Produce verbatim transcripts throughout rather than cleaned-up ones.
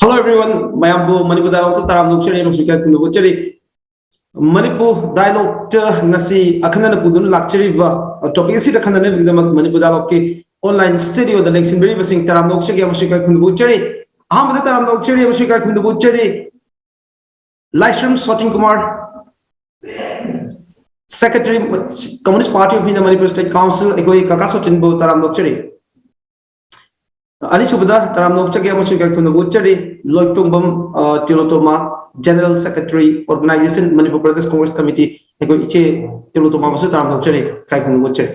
Hello everyone, ꯃꯌꯥꯝꯕꯨ ꯃꯅꯤꯄꯨꯔ ꯗꯥꯏꯂꯣꯛꯇ ꯇꯔꯥꯝꯅ ꯑꯣꯛꯆꯔꯤ ꯑꯃꯁꯨꯡ ꯏꯀꯥꯏ ꯈꯨꯝꯅꯕ ꯎꯠꯆꯔꯤ꯫ ꯃꯅꯤꯄꯨꯔ ꯗꯥꯏꯂꯣꯛꯇ ꯉꯁꯤ ꯑꯈꯟꯅꯅ ꯄꯨꯗꯨꯅ ꯂꯥꯛꯆꯔꯤꯕ, ꯑ, ꯇꯣꯄꯤꯛ ꯑꯁꯤꯗ ꯈꯟꯅꯅꯕꯒꯤꯗꯃꯛ ꯃꯅꯤꯄꯨꯔ ꯗꯥꯏꯂꯣꯛꯀꯤ ꯑꯣꯟꯂꯥꯏꯟ ꯁ꯭ꯇꯨꯗꯤꯑꯣꯗ ꯂꯦꯡꯁꯤꯟꯕꯤꯔꯤꯕꯁꯤꯡ ꯇꯔꯥꯝꯅ ꯑꯣꯛꯆꯒꯦ ꯑꯃꯁꯨꯡ ꯏꯀꯥꯏ ꯈꯨꯝꯅꯕ ꯎꯠꯆꯔꯤ꯫ ꯑꯍꯥꯟꯕꯗ ꯇꯔꯥꯝꯅ ꯑꯣꯛꯆꯔꯤ ꯑꯃꯁꯨꯡ ꯏꯀꯥꯏ ꯈꯨꯝꯅꯕ ꯎꯠꯆꯔꯤ ꯂꯥꯏꯁ꯭ꯔꯝ ꯁꯣꯇꯤꯟ Kumar, Secretary, Communist Party of India Manipur State Council, ꯑꯩꯈꯣꯏ ꯀꯀꯥ ꯁꯣꯇꯤꯟꯕꯨ ꯇꯔꯥꯝꯅ ꯑꯣꯛꯆꯔꯤ꯫ ꯑꯅꯤꯁꯨꯕꯗ ꯇꯔꯥꯝꯅ ꯑꯣꯛꯆꯒꯦ ꯑꯃꯁꯨꯡ ꯏꯀꯥꯏ ꯈꯨꯝꯅꯕ ꯎꯠꯆꯔꯤ ꯂꯣꯏꯇꯣꯡꯕꯝ, ꯑ, ꯇꯤꯂꯣꯇꯣꯃꯥ, General Secretary, Organization, Manipur Pradesh Congress Committee, ꯑꯩꯈꯣꯏ ꯏꯆꯦ ꯇꯤꯂꯣꯇꯣꯃꯥꯕꯨꯁꯨ ꯇꯔꯥꯝꯅ ꯑꯣꯛꯆꯔꯤ, ꯏꯀꯥꯏ ꯈꯨꯝꯅꯕ ꯎꯠꯆꯔꯤ꯫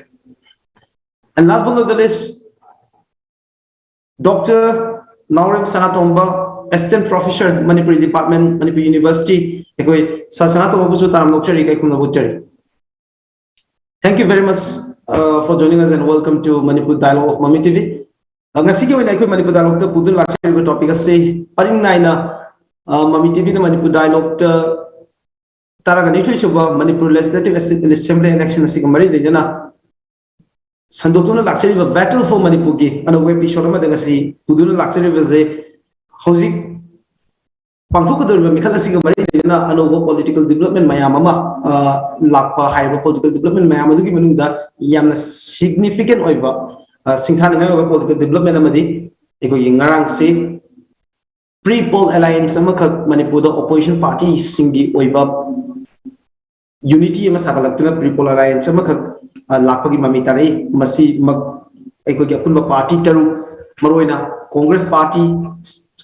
And last but not the least, Doctor Naorem Sanatomba, Assistant Professor, Manipuri Department, Manipur University, ꯑꯩꯈꯣꯏ ꯁꯥꯔ ꯁꯅꯥꯇꯣꯝꯕꯕꯨꯁꯨ ꯇꯔꯥꯝꯅ ꯑꯣꯛꯆꯔꯤ, ꯏꯀꯥꯏ ꯈꯨꯝꯅꯕ ꯎꯠꯆꯔꯤ꯫ Thank you very much, uh, for joining us and welcome to Manipur Dialogue of Mami T V. Uh, ꯉꯁꯤꯒꯤ ꯑꯣꯏꯅ ꯑꯩꯈꯣꯏ ꯃꯅꯤꯄꯨꯔ ꯗꯥꯏꯂꯣꯛꯇ ꯄꯨꯗꯨꯅ ꯂꯥꯛꯆꯔꯤꯕ topic ꯑꯁꯤ ꯄꯔꯤꯡ ꯅꯥꯏꯅ, uh, ꯃꯃꯤ ꯇꯤꯚꯤꯅ ꯃꯅꯤꯄꯨꯔ ꯗꯥꯏꯂꯣꯛꯇ ꯇꯔꯥꯒ ꯅꯤꯊꯣꯏ ꯁꯨꯕ ꯃꯅꯤꯄꯨꯔ Legislative Assembly election ꯑꯁꯤꯒ ꯃꯔꯤ ꯂꯩꯅꯅ ꯁꯟꯗꯣꯛꯇꯨꯅ ꯂꯥꯛꯆꯔꯤꯕ Battle for ꯃꯅꯤꯄꯨꯔꯒꯤ ꯑꯅꯧꯕ episode ꯑꯃꯗ ꯉꯁꯤ ꯄꯨꯗꯨꯅ ꯂꯥꯛꯆꯔꯤꯕꯁꯦ ꯍꯧꯖꯤꯛ ꯄꯥꯡꯊꯣꯛꯀꯗꯧꯔꯤꯕ ꯃꯤꯈꯜ ꯑꯁꯤꯒ ꯃꯔꯤ ꯂꯩꯅꯅ ꯑꯅꯧꯕ political development ꯃꯌꯥꯝ ꯑꯃ, ꯑ, ꯂꯥꯛꯄ ꯍꯥꯏꯔꯤꯕ political development ꯃꯌꯥꯝ ꯑꯗꯨꯒꯤ ꯃꯅꯨꯡꯗ ꯌꯥꯝꯅ significant ꯑꯣꯏꯕ, ꯑ, ꯁꯤꯡꯊꯥꯅꯤꯡꯉꯥꯏ ꯑꯣꯏꯕ political development ꯑꯃꯗꯤ ꯑꯩꯈꯣꯏꯒꯤ ꯉꯔꯥꯡꯁꯤ pre poll alliance ꯑꯃꯈꯛ ꯃꯅꯤꯄꯨꯔꯗ opposition party ꯁꯤꯡꯒꯤ ꯑꯣꯏꯕ unity ꯑꯃ ꯁꯥꯒꯠꯂꯛꯇꯨꯅ pre poll alliance ꯑꯃꯈꯛ, ꯑ, ꯂꯥꯛꯄꯒꯤ ꯃꯃꯤ ꯇꯥꯔꯛꯏ꯫ ꯃꯁꯤꯃꯛ ꯑꯩꯈꯣꯏꯒꯤ ꯑꯄꯨꯟꯕ party ꯇꯔꯨꯛ, ꯃꯔꯨꯑꯣꯏꯅ Congress Party,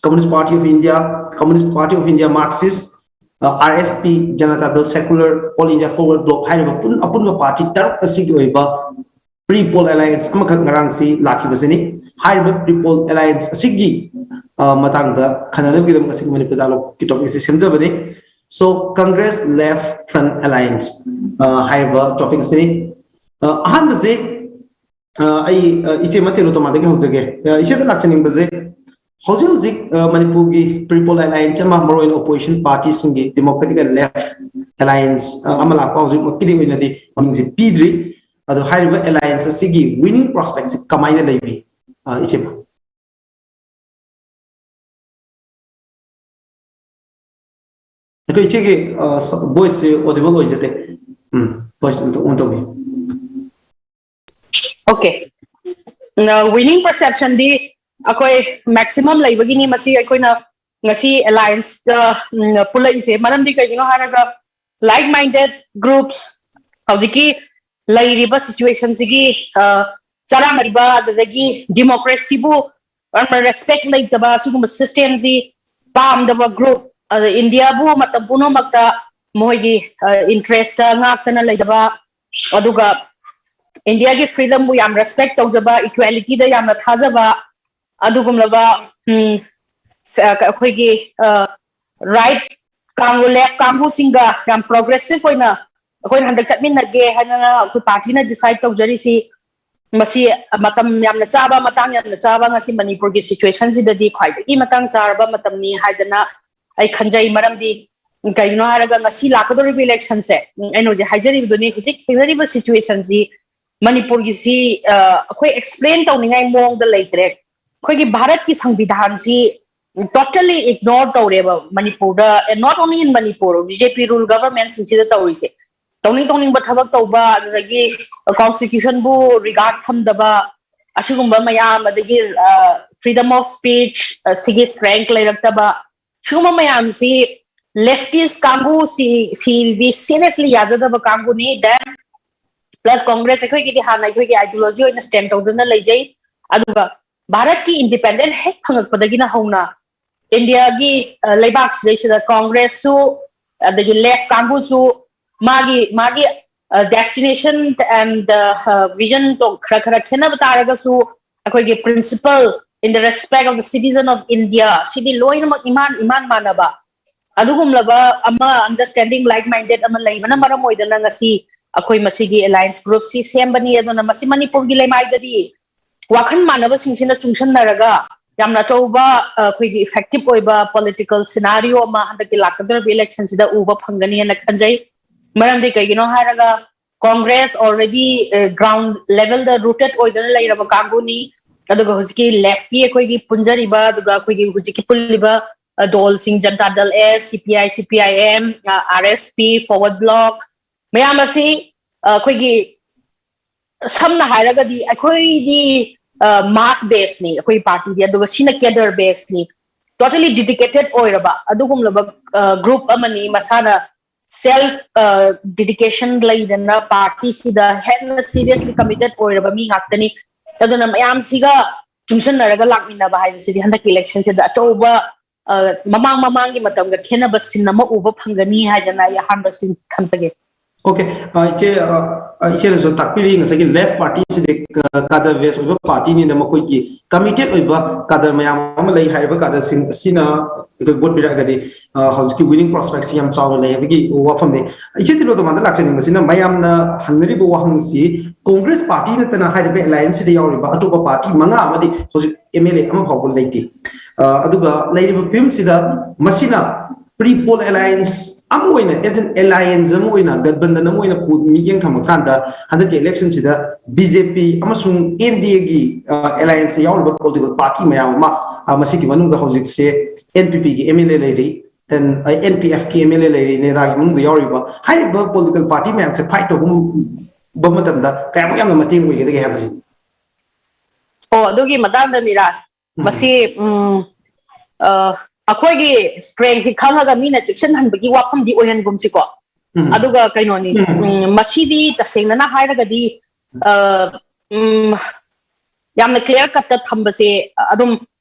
Communist Party of India, Communist Party of India Marxist, ꯑ, R S P, Janata Dal Secular, All India Forward Bloc ꯍꯥꯏꯔꯤꯕ ꯄꯨꯟ-, ꯑꯄꯨꯟꯕ party ꯇꯔꯨꯛ ꯑꯁꯤꯒꯤ ꯑꯣꯏꯕ pre poll alliance ꯑꯃꯈꯛ ꯉꯔꯥꯡꯁꯤ ꯂꯥꯛꯈꯤꯕꯁꯤꯅꯤ꯫ ꯍꯥꯏꯔꯤꯕ pre poll alliance ꯑꯁꯤꯒꯤ, ꯑ, ꯃꯇꯥꯡꯗ ꯈꯟꯅꯅꯕꯒꯤꯗꯃꯛ ꯉꯁꯤꯒꯤ ꯃꯅꯤꯄꯨꯔ ꯗꯥꯏꯂꯣꯛꯀꯤ ꯇꯣꯄꯤꯛ ꯑꯁꯤ ꯁꯦꯝꯖꯕꯅꯤ꯫ So, Congress Left Front Alliance, ꯑ, ꯍꯥꯏꯔꯤꯕ ꯇꯣꯄꯤꯛ ꯑꯁꯤꯅꯤ꯫ ꯑ, ꯑꯍꯥꯟꯕꯁꯤ, ꯑ, ꯑꯩ, ꯑ, ꯏꯆꯦ ꯃꯇꯦꯂꯣ ꯇꯣꯃꯥꯗꯒꯤ ꯍꯧꯖꯒꯦ꯫ ꯑ, ꯏꯆꯦꯗ ꯂꯥꯛꯆꯅꯤꯡꯕꯁꯦ, ꯍꯧꯖꯤꯛ ꯍꯧꯖꯤꯛ, ꯑ, ꯃꯅꯤꯄꯨꯔꯒꯤ pre poll alliance ꯑꯃ, ꯃꯔꯨꯑꯣꯏꯅ opposition party ꯁꯤꯡꯒꯤ Democratic and Left Alliance, ꯑ, ꯑꯃ ꯂꯥꯛꯄ ꯍꯧꯖꯤꯛꯃꯛꯀꯤꯗꯤ ꯑꯣꯏꯅꯗꯤ ꯃꯃꯤꯡꯁꯦ ꯄꯤꯗ꯭ꯔꯤ꯫ ꯑꯗꯣ ꯍꯥꯏꯔꯤꯕ alliance ꯑꯁꯤꯒꯤ winning prospect ꯁꯤ ꯀꯃꯥꯏꯅ ꯂꯩꯔꯤ, ꯑ, ꯏꯆꯦꯃ? ꯑꯗꯣ ꯏꯆꯦꯒꯤ ꯚꯣꯏꯁꯁꯦ ꯑꯣꯗꯤꯕꯜ ꯑꯣꯏꯖꯗꯦ꯫ ꯎꯝ, ꯚꯣꯏꯁ ꯑꯝꯇ ꯑꯣꯟ ꯇꯧꯕꯤꯌꯨ꯫ Okay. Winning perception ꯗꯤ ꯑꯩꯈꯣꯏ maximum ꯂꯩꯕꯒꯤꯅꯤ꯫ ꯃꯁꯤ ꯑꯩꯈꯣꯏꯅ ꯉꯁꯤ alliance ꯇ ꯄꯨꯜꯂꯛꯏꯁꯦ꯫ ꯃꯔꯝꯗꯤ ꯀꯩꯒꯤꯅꯣ ꯍꯥꯏꯔꯒ, like minded groups, ꯍꯧꯖꯤꯛꯀꯤ ꯂꯩꯔꯤꯕ situation ꯁꯤꯒꯤ ꯆꯔꯥꯡꯅꯔꯤꯕ, ꯑꯗꯨꯗꯒꯤ democracy ꯕꯨ ꯌꯥꯝꯅ respect ꯂꯩꯇꯕ, ꯑꯁꯤꯒꯨꯝꯕ system ꯁꯤ ꯄꯥꯝꯗꯕ group, ꯑꯗ India ꯕꯨ ꯃꯇꯝ ꯄꯨꯝꯅꯃꯛꯇ ꯃꯈꯣꯏꯒꯤ interest ꯇ ꯉꯥꯛꯇꯅ ꯂꯩꯖꯕ, ꯑꯗꯨꯒ India ꯒꯤ freedom ꯕꯨ ꯌꯥꯝ respect ꯇꯧꯖꯕ, equality ꯗ ꯌꯥꯝꯅ ꯊꯥꯖꯕ, ꯑꯗꯨꯒꯨꯝꯂꯕ ꯎꯝ, ꯑꯩꯈꯣꯏꯒꯤ right ꯀꯥꯡꯕꯨ, left ꯀꯥꯡꯕꯨꯁꯤꯡꯒ ꯌꯥꯝ progressive ꯑꯣꯏꯅ ꯑꯩꯈꯣꯏꯅ ꯍꯟꯗꯛ ꯆꯠꯃꯤꯟꯅꯒꯦ ꯍꯥꯏꯗꯅ ꯑꯩꯈꯣꯏ party ꯅ decide ꯇꯧꯖꯔꯤꯁꯤ꯫ ꯃꯁꯤ ꯃꯇꯝ ꯌꯥꯝꯅ ꯆꯥꯕ, ꯃꯇꯥꯡ ꯌꯥꯝꯅ ꯆꯥꯕ, ꯉꯁꯤ ꯃꯅꯤꯄꯨꯔꯒꯤ situation ꯁꯤꯗꯗꯤ ꯈ꯭ꯋꯥꯏꯗꯒꯤ ꯃꯇꯥꯡ ꯆꯥꯔꯕ ꯃꯇꯝꯅꯤ ꯍꯥꯏꯗꯅ ꯑꯩ ꯈꯟꯖꯩ꯫ ꯃꯔꯝꯗꯤ ꯀꯩꯒꯤꯅꯣ ꯍꯥꯏꯔꯒ, ꯉꯁꯤ ꯂꯥꯛꯀꯗꯧꯔꯤꯕ election ꯁꯦ, ꯎꯝ, ꯑꯩꯅ ꯍꯧꯖꯤꯛ ꯍꯥꯏꯖꯔꯤꯕꯗꯨꯅꯤ, ꯍꯧꯖꯤꯛ ꯊꯦꯡꯅꯔꯤꯕ situation ꯁꯤ ꯃꯅꯤꯄꯨꯔꯒꯤꯁꯤ ꯑꯩꯈꯣꯏ explain ꯇꯧꯅꯤꯡꯉꯥꯏ ꯃꯑꯣꯡꯗ ꯂꯩꯇ꯭ꯔꯦ꯫ ꯑꯩꯈꯣꯏꯒꯤ ꯚꯥꯔꯠꯀꯤ ꯁꯪꯕꯤꯙꯥꯟꯁꯤ totally ignore ꯇꯧꯔꯦꯕ ꯃꯅꯤꯄꯨꯔꯗ, and not only in Manipur, BJP rule government ꯁꯤꯡꯁꯤꯗ ꯇꯧꯔꯤꯁꯦ꯫ ꯇꯧꯅꯤꯡ ꯇꯧꯅꯤꯡꯕ ꯊꯕꯛ ꯇꯧꯕ, ꯑꯗꯨꯗꯒꯤ constitution ꯕꯨ regard ꯊꯝꯗꯕ, ꯑꯁꯤꯒꯨꯝꯕ ꯃꯌꯥꯝ, ꯑꯗꯒꯤ freedom of speech ꯁꯤꯒꯤ strength ꯂꯩꯔꯛꯇꯕ, ꯁꯤꯒꯨꯝꯕ ꯃꯌꯥꯝꯁꯤ leftist ꯀꯥꯡꯕꯨ ꯁꯤ, ꯁꯤꯗꯤ seriously ꯌꯥꯖꯗꯕ ꯀꯥꯡꯕꯨꯅꯤ꯫ Then plus Congress ꯑꯩꯈꯣꯏꯒꯤꯗꯤ ꯍꯥꯟꯅ ꯑꯩꯈꯣꯏꯒꯤ ideology ꯑꯣꯏꯅ stand ꯇꯧꯗꯨꯅ ꯂꯩꯖꯩ꯫ ꯑꯗꯨꯒ ꯚꯥꯔꯠꯀꯤ independent ꯍꯦꯛ ꯐꯪꯉꯛꯄꯗꯒꯤꯅ ꯍꯧꯅ India ꯒꯤ ꯂꯩꯕꯥꯛꯁꯤꯗꯩꯁꯤꯗ Congress ꯁꯨ, ꯑꯗꯒꯤ left ꯀꯥꯡꯕꯨꯁꯨ ꯃꯥꯒꯤ ꯃꯥꯒꯤ destination and vision ꯗꯣ ꯈꯔ ꯈꯔ ꯈꯦꯠꯅꯕ ꯇꯥꯔꯒꯁꯨ, ꯑꯩꯈꯣꯏꯒꯤ principle in the respect of the citizen of India ꯁꯤꯗꯤ ꯂꯣꯏꯅꯃꯛ ꯏꯃꯥꯟ ꯏꯃꯥꯟ ꯃꯥꯟꯅꯕ, ꯑꯗꯨꯒꯨꯝꯂꯕ ꯑꯃ understanding, like minded ꯑꯃ ꯂꯩꯕꯅ ꯃꯔꯝ ꯑꯣꯏꯗꯅ ꯉꯁꯤ ꯑꯩꯈꯣꯏ ꯃꯁꯤꯒꯤ alliance group ꯁꯤ ꯁꯦꯝꯕꯅꯤ꯫ ꯑꯗꯨꯅ ꯃꯁꯤ ꯃꯅꯤꯄꯨꯔꯒꯤ ꯂꯩꯃꯥꯏꯗꯗꯤ ꯋꯥꯈꯜ ꯃꯥꯟꯅꯕꯁꯤꯡꯁꯤꯅ ꯆꯨꯡꯁꯤꯟꯅꯔꯒ ꯌꯥꯝꯅ ꯑꯆꯧꯕ, ꯑ, ꯑꯩꯈꯣꯏꯒꯤ effective ꯑꯣꯏꯕ political scenario ꯑꯃ ꯍꯟꯗꯛꯀꯤ ꯂꯥꯛꯀꯗꯧꯔꯤꯕ election ꯁꯤꯗ ꯎꯕ ꯐꯪꯒꯅꯤ ꯍꯥꯏꯅ ꯈꯟꯖꯩ꯫ ꯃꯔꯝꯗꯤ ꯀꯩꯒꯤꯅꯣ ꯍꯥꯏꯔꯒ, Congress already ground level ꯗ rooted ꯑꯣꯏꯗꯨꯅ ꯂꯩꯔꯕ ꯀꯥꯡꯕꯨꯅꯤ꯫ ꯑꯗꯨꯒ ꯍꯧꯖꯤꯛꯀꯤ left ꯀꯤ ꯑꯩꯈꯣꯏꯒꯤ ꯄꯨꯟꯖꯔꯤꯕ, ꯑꯗꯨꯒ ꯑꯩꯈꯣꯏꯒꯤ ꯍꯧꯖꯤꯛꯀꯤ ꯄꯨꯜꯂꯤꯕ ꯑ, ꯗꯣꯜꯁꯤꯡ, ꯖꯟꯇꯥ ꯗꯜ ꯑꯦꯁ, ꯁꯤ ꯄꯤ ꯑꯥꯏ, ꯁꯤ ꯄꯤ ꯑꯥꯏ ꯑꯦꯝ, ꯑ, R S P, forward block, ꯃꯌꯥꯝ ꯑꯁꯤ, ꯑ, ꯑꯩꯈꯣꯏꯒꯤ, ꯁꯝꯅ ꯍꯥꯏꯔꯒꯗꯤ ꯑꯩꯈꯣꯏꯗꯤ, ꯑ, ꯃꯥꯁ ꯕꯦꯁꯅꯤ ꯑꯩꯈꯣꯏ ꯄꯥꯔꯇꯤꯗꯤ, ꯑꯗꯨꯒ ꯁꯤꯅ ꯀꯦꯗꯔ ꯕꯦꯁꯅꯤ, ꯇꯣꯇꯦꯂꯤ ꯗꯤꯗꯤꯀꯦꯇꯦꯠ ꯑꯣꯏꯔꯕ ꯑꯗꯨꯒꯨꯝꯂꯕ, ꯑ, ꯒ꯭ꯔꯨꯞ ꯑꯃꯅꯤ꯫ ꯃꯁꯥꯅ ꯁꯦꯜꯐ, ꯑ, ꯗꯤꯗꯤꯀꯦꯁꯟ ꯂꯩꯗꯅ ꯄꯥꯔꯇꯤꯁꯤꯗ ꯍꯦꯟꯅ ꯁꯤꯔꯤꯌꯁꯂꯤ ꯀꯃꯤꯇꯦꯠ ꯑꯣꯏꯔꯕ ꯃꯤ ꯉꯥꯛꯇꯅꯤ꯫ ꯑꯗꯨꯅ ꯃꯌꯥꯝꯁꯤꯒ ꯆꯨꯡꯁꯤꯟꯅꯔꯒ ꯂꯥꯛꯃꯤꯟꯅꯕ ꯍꯥꯏꯕꯁꯤꯗꯤ ꯍꯟꯗꯛꯀꯤ ꯏꯂꯦꯛꯁꯟꯁꯤꯗ ꯑꯆꯧꯕ, ꯑ, ꯃꯃꯥꯡ ꯃꯃꯥꯡꯒꯤ ꯃꯇꯝꯒ ꯈꯦꯠꯅꯕ ꯁꯤꯟ ꯑꯃ ꯎꯕ ꯐꯪꯒꯅꯤ ꯍꯥꯏꯗꯅ ꯑꯩ ꯑꯍꯥꯟꯕꯁꯤꯡ ꯊꯝꯖꯒꯦ꯫ ꯑꯣꯀꯦ, ꯑ, ꯏꯆꯦ, ꯑ, ꯑ, ꯏꯆꯦꯅꯁꯨ ꯇꯥꯛꯄꯤꯔꯤ, ꯉꯁꯥꯏꯒꯤ ꯂꯦꯐ ꯄꯥꯔꯇꯤꯁꯤꯗꯤ, ꯑ, ꯀꯥꯗꯔ ꯕꯦꯁ ꯑꯣꯏꯕ ꯄꯥꯔꯇꯤꯅꯤꯅ ꯃꯈꯣꯏꯒꯤ ꯀꯃꯤꯇꯦꯠ ꯑꯣꯏꯕ ꯀꯥꯗꯔ ꯃꯌꯥꯝ ꯑꯃ ꯂꯩ꯫ ꯍꯥꯏꯔꯤꯕ ꯀꯥꯗꯔꯁꯤꯡ ꯑꯁꯤꯅ ꯑꯩꯈꯣꯏ ꯚꯣꯠ ꯄꯤꯔꯛꯑꯒꯗꯤ, ꯑ, ꯍꯧꯖꯤꯛꯀꯤ ꯋꯤꯅꯤꯡ ꯄ꯭ꯔꯣꯁꯄꯦꯛꯁꯤ ꯌꯥꯝ ꯆꯥꯎꯅ ꯂꯩ ꯍꯥꯏꯕꯒꯤ ꯋꯥꯐꯝꯅꯤ꯫ ꯏꯆꯦ ꯇꯤꯂꯣ ꯇꯣꯃꯥꯟꯗ ꯂꯥꯛꯆꯅꯤꯡꯕꯁꯤꯅ, ꯃꯌꯥꯝꯅ ꯍꯪꯅꯔꯤꯕ ꯋꯥꯍꯪꯁꯤ ꯀꯣꯡꯒ꯭ꯔꯦꯁ ꯄꯥꯔꯇꯤ ꯅꯠꯇꯅ ꯍꯥꯏꯔꯤꯕ ꯑꯦꯂꯥꯏꯟꯁꯁꯤꯗ ꯌꯥꯎꯔꯤꯕ ꯑꯇꯣꯞꯄ ꯄꯥꯔꯇꯤ ꯃꯉꯥ ꯑꯃꯗꯤ ꯍꯧꯖꯤꯛ ꯑꯦꯝ ꯑꯦꯜ ꯑꯦ ꯑꯃ ꯐꯥꯎꯕ ꯂꯩꯇꯦ꯫ ꯑ, ꯑꯗꯨꯒ ꯂꯩꯔꯤꯕ ꯐꯤꯕꯝꯁꯤꯗ ꯃꯁꯤꯅ ꯄ꯭ꯔꯤ ꯄꯣꯜ ꯑꯦꯂꯥꯏꯟꯁ ꯑꯃ ꯑꯣꯏꯅ, ꯑꯦꯖ ꯑꯦꯟ ꯑꯦꯂꯥꯏꯟꯁ ꯑꯃ ꯑꯣꯏꯅ, ꯒꯠꯕꯟꯗꯟ ꯑꯃ ꯑꯣꯏꯅ ꯄꯨ-, ꯃꯤꯠꯌꯦꯡ ꯊꯝꯃꯀꯥꯟꯗ ꯍꯟꯗꯛꯀꯤ ꯏꯂꯦꯛꯁꯟꯁꯤꯗ ꯕꯤ ꯖꯦ ꯄꯤ ꯑꯃꯁꯨꯡ ꯑꯦꯟ ꯗꯤ ꯑꯦꯒꯤ, ꯑ, ꯑꯦꯂꯥꯏꯟꯁꯇ ꯌꯥꯎꯔꯤꯕ ꯄꯣꯂꯤꯇꯤꯀꯦꯜ ꯄꯥꯔꯇꯤ ꯃꯌꯥꯝ ꯑꯃ, ꯑ, ꯃꯁꯤꯒꯤ ꯃꯅꯨꯡꯗ ꯍꯧꯖꯤꯛꯁꯦ ꯑꯦꯟ ꯄꯤ ꯄꯤꯒꯤ ꯑꯦꯝ ꯑꯦꯜ ꯑꯦ ꯂꯩꯔꯤ, then, ꯑ, ꯑꯦꯟ ꯄꯤ ꯑꯦꯐꯀꯤ ꯑꯦꯝ ꯑꯦꯜ ꯑꯦ ꯂꯩꯔꯤ, ꯅꯦꯗꯥꯒꯤ ꯃꯅꯨꯡꯗ ꯌꯥꯎꯔꯤꯕ꯫ ꯍꯥꯏꯔꯤꯕ ꯄꯣꯂꯤꯇꯤꯀꯦꯜ ꯄꯥꯔꯇꯤ ꯃꯌꯥꯝꯁꯦ ꯐꯥꯏꯠ ꯇꯧꯕ ꯃꯇꯝꯗ ꯀꯌꯥꯃꯨꯛ ꯌꯥꯝꯅ ꯃꯇꯦꯡ ꯑꯣꯏꯒꯗꯒꯦ ꯍꯥꯏꯕꯁꯤ꯫ ꯑꯣ, ꯑꯗꯨꯒꯤ ꯃꯇꯥꯡꯗ ꯃꯤꯔꯥꯖ, ꯎꯝ꯫ ꯃꯁꯤ, ꯎꯝ, ꯑ, ꯑꯩꯈꯣꯏꯒꯤ ꯁ꯭ꯇꯔꯦꯡꯁꯤ ꯈꯪꯉꯒ ꯃꯤꯅ ꯆꯦꯛꯁꯤꯟꯍꯟꯕꯒꯤ ꯋꯥꯐꯝꯗꯤ ꯑꯣꯏꯍꯟꯒꯨꯝꯁꯤꯀꯣ꯫ ꯎꯝ꯫ ꯑꯗꯨꯒ ꯀꯩꯅꯣꯅꯤ, ꯎꯝ꯫ ꯎꯝ, ꯃꯁꯤꯗꯤ ꯇꯁꯦꯡꯅꯅ ꯍꯥꯏꯔꯒꯗꯤ, ꯑ, ꯎꯝ, ꯌꯥꯝꯅ ꯀ꯭ꯂꯤꯌꯥꯔ ꯀꯠꯇ ꯊꯝꯕꯁꯦ ꯑꯗꯨꯝ,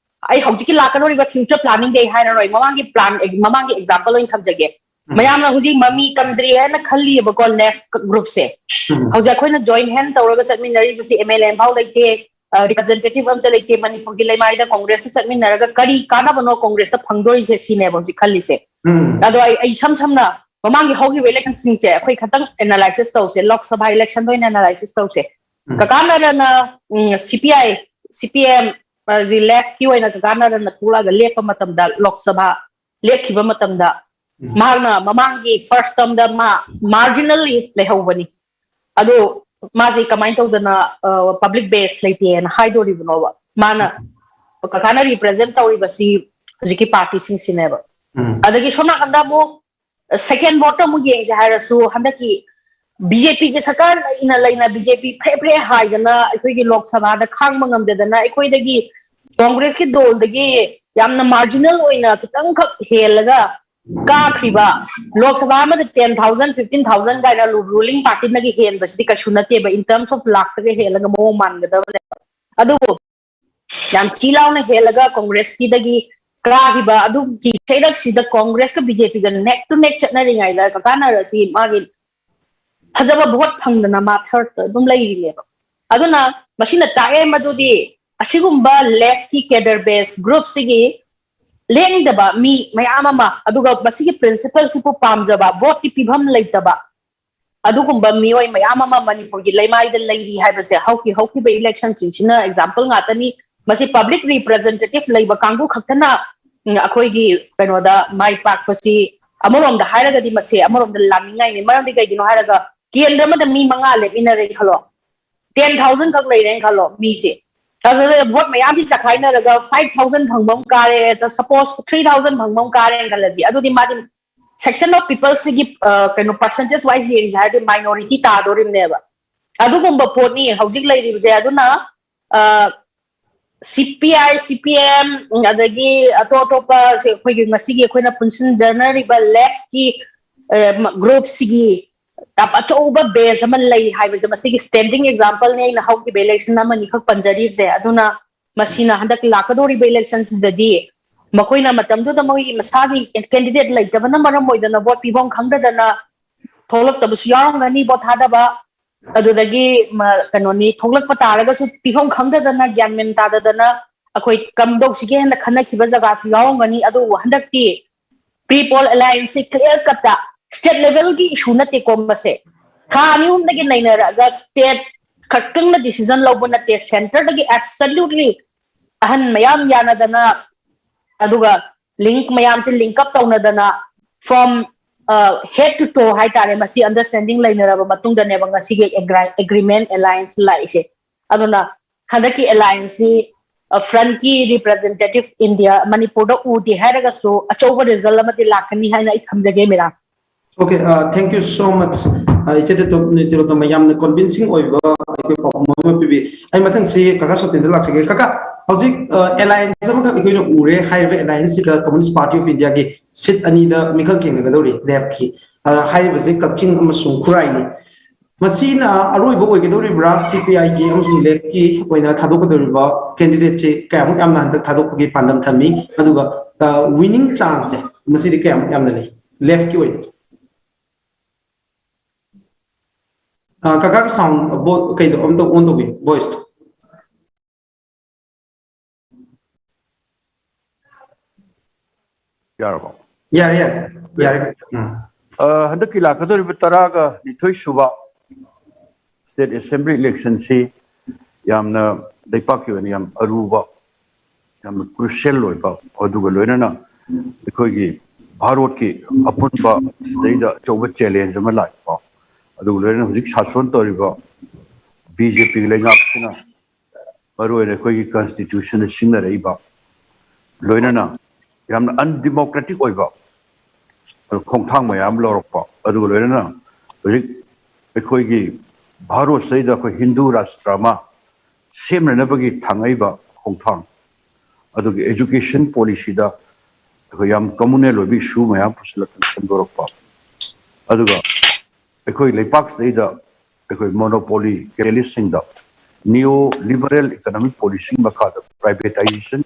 ꯑꯩ ꯍꯧꯖꯤꯛꯀꯤ ꯂꯥꯛꯀꯗꯧꯔꯤꯕ ꯐ꯭ꯌꯨꯆꯔ ꯄ꯭ꯂꯥꯅꯤꯡꯗꯤ ꯑꯩ ꯍꯥꯏꯔꯔꯣꯏ, ꯃꯃꯥꯡꯒꯤ ꯄ꯭ꯂꯥꯟ, ꯃꯃꯥꯡꯒꯤ ꯑꯦꯛꯖꯥꯝꯄꯜ ꯑꯣꯏꯅ ꯊꯝꯖꯒꯦ꯫ ꯎꯝ꯫ ꯃꯌꯥꯝꯅ ꯍꯧꯖꯤꯛ ꯃꯃꯤ ꯀꯟꯗ꯭ꯔꯤ ꯍꯥꯏꯅ ꯈꯜꯂꯤꯕꯀꯣ ꯂꯦꯐ ꯒ꯭ꯔꯨꯞꯁꯦ꯫ ꯎꯝ꯫ ꯍꯧꯖꯤꯛ ꯑꯩꯈꯣꯏꯅ ꯖꯣꯏꯟ ꯍꯦꯟ ꯇꯧꯔꯒ ꯆꯠꯃꯤꯟꯅꯔꯤꯕꯁꯤ ꯑꯦꯝ ꯑꯦꯜ ꯑꯦ ꯑꯝꯐꯥꯎ ꯂꯩꯇꯦ, ꯑ, ꯔꯤꯄ꯭ꯔꯖꯦꯟꯇꯦꯇꯤꯚ ꯑꯝꯇ ꯂꯩꯇꯦ꯫ ꯃꯅꯤꯄꯨꯔꯒꯤ ꯂꯩꯃꯥꯏꯗ ꯀꯣꯡꯒ꯭ꯔꯦꯁꯇ ꯆꯠꯃꯤꯟꯅꯔꯒ ꯀꯔꯤ ꯀꯥꯟꯅꯕꯅꯣ ꯀꯣꯡꯒ꯭ꯔꯦꯁꯇ ꯐꯪꯗꯣꯔꯤꯁꯦ ꯁꯤꯅꯦꯕ ꯍꯧꯖꯤꯛ ꯈꯜꯂꯤꯁꯦ꯫ ꯎꯝ꯫ ꯑꯗꯣ ꯑꯩ, ꯑꯩ ꯏꯁꯝ ꯁꯝꯅ ꯃꯃꯥꯡꯒꯤ ꯍꯧꯈꯤꯕ ꯏꯂꯦꯛꯁꯟꯁꯤꯡꯁꯦ ꯑꯩꯈꯣꯏ ꯈꯇꯪ ꯑꯦꯅꯥꯂꯥꯏꯁꯤꯁ ꯇꯧꯁꯦ, ꯂꯣꯛ ꯁꯚꯥ ꯏꯂꯦꯛꯁꯟꯗ ꯑꯣꯏꯅ ꯑꯦꯅꯥꯂꯥꯏꯁꯤꯁ ꯇꯧꯁꯦ꯫ ꯎꯝ꯫ ꯀꯀꯥ ꯅꯔꯟꯅ, ꯎꯝ, ꯁꯤ ꯄꯤ ꯑꯥꯏ, ꯁꯤ ꯄꯤ ꯑꯦꯝ, ꯑꯗꯒꯤ ꯂꯦꯐꯀꯤ ꯑꯣꯏꯅ ꯀꯀꯥ ꯅꯔꯟꯅ ꯊꯣꯛꯂꯛꯑꯒ ꯂꯦꯞꯄ ꯃꯇꯝꯗ, ꯂꯣꯛ ꯁꯚꯥ ꯂꯦꯞꯈꯤꯕ ꯃꯇꯝꯗ, ꯎꯝ꯫ ꯃꯍꯥꯛꯅ ꯃꯃꯥꯡꯒꯤ ꯐꯥꯔꯁ ꯇꯔꯝꯗ ꯃꯥ ꯃꯥꯔꯖꯤꯅꯦꯜꯂꯤ ꯂꯩꯍꯧꯕꯅꯤ꯫ ꯑꯗꯣ ꯃꯥꯁꯦ ꯀꯃꯥꯏꯅ ꯇꯧꯗꯅ, ꯑ, ꯄꯕ꯭ꯂꯤꯛ ꯕꯦꯁ ꯂꯩꯇꯦꯅ ꯍꯥꯏꯗꯣꯔꯤꯕꯅꯣꯕ? ꯃꯥꯅ, ꯀꯀꯥꯅ ꯔꯤꯄ꯭ꯔꯖꯦꯟ ꯇꯧꯔꯤꯕꯁꯤ ꯍꯧꯖꯤꯛꯀꯤ ꯄꯥꯔꯇꯤꯁꯤꯡꯁꯤꯅꯦꯕ꯫ ꯎꯝ꯫ ꯑꯗꯒꯤ ꯁꯣꯝ ꯅꯥꯀꯟꯗ ꯑꯃꯨꯛ ꯁꯦꯀꯦꯟ ꯚꯣꯠꯇ ꯑꯃꯨꯛ ꯌꯦꯡꯁꯦ ꯍꯥꯏꯔꯁꯨ, ꯍꯟꯗꯛꯀꯤ ꯕꯤ ꯖꯦ ꯄꯤꯒꯤ ꯁꯔꯀꯥꯔ ꯂꯩꯅ ꯂꯩꯅ ꯕꯤ ꯖꯦ ꯄꯤ ꯐ꯭ꯔꯦ ꯐ꯭ꯔꯦ ꯍꯥꯏꯗꯅ ꯑꯩꯈꯣꯏꯒꯤ ꯂꯣꯛ ꯁꯚꯥꯗ ꯈꯥꯡꯕ ꯉꯝꯗꯗꯅ ꯑꯩꯈꯣꯏꯗꯒꯤ ꯀꯣꯡꯒ꯭ꯔꯦꯁꯀꯤ ꯗꯣꯜꯗꯒꯤ ꯌꯥꯝꯅ ꯃꯥꯔꯖꯤꯅꯦꯜ ꯑꯣꯏꯅ ꯈꯤꯇꯪꯈꯛ ꯍꯦꯜꯂꯒ ꯀꯥꯈ꯭ꯔꯤꯕ, ꯂꯣꯛ ꯁꯚꯥ ꯑꯃꯗ ten thousand, fifteen thousand ꯀꯥꯏꯅ ꯔꯨꯂꯤꯡ ꯄꯥꯔꯇꯤꯅꯒꯤ ꯍꯦꯟꯕꯁꯤꯗꯤ ꯀꯩꯁꯨ ꯅꯠꯇꯦꯕ, in terms of ꯂꯥꯛꯇꯒ ꯍꯦꯜꯂꯒ ꯃꯑꯣꯡ ꯃꯥꯟꯒꯗꯕꯅꯦꯕ꯫ ꯑꯗꯨꯕꯨ ꯌꯥꯝ ꯊꯤ ꯂꯥꯎꯅ ꯍꯦꯜꯂꯒ ꯀꯣꯡꯒ꯭ꯔꯦꯁꯀꯤꯗꯒꯤ ꯀꯥꯈꯤꯕ ꯑꯗꯨꯒꯤ ꯆꯩꯔꯛꯁꯤꯗ ꯀꯣꯡꯒ꯭ꯔꯦꯁꯀ ꯕꯤ ꯖꯦ ꯄꯤꯒ neck to neck ꯆꯠꯅꯔꯤꯉꯩꯗ ꯀꯀꯥ ꯅꯔꯁꯤ ꯃꯥꯒꯤ ꯐꯖꯕ ꯚꯣꯠ ꯐꯪꯗꯅ ꯃꯥ ꯊꯥꯔꯠꯇ ꯑꯗꯨꯝ ꯂꯩꯔꯤꯅꯦꯕ꯫ ꯑꯗꯨꯅ ꯃꯁꯤꯅ ꯇꯥꯛꯑꯦ ꯃꯗꯨꯗꯤ ꯑꯁꯤꯒꯨꯝꯕ ꯂꯦꯐꯀꯤ ꯀꯦꯗꯔ ꯕꯦꯁ ꯒ꯭ꯔꯨꯞꯁꯤꯒꯤ ꯂꯦꯡꯗꯕ ꯃꯤ ꯃꯌꯥꯝ ꯑꯃ, ꯑꯗꯨꯒ ꯃꯁꯤꯒꯤ ꯄ꯭ꯔꯤꯟꯁꯤꯄꯜꯁꯤꯕꯨ ꯄꯥꯝꯖꯕ, ꯚꯣꯠꯇꯤ ꯄꯤꯐꯝ ꯂꯩꯇꯕ, ꯑꯗꯨꯒꯨꯝꯕ ꯃꯤꯑꯣꯏ ꯃꯌꯥꯝ ꯑꯃ ꯃꯅꯤꯄꯨꯔꯒꯤ ꯂꯩꯃꯥꯏꯗ ꯂꯩꯔꯤ ꯍꯥꯏꯕꯁꯦ ꯍꯧꯈꯤ-, ꯍꯧꯈꯤꯕ ꯏꯂꯦꯛꯁꯟꯁꯤꯡꯁꯤꯅ ꯑꯦꯛꯖꯥꯝꯄꯜ ꯉꯥꯛꯇꯅꯤ꯫ ꯃꯁꯤ ꯄꯕ꯭ꯂꯤꯛ ꯔꯤꯄ꯭ꯔꯖꯦꯟꯇꯦꯇꯤꯚ ꯂꯩꯕ ꯀꯥꯡꯕꯨ ꯈꯛꯇꯅ, ꯎꯝ, ꯑꯩꯈꯣꯏꯒꯤ ꯀꯩꯅꯣꯗ ꯃꯥꯏ ꯄꯥꯛꯄꯁꯤ ꯑꯃꯔꯣꯝꯗ ꯍꯥꯏꯔꯒꯗꯤ ꯃꯁꯤ ꯑꯃꯔꯣꯝꯗ ꯂꯥꯛꯅꯤꯡꯉꯥꯏꯅꯤ꯫ ꯃꯔꯝꯗꯤ ꯀꯩꯒꯤꯅꯣ ꯍꯥꯏꯔꯒ ꯀꯦꯟꯗ꯭ꯔ ꯑꯃꯗ ꯃꯤ ꯃꯉꯥ ꯂꯦꯞꯃꯤꯟꯅꯔꯦ ꯈꯜꯂꯣ, ten thousand ꯈꯛ ꯂꯩꯔꯦꯅ ꯈꯜꯂꯣ ꯃꯤꯁꯦ, ꯑꯗꯨꯗ ꯚꯣꯠ ꯃꯌꯥꯝꯁꯤ ꯆꯈꯥꯏꯅꯔꯒ five thousand ꯐꯪꯕ ꯑꯃ ꯀꯥꯔꯦ, suppose three thousand ꯐꯪꯕ ꯑꯃ ꯀꯥꯔꯦꯅ ꯈꯜꯂꯁꯤ, ꯑꯗꯨꯗꯤ ꯃꯥꯗꯤ section of people ꯁꯤꯒꯤ, ꯑ, ꯀꯩꯅꯣ, percentage wise ꯌꯦꯡꯁꯦ ꯍꯥꯏꯔꯗꯤ minority ꯇꯥꯗꯣꯔꯤꯕꯅꯦꯕ꯫ ꯑꯗꯨꯒꯨꯝꯕ ꯄꯣꯠꯅꯤ ꯍꯧꯖꯤꯛ ꯂꯩꯔꯤꯕꯁꯦ꯫ ꯑꯗꯨꯅ, ꯑ, ꯁꯤ ꯄꯤ ꯑꯥꯏ, ꯁꯤ ꯄꯤ ꯑꯦꯝ, ꯎꯝ, ꯑꯗꯒꯤ ꯑꯇꯣꯞ ꯑꯇꯣꯞꯄ ꯁꯤ ꯑꯩꯈꯣꯏꯒꯤ ꯉꯁꯤꯒꯤ ꯑꯩꯈꯣꯏꯅ ꯄꯨꯟꯁꯤꯟꯖꯅꯔꯤꯕ ꯂꯦꯐꯀꯤ, ꯑ, ꯃ-, ꯒ꯭ꯔꯨꯞꯁꯤꯒꯤ ꯌꯥꯝ ꯑꯆꯧꯕ ꯕꯦꯁ ꯑꯃ ꯂꯩ ꯍꯥꯏꯕꯁꯦ ꯃꯁꯤꯒꯤ ꯁ꯭ꯇꯦꯟꯗꯤꯡ ꯑꯦꯛꯖꯥꯝꯄꯜꯅꯤ꯫ ꯑꯩꯅ ꯍꯧꯈꯤꯕ ꯏꯂꯦꯛꯁꯟ ꯑꯃꯅꯤꯈꯛ ꯄꯟꯖꯔꯤꯕꯁꯦ꯫ ꯑꯗꯨꯅ ꯃꯁꯤꯅ ꯍꯟꯗꯛ ꯂꯥꯛꯀꯗꯧꯔꯤꯕ ꯏꯂꯦꯛꯁꯟꯁꯤꯗꯗꯤ ꯃꯈꯣꯏꯅ ꯃꯇꯝꯗꯨꯗ ꯃꯣꯏꯒꯤ ꯃꯁꯥꯒꯤ ꯀꯦꯟꯗꯤꯗꯦꯠ ꯂꯩꯇꯕꯅ ꯃꯔꯝ ꯑꯣꯏꯗꯅ ꯚꯣꯠ ꯄꯤꯐꯝ ꯈꯪꯗꯗꯅ ꯊꯣꯛꯂꯛꯇꯕꯁꯨ ꯌꯥꯎꯔꯝꯒꯅꯤ ꯚꯣꯠ ꯊꯥꯗꯕ꯫ ꯑꯗꯨꯗꯒꯤ ꯃ-, ꯀꯩꯅꯣꯅꯤ, ꯊꯣꯛꯂꯛꯄ ꯇꯥꯔꯒꯁꯨ ꯄꯤꯐꯝ ꯈꯪꯗꯗꯅ, ꯒ꯭ꯌꯥꯟ ꯃꯦꯟ ꯇꯥꯗꯗꯅ ꯑꯩꯈꯣꯏ ꯀꯝꯗꯧꯁꯤꯒꯦ ꯍꯥꯏꯅ ꯈꯟꯅꯈꯤꯕ ꯖꯒꯥꯁꯨ ꯌꯥꯎꯔꯝꯒꯅꯤ꯫ ꯑꯗꯨꯕꯨ ꯍꯟꯗꯛꯇꯤ ꯄ꯭ꯔꯤ ꯄꯣꯜ ꯑꯦꯂꯥꯏꯟꯁꯁꯤ ꯀ꯭ꯂꯤꯌꯔ ꯀꯠꯇ ꯁ꯭ꯇꯦꯠ ꯂꯦꯚꯦꯜꯒꯤ ꯏꯁꯨ ꯅꯠꯇꯦꯀꯣ ꯃꯁꯦ꯫ ꯊꯥ ꯑꯅꯤ ꯑꯍꯨꯝꯗꯒꯤ ꯅꯩꯅꯔꯛꯑꯒ ꯁ꯭ꯇꯦꯠ ꯈꯛꯇꯪꯅ ꯗꯤꯁꯤꯖꯟ ꯂꯧꯕ ꯅꯠꯇꯦ, ꯁꯦꯟꯇꯔꯗꯒꯤ ꯑꯦꯕꯁꯜꯌꯨꯠꯂꯤ ꯑꯍꯟ ꯃꯌꯥꯝ ꯌꯥꯅꯗꯅ, ꯑꯗꯨꯒ ꯂꯤꯡꯛ ꯃꯌꯥꯝꯁꯦ ꯂꯤꯡꯛ ꯑꯞ ꯇꯧꯅꯗꯅ, from head to toe ꯍꯥꯏꯇꯥꯔꯦ, ꯃꯁꯤ ꯑꯟꯗꯔꯁ꯭ꯇꯦꯟꯗꯤꯡ ꯂꯩꯅꯔꯕ ꯃꯇꯨꯡꯗꯅꯦꯕ ꯉꯁꯤꯒꯤ ꯑꯦꯒ꯭ꯔꯤꯃꯦꯟ ꯑꯦꯂꯥꯏꯟꯁ ꯂꯥꯛꯏꯁꯦ꯫ ꯑꯗꯨꯅ ꯍꯟꯗꯛꯀꯤ ꯑꯦꯂꯥꯏꯟꯁꯁꯤ, ꯐ꯭ꯔꯟꯠꯀꯤ ꯔꯤꯄ꯭ꯔꯖꯦꯟꯇꯦꯇꯤꯚ ꯏꯟꯗꯤꯌꯥ ꯃꯅꯤꯄꯨꯔꯗ ꯎꯗꯦ ꯍꯥꯏꯔꯒꯁꯨ ꯑꯆꯧꯕ ꯔꯤꯖꯜ ꯑꯃꯗꯤ ꯂꯥꯛꯀꯅꯤ ꯍꯥꯏꯅ ꯑꯩ ꯊꯝꯖꯒꯦ, madam. Okay, uh, thank you so much. Uh, ꯏꯆꯦ ꯇꯤꯂꯣ-, ꯇꯤꯂꯣꯇꯣꯝꯕ, ꯌꯥꯝꯅ ꯀꯟꯚꯤꯟꯁꯤꯡ ꯑꯣꯏꯕ ꯑꯩꯈꯣꯏ ꯄꯥꯎꯈꯨꯝ ꯑꯃ ꯄꯤꯕꯤ꯫ ꯑꯩ ꯃꯊꯪꯁꯤ ꯀꯀꯥ ꯁꯣꯇꯦꯟꯗ ꯂꯥꯛꯆꯒꯦ꯫ ꯀꯀꯥ, ꯍꯧꯖꯤꯛ ꯑꯦꯂꯥꯏꯟꯁ ꯑꯃꯈꯛ ꯑꯩꯈꯣꯏꯅ ꯎꯔꯦ꯫ ꯍꯥꯏꯔꯤꯕ ꯑꯦꯂꯥꯏꯟꯁꯁꯤꯗ ꯀꯝꯃꯨꯅꯤꯁ ꯄꯥꯔꯇꯤ ꯑꯣꯐ ꯏꯟꯗꯤꯌꯥꯒꯤ ꯁꯤꯠ ꯑꯅꯤꯗ ꯃꯤꯈꯜ ꯊꯦꯡꯅꯒꯗꯧꯔꯤ ꯂꯦꯐꯀꯤ꯫ ꯍꯥꯏꯔꯤꯕꯁꯤ ꯀꯛꯆꯤꯡ ꯑꯃꯁꯨꯡ ꯈꯨꯔꯥꯏꯅꯤ꯫ ꯃꯁꯤꯅ ꯑꯔꯣꯏꯕ ꯑꯣꯏꯒꯗꯧꯔꯤꯕ꯭ꯔꯥ? ꯁꯤ ꯄꯤ ꯑꯥꯏꯒꯤ ꯑꯃꯁꯨꯡ ꯂꯦꯐꯀꯤ ꯑꯣꯏꯅ ꯊꯥꯗꯣꯛꯀꯗꯧꯔꯤꯕ ꯀꯦꯟꯗꯤꯗꯦꯠꯁꯤ ꯀꯌꯥꯃꯨꯛ ꯌꯥꯝꯅ ꯍꯟꯗꯛ ꯊꯥꯗꯣꯛꯄꯒꯤ ꯄꯥꯟꯗꯝ ꯊꯝꯃꯤ? ꯑꯗꯨꯒ ꯋꯤꯅꯤꯡ ꯆꯥꯟꯁꯁꯦ ꯃꯁꯤꯗꯤ ꯀꯌꯥꯃꯨꯛ ꯌꯥꯝꯅ ꯂꯩ ꯂꯦꯐꯀꯤ ꯑꯣꯏꯅ? ꯑ, ꯀꯀꯥꯒꯤ ꯁꯥꯎꯟ ꯀꯩꯗꯣ ꯑꯝꯇ ꯑꯣꯟ ꯇꯧꯕꯤꯌꯨ, ꯚꯣꯏꯁꯇꯣ꯫ ꯌꯥꯔꯕꯣ? ꯌꯥꯔꯦ, ꯌꯥꯔꯦ, ꯌꯥꯔꯦ꯫ ꯎꯝ꯫ ꯑ, ꯍꯟꯗꯛꯀꯤ ꯂꯥꯛꯀꯗꯧꯔꯤꯕ ꯇꯔꯥꯒ ꯅꯤꯊꯣꯏ ꯁꯨꯕ ꯁ꯭ꯇꯦꯠ ꯑꯦꯁꯦꯝꯕ꯭ꯂꯤ ꯏꯂꯦꯛꯁꯟꯁꯤ ꯌꯥꯝꯅ ꯂꯩꯄꯥꯛꯀꯤ ꯑꯣꯏꯅ ꯌꯥꯝ ꯑꯔꯨꯕ, ꯌꯥꯝꯅ ꯀ꯭ꯔꯨꯁꯤꯌꯦꯜ ꯑꯣꯏꯕ, ꯑꯗꯨꯒ ꯂꯣꯏꯅꯅ ꯑꯩꯈꯣꯏꯒꯤ ꯚꯥꯔꯣꯠꯀꯤ ꯑꯄꯨꯟꯕ ꯁꯤꯗꯩꯗ ꯑꯆꯧꯕ ꯆꯦꯂꯦꯟꯖ ꯑꯃ ꯂꯥꯛꯏꯀꯣ꯫ ꯑꯗꯨꯒ ꯂꯣꯏꯅꯅ ꯍꯧꯖꯤꯛ ꯁꯥꯁꯣꯟ ꯇꯧꯔꯤꯕ ꯕꯤ ꯖꯦ ꯄꯤ ꯂꯩꯉꯥꯛꯁꯤꯅ ꯃꯔꯨꯑꯣꯏꯅ ꯑꯩꯈꯣꯏꯒꯤ ꯀꯟꯁꯇꯤꯇ꯭ꯌꯨꯁꯟꯗ ꯁꯤꯖꯤꯟꯅꯔꯛꯏꯕ, ꯂꯣꯏꯅꯅ ꯌꯥꯝꯅ ꯑꯟꯗꯤꯃꯣꯀ꯭ꯔꯦꯇꯤꯛ ꯑꯣꯏꯕ ꯈꯣꯡꯊꯥꯡ ꯃꯌꯥꯝ ꯂꯧꯔꯛꯄ, ꯑꯗꯨꯒ ꯂꯣꯏꯅꯅ ꯍꯧꯖꯤꯛ ꯑꯩꯈꯣꯏꯒꯤ ꯚꯥꯔꯣꯠꯁꯤꯗꯩꯗ ꯑꯩꯈꯣꯏ ꯍꯤꯟꯗꯨ ꯔꯥꯁꯇ꯭ꯔ ꯑꯃ ꯁꯦꯝꯅꯅꯕꯒꯤ ꯊꯥꯡꯉꯛꯏꯕ ꯈꯣꯡꯊꯥꯡ, ꯑꯗꯨꯒ ꯏꯖꯨꯀꯦꯁꯟ ꯄꯣꯂꯤꯁꯤꯗ ꯑꯩꯈꯣꯏ ꯌꯥꯝ ꯀꯃꯨꯅꯦꯜ ꯑꯣꯏꯕ ꯏꯁꯨ ꯃꯌꯥꯝ ꯄꯨꯁꯤꯜꯂꯛꯇꯅ ꯁꯦꯝꯗꯣꯔꯛꯄ, ꯑꯗꯨꯒ ꯑꯩꯈꯣꯏ ꯂꯩꯄꯥꯛꯁꯤꯗꯩꯗ ꯑꯩꯈꯣꯏ ꯃꯣꯅꯣꯄꯣꯂꯤ ꯀꯦꯄꯤꯇꯦꯂꯤꯁꯁꯤꯡꯗ ꯅꯤꯌꯣ ꯂꯤꯕꯔꯦꯜ ꯏꯀꯣꯅꯣꯃꯤꯛ ꯄꯣꯂꯤꯁꯤ ꯃꯈꯥꯗ ꯄ꯭ꯔꯥꯏꯚꯦꯇꯥꯏꯖꯦꯁꯟ,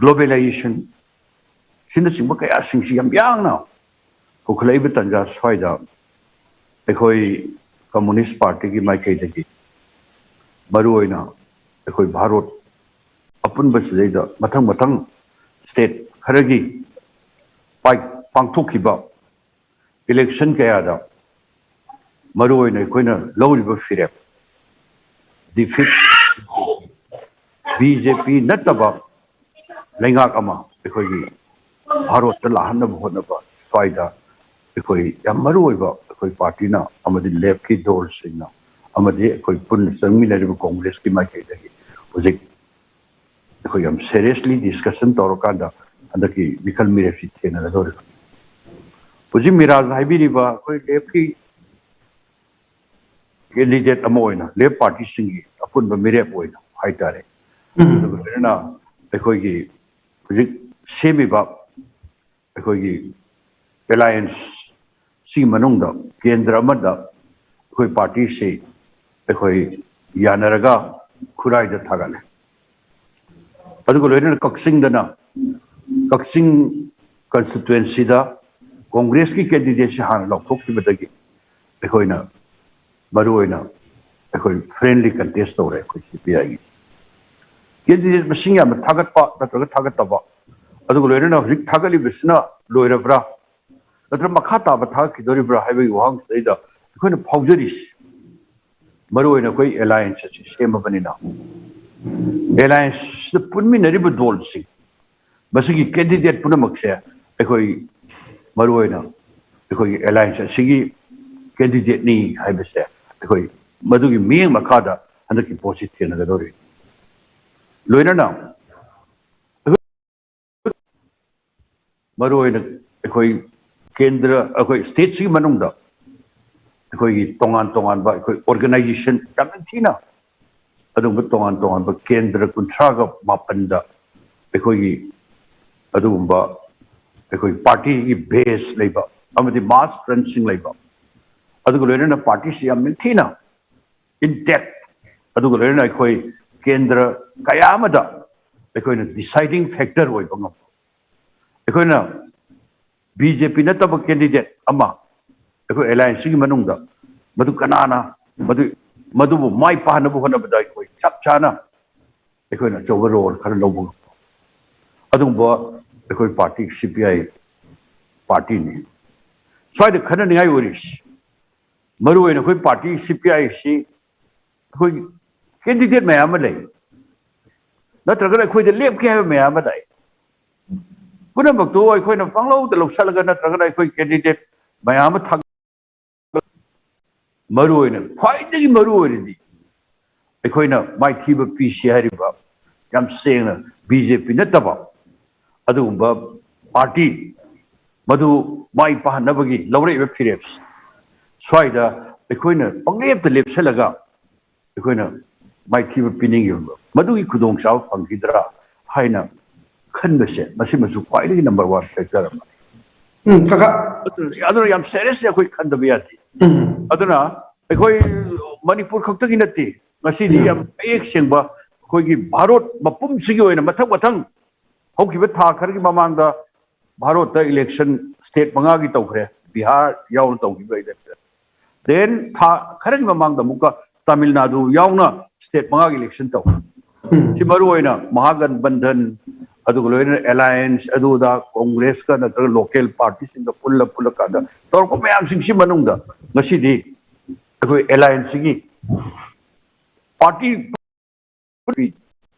ꯒ꯭ꯂꯣꯕꯦꯂꯥꯏꯖꯦꯁꯟ, ꯁꯤꯅꯆꯤꯡꯕ ꯀꯌꯥꯁꯤꯡꯁꯤ ꯌꯥꯝ ꯌꯥꯡꯅ ꯄꯨꯈꯠꯂꯛꯏꯕ ꯇꯥꯟꯖꯥ ꯁ꯭ꯋꯥꯏꯗ ꯑꯩꯈꯣꯏ ꯀꯝꯃꯨꯅꯤꯁ ꯄꯥꯔꯇꯤꯒꯤ ꯃꯥꯏꯀꯩꯗꯒꯤ ꯃꯔꯨꯑꯣꯏꯅ ꯑꯩꯈꯣꯏ ꯚꯥꯔꯣꯠ ꯑꯄꯨꯟꯕꯁꯤꯗꯩꯗ ꯃꯊꯪ ꯃꯊꯪ ꯁ꯭ꯇꯦꯠ ꯈꯔꯒꯤ ꯄꯥꯡꯊꯣꯛꯈꯤꯕ ꯏꯂꯦꯛꯁꯟ ꯀꯌꯥꯗ ꯃꯔꯨꯑꯣꯏꯅ ꯑꯩꯈꯣꯏꯅ ꯂꯧꯔꯤꯕ ꯐꯤꯔꯦꯞ, ꯗꯤꯐꯤꯠ, ꯕꯤ ꯖꯦ ꯄꯤ ꯅꯠꯇꯕ ꯂꯩꯉꯥꯛ ꯑꯃ ꯑꯩꯈꯣꯏꯒꯤ ꯚꯥꯔꯣꯠꯇ ꯂꯥꯛꯍꯟꯅꯕ ꯍꯣꯠꯅꯕ ꯁ꯭ꯋꯥꯏꯗ ꯑꯩꯈꯣꯏ ꯌꯥꯝ ꯃꯔꯨ ꯑꯣꯏꯕ ꯑꯩꯈꯣꯏ ꯄꯥꯔꯇꯤꯅ ꯑꯃꯗꯤ ꯂꯦꯐꯀꯤ ꯗꯣꯜꯁꯤꯡꯅ ꯑꯃꯗꯤ ꯑꯩꯈꯣꯏ ꯄꯨꯟꯅ ꯆꯪꯃꯤꯟꯅꯔꯤꯕ ꯀꯣꯡꯒ꯭ꯔꯦꯁꯀꯤ ꯃꯥꯏꯀꯩꯗꯒꯤ ꯍꯧꯖꯤꯛ ꯑꯩꯈꯣꯏ ꯌꯥꯝ ꯁꯦꯔꯤꯌꯁꯂꯤ ꯗꯤꯁꯀꯁꯟ ꯇꯧꯔꯀꯥꯟꯗ ꯍꯟꯗꯛꯀꯤ ꯃꯤꯈꯜ ꯃꯤꯔꯦꯞꯁꯤ ꯊꯦꯡꯅꯒꯗꯧꯔꯤꯕ꯫ ꯍꯧꯖꯤꯛ ꯃꯤꯔꯥꯖ ꯍꯥꯏꯕꯤꯔꯤꯕ ꯑꯩꯈꯣꯏ ꯂꯦꯐꯀꯤ ꯀꯦꯟꯗꯤꯗꯦꯠ ꯑꯃ ꯑꯣꯏꯅ ꯂꯦꯐ ꯄꯥꯔꯇꯤꯁꯤꯡꯒꯤ ꯑꯄꯨꯟꯕ ꯃꯤꯔꯦꯞ ꯑꯣꯏꯅ ꯍꯥꯏꯇꯥꯔꯦ꯫ ꯑꯗꯨꯒ ꯂꯣꯏꯅꯅ ꯑꯩꯈꯣꯏꯒꯤ ꯍꯧꯖꯤꯛ ꯁꯦꯝꯃꯤꯕ ꯑꯩꯈꯣꯏꯒꯤ ꯑꯦꯂꯥꯏꯌꯦꯟꯁ ꯁꯤꯒꯤ ꯃꯅꯨꯡꯗ ꯀꯦꯟꯗ꯭ꯔ ꯑꯃꯗ ꯑꯩꯈꯣꯏ ꯄꯥꯔꯇꯤꯁꯤ ꯑꯩꯈꯣꯏ ꯌꯥꯅꯔꯒ ꯈꯨꯔꯥꯏꯗ ꯊꯥꯒꯠꯂꯦ꯫ ꯑꯗꯨꯒ ꯂꯣꯏꯅꯅ ꯀꯛꯆꯤꯡꯗꯅ, ꯀꯛꯆꯤꯡ ꯀꯟꯁꯇꯤꯇ꯭ꯋꯦꯟꯁꯤꯗ ꯀꯣꯡꯒ꯭ꯔꯦꯁꯀꯤ ꯀꯦꯟꯗꯤꯗꯦꯠꯁꯤ ꯍꯥꯟꯅ ꯂꯧꯊꯣꯛꯈꯤꯕꯗꯒꯤ ꯑꯩꯈꯣꯏꯅ ꯃꯔꯨꯑꯣꯏꯅ ꯑꯩꯈꯣꯏ ꯐ꯭ꯔꯦꯟꯂꯤ ꯀꯟꯇꯦꯁ ꯇꯧꯔꯦ ꯑꯩꯈꯣꯏ ꯁꯤ ꯄꯤ ꯑꯥꯏꯒꯤ꯫ ꯀꯦꯟꯗꯤꯗꯦꯠ ꯃꯁꯤꯡ ꯌꯥꯝꯅ ꯊꯥꯒꯠꯄ ꯅꯠꯇ꯭ꯔꯒ ꯊꯥꯒꯠꯇꯕ, ꯑꯗꯨꯒ ꯂꯣꯏꯅꯅ ꯍꯧꯖꯤꯛ ꯊꯥꯒꯠꯂꯤꯕꯁꯤꯅ ꯂꯣꯏꯔꯕ꯭ꯔꯥ ꯅꯠꯇ꯭ꯔꯒ ꯃꯈꯥ ꯇꯥꯕ ꯊꯥꯒꯠꯈꯤꯗꯣꯔꯤꯕ꯭ꯔꯥ ꯍꯥꯏꯕꯒꯤ ꯋꯥꯍꯪꯁꯤꯗꯩꯗ ꯑꯩꯈꯣꯏꯅ ꯐꯥꯎꯖꯔꯤꯁꯤ꯫ ꯃꯔꯨꯑꯣꯏꯅ ꯑꯩꯈꯣꯏ ꯑꯦꯂꯥꯏꯌꯦꯟꯁ ꯑꯁꯤ ꯁꯦꯝꯃꯕꯅꯤꯅ, ꯑꯦꯂꯥꯌꯦꯟꯁꯇ ꯄꯨꯟꯃꯤꯟꯅꯔꯤꯕ ꯗꯣꯜꯁꯤꯡ, ꯃꯁꯤꯒꯤ ꯀꯦꯟꯗꯤꯗꯦꯠ ꯄꯨꯝꯅꯃꯛꯁꯦ ꯑꯩꯈꯣꯏ ꯃꯔꯨꯑꯣꯏꯅ ꯑꯩꯈꯣꯏꯒꯤ ꯑꯦꯂꯥꯌꯦꯟꯁ ꯑꯁꯤꯒꯤ ꯀꯦꯟꯗꯤꯗꯦꯠꯅꯤ ꯍꯥꯏꯕꯁꯦ ꯑꯩꯈꯣꯏ ꯃꯗꯨꯒꯤ ꯃꯤꯠꯌꯦꯡ ꯃꯈꯥꯗ ꯍꯟꯗꯛꯀꯤ ꯄꯣꯠꯁꯤ ꯊꯦꯡꯅꯒꯗꯧꯔꯤ꯫ ꯂꯣꯏꯅꯅ ꯃꯔꯨꯑꯣꯏꯅ ꯑꯩꯈꯣꯏ ꯀꯦꯟꯗ꯭ꯔ, ꯑꯩꯈꯣꯏ ꯁ꯭ꯇꯦꯠꯁꯤꯒꯤ ꯃꯅꯨꯡꯗ ꯑꯩꯈꯣꯏꯒꯤ ꯇꯣꯉꯥꯟ ꯇꯣꯉꯥꯟꯕ ꯑꯩꯈꯣꯏ ꯑꯣꯔꯒꯅꯥꯏꯖꯦꯁꯟ ꯌꯥꯝꯅ ꯊꯤꯅ ꯑꯗꯨꯒꯨꯝꯕ ꯇꯣꯉꯥꯟ ꯇꯣꯉꯥꯟꯕ ꯀꯦꯟꯗ꯭ꯔ ꯀꯨꯟꯊ꯭ꯔꯥꯒ ꯃꯥꯄꯟꯗ ꯑꯩꯈꯣꯏꯒꯤ ꯑꯗꯨꯒꯨꯝꯕ ꯑꯩꯈꯣꯏ ꯄꯥꯔꯇꯤꯒꯤ ꯕꯦꯁ ꯂꯩꯕ ꯑꯃꯗꯤ ꯃꯥꯁ ꯐ꯭ꯔꯟꯁꯤꯡ ꯂꯩꯕ, ꯑꯗꯨꯒ ꯂꯣꯏꯅꯅ ꯄꯥꯔꯇꯤꯁꯤ ꯌꯥꯝ ꯅꯤꯡꯊꯤꯅ ꯏꯟꯇꯦꯛ, ꯑꯗꯨꯒ ꯂꯣꯏꯅꯅ ꯑꯩꯈꯣꯏ ꯀꯦꯟꯗ꯭ꯔ ꯀꯌꯥ ꯑꯃꯗ ꯑꯩꯈꯣꯏꯅ ꯗꯤꯁꯥꯏꯗꯤꯡ ꯐꯦꯛꯇꯔ ꯑꯣꯏꯕ ꯉꯝꯕ꯫ ꯑꯩꯈꯣꯏꯅ ꯕꯤ ꯖꯦ ꯄꯤ ꯅꯠꯇꯕ ꯀꯦꯟꯗꯤꯗꯦꯠ ꯑꯃ ꯑꯩꯈꯣꯏ ꯑꯦꯂꯥꯌꯦꯟꯁꯁꯤꯒꯤ ꯃꯅꯨꯡꯗ ꯃꯗꯨ ꯀꯅꯥꯅ ꯃꯗꯨ, ꯃꯗꯨꯕꯨ ꯃꯥꯏ ꯄꯥꯛꯅꯕ ꯍꯣꯠꯅꯕꯗ ꯑꯩꯈꯣꯏ ꯆꯞ ꯆꯥꯅ ꯑꯩꯈꯣꯏꯅ ꯑꯆꯧꯕ ꯔꯣꯜ ꯈꯔ ꯂꯧꯕ ꯉꯝꯕ ꯑꯗꯨꯒꯨꯝꯕ ꯑꯩꯈꯣꯏ ꯄꯥꯔꯇꯤ ꯁꯤ ꯄꯤ ꯑꯥꯏ ꯄꯥꯔꯇꯤꯅꯤ꯫ ꯁ꯭ꯋꯥꯏꯗ ꯈꯟꯅꯅꯤꯡꯉꯥꯏ ꯑꯣꯏꯔꯤꯁꯤ, ꯃꯔꯨꯑꯣꯏꯅ ꯑꯩꯈꯣꯏ ꯄꯥꯔꯇꯤ ꯁꯤ ꯄꯤ ꯑꯥꯏ ꯁꯤ ꯑꯩꯈꯣꯏ ꯀꯦꯟꯗꯤꯗꯦꯠ ꯃꯌꯥꯝ ꯑꯃ ꯂꯩ, ꯅꯠꯇ꯭ꯔꯒꯅ ꯑꯩꯈꯣꯏꯗ ꯂꯦꯞꯀꯦ ꯍꯥꯏꯕ ꯃꯌꯥꯝ ꯑꯃ ꯂꯩ꯫ ꯄꯨꯝꯅꯃꯛꯇꯨ ꯑꯩꯈꯣꯏꯅ ꯄꯪꯂꯧꯗ ꯂꯧꯁꯜꯂꯒ ꯅꯠꯇ꯭ꯔꯒꯅ ꯑꯩꯈꯣꯏ ꯀꯦꯟꯗꯤꯗꯦꯠ ꯃꯌꯥꯝ ꯑꯃ ꯊꯥꯒꯠ-, ꯃꯔꯨꯑꯣꯏꯅ, ꯈ꯭ꯋꯥꯏꯗꯒꯤ ꯃꯔꯨ ꯑꯣꯏꯔꯤꯗꯤ ꯑꯩꯈꯣꯏꯅ ꯃꯥꯏꯊꯤꯕ ꯄꯤꯁꯤ ꯍꯥꯏꯔꯤꯕ ꯌꯥꯝ ꯁꯦꯡꯅ ꯕꯤ ꯖꯦ ꯄꯤ ꯅꯠꯇꯕ ꯑꯗꯨꯒꯨꯝꯕ ꯄꯥꯔꯇꯤ ꯃꯗꯨ ꯃꯥꯏ ꯄꯥꯛꯍꯟꯅꯕꯒꯤ ꯂꯧꯔꯛꯏꯕ ꯐꯤꯔꯦꯞ ꯁ꯭ꯋꯥꯏꯗ ꯑꯩꯈꯣꯏꯅ ꯄꯪꯂꯦꯞꯇ ꯂꯦꯞꯁꯤꯜꯂꯒ ꯑꯩꯈꯣꯏꯅ ꯃꯥꯏꯊꯤꯕ ꯄꯤꯅꯤꯡꯉꯤꯕ ꯃꯗꯨꯒꯤ ꯈꯨꯗꯣꯡꯆꯥꯕ ꯐꯪꯈꯤꯗ꯭ꯔꯥ ꯍꯥꯏꯅ ꯈꯟꯕꯁꯦ, ꯃꯁꯤꯃꯁꯨ ꯈ꯭ꯋꯥꯏꯗꯒꯤ ꯅꯝꯕꯔ ꯋꯥꯟ ꯐꯦꯛꯇꯔ ꯑꯃꯅꯤ꯫ ꯎꯝ, ꯀꯀꯥ꯫ ꯑꯗꯨꯅ, ꯑꯗꯨꯅ ꯌꯥꯝ ꯁꯦꯔꯤꯌꯁꯂꯤ ꯑꯩꯈꯣꯏ ꯈꯟꯗꯕ ꯌꯥꯗꯦ꯫ ꯎꯝ, ꯑꯗꯨꯅ ꯑꯩꯈꯣꯏ ꯃꯅꯤꯄꯨꯔ ꯈꯛꯇꯒꯤ ꯅꯠꯇꯦ, ꯉꯁꯤꯗꯤ ꯎꯝ꯫ ꯌꯥꯝ ꯃꯌꯦꯛ ꯁꯦꯡꯕ ꯑꯩꯈꯣꯏꯒꯤ ꯚꯥꯔꯣꯠ ꯃꯄꯨꯝꯁꯤꯒꯤ ꯑꯣꯏꯅ ꯃꯊꯪ ꯃꯊꯪ ꯍꯧꯈꯤꯕ ꯊꯥ ꯈꯔꯒꯤ ꯃꯃꯥꯡꯗ ꯚꯥꯔꯣꯠꯇ ꯏꯂꯦꯛꯁꯟ ꯁ꯭ꯇꯦꯠ ꯃꯉꯥꯒꯤ ꯇꯧꯈ꯭ꯔꯦ, ꯕꯤꯍꯥꯔ ꯌꯥꯎꯅ ꯇꯧꯈꯤꯕ ꯏꯂꯦꯛꯁꯟ꯫ ꯗꯦꯟ ꯊꯥ ꯈꯔꯒꯤ ꯃꯃꯥꯡꯗ ꯑꯃꯨꯛꯀ ꯇꯥꯃꯤꯜ ꯅꯥꯗꯨ ꯌꯥꯎꯅ ꯁ꯭ꯇꯦꯠ ꯃꯉꯥꯒꯤ ꯏꯂꯦꯛꯁꯟ ꯇꯧꯈ꯭ꯔꯦ꯫ ꯎꯝ, ꯁꯤ ꯃꯔꯨ ꯑꯣꯏꯅ ꯃꯍꯥꯒꯟꯕꯟꯙꯟ, ꯑꯗꯨꯒ ꯂꯣꯏꯅꯅ ꯑꯦꯂꯥꯌꯟꯁ, ꯑꯗꯨꯗ ꯀꯣꯡꯒ꯭ꯔꯦꯁꯀ ꯅꯠꯇ꯭ꯔꯒ ꯂꯣꯀꯦꯜ ꯄꯥꯔꯇꯤꯁꯤꯡꯒ ꯄꯨꯜꯂ ꯄꯨꯜꯂꯀꯥꯟꯗ ꯇꯧꯔꯛꯄ ꯃꯌꯥꯝꯁꯤꯡꯁꯤ ꯃꯅꯨꯡꯗ ꯉꯁꯤꯗꯤ ꯑꯩꯈꯣꯏ ꯑꯦꯂꯥꯌꯟꯁꯁꯤꯒꯤ ꯄꯥꯔꯇꯤ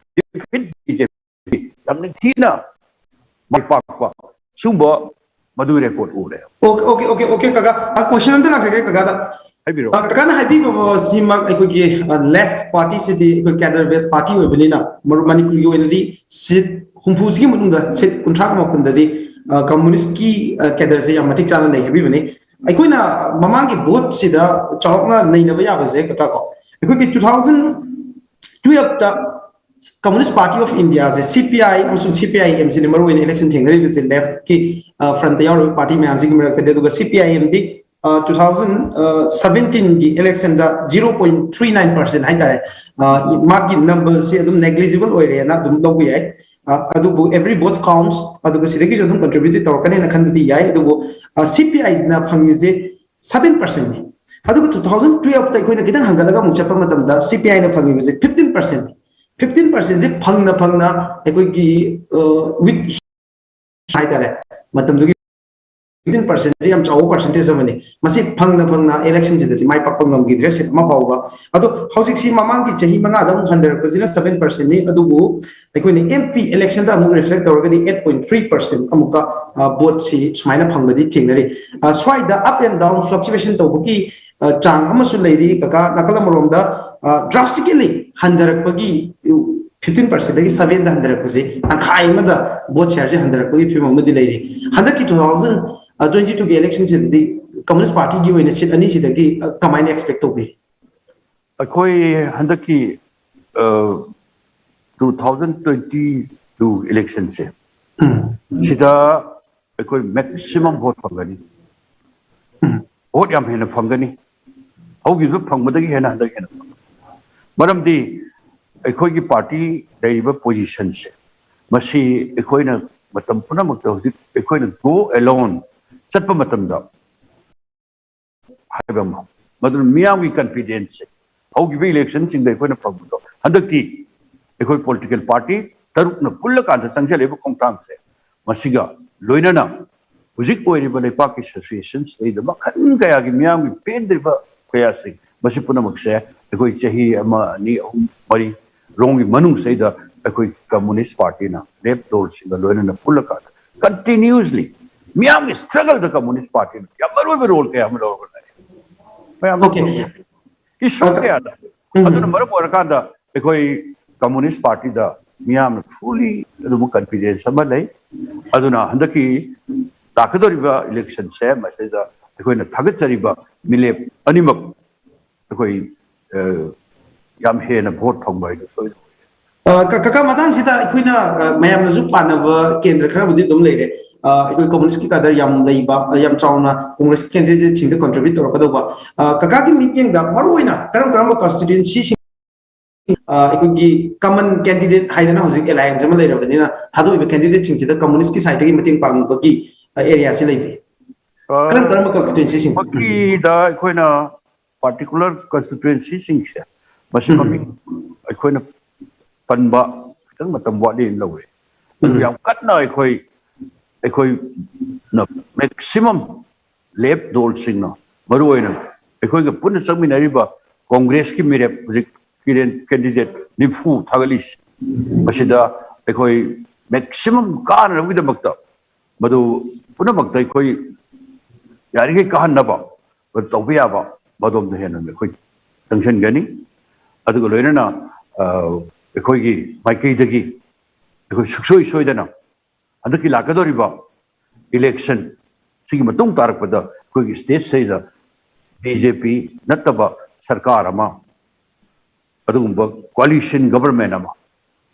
ꯌꯥꯝ ꯅꯤꯡꯊꯤꯅ ꯃꯥꯏ ꯄꯥꯛꯄ ꯁꯨꯝꯕ ꯃꯗꯨꯒꯤ ꯔꯦꯀꯣꯔꯠ ꯎꯔꯦ꯫ ꯑꯣꯀꯦ ꯑꯣꯀꯦ ꯑꯣꯀꯦ ꯑꯣꯀꯦ ꯀꯀꯥ, ꯀꯣꯏꯁꯟ ꯑꯝꯇ ꯂꯥꯛꯆꯒꯦ ꯀꯀꯥꯗ꯫ ꯍꯥꯏꯕꯤꯔꯣ꯫ ꯑ, ꯀꯀꯥꯅ ꯍꯥꯏꯕꯤꯕꯁꯤꯃꯛ ꯑꯩꯈꯣꯏꯒꯤ ꯂꯦꯐ ꯄꯥꯔꯇꯤꯁꯤꯗꯤ ꯑꯩꯈꯣꯏ ꯀꯦꯗꯔ ꯕꯦꯁ ꯄꯥꯔꯇꯤ ꯑꯣꯏꯕꯅꯤꯅ ꯃꯔꯨ ꯃꯅꯤꯄꯨꯔꯒꯤ ꯑꯣꯏꯅꯗꯤ ꯁꯤꯠ ꯍꯨꯝꯐꯨꯁꯤꯒꯤ ꯃꯅꯨꯡꯗ ꯁꯤꯠ ꯀꯨꯟꯊ꯭ꯔꯥꯒ ꯃꯥꯄꯟꯗꯗꯤ ꯀꯝꯃꯨꯅꯤꯁꯀꯤ ꯀꯦꯗꯔꯁꯦ ꯌꯥꯝ ꯃꯇꯤꯛ ꯆꯥꯅ ꯂꯩ ꯍꯥꯏꯕꯤꯕꯅꯤ꯫ ꯑꯩꯈꯣꯏꯅ ꯃꯃꯥꯡꯒꯤ ꯚꯣꯠꯁꯤꯗ ꯆꯥꯎꯔꯥꯛꯅ ꯅꯩꯅꯕ ꯌꯥꯕꯁꯦ ꯀꯀꯥ ꯀꯣ, ꯑꯩꯈꯣꯏꯒꯤ two thousand twelfth Communist Party of Indiaꯁꯦ, ꯁꯤ ꯄꯤ ꯑꯥꯏ ꯑꯃꯁꯨꯡ ꯁꯤ ꯄꯤ ꯑꯥꯏ ꯑꯦꯝꯁꯤꯅ ꯃꯔꯨꯑꯣꯏꯅ ꯏꯂꯦꯛꯁꯟ ꯊꯦꯡꯅꯔꯤꯕꯁꯦ ꯂꯦꯐꯀꯤ ꯐ꯭ꯔꯟꯠꯇ ꯌꯥꯎꯔꯤꯕ ꯄꯥꯔꯇꯤ ꯃꯌꯥꯝꯁꯤꯒꯤ ꯃꯔꯛꯇꯗꯤ꯫ ꯑꯗꯨꯒ ꯁꯤ ꯄꯤ ꯑꯥꯏ ꯑꯦꯝꯗꯤ ꯇꯨ ꯊꯥꯎꯖꯟ ꯁꯕꯦꯟꯇꯤꯟꯒꯤ ꯏꯂꯦꯛꯁꯟꯗ zero point three nine percent ꯍꯥꯏꯇꯥꯔꯦ, ꯑ, ꯃꯥꯒꯤ ꯅꯝꯕꯔꯁꯤ ꯑꯗꯨꯝ ꯅꯦꯒ꯭ꯂꯤꯖꯤꯕꯜ ꯑꯣꯏꯔꯦꯅ ꯑꯗꯨꯝ ꯂꯧꯕ ꯌꯥꯏ꯫ ꯑ, ꯑꯗꯨꯕꯨ every vote counts, ꯑꯗꯨꯒ ꯁꯤꯗꯒꯤꯁꯨ ꯑꯗꯨꯝ ꯀꯟꯇ꯭ꯔꯤꯕ꯭ꯌꯨꯠ ꯇꯧꯔꯛꯀꯅꯦꯅ ꯈꯟꯕꯗꯤ ꯌꯥꯏ꯫ ꯑꯗꯨꯕꯨ ꯁꯤ ꯄꯤ ꯑꯥꯏꯅ ꯐꯪꯉꯤꯁꯦ ꯁꯕꯦꯟ ꯄꯥꯔꯁꯦꯟꯅꯤ꯫ ꯑꯗꯨꯒ ꯇꯨ ꯊꯥꯎꯖꯟ ꯇꯨꯌꯦꯜꯞꯇ ꯑꯩꯈꯣꯏꯅ ꯈꯤꯇꯪ ꯍꯟꯒꯠꯂꯒ ꯑꯃꯨꯛ ꯆꯠꯄ ꯃꯇꯝꯗ ꯁꯤ ꯄꯤ ꯑꯥꯏꯅ ꯐꯪꯉꯤꯕꯁꯦ ꯐꯤꯐꯇꯤꯟ ꯄꯥꯔꯁꯦꯟ, ꯐꯤꯐꯇꯤꯟ ꯄꯥꯔꯁꯦꯟꯁꯦ ꯐꯪꯅ ꯐꯪꯅ ꯑꯩꯈꯣꯏꯒꯤ ꯋꯤꯠ ꯍꯥꯏꯇꯥꯔꯦ, ꯃꯇꯝꯗꯨꯒꯤ ꯐꯤꯐꯇꯤꯟ ꯄꯥꯔꯁꯦꯟꯁꯦ ꯌꯥꯝ ꯆꯥꯎꯕ ꯄꯥꯔꯁꯦꯟꯇꯦꯖ ꯑꯃꯅꯤ꯫ ꯃꯁꯤ ꯐꯪꯅ ꯐꯪꯅ ꯏꯂꯦꯛꯁꯟꯁꯤꯗꯗꯤ ꯃꯥꯏ ꯄꯥꯛꯄ ꯉꯝꯈꯤꯗ꯭ꯔꯦ ꯁꯤꯠ ꯑꯃ ꯐꯥꯎꯕ꯫ ꯑꯗꯣ ꯍꯧꯖꯤꯛꯁꯤ ꯃꯃꯥꯡꯒꯤ ꯆꯍꯤ ꯃꯉꯥꯗ ꯑꯃꯨꯛ ꯍꯟꯊꯔꯛꯄꯁꯤꯅ ꯁꯕꯦꯟ ꯄꯥꯔꯁꯦꯟꯅꯤ꯫ ꯑꯗꯨꯕꯨ ꯑꯩꯈꯣꯏꯅ ꯑꯦꯝ ꯄꯤ ꯏꯂꯦꯛꯁꯟꯗ ꯑꯃꯨꯛ ꯔꯤꯐ꯭ꯂꯦꯛ ꯇꯧꯔꯒꯗꯤ ꯑꯩꯠ ꯄꯣꯏꯟ ꯊ꯭ꯔꯤ ꯄꯥꯔꯁꯦꯟ ꯑꯃꯨꯛꯀ ꯚꯣꯠꯁꯤ ꯁꯨꯃꯥꯏꯅ ꯐꯪꯕꯗꯤ ꯊꯦꯡꯅꯔꯤ꯫ ꯑ, ꯁ꯭ꯋꯥꯏꯗ ꯑꯞ ꯑꯦꯟ ꯗꯥꯎꯟ ꯐ꯭ꯂꯛꯆꯨꯋꯦꯁꯟ ꯇꯧꯕꯒꯤ ꯑ, ꯆꯥꯡ ꯑꯃꯁꯨ ꯂꯩꯔꯤ꯫ ꯀꯀꯥ, ꯅꯥꯀꯜ ꯑꯃꯔꯣꯝꯗ ꯗ꯭ꯔꯥꯁꯇꯤꯀꯦꯂꯤ ꯍꯟꯊꯔꯛꯄꯒꯤ ꯐꯤꯐꯇꯤꯟ ꯄꯥꯔꯁꯦꯟꯗꯒꯤ ꯁꯚꯦꯟꯗ ꯍꯟꯊꯔꯛꯄꯁꯤ, ꯇꯪꯈꯥꯏ ꯑꯃꯗ ꯚꯣꯠ ꯁꯤꯌꯥꯔꯁꯦ ꯍꯟꯊꯔꯛꯄꯒꯤ ꯐꯤꯕꯝ ꯑꯃꯗꯤ ꯂꯩꯔꯤ꯫ ꯍꯟꯗꯛꯀꯤ ꯇꯨ ꯊꯥꯎꯖꯟ ꯇ꯭ꯋꯦꯟꯇꯤ ꯇꯨꯒꯤ ꯏꯂꯦꯛꯁꯟꯁꯤꯗꯗꯤ ꯀꯝꯃꯨꯅꯤꯁ ꯄꯥꯔꯇꯤꯒꯤ ꯑꯣꯏꯅ ꯁꯤꯠ ꯑꯅꯤꯁꯤꯗꯒꯤ ꯀꯃꯥꯏꯅ ꯑꯦꯛꯁꯄꯦꯛ ꯇꯧꯕꯤ? ꯑꯩꯈꯣꯏ ꯍꯟꯗꯛꯀꯤ ꯇꯨ ꯊꯥꯎꯖꯟ ꯇ꯭ꯋꯦꯟꯇꯤ ꯇꯨ ꯏꯂꯦꯛꯁꯟꯁꯦ ꯎꯝ, ꯁꯤꯗ ꯑꯩꯈꯣꯏ ꯃꯦꯛꯁꯤꯃꯝ ꯚꯣꯠ ꯐꯪꯒꯅꯤ꯫ ꯎꯝ, ꯚꯣꯠ ꯌꯥꯝ ꯍꯦꯟꯅ ꯐꯪꯒꯅꯤ꯫ ꯍꯧꯈꯤꯕ ꯐꯪꯕꯗꯒꯤ ꯍꯦꯟꯅ ꯍꯟꯗꯛ ꯍꯦꯟꯅ ꯐꯪꯒꯅꯤ꯫ ꯃꯔꯝꯗꯤ ꯑꯩꯈꯣꯏꯒꯤ ꯄꯥꯔꯇꯤ ꯂꯩꯔꯤꯕ ꯄꯣꯖꯤꯁꯟꯁꯦ, ꯃꯁꯤ ꯑꯩꯈꯣꯏꯅ ꯃꯇꯝ ꯄꯨꯝꯅꯃꯛꯇ ꯍꯧꯖꯤꯛ ꯑꯩꯈꯣꯏꯅ go alone ꯆꯠꯄ ꯃꯇꯝꯗ ꯍꯥꯏꯕ ꯑꯃ, ꯃꯗꯨꯅ ꯃꯤꯌꯥꯝꯒꯤ ꯀꯟꯐꯤꯗꯦꯟꯁꯁꯦ ꯍꯧꯈꯤꯕ ꯏꯂꯦꯛꯁꯟꯁꯤꯡꯗ ꯑꯩꯈꯣꯏꯅ ꯐꯪꯕꯗꯣ, ꯍꯟꯗꯛꯇꯤ ꯑꯩꯈꯣꯏ ꯄꯣꯂꯤꯇꯤꯀꯦꯜ ꯄꯥꯔꯇꯤ ꯇꯔꯨꯛꯅ ꯄꯨꯜꯂꯀꯥꯟꯗ ꯆꯪꯁꯤꯜꯂꯤꯕ ꯈꯣꯡꯊꯥꯡꯁꯦ, ꯃꯁꯤꯒ ꯂꯣꯏꯅꯅ ꯍꯧꯖꯤꯛ ꯑꯣꯏꯔꯤꯕ ꯂꯩꯄꯥꯛꯀꯤ ꯁꯤꯆꯨꯋꯦꯁꯟꯁꯤꯗꯩꯗ ꯃꯈꯜ ꯀꯌꯥꯒꯤ ꯃꯤꯌꯥꯝꯒꯤ ꯄꯦꯟꯗ꯭ꯔꯤꯕ ꯀꯌꯥꯁꯤꯡ, ꯃꯁꯤ ꯄꯨꯝꯅꯃꯛꯁꯦ ꯑꯩꯈꯣꯏ ꯆꯍꯤ ꯑꯃ, ꯑꯅꯤ, ꯑꯍꯨꯝ, ꯃꯔꯤ ꯔꯣꯝꯒꯤ ꯃꯅꯨꯡꯁꯤꯗ ꯑꯩꯈꯣꯏ ꯀꯝꯃꯨꯅꯤꯁ ꯄꯥꯔꯇꯤꯅ ꯂꯦꯞ ꯗꯣꯜꯁꯤꯡꯒ ꯂꯣꯏꯅꯅ ꯄꯨꯜꯂꯀꯥꯟꯗ ꯀꯟꯇꯤꯅ꯭ꯌꯨꯁꯂꯤ ꯃꯤꯌꯥꯝꯒꯤ ꯁ꯭ꯇ꯭ꯔꯒꯜꯗ ꯀꯝꯃꯨꯅꯤꯁ ꯄꯥꯔꯇꯤꯅ ꯌꯥꯝ ꯃꯔꯨꯑꯣꯏꯕ ꯔꯣꯜ ꯀꯌꯥ ꯑꯃ ꯂꯧꯔꯒ ꯂꯥꯛꯑꯦ꯫ ꯃꯌꯥꯝ Okay. ꯏꯁꯨ ꯀꯌꯥꯗ, ꯎꯝ. ꯑꯗꯨꯅ ꯃꯔꯝ ꯑꯣꯏꯔꯀꯥꯟꯗ ꯑꯩꯈꯣꯏ ꯀꯝꯃꯨꯅꯤꯁ ꯄꯥꯔꯇꯤꯗ ꯃꯤꯌꯥꯝꯅ ꯐꯨꯜꯂꯤ ꯑꯗꯨꯝ ꯀꯟꯐꯤꯗꯦꯟꯁ ꯑꯃ ꯂꯩ꯫ ꯑꯗꯨꯅ ꯍꯟꯗꯛꯀꯤ ꯂꯥꯛꯀꯗꯧꯔꯤꯕ ꯏꯂꯦꯛꯁꯟꯁꯦ ꯃꯁꯤꯗ ꯑꯩꯈꯣꯏꯅ ꯊꯥꯒꯠꯆꯔꯤꯕ ꯃꯤꯂꯦꯞ ꯑꯅꯤꯃꯛ ꯑꯩꯈꯣꯏ ꯌꯥꯝ ꯍꯦꯟꯅ ꯚꯣꯠ ꯐꯪꯕ ꯍꯥꯏꯗꯨ ꯁꯣꯏꯗꯅ꯫ ꯑ, ꯀ- ꯀꯀꯥ, ꯃꯇꯥꯡꯁꯤꯗ ꯑꯩꯈꯣꯏꯅ, ꯑ, ꯃꯌꯥꯝꯅꯁꯨ ꯄꯥꯟꯅꯕ ꯀꯦꯟꯗ꯭ꯔ ꯈꯔꯕꯨꯗꯤ ꯑꯗꯨꯝ ꯂꯩꯔꯦ꯫ ꯑ, ꯑꯩꯈꯣꯏ ꯀꯝꯃꯨꯅꯤꯁ꯭ꯠꯀꯤ ꯀꯥꯗꯔ ꯌꯥꯝ ꯂꯩꯕ, ꯑ, ꯌꯥꯝ ꯆꯥꯎꯅ ꯀꯣꯡꯒ꯭ꯔꯦꯁꯀꯤ ꯀꯦꯟꯗꯤꯗꯦꯠꯁꯤꯡꯗ ꯀꯟꯇ꯭ꯔꯤꯕ꯭ꯌꯨꯠ ꯇꯧꯔꯛꯀꯗꯧꯕ꯫ ꯑ, ꯀꯀꯥꯒꯤ ꯃꯤꯠꯌꯦꯡꯗ ꯃꯔꯨꯑꯣꯏꯅ ꯀꯔꯝ ꯀꯔꯝꯕ ꯀꯟꯁꯇꯤꯇ꯭ꯋꯦꯟꯁꯤꯁꯤꯡ, ꯑ, ꯑꯩꯈꯣꯏꯒꯤ ꯀꯃꯟ ꯀꯦꯟꯗꯤꯗꯦꯠ ꯍꯥꯏꯗꯅ ꯍꯧꯖꯤꯛ ꯑꯦꯂꯥꯏꯟꯁ ꯑꯃ ꯂꯩꯔꯕꯅꯤꯅ, ꯊꯥꯗꯣꯛꯏꯕ ꯀꯦꯟꯗꯤꯗꯦꯠꯁꯤꯡꯁꯤꯗ ꯀꯝꯃꯨꯅꯤꯁ꯭ꯠꯀꯤ ꯁꯥꯏꯠꯇꯒꯤ ꯃꯇꯦꯡ ꯄꯥꯡꯕꯒꯤ, ꯑ, ꯑꯦꯔꯤꯌꯥꯁꯤ ꯂꯩꯕꯤ? ꯀꯔꯝ ꯀꯔꯝꯕ ꯀꯟꯁꯇꯤꯇ꯭ꯋꯦꯟꯁꯤꯁꯤꯡ? ꯃꯁꯤꯗ ꯑꯩꯈꯣꯏꯅ ꯄꯥꯔꯇꯤꯀꯨꯂꯔ ꯀꯟꯁꯇꯤꯇ꯭ꯋꯦꯟꯁꯤꯁꯤꯡꯁꯦ, ꯃꯁꯤ ꯎꯝ꯫ ꯃꯃꯤꯡ ꯑꯩꯈꯣꯏꯅ ꯄꯟꯕ ꯈꯤꯇꯪ ꯃꯇꯝ ꯋꯥꯠꯂꯤꯅ ꯂꯧꯔꯦ꯫ ꯑꯗꯨ ꯎꯝ꯫ ꯌꯥꯝ ꯀꯟꯅ ꯑꯩꯈꯣꯏ, ꯑꯩꯈꯣꯏꯅ ꯃꯦꯛꯁꯤꯃꯝ ꯂꯦꯞ ꯗꯣꯜꯁꯤꯡꯅ, ꯃꯔꯨꯑꯣꯏꯅ ꯑꯩꯈꯣꯏꯒ ꯄꯨꯟꯅ ꯆꯪꯃꯤꯟꯅꯔꯤꯕ ꯀꯣꯡꯒ꯭ꯔꯦꯁꯀꯤ ꯃꯤꯔꯦꯞ ꯍꯧꯖꯤꯛ ꯀꯦꯟꯗꯤꯗꯦꯠ ꯅꯤꯐꯨ ꯊꯥꯒꯠꯂꯤꯁꯦ, ꯃꯁꯤꯗ ꯑꯩꯈꯣꯏ ꯃꯦꯛꯁꯤꯃꯝ ꯀꯥꯅꯅꯕꯒꯤꯗꯃꯛꯇ ꯃꯗꯨ ꯄꯨꯝꯅꯃꯛꯇ ꯑꯩꯈꯣꯏ ꯌꯥꯔꯤꯈꯩ ꯀꯥꯍꯟꯅꯕ ꯇꯧꯕ ꯌꯥꯕ, ꯃꯗꯣꯝꯗ ꯍꯦꯟꯅ ꯑꯩꯈꯣꯏ ꯆꯪꯁꯤꯟꯒꯅꯤ꯫ ꯑꯗꯨꯒ ꯂꯣꯏꯅꯅ, ꯑ, ꯑꯩꯈꯣꯏꯒꯤ ꯃꯥꯏꯀꯩꯗꯒꯤ ꯑꯩꯈꯣꯏ ꯁꯨꯡꯁꯣꯏ ꯁꯣꯏꯗꯅ ꯍꯟꯗꯛꯀꯤ ꯂꯥꯛꯀꯗꯧꯔꯤꯕ election ꯁꯤꯒꯤ ꯃꯇꯨꯡ ꯇꯥꯔꯛꯄꯗ ꯑꯩꯈꯣꯏꯒꯤ state ꯁꯤꯗ B J P ꯅꯠꯇꯕ ꯁꯔꯀꯥꯔ ꯑꯃ, ꯑꯗꯨꯒꯨꯝꯕ coalition government ꯑꯃ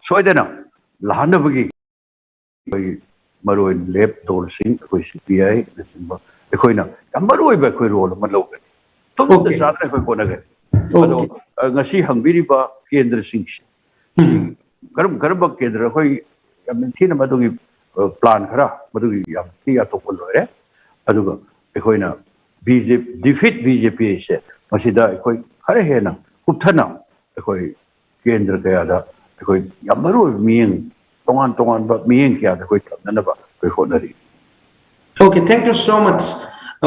ꯁꯣꯏꯗꯅ ꯂꯥꯛꯍꯟꯅꯕꯒꯤ ꯑꯩꯈꯣꯏꯒꯤ ꯃꯔꯨꯑꯣꯏꯅ left ꯗꯣꯜꯁꯤꯡ, ꯑꯩꯈꯣꯏ C P I ꯅꯆꯤꯡꯕ ꯑꯩꯈꯣꯏꯅ ꯌꯥꯝ ꯃꯔꯨꯑꯣꯏꯕ ꯑꯩꯈꯣꯏ role ꯑꯃ ꯂꯧꯒꯅꯤ꯫ ꯇꯨꯝꯗ Okay. ꯆꯥꯗꯅ ꯑꯩꯈꯣꯏ ꯍꯣꯠꯅꯒꯅꯤ꯫ ꯑꯗꯣ Okay. ꯑ, ꯉꯁꯤ ꯍꯪꯕꯤꯔꯤꯕ ꯀꯦꯟꯗ꯭ꯔꯁꯤꯡꯁꯤ, ꯎꯝ꯫ ꯀꯔꯝ ꯀꯔꯝꯕ ꯀꯦꯟꯗ꯭ꯔ, ꯑꯩꯈꯣꯏ ꯌꯥꯝ ꯅꯤꯡꯊꯤꯅ ꯃꯗꯨꯒꯤ, ꯑ, plan ꯈꯔ ꯃꯗꯨꯒꯤ ꯌꯥꯝ ꯊꯤ ꯌꯥꯊꯣꯛꯄ ꯂꯣꯏꯔꯦ꯫ ꯑꯗꯨꯒ ꯑꯩꯈꯣꯏꯅ B J P, defeat B J P ꯁꯦ ꯃꯁꯤꯗ ꯑꯩꯈꯣꯏ ꯈꯔ ꯍꯦꯟꯅ ꯀꯨꯞꯊꯅ ꯑꯩꯈꯣꯏ ꯀꯦꯟꯗ꯭ꯔ ꯀꯌꯥꯗ ꯑꯩꯈꯣꯏ ꯌꯥꯝ ꯃꯔꯨꯑꯣꯏꯕ ꯃꯤꯠꯌꯦꯡ, ꯇꯣꯉꯥꯟ ꯇꯣꯉꯥꯟꯕ ꯃꯤꯠꯌꯦꯡ ꯀꯌꯥꯗ ꯑꯩꯈꯣꯏ ꯊꯝꯅꯅꯕ ꯑꯩꯈꯣꯏ ꯍꯣꯠꯅꯔꯤ꯫ Okay, thank you so much.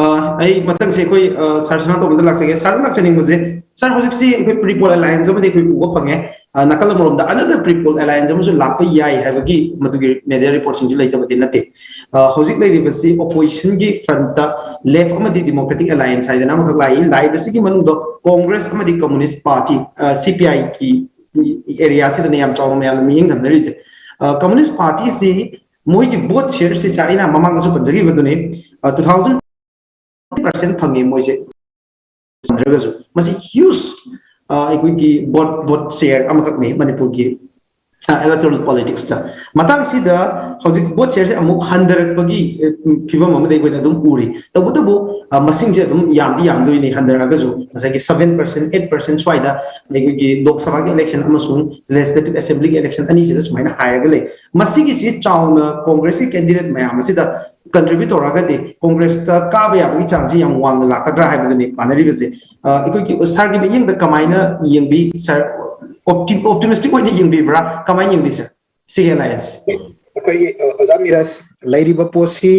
ꯑ, ꯑꯩ ꯃꯊꯪꯁꯦ ꯑꯩꯈꯣꯏ, ꯑ, ꯁꯥꯔ ꯁꯅꯥꯇꯣꯝꯕꯗ ꯂꯥꯛꯆꯒꯦ꯫ ꯁꯥꯔꯗ ꯂꯥꯛꯆꯅꯤꯡꯕꯁꯦ, ꯁꯥꯔ, ꯍꯧꯖꯤꯛꯁꯤ ꯑꯩꯈꯣꯏ pre-poll alliance ꯑꯃꯗꯤ ꯑꯩꯈꯣꯏ ꯎꯕ ꯐꯪꯉꯦ꯫ ꯑ, ꯅꯥꯀꯜ ꯑꯃꯔꯣꯝꯗ another pre-poll alliance ꯑꯃꯁꯨ ꯂꯥꯛꯄ ꯌꯥꯏ ꯍꯥꯏꯕꯒꯤ ꯃꯗꯨꯒꯤ media reportꯁꯤꯡꯁꯨ ꯂꯩꯇꯕꯗꯤ ꯅꯠꯇꯦ꯫ ꯑ, ꯍꯧꯖꯤꯛ ꯂꯩꯔꯤꯕꯁꯤ oppositionꯒꯤ frontꯇ left ꯑꯃꯗꯤ Democratic Alliance ꯍꯥꯏꯗꯅ ꯑꯃꯈꯛ ꯂꯥꯛꯏ꯫ ꯂꯥꯛꯏꯕꯁꯤꯒꯤ ꯃꯅꯨꯡꯗ Congress ꯑꯃꯗꯤ Communist Party, ꯑ, C P Iꯒꯤ areaꯁꯤꯗꯅ ꯌꯥꯝ ꯆꯥꯎꯅ ꯃꯌꯥꯝꯅ ꯃꯤꯠꯌꯦꯡ ꯊꯝꯅꯔꯤꯁꯦ꯫ ꯑ, Communist Partyꯁꯤ ꯃꯣꯏꯒꯤ vote shareꯁꯤ, ꯁꯥꯔ, ꯑꯩꯅ ꯃꯃꯥꯡꯗꯁꯨ ꯄꯟꯖꯈꯤꯕꯗꯨꯅꯤ, ꯑ, two thousand percent ꯐꯪꯉꯤ ꯃꯣꯏꯁꯦ꯫ ꯐꯪꯗ꯭ꯔꯒꯁꯨ ꯃꯁꯤ huge, ꯑ, ꯑꯩꯈꯣꯏꯒꯤ vote, vote share ꯑꯃꯈꯛꯅꯤ ꯃꯅꯤꯄꯨꯔꯒꯤ, ꯑ, electoral politicsꯇ꯫ ꯃꯇꯥꯡꯁꯤꯗ ꯍꯧꯖꯤꯛ vote shareꯁꯦ ꯑꯃꯨꯛ ꯍꯟꯊꯔꯛꯄꯒꯤ, ꯑ, ꯐꯤꯕꯝ ꯑꯃꯗꯤ ꯑꯩꯈꯣꯏꯅ ꯑꯗꯨꯝ ꯎꯔꯤ꯫ ꯇꯧꯕꯇꯕꯨ, ꯑ, ꯃꯁꯤꯡꯁꯦ ꯑꯗꯨꯝ ꯌꯥꯝꯗꯤ ꯌꯥꯝꯗꯣꯏꯅꯤ, ꯍꯟꯊꯔꯛꯑꯒꯁꯨ ꯉꯁꯥꯏꯒꯤ seven percent, eight percent ꯁ꯭ꯋꯥꯏꯗ ꯑꯩꯈꯣꯏꯒꯤ ꯂꯣꯛ ꯁꯚꯥꯒꯤ election ꯑꯃꯁꯨꯡ Legislative Assemblyꯒꯤ election ꯑꯅꯤꯁꯤꯗ ꯁꯨꯃꯥꯏꯅ ꯍꯥꯏꯔꯒ ꯂꯩ꯫ ꯃꯁꯤꯒꯤꯁꯤ ꯆꯥꯎꯅ Congressꯀꯤ candidate ꯃꯌꯥꯝ ꯑꯁꯤꯗ contribute ꯇꯧꯔꯒꯗꯤ Congressꯇ ꯀꯥꯕ ꯌꯥꯕꯒꯤ chanceꯁꯤ ꯌꯥꯝ ꯋꯥꯡꯅ ꯂꯥꯛꯀꯗ꯭ꯔꯥ ꯍꯥꯏꯕꯗꯨꯅꯤ ꯄꯥꯅꯔꯤꯕꯁꯦ꯫ ꯑ, ꯑꯩꯈꯣꯏꯒꯤ ꯁꯥꯔꯒꯤ ꯃꯤꯠꯌꯦꯡꯗ ꯀꯃꯥꯏꯅ ꯌꯦꯡꯕꯤ, ꯁꯥꯔ? Opti-, optimistic ꯑꯣꯏꯅ ꯌꯦꯡꯕꯤꯕ꯭ꯔꯥ? ꯀꯃꯥꯏꯅ ꯌꯦꯡꯕꯤ, ꯁꯥꯔ, ꯁꯤꯒꯤ alliance? ꯑꯩꯈꯣꯏꯒꯤ, ꯑ, ꯑꯣꯖꯥ ꯃꯤꯔꯥꯖ, ꯂꯩꯔꯤꯕ ꯄꯣꯠꯁꯤ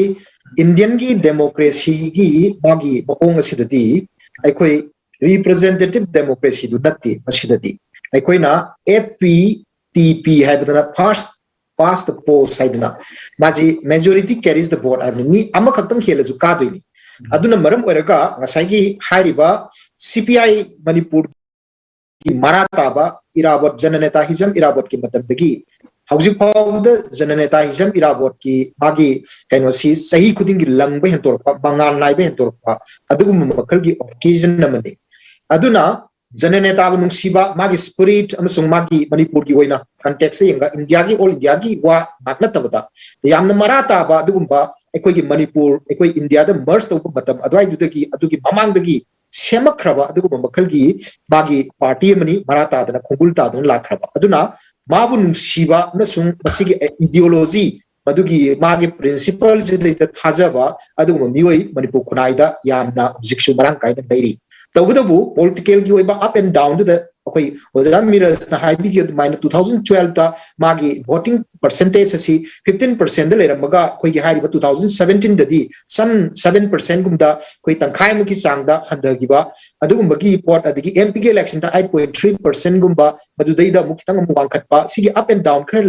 Indianꯒꯤ democracyꯒꯤ ꯃꯥꯒꯤ ꯃꯑꯣꯡ ꯑꯁꯤꯗꯗꯤ ꯑꯩꯈꯣꯏ representative democracyꯗꯨ ꯅꯠꯇꯦ꯫ ꯃꯁꯤꯗꯗꯤ ꯑꯩꯈꯣꯏꯅ F P T P ꯍꯥꯏꯕꯗꯅ first past the post ꯍꯥꯏꯗꯅ ꯃꯥꯁꯤ majority carries the vote ꯍꯥꯏꯕꯅꯤ, ꯃꯤ ꯑꯃꯈꯛꯇꯪ ꯍꯦꯜꯂꯁꯨ ꯀꯥꯗꯣꯏꯅꯤ꯫ ꯑꯗꯨꯅ ꯃꯔꯝ ꯑꯣꯏꯔꯒ ꯉꯁꯥꯏꯒꯤ ꯍꯥꯏꯔꯤꯕ C P I ꯃꯅꯤꯄꯨꯔ ꯃꯔꯥ ꯇꯥꯕ ꯏꯔꯥꯕꯣꯠ, ꯖꯅꯅꯦꯇꯥꯍꯤꯖꯝ ꯏꯔꯥꯕꯣꯠꯀꯤ ꯃꯇꯝꯗꯒꯤ ꯍꯧꯖꯤꯛ ꯐꯥꯎꯕꯗ ꯖꯅꯅꯦꯇꯥꯍꯤꯖꯝ ꯏꯔꯥꯕꯣꯠꯀꯤ ꯃꯥꯒꯤ ꯀꯩꯅꯣꯁꯤ ꯆꯍꯤ ꯈꯨꯗꯤꯡꯒꯤ ꯂꯪꯕ ꯍꯦꯟꯇꯣꯔꯛꯄ, ꯃꯉꯥꯜ ꯅꯥꯏꯕ ꯍꯦꯟꯇꯣꯔꯛꯄ ꯑꯗꯨꯒꯨꯝꯕ ꯃꯈꯜꯒꯤ ꯑꯣꯀꯦꯖꯟ ꯑꯃꯅꯤ꯫ ꯑꯗꯨꯅ ꯖꯅꯅꯦꯇꯥꯕꯨ ꯅꯨꯡꯁꯤꯕ, ꯃꯥꯒꯤ ꯁ꯭ꯄꯤꯔꯤꯠ ꯑꯃꯁꯨꯡ ꯃꯥꯒꯤ ꯃꯅꯤꯄꯨꯔꯒꯤ ꯑꯣꯏꯅ ꯀꯟꯇꯦꯛꯁꯇ ꯌꯦꯡꯉꯒ ꯏꯟꯗꯤꯌꯥꯒꯤ, ꯑꯣꯜ ꯏꯟꯗꯤꯌꯥꯒꯤ ꯋꯥ ꯉꯥꯛ ꯅꯠꯇꯕꯗ ꯌꯥꯝꯅ ꯃꯔꯥ ꯇꯥꯕ ꯑꯗꯨꯒꯨꯝꯕ ꯑꯩꯈꯣꯏꯒꯤ ꯃꯅꯤꯄꯨꯔ, ꯑꯩꯈꯣꯏ ꯏꯟꯗꯤꯌꯥꯗ ꯃꯔꯖ ꯇꯧꯕ ꯃꯇꯝ ꯑꯗꯨꯋꯥꯏꯗꯨꯗꯒꯤ, ꯑꯗꯨꯒꯤ ꯃꯃꯥꯡꯗꯒꯤ ꯁꯦꯝꯃꯛꯈ꯭ꯔꯕ ꯑꯗꯨꯒꯨꯝꯕ ꯃꯈꯜꯒꯤ ꯃꯥꯒꯤ ꯄꯥꯔꯇꯤ ꯑꯃꯅꯤ, ꯃꯔꯥ ꯇꯥꯗꯅ ꯈꯣꯡꯒꯨꯜ ꯇꯥꯗꯅ ꯂꯥꯛꯈ꯭ꯔꯕ꯫ ꯑꯗꯨꯅ ꯃꯥꯕꯨ ꯅꯨꯡꯁꯤꯕ ꯑꯃꯁꯨꯡ ꯃꯁꯤꯒꯤ ꯏꯗꯤꯑꯣꯂꯣꯖꯤ, ꯃꯗꯨꯒꯤ ꯃꯥꯒꯤ ꯄ꯭ꯔꯤꯟꯁꯤꯄꯜꯁꯤꯗꯩꯗ ꯊꯥꯖꯕ ꯑꯗꯨꯒꯨꯝꯕ ꯃꯤꯑꯣꯏ ꯃꯅꯤꯄꯨꯔ ꯈꯨꯟꯅꯥꯏꯗ ꯌꯥꯝꯅ ꯍꯧꯖꯤꯛꯁꯨ ꯃꯔꯥꯡ ꯀꯥꯏꯅ ꯂꯩꯔꯤ꯫ ꯇꯧꯕꯇꯕꯨ ꯄꯣꯂꯤꯇꯤꯀꯦꯜꯒꯤ ꯑꯣꯏꯕ ꯑꯞ ꯑꯦꯟ ꯗꯥꯎꯟꯗꯨꯗ ꯑꯩꯈꯣꯏ ꯑꯣꯖꯥ ꯃꯤꯔꯖꯅ ꯍꯥꯏꯕꯤꯈꯤꯕ ꯑꯗꯨꯃꯥꯏꯅ two thousand twelveꯇ ꯃꯥꯒꯤ ꯚꯣꯇꯤꯡ ꯄꯔꯁꯦꯟꯇꯦꯖ ꯑꯁꯤ fifteen percentꯗ ꯂꯩꯔꯝꯃꯒ ꯑꯩꯈꯣꯏꯒꯤ ꯍꯥꯏꯔꯤꯕ two thousand seventeenꯗꯗꯤ some seven percentꯒꯨꯝꯗ ꯑꯩꯈꯣꯏ ꯇꯪꯈꯥꯏ ꯑꯃꯒꯤ ꯆꯥꯡꯗ ꯍꯟꯊꯈꯤꯕ ꯑꯗꯨꯒꯨꯝꯕꯒꯤ ꯄꯣꯠ, ꯑꯗꯒꯤ MPꯒꯤ electionꯗ eight point three percentꯒꯨꯝꯕ, ꯃꯗꯨꯗꯩꯗ ꯑꯃꯨꯛ ꯈꯤꯇꯪ ꯑꯃꯨꯛ ꯋꯥꯡꯈꯠꯄ, ꯁꯤꯒꯤ ꯑꯞ ꯑꯦꯟ ꯗꯥꯎꯟ ꯈꯔ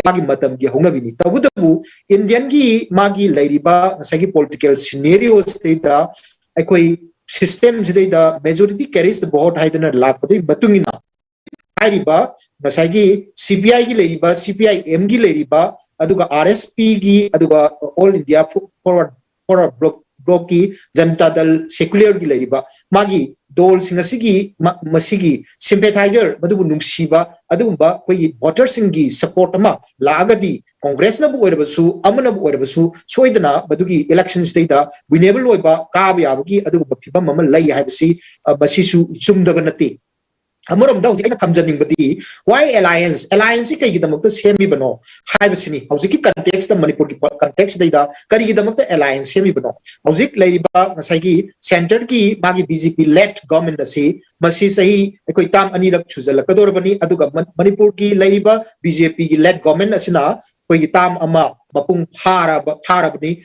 ꯃꯥꯒꯤ ꯃꯇꯝꯒꯤ ꯍꯧꯅꯕꯤꯅꯤ꯫ ꯇꯧꯕꯇꯕꯨ ꯏꯟꯗꯤꯌꯟꯒꯤ ꯃꯥꯒꯤ ꯂꯩꯔꯤꯕ ꯉꯁꯥꯏꯒꯤ ꯄꯣꯂꯤꯇꯤꯀꯦꯜ ꯁꯤꯅꯦꯔꯤꯑꯣꯁꯤꯗꯩꯗ, ꯑꯩꯈꯣꯏ ꯁꯤꯁꯇꯦꯝꯁꯤꯗꯩꯗ majority carries the vote ꯍꯥꯏꯗꯅ ꯂꯥꯛꯄꯗꯨꯒꯤ ꯃꯇꯨꯡ ꯏꯟꯅ ꯍꯥꯏꯔꯤꯕ ꯉꯁꯥꯏꯒꯤ CPIꯒꯤ ꯂꯩꯔꯤꯕ, CPIMꯒꯤ ꯂꯩꯔꯤꯕ, ꯑꯗꯨꯒ RSPꯒꯤ, ꯑꯗꯨꯒ All India Forward, Forward Bloc, Blocꯀꯤ, Janata ꯗꯜ ꯁꯦꯀꯨꯂꯔꯒꯤ ꯂꯩꯔꯤꯕ ꯃꯥꯒꯤ ꯗꯣꯜꯁꯤꯡ ꯑꯁꯤꯒꯤ ꯃ-, ꯃꯁꯤꯒꯤ ꯁꯤꯝꯄꯦꯊꯥꯏꯖꯔ, ꯃꯗꯨꯕꯨ ꯅꯨꯡꯁꯤꯕ ꯑꯗꯨꯒꯨꯝꯕ ꯑꯩꯈꯣꯏꯒꯤ ꯚꯣꯇꯔꯁꯤꯡꯒꯤ ꯁꯄꯣꯔꯠ ꯑꯃ ꯂꯥꯛꯑꯒꯗꯤ ꯀꯣꯡꯒ꯭ꯔꯦꯁꯅꯕꯨ ꯑꯣꯏꯔꯕꯁꯨ, ꯑꯃꯅꯕꯨ ꯑꯣꯏꯔꯕꯁꯨ, ꯁꯣꯏꯗꯅ ꯃꯗꯨꯒꯤ ꯏꯂꯦꯛꯁꯟꯁꯤꯗꯩꯗ ꯋꯤꯅꯦꯕꯜ ꯑꯣꯏꯕ, ꯀꯥꯕ ꯌꯥꯕꯒꯤ ꯑꯗꯨꯒꯨꯝꯕ ꯐꯤꯕꯝ ꯑꯃ ꯂꯩ ꯍꯥꯏꯕꯁꯤ, ꯑ, ꯃꯁꯤꯁꯨ ꯆꯨꯝꯗꯕ ꯅꯠꯇꯦ꯫ ꯑꯃꯔꯣꯝꯗ ꯍꯧꯖꯤꯛ ꯑꯩꯅ ꯊꯝꯖꯅꯤꯡꯕꯗꯤ, why alliance? Allianceꯁꯤ ꯀꯩꯒꯤꯗꯃꯛꯇ ꯁꯦꯝꯃꯤꯕꯅꯣ ꯍꯥꯏꯕꯁꯤꯅꯤ꯫ ꯍꯧꯖꯤꯛꯀꯤ ꯀꯟꯇꯦꯛꯁꯇ, ꯃꯅꯤꯄꯨꯔꯒꯤ ꯀꯟꯇꯦꯛꯁꯇꯩꯗ ꯀꯔꯤꯒꯤꯗꯃꯛꯇ alliance ꯁꯦꯝꯃꯤꯕꯅꯣ? ꯍꯧꯖꯤꯛ ꯂꯩꯔꯤꯕ ꯉꯁꯥꯏꯒꯤ centreꯒꯤ ꯃꯥꯒꯤ BJP led government ꯑꯁꯤ, ꯃꯁꯤ ꯆꯍꯤ ꯑꯩꯈꯣꯏ ꯇꯥꯝ ꯑꯅꯤꯔꯛ ꯁꯨꯖꯜꯂꯛꯀꯗꯧꯔꯕꯅꯤ꯫ ꯑꯗꯨꯒ ꯃ-, ꯃꯅꯤꯄꯨꯔꯒꯤ ꯂꯩꯔꯤꯕ BJPꯒꯤ led government ꯑꯁꯤꯅ ꯑꯩꯈꯣꯏꯒꯤ ꯇꯥꯝ ꯑꯃ ꯃꯄꯨꯡ ꯐꯥꯔꯕ, ꯐꯥꯔꯕꯅꯤ꯫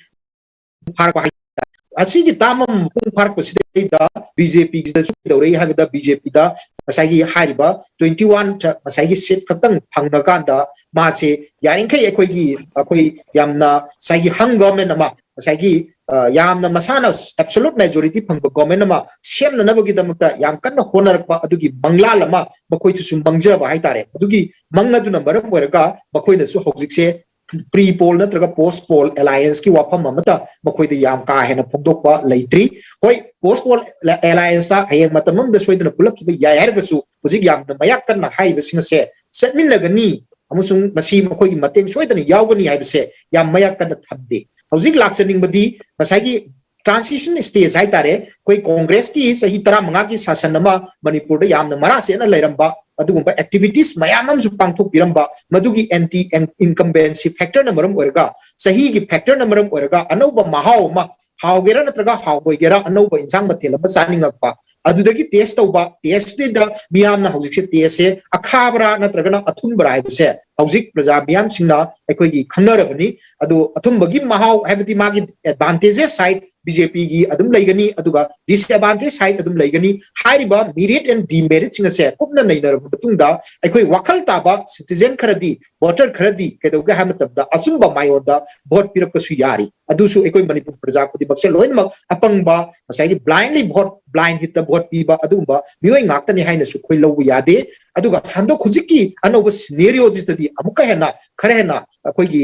ꯐꯥꯔꯛꯄ ꯍꯥꯏ-, ꯑꯁꯤꯒꯤ ꯇꯥꯝ ꯑꯃ ꯃꯄꯨꯡ ꯐꯥꯔꯛꯄꯁꯤꯗꯩꯗ BJPꯒꯤꯗꯁꯨ ꯀꯩꯗꯧꯔꯛꯏ ꯍꯥꯏꯕꯗ, BJPꯗ ꯉꯁꯥꯏꯒꯤ ꯍꯥꯏꯔꯤꯕ twenty one ꯉꯁꯥꯏꯒꯤ ꯁꯤꯠ ꯈꯛꯇꯪ ꯐꯪꯉꯀꯥꯟꯗ ꯃꯥꯁꯦ ꯌꯥꯔꯤꯈꯩ ꯑꯩꯈꯣꯏꯒꯤ, ꯑꯩꯈꯣꯏ ꯌꯥꯝꯅ ꯉꯁꯥꯏꯒꯤ hung government ꯑꯃ, ꯉꯁꯥꯏꯒꯤ ꯌꯥꯝꯅ ꯃꯁꯥꯅ absolute majority ꯐꯪꯕ ꯒꯣꯔꯃꯦꯟ ꯑꯃ ꯁꯦꯝꯅꯅꯕꯒꯤꯗꯃꯛꯇ ꯌꯥꯝ ꯀꯟꯅ ꯍꯣꯠꯅꯔꯛꯄ ꯑꯗꯨꯒꯤ ꯃꯪꯂꯥꯟ ꯑꯃ ꯃꯈꯣꯏꯁꯨ ꯁꯨꯝ ꯃꯪꯖꯕ ꯍꯥꯏꯇꯥꯔꯦ꯫ ꯑꯗꯨꯒꯤ ꯃꯪ ꯑꯗꯨꯅ ꯃꯔꯝ ꯑꯣꯏꯔꯒ ꯃꯈꯣꯏꯅꯁꯨ ꯍꯧꯖꯤꯛꯁꯦ pre poll ꯅꯠꯇ꯭ꯔꯒ post poll alliance ꯀꯤ ꯋꯥꯐꯝ ꯑꯃꯠꯇ ꯃꯈꯣꯏꯗ ꯌꯥꯝ ꯀꯥ ꯍꯦꯟꯅ ꯐꯣꯡꯗꯣꯛꯄ ꯂꯩꯇ꯭ꯔꯤ꯫ ꯍꯣꯏ, post poll alliance ꯇ ꯍꯌꯦꯡ ꯃꯇꯝ ꯑꯃꯗ ꯁꯣꯏꯗꯅ ꯄꯨꯜꯂꯛꯈꯤꯕ ꯌꯥꯏ ꯍꯥꯏꯔꯒꯁꯨ, ꯍꯧꯖꯤꯛ ꯌꯥꯝꯅ ꯃꯌꯥꯛ ꯀꯟꯅ ꯍꯥꯏꯔꯤꯕꯁꯤꯡ ꯑꯁꯦ ꯆꯠꯃꯤꯟꯅꯒꯅꯤ ꯑꯃꯁꯨꯡ ꯃꯁꯤ ꯃꯈꯣꯏꯒꯤ ꯃꯇꯦꯡ ꯁꯣꯏꯗꯅ ꯌꯥꯎꯒꯅꯤ ꯍꯥꯏꯕꯁꯦ ꯌꯥꯝ ꯃꯌꯥꯛ ꯀꯟꯅ ꯊꯝꯗꯦ꯫ ꯍꯧꯖꯤꯛ ꯂꯥꯛꯆꯅꯤꯡꯕꯗꯤ ꯉꯁꯥꯏꯒꯤ transition stage ꯍꯥꯏꯇꯥꯔꯦ, ꯑꯩꯈꯣꯏ ꯀꯣꯡꯒ꯭ꯔꯦꯁꯀꯤ ꯆꯍꯤ ꯇꯔꯥꯃꯉꯥꯒꯤ ꯁꯥꯁꯟ ꯑꯃ ꯃꯅꯤꯄꯨꯔꯗ ꯌꯥꯝꯅ ꯃꯔꯥ ꯆꯦꯠꯅ ꯂꯩꯔꯝꯕ, ꯑꯗꯨꯒꯨꯝꯕ activities ꯃꯌꯥꯝ ꯑꯃꯁꯨ ꯄꯥꯡꯊꯣꯛꯄꯤꯔꯝꯕ, ꯃꯗꯨꯒꯤ anti incumbency factor ꯅ ꯃꯔꯝ ꯑꯣꯏꯔꯒ, ꯆꯍꯤꯒꯤ factor ꯅ ꯃꯔꯝ ꯑꯣꯏꯔꯒ ꯑꯅꯧꯕ ꯃꯍꯥꯎ ꯑꯃ, ꯍꯥꯎꯒꯦꯔꯥ ꯅꯠꯇ꯭ꯔꯒ ꯍꯥꯎꯔꯣꯏꯒꯦꯔꯥ, ꯑꯅꯧꯕ ꯏꯟꯁꯥꯡ ꯃꯊꯦꯜ ꯑꯃ ꯆꯥꯅꯤꯡꯉꯛꯄ, ꯑꯗꯨꯗꯒꯤ taste ꯇꯧꯕ, taste ꯇꯨꯗ ꯃꯤꯌꯥꯝꯅ ꯍꯧꯖꯤꯛꯁꯦ taste ꯁꯦ ꯑꯈꯥꯕꯔꯥ ꯅꯠꯇ꯭ꯔꯒꯅ ꯑꯊꯨꯝꯕꯔꯥ ꯍꯥꯏꯕꯁꯦ ꯍꯧꯖꯤꯛ ꯄ꯭ꯔꯖꯥ ꯃꯤꯌꯥꯝꯁꯤꯡꯅ ꯑꯩꯈꯣꯏꯒꯤ ꯈꯪꯅꯔꯕꯅꯤ꯫ ꯑꯗꯣ ꯑꯊꯨꯝꯕꯒꯤ ꯃꯍꯥꯎ ꯍꯥꯏꯕꯗꯤ ꯃꯥꯒꯤ advantages side BJP ꯒꯤ ꯑꯗꯨꯝ ꯂꯩꯒꯅꯤ, ꯑꯗꯨꯒ disadvantage side ꯑꯗꯨꯝ ꯂꯩꯒꯅꯤ꯫ ꯍꯥꯏꯔꯤꯕ merit and demerit ꯁꯤꯡ ꯑꯁꯦ ꯀꯨꯞꯅ ꯅꯩꯅꯔꯕ ꯃꯇꯨꯡꯗ ꯑꯩꯈꯣꯏ ꯋꯥꯈꯜ ꯇꯥꯕ citizen ꯈꯔꯗꯤ, voter ꯈꯔꯗꯤ ꯀꯩꯗꯧꯒꯦ ꯍꯥꯏꯕ ꯃꯇꯝꯗ ꯑꯆꯨꯝꯕ ꯃꯥꯏꯑꯣꯟꯗ vote ꯄꯤꯔꯛꯄꯁꯨ ꯌꯥꯔꯤ꯫ ꯑꯗꯨꯁꯨ ꯑꯩꯈꯣꯏ ꯃꯅꯤꯄꯨꯔ ꯄ꯭ꯔꯖꯥ ꯈꯨꯗꯤꯡꯃꯛꯁꯦ ꯂꯣꯏꯅꯃꯛ ꯑꯄꯪꯕ, ꯉꯁꯥꯏꯒꯤ blindly vote, blind hit ꯇ vote ꯄꯤꯕ ꯑꯗꯨꯒꯨꯝꯕ ꯃꯤꯑꯣꯏ ꯉꯥꯛꯇꯅꯤ ꯍꯥꯏꯅꯁꯨ ꯑꯩꯈꯣꯏ ꯂꯧꯕ ꯌꯥꯗꯦ꯫ ꯑꯗꯨꯒ ꯍꯟꯗꯛ ꯍꯧꯖꯤꯛꯀꯤ ꯑꯅꯧꯕ scenario ꯁꯤꯗꯗꯤ ꯑꯃꯨꯛꯀ ꯍꯦꯟꯅ, ꯈꯔ ꯍꯦꯟꯅ ꯑꯩꯈꯣꯏꯒꯤ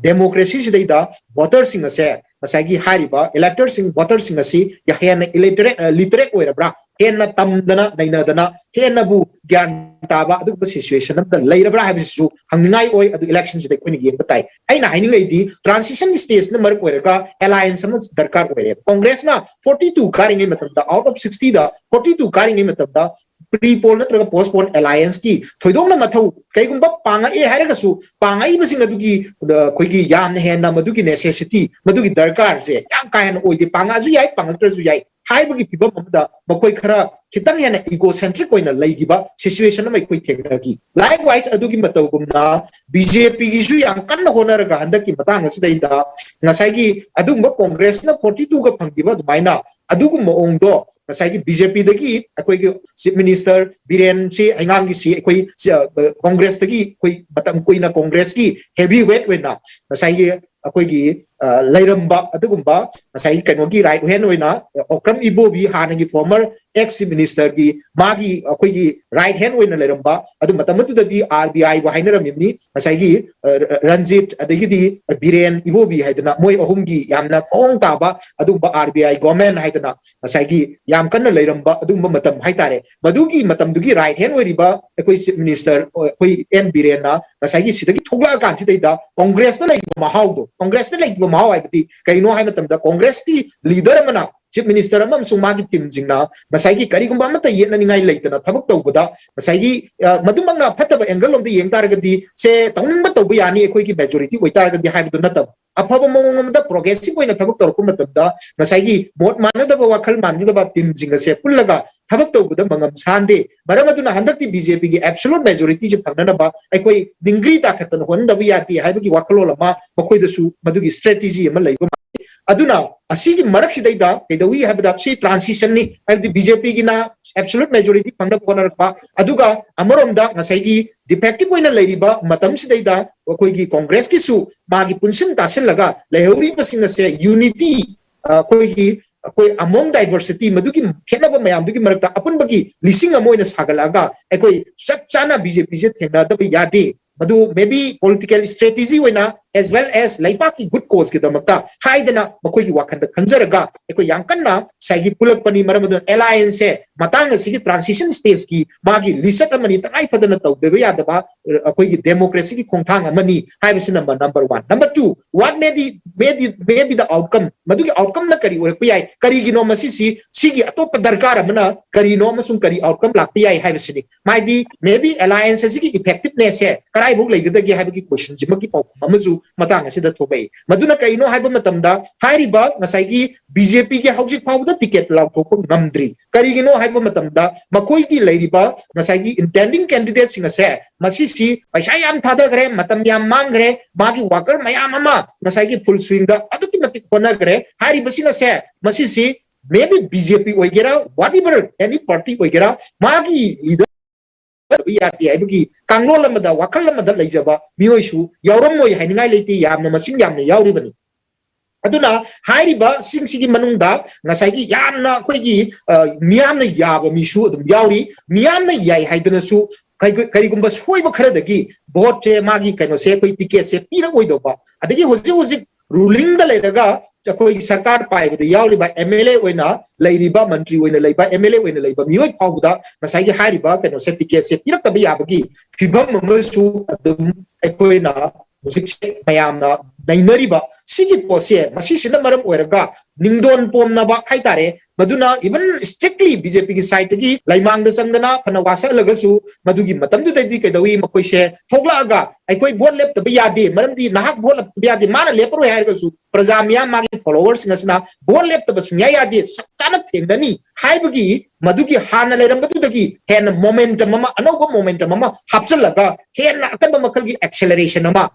democracy ꯁꯤꯗꯩꯗ voter ꯁꯤꯡ ꯑꯁꯦ ꯉꯁꯥꯏꯒꯤ ꯍꯥꯏꯔꯤꯕ elector ꯁꯤꯡ, voter ꯁꯤꯡ ꯑꯁꯤ ꯍꯦꯟꯅ illiterate, literate ꯑꯣꯏꯔꯕ꯭ꯔꯥ, ꯍꯦꯟꯅ ꯇꯝꯗꯅ ꯅꯩꯅꯗꯅ ꯍꯦꯟꯅꯕꯨ ꯒ꯭ꯌꯥꯟ ꯇꯥꯕ ꯑꯗꯨꯒꯨꯝꯕ situation ꯑꯃꯗ ꯂꯩꯔꯕ꯭ꯔꯥ ꯍꯥꯏꯕꯁꯤꯁꯨ ꯍꯪꯅꯤꯡꯉꯥꯏ ꯑꯣꯏ꯫ ꯑꯗꯨ election ꯁꯤꯗ ꯑꯩꯈꯣꯏꯅ ꯌꯦꯡꯕ ꯇꯥꯏ꯫ ꯑꯩꯅ ꯍꯥꯏꯅꯤꯡꯉꯩꯗꯤ transition stage ꯅ ꯃꯔꯝ ꯑꯣꯏꯔꯒ alliance ꯑꯃ ꯗꯔꯀꯥꯔ ꯑꯣꯏꯔꯦ꯫ ꯀꯣꯡꯒ꯭ꯔꯦꯁꯅ forty two ꯀꯥꯔꯤꯉꯩ ꯃꯇꯝꯗ, out of sixty the forty two ꯀꯥꯔꯤꯉꯩ ꯃꯇꯝꯗ pre poll ꯅꯠꯇ꯭ꯔꯒ post poll alliance ꯀꯤ ꯊꯣꯏꯗꯣꯛꯅ ꯃꯊꯧ, ꯀꯩꯒꯨꯝꯕ ꯄꯥꯡꯉꯛꯑꯦ ꯍꯥꯏꯔꯒꯁꯨ, ꯄꯥꯡꯉꯛꯏꯕꯁꯤꯡ ꯑꯗꯨꯒꯤ, ꯑ, ꯑꯩꯈꯣꯏꯒꯤ ꯌꯥꯝꯅ ꯍꯦꯟꯅ ꯃꯗꯨꯒꯤ necessity, ꯃꯗꯨꯒꯤ ꯗꯔꯀꯥꯔꯁꯦ ꯌꯥꯝ ꯀꯥ ꯍꯦꯟꯅ ꯑꯣꯏꯗꯦ꯫ ꯄꯥꯡꯉꯛꯑꯁꯨ ꯌꯥꯏ, ꯄꯥꯡꯉꯛꯇ꯭ꯔꯁꯨ ꯌꯥꯏ ꯍꯥꯏꯕꯒꯤ ꯐꯤꯕꯝ ꯑꯃꯗ ꯃꯈꯣꯏ ꯈꯔ ꯈꯤꯇꯪ ꯍꯦꯟꯅ egocentric ꯑꯣꯏꯅ ꯂꯩꯈꯤꯕ situation ꯑꯃ ꯑꯩꯈꯣꯏ ꯊꯦꯡꯅꯈꯤ꯫ Likewise, ꯑꯗꯨꯒꯤ ꯃꯇꯧꯒꯨꯝꯅ BJP ꯒꯤꯁꯨ ꯌꯥꯝ ꯀꯟꯅ ꯍꯣꯠꯅꯔꯒ ꯍꯟꯗꯛꯀꯤ ꯃꯇꯥꯡ ꯑꯁꯤꯗꯩꯗ ꯉꯁꯥꯏꯒꯤ ꯑꯗꯨꯒꯨꯝꯕ ꯀꯣꯡꯒ꯭ꯔꯦꯁꯅ forty two ꯒ ꯐꯪꯈꯤꯕ ꯑꯗꯨꯃꯥꯏꯅ ꯑꯗꯨꯒꯨꯝꯕ ꯃꯑꯣꯡꯗꯣ ꯉꯁꯥꯏꯒꯤ BJP ꯗꯒꯤ ꯑꯩꯈꯣꯏꯒꯤ Chief Minister ꯕꯤꯔꯦꯟꯁꯤ ꯍꯩꯉꯥꯡꯒꯤꯁꯤ ꯑꯩꯈꯣꯏ, ꯑ, ꯀꯣꯡꯒ꯭ꯔꯦꯁꯇꯒꯤ ꯑꯩꯈꯣꯏ ꯃꯇꯝ ꯀꯨꯏꯅ ꯀꯣꯡꯒ꯭ꯔꯦꯁꯀꯤ heavy weight ꯑꯣꯏꯅ ꯉꯁꯥꯏꯒꯤ ꯑꯩꯈꯣꯏꯒꯤ ꯑ, ꯂꯩꯔꯝꯕ ꯑꯗꯨꯒꯨꯝꯕ ꯉꯁꯥꯏꯒꯤ ꯀꯩꯅꯣꯒꯤ right hand ꯑꯣꯏꯅ, ꯑ, ꯑꯣꯀ꯭ꯔꯝ ꯏꯕꯣꯕꯤ, ꯍꯥꯟꯅꯒꯤ former ex chief ministerꯒꯤ, ꯃꯥꯒꯤ ꯑꯩꯈꯣꯏꯒꯤ right hand ꯑꯣꯏꯅ ꯂꯩꯔꯝꯕ, ꯑꯗꯨ ꯃꯇꯝ ꯑꯗꯨꯗꯗꯤ RBIꯕꯨ ꯍꯥꯏꯅꯔꯝꯃꯤꯕꯅꯤ, ꯉꯁꯥꯏꯒꯤ, ꯑ, ꯔ-, ꯔꯟꯖꯤꯠ, ꯑꯗꯒꯤꯗꯤ ꯕꯤꯔꯦꯟ ꯏꯕꯣꯕꯤ ꯍꯥꯏꯗꯅ ꯃꯣꯏ ꯑꯍꯨꯝꯒꯤ ꯌꯥꯝꯅ ꯃꯑꯣꯡ ꯇꯥꯕ ꯑꯗꯨꯒꯨꯝꯕ RBI government ꯍꯥꯏꯗꯅ ꯉꯁꯥꯏꯒꯤ ꯌꯥꯝ ꯀꯟꯅ ꯂꯩꯔꯝꯕ ꯑꯗꯨꯒꯨꯝꯕ ꯃꯇꯝ ꯍꯥꯏꯇꯥꯔꯦ꯫ ꯃꯗꯨꯒꯤ ꯃꯇꯝꯗꯨꯒꯤ right hand ꯑꯣꯏꯔꯤꯕ ꯑꯩꯈꯣꯏ chief minister, ꯑꯩꯈꯣꯏ ꯑꯦꯟ ꯕꯤꯔꯦꯟꯅ ꯉꯁꯥꯏꯒꯤ ꯁꯤꯗꯒꯤ ꯊꯣꯛꯂꯛꯑꯀꯥꯟꯁꯤꯗꯩꯗ ꯀꯣꯡꯒ꯭ꯔꯦꯁꯇ ꯂꯩꯈꯤꯕ ꯃꯍꯥꯎꯗꯣ, ꯀꯣꯡꯒ꯭ꯔꯦꯁꯇ ꯂꯩꯈꯤꯕ ꯃꯍꯥꯎ ꯍꯥꯏꯕꯗꯤ ꯀꯩꯅꯣ ꯍꯥꯏꯕ ꯃꯇꯝꯗ, ꯀꯣꯡꯒ꯭ꯔꯦꯁꯀꯤ leader ꯑꯃꯅ, chief minister ꯑꯃ ꯑꯃꯁꯨꯡ ꯃꯥꯒꯤ teamꯁꯤꯡꯅ ꯉꯁꯥꯏꯒꯤ ꯀꯔꯤꯒꯨꯝꯕ ꯑꯃꯠꯇ ꯌꯦꯠꯅꯅꯤꯡꯉꯥꯏ ꯂꯩꯇꯅ ꯊꯕꯛ ꯇꯧꯕꯗ, ꯉꯁꯥꯏꯒꯤ, ꯑ, ꯃꯗꯨꯃꯛꯅ ꯐꯠꯇꯕ angle ꯂꯣꯝꯗ ꯌꯦꯡ ꯇꯥꯔꯒꯗꯤ, ꯁꯦ ꯇꯧꯅꯤꯡꯕ ꯇꯧꯕ ꯌꯥꯅꯤ, ꯑꯩꯈꯣꯏꯒꯤ majority ꯑꯣꯏꯇꯥꯔꯒꯗꯤ ꯍꯥꯏꯕꯗꯨ ꯅꯠꯇꯕ, ꯑꯐꯕ ꯃꯑꯣꯡ ꯑꯃꯗ progressive ꯑꯣꯏꯅ ꯊꯕꯛ ꯇꯧꯔꯛꯄ ꯃꯇꯝꯗ ꯉꯁꯥꯏꯒꯤ ꯃꯣꯠ ꯃꯥꯟꯅꯗꯕ, ꯋꯥꯈꯜ ꯃꯥꯟꯅꯗꯕ teamꯁꯤꯡ ꯑꯁꯦ ꯄꯨꯜꯂꯒ ꯊꯕꯛ ꯇꯧꯕꯗ ꯃꯉꯝ ꯁꯥꯟꯗꯦ꯫ ꯃꯔꯝ ꯑꯗꯨꯅ ꯍꯟꯗꯛꯇꯤ BJPꯒꯤ absolute majorityꯁꯦ ꯐꯪꯅꯅꯕ ꯑꯩꯈꯣꯏ ꯅꯤꯡꯒ꯭ꯔꯤ ꯇꯥꯈꯠꯇꯅ ꯍꯣꯠꯅꯗꯕ ꯌꯥꯗꯦ ꯍꯥꯏꯕꯒꯤ ꯋꯥꯈꯜꯂꯣꯟ ꯑꯃ ꯃꯈꯣꯏꯗꯁꯨ ꯃꯗꯨꯒꯤ strategy ꯑꯃ ꯂꯩꯕ ꯃꯥꯜꯂꯤ꯫ ꯑꯗꯨꯅ ꯑꯁꯤꯒꯤ ꯃꯔꯛꯁꯤꯗꯩꯗ ꯀꯩꯗꯧꯏ ꯍꯥꯏꯕꯗ, ꯁꯤ transitionꯅꯤ, ꯍꯥꯏꯕꯗꯤ BJPꯒꯤꯅ absolute majority ꯐꯪꯅꯕ ꯍꯣꯠꯅꯔꯛꯄ, ꯑꯗꯨꯒ ꯑꯃꯔꯣꯝꯗ ꯉꯁꯥꯏꯒꯤ defective ꯑꯣꯏꯅ ꯂꯩꯔꯤꯕ ꯃꯇꯝꯁꯤꯗꯩꯗ ꯑꯩꯈꯣꯏꯒꯤ ꯀꯣꯡꯒ꯭ꯔꯦꯁꯀꯤꯁꯨ ꯃꯥꯒꯤ ꯄꯨꯟꯁꯤꯟ ꯇꯥꯁꯤꯜꯂꯒ ꯂꯩꯍꯧꯔꯤꯕꯁꯤꯡ ꯑꯁꯦ unity, ꯑ, ꯑꯩꯈꯣꯏꯒꯤ, ꯑꯩꯈꯣꯏ among diversity, ꯃꯗꯨꯒꯤ ꯈꯦꯠꯅꯕ ꯃꯌꯥꯝꯗꯨꯒꯤ ꯃꯔꯛꯇ ꯑꯄꯨꯟꯕꯒꯤ ꯂꯤꯁꯤꯡ ꯑꯃ ꯑꯣꯏꯅ ꯁꯥꯒꯠꯂꯛꯑꯒ ꯑꯩꯈꯣꯏ ꯆꯞ ꯆꯥꯅ BJPꯁꯦ ꯊꯦꯡꯅꯗꯕ ꯌꯥꯗꯦ꯫ ꯃꯗꯨ maybe political strategy ꯑꯣꯏꯅ as well as ꯂꯩꯕꯥꯛꯀꯤ good causeꯀꯤꯗꯃꯛꯇ ꯍꯥꯏꯗꯅ ꯃꯈꯣꯏꯒꯤ ꯋꯥꯈꯜꯗ ꯈꯟꯖꯔꯒ ꯑꯩꯈꯣꯏ ꯌꯥꯝ ꯀꯟꯅ ꯉꯁꯥꯏꯒꯤ ꯄꯨꯂꯛꯄꯅꯤ꯫ ꯃꯔꯝ ꯑꯗꯨꯅ allianceꯁꯦ ꯃꯇꯥꯡ ꯑꯁꯤꯒꯤ transition stageꯀꯤ ꯃꯥꯒꯤ ꯂꯤꯆꯠ ꯑꯃꯅꯤ, ꯇꯉꯥꯏ ꯐꯗꯅ ꯇꯧꯗꯕ ꯌꯥꯗꯕ, ꯑ, ꯑꯩꯈꯣꯏꯒꯤ democracyꯒꯤ ꯈꯣꯡꯊꯥꯡ ꯑꯃꯅꯤ ꯍꯥꯏꯕꯁꯤ number, number one꯫ Number two, what may the, may the, may be the outcome? ꯃꯗꯨꯒꯤ outcomeꯅ ꯀꯔꯤ ꯑꯣꯏꯔꯛꯄ ꯌꯥꯏ? ꯀꯔꯤꯒꯤꯅꯣ ꯃꯁꯤꯁꯤ, ꯁꯤꯒꯤ ꯑꯇꯣꯞꯄ ꯗꯔꯀꯥꯔ ꯑꯃꯅ ꯀꯔꯤꯅꯣ ꯑꯃꯁꯨꯡ ꯀꯔꯤ outcome ꯂꯥꯛꯄ ꯌꯥꯏ ꯍꯥꯏꯕꯁꯤꯅꯤ꯫ ꯃꯥꯗꯤ maybe alliance ꯑꯁꯤꯒꯤ effectivenessꯁꯦ ꯀꯗꯥꯏꯐꯥꯎ ꯂꯩꯒꯗꯒꯦ ꯍꯥꯏꯕꯒꯤ questionꯁꯤꯃꯒꯤ ꯄꯥꯎꯈꯨꯝ ꯑꯃꯁꯨ ꯃꯇꯥꯡ ꯑꯁꯤꯗ ꯊꯣꯛꯂꯛꯏ꯫ ꯃꯗꯨꯅ ꯀꯔꯤꯅꯣ ꯍꯥꯏꯕ ꯃꯇꯝꯗ, ꯍꯥꯏꯔꯤꯕ ꯉꯁꯥꯏꯒꯤ BJPꯒꯤ ꯍꯧꯖꯤꯛ ꯐꯥꯎꯕꯗ ticket ꯂꯥꯎꯊꯣꯛꯄ ꯉꯝꯗ꯭ꯔꯤ꯫ ꯀꯔꯤꯒꯤꯅꯣ ꯍꯥꯏꯕ ꯃꯇꯝꯗ, ꯃꯈꯣꯏꯒꯤ ꯂꯩꯔꯤꯕ ꯉꯁꯥꯏꯒꯤ intending candidateꯁꯤꯡ ꯑꯁꯦ ꯃꯁꯤꯁꯤ ꯄꯩꯁꯥ ꯌꯥꯝ ꯊꯥꯗꯈ꯭ꯔꯦ, ꯃꯇꯝ ꯌꯥꯝ ꯃꯥꯡꯈ꯭ꯔꯦ, ꯃꯥꯒꯤ worker ꯃꯌꯥꯝ ꯑꯃ ꯉꯁꯥꯏꯒꯤ full swingꯗ ꯑꯗꯨꯛꯀꯤ ꯃꯇꯤꯛ ꯍꯣꯠꯅꯈ꯭ꯔꯦ꯫ ꯍꯥꯏꯔꯤꯕꯁꯤꯡ ꯑꯁꯦ ꯃꯁꯤꯁꯤ maybe BJP ꯑꯣꯏꯒꯦꯔꯥ, whatever any party ꯑꯣꯏꯒꯦꯔꯥ, ꯃꯥꯒꯤ leader ꯌꯥꯗꯦ ꯍꯥꯏꯕꯒꯤ ꯀꯥꯡꯂꯣꯟ ꯑꯃꯗ, ꯋꯥꯈꯜ ꯑꯃꯗ ꯂꯩꯖꯕ ꯃꯤꯑꯣꯏꯁꯨ ꯌꯥꯎꯔꯝꯃꯣꯏ ꯍꯥꯏꯅꯤꯡꯉꯥꯏ ꯂꯩꯇꯦ, ꯌꯥꯝꯅ ꯃꯁꯤꯡ ꯌꯥꯝꯅ ꯌꯥꯎꯔꯤꯕꯅꯤ꯫ ꯑꯗꯨꯅ ꯍꯥꯏꯔꯤꯕꯁꯤꯡꯁꯤꯒꯤ ꯃꯅꯨꯡꯗ ꯉꯁꯥꯏꯒꯤ ꯌꯥꯝꯅ ꯑꯩꯈꯣꯏꯒꯤ, ꯑ, ꯃꯤꯌꯥꯝꯅ ꯌꯥꯕ ꯃꯤꯁꯨ ꯑꯗꯨꯝ ꯌꯥꯎꯔꯤ꯫ ꯃꯤꯌꯥꯝꯅ ꯌꯥꯏ ꯍꯥꯏꯗꯅꯁꯨ ꯀꯩꯒꯨ-, ꯀꯔꯤꯒꯨꯝꯕ ꯁꯣꯏꯕ ꯈꯔꯗꯒꯤ ꯚꯣꯠꯁꯦ, ꯃꯥꯒꯤ ꯀꯩꯅꯣꯁꯦ, ꯑꯩꯈꯣꯏ ꯇꯤꯀꯦꯠꯁꯦ ꯄꯤꯔꯛꯑꯣꯏꯗꯧꯕ, ꯑꯗꯒꯤ ꯍꯧꯖꯤꯛ ꯍꯧꯖꯤꯛ ꯔꯨꯂꯤꯡꯗ ꯂꯩꯔꯒ ꯑꯩꯈꯣꯏꯒꯤ ꯁꯔꯀꯥꯔ ꯄꯥꯏꯕꯗ ꯌꯥꯎꯔꯤꯕ ꯑꯦꯝ ꯑꯦꯜ ꯑꯦ ꯑꯣꯏꯅ ꯂꯩꯔꯤꯕ, ꯃꯟꯇ꯭ꯔꯤ ꯑꯣꯏꯅ ꯂꯩꯕ, ꯑꯦꯝ ꯑꯦꯜ ꯑꯦ ꯑꯣꯏꯅ ꯂꯩꯕ ꯃꯤꯑꯣꯏ ꯐꯥꯎꯕꯗ ꯉꯁꯥꯏꯒꯤ ꯍꯥꯏꯔꯤꯕ ꯀꯩꯅꯣꯁꯦ, ꯇꯤꯀꯦꯠꯁꯦ ꯄꯤꯔꯛꯇꯕ ꯌꯥꯕꯒꯤ ꯐꯤꯕꯝ ꯑꯃꯁꯨ ꯑꯗꯨꯝ ꯑꯩꯈꯣꯏꯅ ꯍꯧꯖꯤꯛꯁꯦ ꯃꯌꯥꯝꯅ ꯅꯩꯅꯔꯤꯕ ꯁꯤꯒꯤ ꯄꯣꯠꯁꯦ, ꯃꯁꯤꯁꯤꯅ ꯃꯔꯝ ꯑꯣꯏꯔꯒ ꯅꯤꯡꯗꯣꯟ ꯄꯣꯝꯅꯕ ꯍꯥꯏꯇꯥꯔꯦ, ꯃꯗꯨꯅ even strictly ꯕꯤ ꯖꯦ ꯄꯤꯒꯤ ꯁꯥꯏꯠꯇꯒꯤ ꯂꯩꯃꯥꯡꯗ ꯆꯪꯗꯅ ꯐꯅ ꯋꯥꯁꯛꯍꯜꯂꯒꯁꯨ, ꯃꯗꯨꯒꯤ ꯃꯇꯝꯗꯨꯗꯗꯤ ꯀꯩꯗꯧꯏ, ꯃꯈꯣꯏꯁꯦ ꯊꯣꯛꯂꯛꯑꯒ ꯑꯩꯈꯣꯏ ꯚꯣꯠ ꯂꯦꯞꯇꯕ ꯌꯥꯗꯦ, ꯃꯔꯝꯗꯤ ꯅꯍꯥꯛ ꯚꯣꯠ ꯂꯦꯞꯇꯕ ꯌꯥꯗꯦ, ꯃꯥꯅ ꯂꯦꯞꯄꯔꯣꯏ ꯍꯥꯏꯔꯒꯁꯨ ꯄ꯭ꯔꯖꯥ ꯃꯤꯌꯥꯝ, ꯃꯥꯒꯤ ꯐꯣꯂꯣꯋꯔꯁꯤꯡ ꯑꯁꯤꯅ ꯚꯣꯠ ꯂꯦꯞꯇꯕ ꯁꯨꯡꯌꯥ ꯌꯥꯗꯦ, ꯆꯞ ꯆꯥꯅ ꯊꯦꯡꯅꯅꯤ ꯍꯥꯏꯕꯒꯤ ꯃꯗꯨꯒꯤ ꯍꯥꯟꯅ ꯂꯩꯔꯝꯕꯗꯨꯗꯒꯤ ꯍꯦꯟꯅ momentum ꯑꯃ, ꯑꯅꯧꯕ momentum ꯑꯃ ꯍꯥꯞꯆꯤꯜꯂꯒ ꯍꯦꯟꯅ ꯑꯀꯟꯕ ꯃꯈꯜꯒꯤ acceleration ꯑꯃ,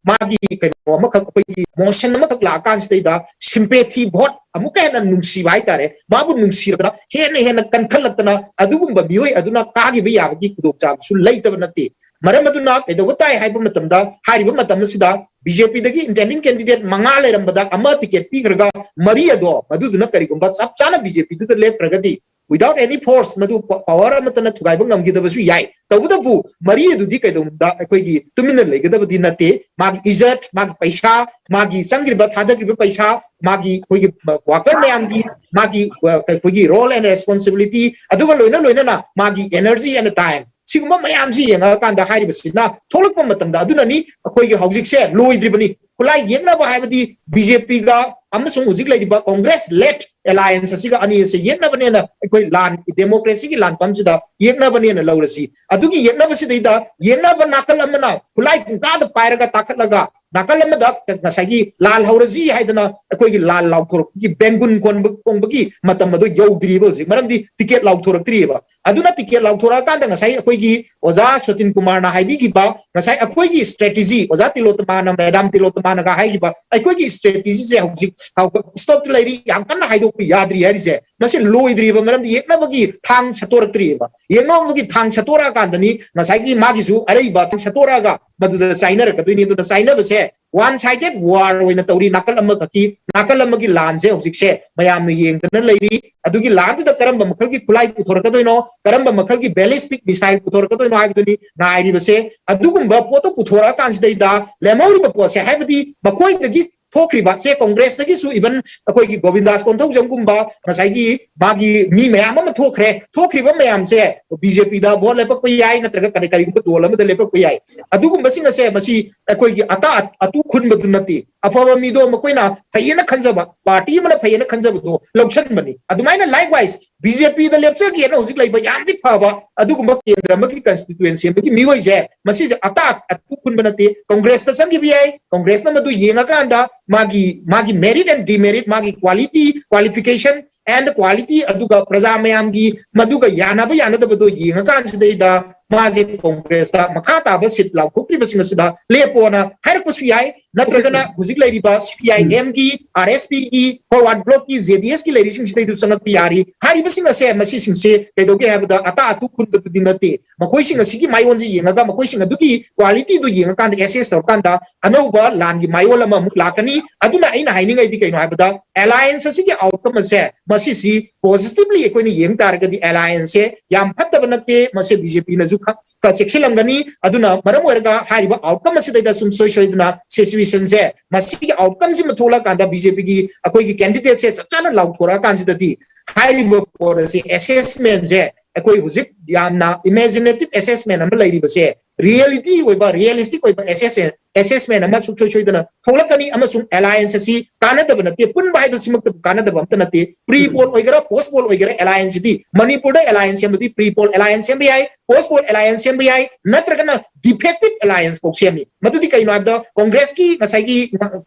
ꯃꯥꯒꯤ ꯀꯩꯅꯣ ꯑꯃꯈꯛ, ꯑꯩꯈꯣꯏꯒꯤ ꯃꯣꯁꯟ ꯑꯃꯈꯛ ꯂꯥꯛꯑꯀꯥꯟꯁꯤꯗꯩꯗ sympathy vote ꯑꯃꯨꯛꯀ ꯍꯦꯟꯅ ꯅꯨꯡꯁꯤꯕ ꯍꯥꯏꯇꯥꯔꯦ, ꯃꯥꯕꯨ ꯅꯨꯡꯁꯤꯔꯛꯇꯅ ꯍꯦꯟꯅ ꯍꯦꯟꯅ ꯀꯟꯈꯠꯂꯛꯇꯅ ꯑꯗꯨꯒꯨꯝꯕ ꯃꯤꯑꯣꯏ ꯑꯗꯨꯅ ꯀꯥꯈꯤꯕ ꯌꯥꯕꯒꯤ ꯈꯨꯗꯣꯡꯆꯥꯕꯁꯨ ꯂꯩꯇꯕ ꯅꯠꯇꯦ꯫ ꯃꯔꯝ ꯑꯗꯨꯅ ꯀꯩꯗꯧꯕ ꯇꯥꯏ ꯍꯥꯏꯕ ꯃꯇꯝꯗ, ꯍꯥꯏꯔꯤꯕ ꯃꯇꯝ ꯑꯁꯤꯗ ꯕꯤ ꯖꯦ ꯄꯤꯗꯒꯤ intending candidate ꯃꯉꯥ ꯂꯩꯔꯝꯕꯗ ꯑꯃ ꯇꯤꯀꯦꯠ ꯄꯤꯈ꯭ꯔꯒ ꯃꯔꯤ ꯑꯗꯣ ꯃꯗꯨꯗꯨꯅ ꯀꯔꯤꯒꯨꯝꯕ ꯆꯞ ꯆꯥꯅ ꯕꯤ ꯖꯦ ꯄꯤꯗꯨꯗ ꯂꯦꯞꯈ꯭ꯔꯒꯗꯤ, without any force, ꯃꯗꯨ ꯄ-, power ꯑꯃꯠꯇꯅ ꯊꯨꯒꯥꯏꯕ ꯉꯝꯈꯤꯗꯕꯁꯨ ꯌꯥꯏ꯫ ꯇꯧꯕꯇꯕꯨ ꯃꯔꯤ ꯑꯗꯨꯗꯤ ꯀꯩꯗꯧꯅꯨꯡꯗ ꯑꯩꯈꯣꯏꯒꯤ ꯇꯨꯃꯤꯟꯅ ꯂꯩꯒꯗꯕꯗꯤ ꯅꯠꯇꯦ꯫ ꯃꯥꯒꯤ ꯏꯖꯠ, ꯃꯥꯒꯤ ꯄꯩꯁꯥ, ꯃꯥꯒꯤ ꯆꯪꯈ꯭ꯔꯤꯕ, ꯊꯥꯗꯈ꯭ꯔꯤꯕ ꯄꯩꯁꯥ, ꯃꯥꯒꯤ ꯑꯩꯈꯣꯏꯒꯤ ꯋꯥꯀꯔ ꯃꯌꯥꯝꯒꯤ ꯃꯥꯒꯤ, ꯑ, ꯑꯩꯈꯣꯏꯒꯤ role and responsibility, ꯑꯗꯨꯒ ꯂꯣꯏꯅ ꯂꯣꯏꯅꯅ ꯃꯥꯒꯤ energy and time, ꯁꯤꯒꯨꯝꯕ ꯃꯌꯥꯝꯁꯤ ꯌꯦꯡꯉꯛꯑꯀꯥꯟꯗ ꯍꯥꯏꯔꯤꯕꯁꯤꯅ ꯊꯣꯛꯂꯛꯄ ꯃꯇꯝꯗ, ꯑꯗꯨꯅꯅꯤ ꯑꯩꯈꯣꯏꯒꯤ ꯍꯧꯖꯤꯛꯁꯦ ꯂꯣꯏꯗ꯭ꯔꯤꯕꯅꯤ꯫ ꯈꯨꯠꯂꯥꯏ ꯌꯦꯛꯅꯕ ꯍꯥꯏꯕꯗꯤ ꯕꯤ ꯖꯦ ꯄꯤꯒ ꯑꯃꯁꯨꯡ ꯍꯧꯖꯤꯛ ꯂꯩꯔꯤꯕ Congress led alliance ꯑꯁꯤꯒ, ꯑꯅꯤ ꯑꯁꯤ ꯌꯦꯛꯅꯕꯅꯦꯅ, ꯑꯩꯈꯣꯏ ꯂꯥꯟ, democracy ꯒꯤ ꯂꯥꯟꯐꯝꯁꯤꯗ ꯌꯦꯛꯅꯕꯅꯦꯅ ꯂꯧꯔꯁꯤ꯫ ꯑꯗꯨꯒꯤ ꯌꯦꯛꯅꯕꯁꯤꯗꯩꯗ ꯌꯦꯛꯅꯕ ꯅꯥꯀꯜ ꯑꯃꯅ ꯈꯨꯠꯂꯥꯏ ꯄꯨꯡꯇꯥꯗ ꯄꯥꯏꯔꯒ ꯇꯥꯈꯠꯂꯒ ꯅꯥꯀꯜ ꯑꯃꯗ ꯉꯁꯥꯏꯒꯤ ꯂꯥꯜ ꯍꯧꯔꯁꯤ ꯍꯥꯏꯗꯅ ꯑꯩꯈꯣꯏꯒꯤ ꯂꯥꯜ ꯂꯥꯎꯊꯣꯔꯛꯄꯒꯤ, ꯕꯦꯡꯒꯨꯟ ꯈꯣꯟꯕ, ꯈꯣꯡꯕꯒꯤ ꯃꯇꯝ ꯑꯗꯨ ꯌꯧꯗ꯭ꯔꯤꯕ ꯍꯧꯖꯤꯛ, ꯃꯔꯝꯗꯤ ꯇꯤꯀꯦꯠ ꯂꯥꯎꯊꯣꯔꯛꯇ꯭ꯔꯤꯑꯕ꯫ ꯑꯗꯨꯅ ꯇꯤꯀꯦꯠ ꯂꯥꯎꯊꯣꯔꯛꯑꯀꯥꯟꯗ ꯉꯁꯥꯏ ꯑꯩꯈꯣꯏꯒꯤ ꯑꯣꯖꯥ ꯁꯣꯇꯤꯟ ꯀꯨꯃꯥꯔꯅ ꯍꯥꯏꯕꯤꯈꯤꯕ, ꯉꯁꯥꯏ ꯑꯩꯈꯣꯏꯒꯤ strategy, ꯑꯣꯖꯥ ꯇꯤꯂꯣꯇꯃꯥꯅ, ꯃꯦꯗꯥꯝ ꯇꯤꯂꯣꯇꯃꯥꯅꯒ ꯍꯥꯏꯈꯤꯕ, ꯑꯩꯈꯣꯏꯒꯤ strategy ꯁꯦ ꯍꯧꯖꯤꯛ ꯐꯥꯎꯕ stop ꯇ ꯂꯩꯔꯤ, ꯌꯥꯝ ꯀꯟꯅ ꯍꯥꯏꯗꯣꯛꯄ ꯌꯥꯗ꯭ꯔꯤ ꯍꯥꯏꯔꯤꯁꯦ꯫ ꯃꯁꯤ ꯂꯣꯏꯗ꯭ꯔꯤꯕ ꯃꯔꯝꯗꯤ ꯌꯦꯛꯅꯕꯒꯤ ꯊꯥꯡ ꯁꯠꯇꯣꯔꯛꯇ꯭ꯔꯤꯑꯕ꯫ ꯌꯦꯛꯅꯕꯒꯤ ꯊꯥꯡ ꯁꯠꯇꯣꯔꯛꯑꯀꯥꯟꯗꯅꯤ ꯉꯁꯥꯏꯒꯤ ꯃꯥꯒꯤꯁꯨ ꯑꯔꯩꯕ ꯊꯥꯡ ꯁꯠꯇꯣꯔꯛꯑꯒ ꯃꯗꯨꯗ ꯆꯥꯏꯅꯔꯛꯀꯗꯣꯏꯅꯤ꯫ ꯑꯗꯨꯅ ꯆꯥꯏꯅꯕꯁꯦ one sided war ꯑꯣꯏꯅ ꯇꯧꯔꯤ꯫ ꯅꯥꯀꯜ ꯑꯃꯈꯛꯀꯤ, ꯅꯥꯀꯜ ꯑꯃꯒꯤ ꯂꯥꯟꯁꯦ ꯍꯧꯖꯤꯛꯁꯦ ꯃꯌꯥꯝꯅ ꯌꯦꯡꯗꯅ ꯂꯩꯔꯤ꯫ ꯑꯗꯨꯒꯤ ꯂꯥꯟꯗꯨꯗ ꯀꯔꯝꯕ ꯃꯈꯜꯒꯤ ꯈꯨꯠꯂꯥꯏ ꯄꯨꯊꯣꯔꯛꯀꯗꯣꯏꯅꯣ, ꯀꯔꯝꯕ ꯃꯈꯜꯒꯤ ballistic missile ꯄꯨꯊꯣꯔꯛꯀꯗꯣꯏꯅꯣ ꯍꯥꯏꯕꯗꯨꯅꯤ ꯉꯥꯏꯔꯤꯕꯁꯦ꯫ ꯑꯗꯨꯒꯨꯝꯕ ꯄꯣꯠꯇꯣ ꯄꯨꯊꯣꯔꯛꯑꯀꯥꯟꯁꯤꯗꯩꯗ ꯂꯦꯝꯍꯧꯔꯤꯕ ꯄꯣꯠꯁꯦ, ꯍꯥꯏꯕꯗꯤ ꯃꯈꯣꯏꯗꯒꯤ ꯊꯣꯛꯈ꯭ꯔꯤꯕ ꯁꯦ, ꯀꯣꯡꯒ꯭ꯔꯦꯁꯇꯒꯤꯁꯨ even ꯑꯩꯈꯣꯏꯒꯤ ꯒꯣꯕꯤꯟꯗꯥꯁ ꯀꯣꯟꯊꯧꯖꯝꯒꯨꯝꯕ, ꯉꯁꯥꯏꯒꯤ ꯃꯥꯒꯤ ꯃꯤ ꯃꯌꯥꯝ ꯑꯃ ꯊꯣꯛꯈ꯭ꯔꯦ꯫ ꯊꯣꯛꯈ꯭ꯔꯤꯕ ꯃꯌꯥꯝꯁꯦ ꯕꯤ ꯖꯦ ꯄꯤꯗ ꯚꯣꯠ ꯂꯦꯞꯄꯛꯄ ꯌꯥꯏ, ꯅꯠꯇ꯭ꯔꯒ ꯀꯔꯤ, ꯀꯔꯤꯒꯨꯝꯕ ꯗꯣꯜ ꯑꯃꯗ ꯂꯦꯞꯄꯛꯄ ꯌꯥꯏ꯫ ꯑꯗꯨꯒꯨꯝꯕꯁꯤꯡ ꯑꯁꯦ ꯃꯁꯤ ꯑꯩꯈꯣꯏꯒꯤ ꯑꯇꯥ ꯑꯇꯨ ꯈꯨꯟꯕꯗꯨ ꯅꯠꯇꯦ꯫ ꯑꯐꯕ ꯃꯤꯗꯣ ꯃꯈꯣꯏꯅ ꯐꯩꯌꯦꯅ ꯈꯟꯖꯕ, ꯄꯥꯔꯇꯤ ꯑꯃꯅ ꯐꯩꯌꯦꯅ ꯈꯟꯖꯕꯗꯣ ꯂꯧꯁꯟꯕꯅꯤ꯫ ꯑꯗꯨꯃꯥꯏꯅ likewise ꯕꯤ ꯖꯦ ꯄꯤꯗ ꯂꯦꯞꯆꯒꯦꯅ ꯍꯧꯖꯤꯛ ꯂꯩꯕ ꯌꯥꯝꯗꯤ ꯐꯕ ꯑꯗꯨꯒꯨꯝꯕ ꯀꯦꯟꯗ꯭ꯔ ꯑꯃꯒꯤ constituency ꯑꯃꯒꯤ ꯃꯤꯑꯣꯏꯁꯦ ꯃꯁꯤꯁꯦ ꯑꯇꯥ ꯑꯇꯨ ꯈꯨꯟꯕ ꯅꯠꯇꯦ꯫ ꯀꯣꯡꯒ꯭ꯔꯦꯁꯇ ꯆꯪꯈꯤꯕ ꯌꯥꯏ, ꯀꯣꯡꯒ꯭ꯔꯦꯁꯅ ꯃꯗꯨ ꯌꯦꯡꯉꯀꯥꯟꯗ ꯃꯥꯒꯤ, ꯃꯥꯒꯤ merit and demerit, ꯃꯥꯒꯤ quality, qualification and quality, ꯑꯗꯨꯒ ꯄ꯭ꯔꯖꯥ ꯃꯌꯥꯝꯒꯤ ꯃꯗꯨꯒ ꯌꯥꯅꯕ ꯌꯥꯅꯗꯕꯗꯣ ꯌꯦꯡꯉꯀꯥꯟꯁꯤꯗꯩꯗ ꯃꯥꯁꯦ ꯀꯣꯡꯒ꯭ꯔꯦꯁꯇ ꯃꯈꯥ ꯇꯥꯕ ꯁꯤꯠ ꯂꯥꯎꯊꯣꯛꯄꯤꯕꯁꯤꯡ ꯑꯁꯤꯗ ꯂꯦꯞꯄꯣꯅ ꯍꯥꯏꯔꯛꯄꯁꯨ ꯌꯥꯏ꯫ ꯅꯠꯇ꯭ꯔꯒꯅ ꯍꯧꯖꯤꯛ ꯂꯩꯔꯤꯕ ꯁꯤ ꯄꯤ ꯑꯥꯏ ꯑꯦꯝꯒꯤ, ꯑꯥꯔ ꯑꯦꯁ ꯄꯤꯒꯤ, forward blockꯀꯤ, ꯖꯦ ꯗꯤ ꯑꯦꯁꯀꯤ ꯂꯩꯔꯤꯁꯤꯡꯁꯤꯗꯩꯗꯨ ꯆꯪꯉꯛꯄ ꯌꯥꯔꯤ꯫ ꯍꯥꯏꯔꯤꯕꯁꯤꯡ ꯑꯁꯦ, ꯃꯁꯤꯁꯤꯡꯁꯦ ꯀꯩꯗꯧꯒꯦ ꯍꯥꯏꯕꯗ ꯑꯇꯥ ꯑꯇꯨ ꯈꯨꯟꯕꯗꯨꯗꯤ ꯅꯠꯇꯦ꯫ ꯃꯈꯣꯏꯁꯤꯡ ꯑꯁꯤꯒꯤ ꯃꯥꯏꯑꯣꯟꯁꯤ ꯌꯦꯡꯉꯒ, ꯃꯈꯣꯏꯁꯤꯡ ꯑꯗꯨꯒꯤ qualityꯗꯨ ꯌꯦꯡꯉꯀꯥꯟꯗ assess ꯇꯧꯔꯀꯥꯟꯗ ꯑꯅꯧꯕ ꯂꯥꯟꯒꯤ ꯃꯥꯏꯑꯣꯟ ꯑꯃ ꯑꯃꯨꯛ ꯂꯥꯛꯀꯅꯤ꯫ ꯑꯗꯨꯅ ꯑꯩꯅ ꯍꯥꯏꯅꯤꯡꯉꯩꯗꯤ ꯀꯩꯅꯣ ꯍꯥꯏꯕꯗ alliance ꯑꯁꯤꯒꯤ outcome ꯑꯁꯦ ꯃꯁꯤꯁꯤ positively ꯑꯩꯈꯣꯏꯅ ꯌꯦꯡ ꯇꯥꯔꯒꯗꯤ allianceꯁꯦ ꯌꯥꯝ ꯐꯠꯇꯕ ꯅꯠꯇꯦ꯫ ꯃꯁꯤ ꯕꯤ ꯖꯦ ꯄꯤꯅꯁꯨ ꯈ-, ꯈ ꯆꯦꯛꯁꯤꯜꯂꯝꯒꯅꯤ꯫ ꯑꯗꯨꯅ ꯃꯔꯝ ꯑꯣꯏꯔꯒ ꯍꯥꯏꯔꯤꯕ outcome ꯑꯁꯤꯗꯩꯗ ꯁꯨꯡꯁꯣꯏ ꯁꯣꯏꯗꯅ situationꯁꯦ, ꯃꯁꯤꯒꯤ outcomeꯁꯤꯃ ꯊꯣꯛꯂꯛꯑꯀꯥꯟꯗ ꯕꯤ ꯖꯦ ꯄꯤꯒꯤ ꯑꯩꯈꯣꯏꯒꯤ candidateꯁꯦ ꯆꯞ ꯆꯥꯅ ꯂꯥꯎꯊꯣꯔꯛꯑꯀꯥꯟꯁꯤꯗꯗꯤ ꯍꯥꯏꯔꯤꯕ ꯄꯣꯠ ꯑꯁꯤ assessmentꯁꯦ ꯑꯩꯈꯣꯏ ꯍꯧꯖꯤꯛ ꯌꯥꯝꯅ imaginative assessment ꯑꯃ ꯂꯩꯔꯤꯕꯁꯦ reality ꯑꯣꯏꯕ, realistic ꯑꯣꯏꯕ assessment, assessment ꯑꯃ ꯁꯨꯡꯁꯣꯏ ꯁꯣꯏꯗꯅ ꯊꯣꯛꯂꯛꯀꯅꯤ꯫ ꯑꯃꯁꯨꯡ alliance ꯑꯁꯤ ꯀꯥꯟꯅꯗꯕ ꯅꯠꯇꯦ, ꯄꯨꯟꯕ ꯍꯥꯏꯕꯁꯤꯃꯛꯇꯕꯨ ꯀꯥꯟꯅꯗꯕ ꯑꯝꯇ ꯅꯠꯇꯦ꯫ Pre poll ꯑꯣꯏꯒꯦꯔꯥ post poll ꯑꯣꯏꯒꯦꯔꯥ, allianceꯁꯤꯗꯤ ꯃꯅꯤꯄꯨꯔꯗ alliance ꯁꯦꯝꯕꯗꯤ pre poll alliance ꯁꯦꯝꯕ ꯌꯥꯏ, post poll alliance ꯁꯦꯝꯕ ꯌꯥꯏ, ꯅꯠꯇ꯭ꯔꯒꯅ defective alliance ꯐꯥꯎ ꯁꯦꯝꯃꯤ꯫ ꯃꯗꯨꯗꯤ ꯀꯩꯅꯣ ꯍꯥꯏꯕꯗ ꯀꯣꯡꯒ꯭ꯔꯦꯁꯀꯤ ꯉꯁꯥꯏꯒꯤ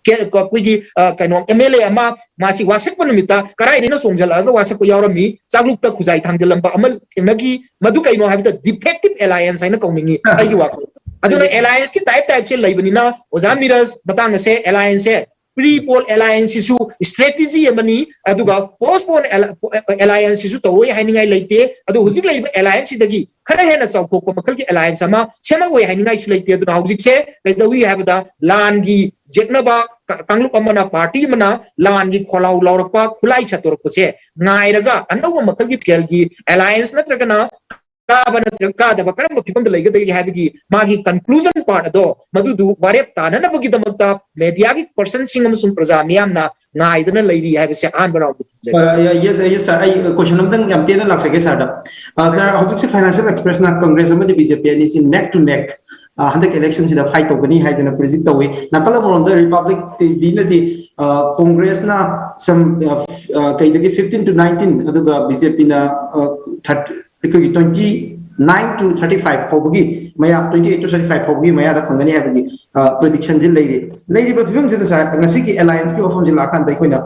ꯀꯦ-, ꯑꯩꯈꯣꯏꯒꯤ, ꯑ, ꯀꯩꯅꯣ, ꯑꯦꯝ ꯑꯦꯜ ꯑꯦ ꯑꯃ ꯃꯥꯁꯤ ꯋꯥꯁꯛꯄ ꯅꯨꯃꯤꯠꯇ ꯀꯗꯥꯏꯗꯩꯅꯣ ꯆꯣꯡꯁꯤꯜꯂꯛꯑꯒ ꯋꯥꯁꯛꯄ ꯌꯥꯎꯔꯝꯃꯤ, ꯆꯥꯛꯂꯨꯛꯇ ꯈꯨꯖꯥꯏ ꯊꯥꯡꯖꯤꯜꯂꯝꯕ ꯑꯃ ꯊꯦꯡꯅꯈꯤ꯫ ꯃꯗꯨ ꯀꯩꯅꯣ ꯍꯥꯏꯕꯗ defective alliance ꯍꯥꯏꯅ ꯀꯧꯅꯤꯡꯉꯤ ꯑꯩꯒꯤ ꯋꯥꯈꯜ꯫ ꯑꯗꯨꯅ allianceꯀꯤ type typeꯁꯦ ꯂꯩꯕꯅꯤꯅ ꯑꯣꯖꯥ ꯃꯤꯔꯖ, ꯃꯇꯥꯡ ꯑꯁꯦ allianceꯁꯦ pre poll alliance ꯁꯤꯁꯨ strategy ꯑꯃꯅꯤ, ꯑꯗꯨꯒ post poll alliance ꯁꯤꯁꯨ ꯇꯧꯔꯣꯏ ꯍꯥꯏꯅꯤꯡꯉꯥꯏ ꯂꯩꯇꯦ꯫ ꯑꯗꯨ ꯍꯧꯖꯤꯛ ꯂꯩꯔꯤꯕ alliance ꯁꯤꯗꯒꯤ ꯈꯔ ꯍꯦꯟꯅ ꯆꯥꯎꯊꯣꯛꯄ ꯃꯈꯜꯒꯤ alliance ꯑꯃ ꯁꯦꯝꯃꯛꯑꯣꯏ ꯍꯥꯏꯅꯤꯡꯉꯥꯏꯁꯨ ꯂꯩꯇꯦ꯫ ꯑꯗꯨꯅ ꯍꯧꯖꯤꯛꯁꯦ ꯀꯩꯗꯧꯏ ꯍꯥꯏꯕꯗ, ꯂꯥꯟꯒꯤ ꯌꯦꯛꯅꯕ ꯀꯥꯡꯂꯨꯞ ꯑꯃꯅ, ꯄꯥꯔꯇꯤ ꯑꯃꯅ ꯂꯥꯟꯒꯤ ꯈꯣꯜꯂꯥꯎ ꯂꯥꯎꯔꯛꯄ, ꯈꯨꯠꯂꯥꯏ ꯁꯠꯇꯣꯔꯛꯄꯁꯦ ꯉꯥꯏꯔꯒ ꯑꯅꯧꯕ ꯃꯈꯜꯒꯤ ꯐꯦꯜꯒꯤ alliance ꯅꯠꯇ꯭ꯔꯒꯅ ꯀꯥꯕ ꯅꯠꯇ꯭ꯔꯒ ꯀꯥꯗꯕ ꯀꯔꯝꯕ ꯐꯤꯕꯝꯗ ꯂꯩꯒꯗꯒꯦ ꯍꯥꯏꯕꯒꯤ ꯃꯥꯒꯤ conclusion part ꯑꯗꯣ, ꯃꯗꯨꯗꯨ ꯋꯥꯔꯦꯞ ꯇꯥꯅꯅꯕꯒꯤꯗꯃꯛꯇ media ꯒꯤ person ꯁꯤꯡ ꯑꯃꯁꯨꯡ ꯄ꯭ꯔꯖꯥ ꯃꯤꯌꯥꯝꯅ ꯉꯥꯏꯗꯨꯅ ꯂꯩꯔꯤ ꯍꯥꯏꯕꯁꯦ ꯑꯍꯥꯟꯕ round ꯗ ꯊꯝꯖꯒꯦ꯫ Yes, yes, sir. ꯑꯩ question ꯑꯝꯇꯪ ꯌꯥꯝ ꯇꯦꯟꯅ ꯂꯥꯛꯆꯒꯦ sir ꯗ꯫ Sir, ꯍꯧꯖꯤꯛꯁꯦ Financial Express ꯅ Congress ꯑꯃꯗꯤ B J P ꯑꯅꯤꯁꯤ neck to neck ꯍꯟꯗꯛ election ꯁꯤꯗ fight ꯇꯧꯒꯅꯤ ꯍꯥꯏꯗꯅ predict ꯇꯧꯏ꯫ ꯅꯥꯀꯜ ꯑꯃꯔꯣꯝꯗ Republic T V ꯅꯗꯤ Congress ꯅ some ꯀꯩꯗꯒꯤ fifteen to nineteen, ꯑꯗꯨꯒ B J P ꯅ ꯑꯩꯈꯣꯏꯒꯤ twenty nine to thirty five ꯐꯥꯎꯕꯒꯤ ꯃꯌꯥ, twenty eight to thirty five ꯐꯥꯎꯕꯒꯤ ꯃꯌꯥꯗ ꯐꯪꯒꯅꯤ ꯍꯥꯏꯕꯒꯤ prediction ꯁꯤ ꯂꯩꯔꯤ꯫ ꯂꯩꯔꯤꯕ ꯐꯤꯕꯝꯁꯤꯗ sir, ꯉꯁꯤꯒꯤ alliance ꯀꯤ ꯋꯥꯐꯝꯁꯤ ꯂꯥꯛꯑꯀꯥꯟꯗ ꯑꯩꯈꯣꯏꯅ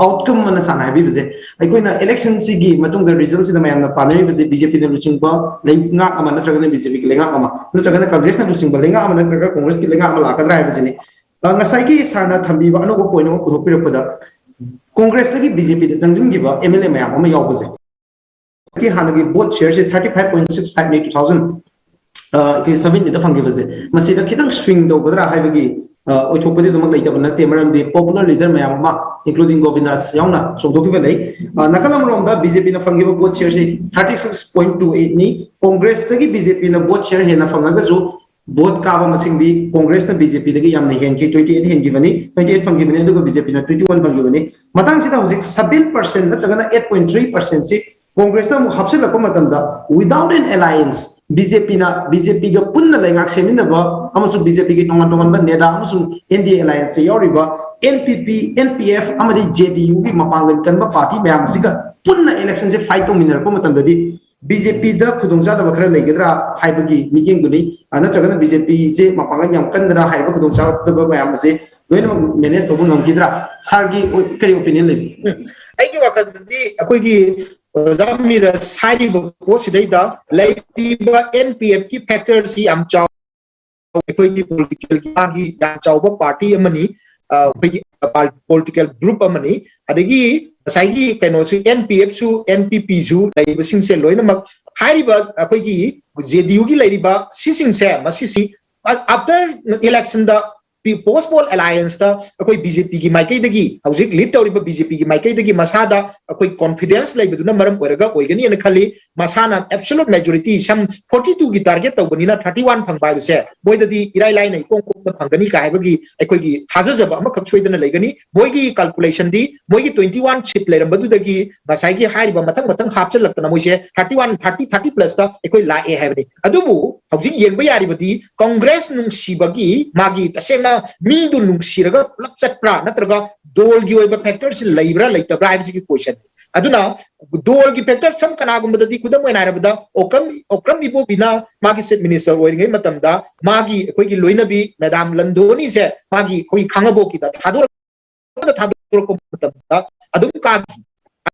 outcome ꯑꯃꯅ sir ꯅ ꯍꯥꯏꯕꯤꯕꯁꯦ, ꯑꯩꯈꯣꯏꯅ election ꯁꯤꯒꯤ ꯃꯇꯨꯡꯗ result ꯁꯤꯗ ꯃꯌꯥꯝꯅ ꯄꯥꯅꯔꯤꯕꯁꯦ B J P ꯅ ꯂꯨꯆꯤꯡꯕ ꯂꯩꯉꯥꯛ ꯑꯃ ꯅꯠꯇ꯭ꯔꯒꯅ B J P ꯒꯤ ꯂꯩꯉꯥꯛ ꯑꯃ, ꯅꯠꯇ꯭ꯔꯒꯅ Congress ꯅ ꯂꯨꯆꯤꯡꯕ ꯂꯩꯉꯥꯛ ꯑꯃ, ꯅꯠꯇ꯭ꯔꯒ Congress ꯀꯤ ꯂꯩꯉꯥꯛ ꯑꯃ ꯂꯥꯛꯀꯗ꯭ꯔꯥ ꯍꯥꯏꯕꯁꯤꯅꯤ꯫ ꯉꯁꯥꯏꯒꯤ sir ꯅ ꯊꯝꯕꯤꯕ ꯑꯅꯧꯕ point ꯑꯃ ꯄꯨꯊꯣꯛꯄꯤꯔꯛꯄꯗ, Congress ꯇꯒꯤ B J P the ꯆꯪꯁꯤꯟꯈꯤꯕ M L A ꯃꯌꯥꯝ ꯑꯃ ꯌꯥꯎꯕꯁꯦ, ꯍꯥꯟꯅꯒꯤ vote share ꯁꯦ thirty five point six five ꯅꯤ, two thousand seventeen ꯗ ꯐꯪꯈꯤꯕꯁꯦ, ꯃꯁꯤꯗ ꯈꯤꯇꯪ swing ꯇꯧꯒꯗ꯭ꯔꯥ ꯍꯥꯏꯕꯒꯤ ꯑꯣꯏꯊꯣꯛꯄꯗꯤ ꯑꯗꯨꯃꯛ ꯂꯩꯇꯕ ꯅꯠꯇꯦ꯫ ꯃꯔꯝꯗꯤ popular leader ꯃꯌꯥꯝ ꯑꯃ, including Govindas ꯌꯥꯎꯅ, ꯆꯣꯡꯊꯣꯛꯈꯤꯕ ꯂꯩ꯫ ꯅꯥꯀꯜ ꯑꯃꯔꯣꯝꯗ B J P ꯅ ꯐꯪꯈꯤꯕ vote share ꯁꯤ thirty six point two eight ꯅꯤ꯫ Congress ꯇꯒꯤ B J P ꯅ vote share ꯍꯦꯟꯅ ꯐꯪꯉꯒꯁꯨ, vote ꯀꯥꯕ ꯃꯁꯤꯡꯗꯤ Congress ꯅ B J P ꯗꯒꯤ ꯌꯥꯝꯅ ꯍꯦꯟꯈꯤ, twenty eight ꯍꯦꯟꯈꯤꯕꯅꯤ, twenty eight ꯐꯪꯈꯤꯕꯅꯤ, ꯑꯗꯨꯒ B J P ꯅ twenty one ꯐꯪꯈꯤꯕꯅꯤ꯫ ꯃꯇꯥꯡꯁꯤꯗ ꯍꯧꯖꯤꯛ seven percent ꯅꯠꯇ꯭ꯔꯒꯅ eight point three percent ꯁꯤ Congress ꯇ ꯑꯃꯨꯛ ꯍꯥꯞꯆꯤꯜꯂꯛꯄ ꯃꯇꯝꯗ, without an alliance, B J P ꯅ, B J P ꯒ ꯄꯨꯟꯅ ꯂꯩꯉꯥꯛ ꯁꯦꯝꯃꯤꯟꯅꯕ ꯑꯃꯁꯨꯡ B J P ꯒꯤ ꯇꯣꯉꯥꯟ ꯇꯣꯉꯥꯟꯕ NEDA ꯑꯃꯁꯨꯡ N D A alliance ꯇ ꯌꯥꯎꯔꯤꯕ N P P, N P F ꯑꯃꯗꯤ J D U ꯒꯤ ꯃꯄꯥꯡꯒꯜ ꯀꯟꯕ party ꯃꯌꯥꯝ ꯑꯁꯤꯒ ꯄꯨꯟꯅ election ꯁꯦ fight ꯇꯧꯃꯤꯟꯅꯔꯛꯄ ꯃꯇꯝꯗꯗꯤ, B J P ꯗ ꯈꯨꯗꯣꯡꯆꯥꯗꯕ ꯈꯔ ꯂꯩꯒꯗ꯭ꯔꯥ ꯍꯥꯏꯕꯒꯤ ꯃꯤꯠꯌꯦꯡꯗꯨꯅꯤ꯫ ꯅꯠꯇ꯭ꯔꯒꯅ B J P ꯁꯦ ꯃꯄꯥꯡꯒꯜ ꯌꯥꯝ ꯀꯟꯗ꯭ꯔꯥ ꯍꯥꯏꯔꯤꯕ ꯈꯨꯗꯣꯡꯆꯥꯗꯕ ꯃꯌꯥꯝ ꯑꯁꯦ ꯂꯣꯏꯅꯃꯛ manage ꯇꯧꯕ ꯉꯝꯈꯤꯗ꯭ꯔꯥ? Sir ꯒꯤ ꯀꯔꯤ opinion ꯂꯩꯕꯤ? ꯑꯩꯒꯤ ꯋꯥꯈꯜꯗꯗꯤ ꯑꯩꯈꯣꯏꯒꯤ ꯑꯣꯖꯥ ꯃꯤꯔꯥꯖ ꯍꯥꯏꯔꯤꯕ ꯄꯣꯠꯁꯤꯗꯩꯗ ꯂꯩꯔꯤꯕ N P F ꯀꯤ factor ꯁꯤ ꯌꯥꯝ ꯆꯥꯎ ꯑꯩꯈꯣꯏꯒꯤ political ꯒꯤ ꯃꯥꯒꯤ ꯌꯥꯝ ꯆꯥꯎꯕ party ꯑꯃꯅꯤ꯫ ꯑꯩꯈꯣꯏꯒꯤ ꯄꯣꯂꯤꯇꯤꯀꯦꯜ ꯒ꯭ꯔꯨꯞ ꯑꯃꯅꯤ꯫ ꯑꯗꯒꯤ ꯉꯁꯥꯏꯒꯤ ꯀꯩꯅꯣꯁꯨ, ꯑꯦꯟ ꯄꯤ ꯑꯦꯐꯁꯨ, ꯑꯦꯟ ꯄꯤ ꯄꯤꯁꯨ ꯂꯩꯔꯤꯕꯁꯤꯡꯁꯦ ꯂꯣꯏꯅꯃꯛ ꯍꯥꯏꯔꯤꯕ ꯑꯩꯈꯣꯏꯒꯤ ꯖꯦ ꯗꯤ ꯌꯨꯒꯤ ꯂꯩꯔꯤꯕ ꯁꯤꯁꯤꯡꯁꯦ, ꯃꯁꯤꯁꯤ ꯑꯥꯐꯇꯔ ꯏꯂꯦꯛꯁꯟꯗ ꯄꯣꯁ ꯄꯣꯜ ꯑꯦꯂꯥꯏꯟꯁꯇ ꯑꯩꯈꯣꯏ ꯕꯤ ꯖꯦ ꯄꯤꯒꯤ ꯃꯥꯏꯀꯩꯗꯒꯤ, ꯍꯧꯖꯤꯛ ꯂꯤꯗ ꯇꯧꯔꯤꯕ ꯕꯤ ꯖꯦ ꯄꯤꯒꯤ ꯃꯥꯏꯀꯩꯗꯒꯤ ꯃꯁꯥꯗ ꯑꯩꯈꯣꯏ ꯀꯣꯟꯐꯤꯗꯦꯟꯁ ꯂꯩꯕꯗꯨꯅ ꯃꯔꯝ ꯑꯣꯏꯔꯒ ꯑꯣꯏꯒꯅꯤꯅ ꯈꯜꯂꯤ꯫ ꯃꯁꯥꯅ ꯑꯦꯕꯁꯣꯂꯨꯠ ꯃꯦꯖꯣꯔꯤꯇꯤ ꯁꯝ ꯐꯣꯔꯇꯤ ꯇꯨꯒꯤ ꯇꯥꯔꯒꯦꯠ ꯇꯧꯕꯅꯤꯅ ꯊꯥꯔꯇꯤ ꯋꯥꯟ ꯐꯪꯕ ꯍꯥꯏꯕꯁꯦ ꯃꯣꯏꯗꯗꯤ ꯏꯔꯥꯏ ꯂꯥꯏꯅ ꯏꯀꯣꯡ ꯀꯣꯡꯅ ꯐꯪꯒꯅꯤ ꯀꯥꯏ ꯍꯥꯏꯕꯒꯤ ꯑꯩꯈꯣꯏꯒꯤ ꯊꯥꯖꯖꯕ ꯑꯃꯈꯛ ꯁꯣꯏꯗꯅ ꯂꯩꯒꯅꯤ꯫ ꯃꯣꯏꯒꯤ ꯀꯥꯜꯀꯨꯂꯦꯁꯟꯗꯤ ꯃꯣꯏꯒꯤ ꯇ꯭ꯋꯦꯟꯇꯤ ꯋꯥꯟ ꯁꯤꯠ ꯂꯩꯔꯝꯕꯗꯨꯗꯒꯤ ꯉꯁꯥꯏꯒꯤ ꯍꯥꯏꯔꯤꯕ ꯃꯊꯪ ꯃꯊꯪ ꯍꯥꯞꯆꯤꯜꯂꯛꯇꯅ ꯃꯣꯏꯁꯦ ꯊꯥꯔꯇꯤ ꯋꯥꯟ, ꯊꯥꯔꯇꯤ, ꯊꯥꯔꯇꯤ ꯄ꯭ꯂꯁꯇ ꯑꯩꯈꯣꯏ ꯂꯥꯛꯑꯦ ꯍꯥꯏꯕꯅꯤ꯫ ꯑꯗꯨꯕꯨ ꯍꯧꯖꯤꯛ ꯌꯦꯡꯕ ꯌꯥꯔꯤꯕꯗꯤ ꯀꯪꯒ꯭ꯔꯦꯁ ꯅꯨꯡꯁꯤꯕꯒꯤ, ꯃꯥꯒꯤ ꯇꯁꯦꯡꯅ ꯃꯤꯗꯨ ꯅꯨꯡꯁꯤꯔꯒ ꯄꯨꯂꯞ ꯆꯠꯄ꯭ꯔꯥ, ꯅꯠꯇ꯭ꯔꯒ ꯗꯣꯜꯒꯤ ꯑꯣꯏꯕ ꯐꯦꯛꯇꯔꯁꯤ ꯂꯩꯕ꯭ꯔꯥ ꯂꯩꯇꯕ꯭ꯔꯥ ꯍꯥꯏꯕꯁꯤꯒꯤ ꯀꯣꯏꯁꯟ꯫ ꯑꯗꯨꯅ ꯗꯣꯜꯒꯤ ꯐꯦꯛꯇꯔ, ꯁꯝ ꯀꯅꯥꯒꯨꯝꯕꯗꯗꯤ, ꯈꯨꯗꯝ ꯑꯣꯏꯅ ꯍꯥꯏꯔꯕꯗ, ꯑꯣꯀ꯭ꯔꯝ, ꯑꯣꯀ꯭ꯔꯝ ꯏꯕꯣꯕꯤꯅ ꯃꯥꯒꯤ ꯆꯤꯐ ꯃꯤꯅꯤꯁꯇꯔ ꯑꯣꯏꯔꯤꯉꯩ ꯃꯇꯝꯗ ꯃꯥꯒꯤ ꯑꯩꯈꯣꯏꯒꯤ ꯂꯣꯏꯅꯕꯤ ꯃꯦꯗꯥꯝ ꯂꯟꯗꯣꯅꯤꯁꯦ ꯃꯥꯒꯤ ꯑꯩꯈꯣꯏꯒꯤ ꯈꯥꯡꯉꯕꯣꯛꯀꯤꯗ ꯊꯥꯗꯣꯔꯛ ꯊꯥꯗꯣꯔꯛꯄ ꯃꯇꯝꯗ ꯑꯗꯨꯝ ꯀꯥꯈꯤ꯫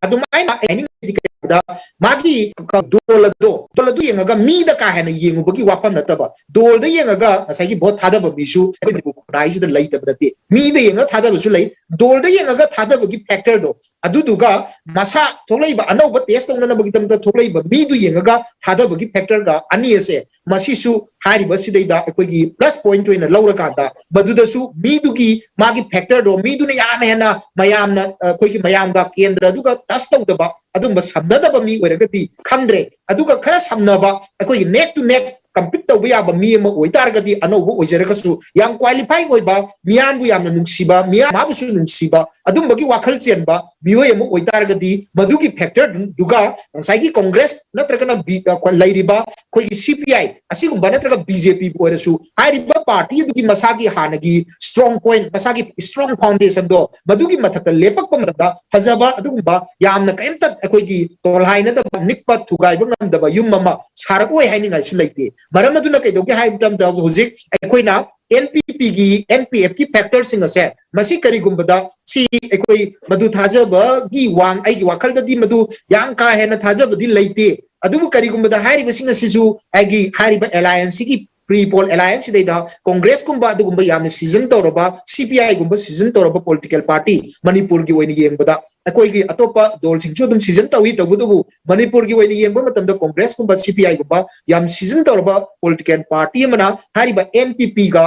ꯑꯗꯨꯃꯥꯏꯅ ꯑꯩ ꯍꯥꯏꯅꯤꯡꯉꯤꯗꯤ ꯀꯩꯒꯤꯅꯣꯗ, ꯃꯥꯒꯤ ꯗꯣꯜ ꯑꯗꯣ, ꯗꯣꯜ ꯑꯗꯨ ꯌꯦꯡꯉꯒ ꯃꯤꯗ ꯀꯥ ꯍꯦꯟꯅ ꯌꯦꯡꯉꯨꯕꯒꯤ ꯋꯥꯐꯝ ꯅꯠꯇꯕ, ꯗꯣꯜꯗ ꯌꯦꯡꯉꯒ ꯉꯁꯥꯏꯒꯤ ꯚꯣꯠ ꯊꯥꯗꯕ ꯃꯤꯁꯨ ꯑꯩꯈꯣꯏ ꯃꯅꯤꯄꯨꯔ ꯈꯨꯟꯅꯥꯏꯁꯤꯗ ꯂꯩꯇꯕ ꯅꯠꯇꯦ꯫ ꯃꯤꯗ ꯌꯦꯡꯉꯒ ꯊꯥꯗꯕꯁꯨ ꯂꯩ꯫ ꯗꯣꯜꯗ ꯌꯦꯡꯉꯒ ꯊꯥꯗꯕꯒꯤ ꯐꯦꯛꯇꯔꯗꯣ, ꯑꯗꯨꯗꯨꯒ ꯃꯁꯥ ꯊꯣꯛꯂꯛꯏꯕ ꯑꯅꯧꯕ ꯇꯦꯁ ꯇꯧꯅꯅꯕꯒꯤꯗꯃꯛꯇ ꯊꯣꯛꯂꯛꯏꯕ ꯃꯤꯗꯨ ꯌꯦꯡꯉꯒ ꯊꯥꯗꯕꯒꯤ ꯐꯦꯛꯇꯔꯒ ꯑꯅꯤ ꯑꯁꯦ, ꯃꯁꯤꯁꯨ ꯍꯥꯏꯔꯤꯕꯁꯤꯗꯩꯗ ꯑꯩꯈꯣꯏꯒꯤ ꯄ꯭ꯂꯁ ꯄꯣꯏꯟꯠ ꯑꯣꯏꯅ ꯂꯧꯔꯀꯥꯟꯗ ꯃꯗꯨꯗꯁꯨ ꯃꯤꯗꯨꯒꯤ ꯃꯥꯒꯤ ꯐꯦꯛꯇꯔꯗꯣ, ꯃꯤꯗꯨꯅ ꯌꯥꯝ ꯍꯦꯟꯅ ꯃꯌꯥꯝꯅ, ꯑꯩꯈꯣꯏꯒꯤ ꯃꯌꯥꯝꯒ ꯀꯦꯟꯗ꯭ꯔ ꯑꯗꯨꯒ ꯇꯁ ꯇꯧꯗꯕ, ꯑꯗꯨꯝꯕ ꯁꯝꯅꯗꯕ ꯃꯤ ꯑꯣꯏꯔꯒꯗꯤ ꯈꯪꯗ꯭ꯔꯦ꯫ ꯑꯗꯨꯒ ꯈꯔ ꯁꯝꯅꯕ, ꯑꯩꯈꯣꯏꯒꯤ ꯅꯦꯛ ꯇꯨ ꯅꯦꯛ ꯀꯝꯄꯤꯠ ꯇꯧꯕ ꯌꯥꯕ ꯃꯤ ꯑꯃ ꯑꯣꯏꯇꯥꯔꯒꯗꯤ, ꯑꯅꯧꯕ ꯑꯣꯏꯖꯔꯒꯁꯨ ꯌꯥꯝ ꯀ꯭ꯋꯥꯂꯤꯐꯥꯏ ꯑꯣꯏꯕ, ꯃꯤꯌꯥꯝꯕꯨ ꯌꯥꯝꯅ ꯅꯨꯡꯁꯤꯕ, ꯃꯤꯌꯥꯝ ꯃꯥꯕꯨꯁꯨ ꯅꯨꯡꯁꯤꯕ, ꯑꯗꯨꯝꯕꯒꯤ ꯋꯥꯈꯜ ꯆꯦꯟꯕ ꯃꯤꯑꯣꯏ ꯑꯃ ꯑꯣꯏꯇꯥꯔꯒꯗꯤ, ꯃꯗꯨꯒꯤ ꯐꯦꯛꯇꯔꯗꯨꯒ ꯉꯁꯥꯏꯒꯤ ꯀꯣꯡꯒ꯭ꯔꯦꯁ ꯅꯠꯇ꯭ꯔꯒꯅ ꯕꯤ-, ꯑ, ꯂꯩꯔꯤꯕ ꯑꯩꯈꯣꯏꯒꯤ ꯁꯤ ꯄꯤ ꯑꯥꯏ ꯑꯁꯤꯒꯨꯝꯕ ꯅꯠꯇ꯭ꯔꯒ ꯕꯤ ꯖꯦ ꯄꯤꯕꯨ ꯑꯣꯏꯔꯁꯨ, ꯍꯥꯏꯔꯤꯕ ꯄꯥꯔꯇꯤ ꯑꯗꯨꯒꯤ ꯃꯁꯥꯒꯤ ꯍꯥꯟꯅꯒꯤ ꯁ꯭ꯇꯔꯣꯡ ꯄꯣꯏꯟꯠ, ꯃꯁꯥꯒꯤ ꯁ꯭ꯇꯔꯣꯡ ꯐꯥꯎꯟꯗꯦꯁꯟꯗꯣ, ꯃꯗꯨꯒꯤ ꯃꯊꯛꯇ ꯂꯦꯞꯄꯛꯄ ꯃꯇꯝꯗ ꯐꯖꯕ ꯑꯗꯨꯒꯨꯝꯕ ꯌꯥꯝꯅ ꯀꯔꯤꯝꯇ ꯑꯩꯈꯣꯏꯒꯤ ꯇꯣꯜꯍꯥꯏꯅꯗꯕ, ꯅꯤꯛꯄ ꯊꯨꯒꯥꯏꯕ ꯉꯝꯗꯕ ꯌꯨꯝ ꯑꯃ ꯁꯥꯔꯛꯑꯣꯏ ꯍꯥꯏꯅꯤꯡꯉꯥꯏꯁꯨ ꯂꯩꯇꯦ꯫ ꯃꯔꯝ ꯑꯗꯨꯅ ꯀꯩꯗꯧꯒꯦ ꯍꯥꯏꯕ ꯃꯇꯝꯗ, ꯍꯧꯖꯤꯛ ꯑꯩꯈꯣꯏꯅ ꯑꯦꯟ ꯄꯤ ꯄꯤꯒꯤ, ꯑꯦꯟ ꯄꯤ ꯑꯦꯐꯀꯤ ꯐꯦꯛꯇꯔꯁꯤꯡ ꯑꯁꯦ, ꯃꯁꯤ ꯀꯔꯤꯒꯨꯝꯕꯗ ꯁꯤ ꯑꯩꯈꯣꯏ ꯃꯗꯨ ꯊꯥꯖꯕꯒꯤ ꯋꯥꯡ-, ꯑꯩꯒꯤ ꯋꯥꯈꯜꯗꯗꯤ ꯃꯗꯨ ꯌꯥꯝ ꯀꯥ ꯍꯦꯟꯅ ꯊꯥꯖꯕꯗꯤ ꯂꯩꯇꯦ꯫ ꯑꯗꯨꯕꯨ ꯀꯔꯤꯒꯨꯝꯕꯗ ꯍꯥꯏꯔꯤꯕꯁꯤꯡ ꯑꯁꯤꯁꯨ ꯑꯩꯒꯤ ꯍꯥꯏꯔꯤꯕ ꯑꯦꯂꯥꯏꯟꯁꯁꯤꯒꯤ pre poll alliance ꯁꯤꯗꯩꯗ ꯀꯣꯡꯒ꯭ꯔꯦꯁꯀꯨꯝꯕ ꯑꯗꯨꯒꯨꯝꯕ ꯌꯥꯝꯅ ꯁꯤꯖꯟ ꯇꯧꯔꯕ, ꯁꯤ ꯄꯤ ꯑꯥꯏꯒꯨꯝꯕ ꯁꯤꯖꯟ ꯇꯧꯔꯕ ꯄꯣꯂꯤꯇꯤꯀꯦꯜ ꯄꯥꯔꯇꯤ ꯃꯅꯤꯄꯨꯔꯒꯤ ꯑꯣꯏꯅ ꯌꯦꯡꯕꯗ, ꯑꯩꯈꯣꯏꯒꯤ ꯑꯇꯣꯞꯄ ꯗꯣꯜꯁꯤꯡꯁꯨ ꯑꯗꯨꯝ ꯁꯤꯖꯟ ꯇꯧꯏ, ꯇꯧꯕꯇꯕꯨ ꯃꯅꯤꯄꯨꯔꯒꯤ ꯑꯣꯏꯅ ꯌꯦꯡꯕ ꯃꯇꯝꯗ ꯀꯣꯡꯒ꯭ꯔꯦꯁꯀꯨꯝꯕ ꯁꯤ ꯄꯤ ꯑꯥꯏꯒꯨꯝꯕ ꯌꯥꯝ ꯁꯤꯖꯟ ꯇꯧꯔꯕ ꯄꯣꯂꯤꯇꯤꯀꯦꯜ ꯄꯥꯔꯇꯤ ꯑꯃꯅ ꯍꯥꯏꯔꯤꯕ ꯑꯦꯟ ꯄꯤ ꯄꯤꯒ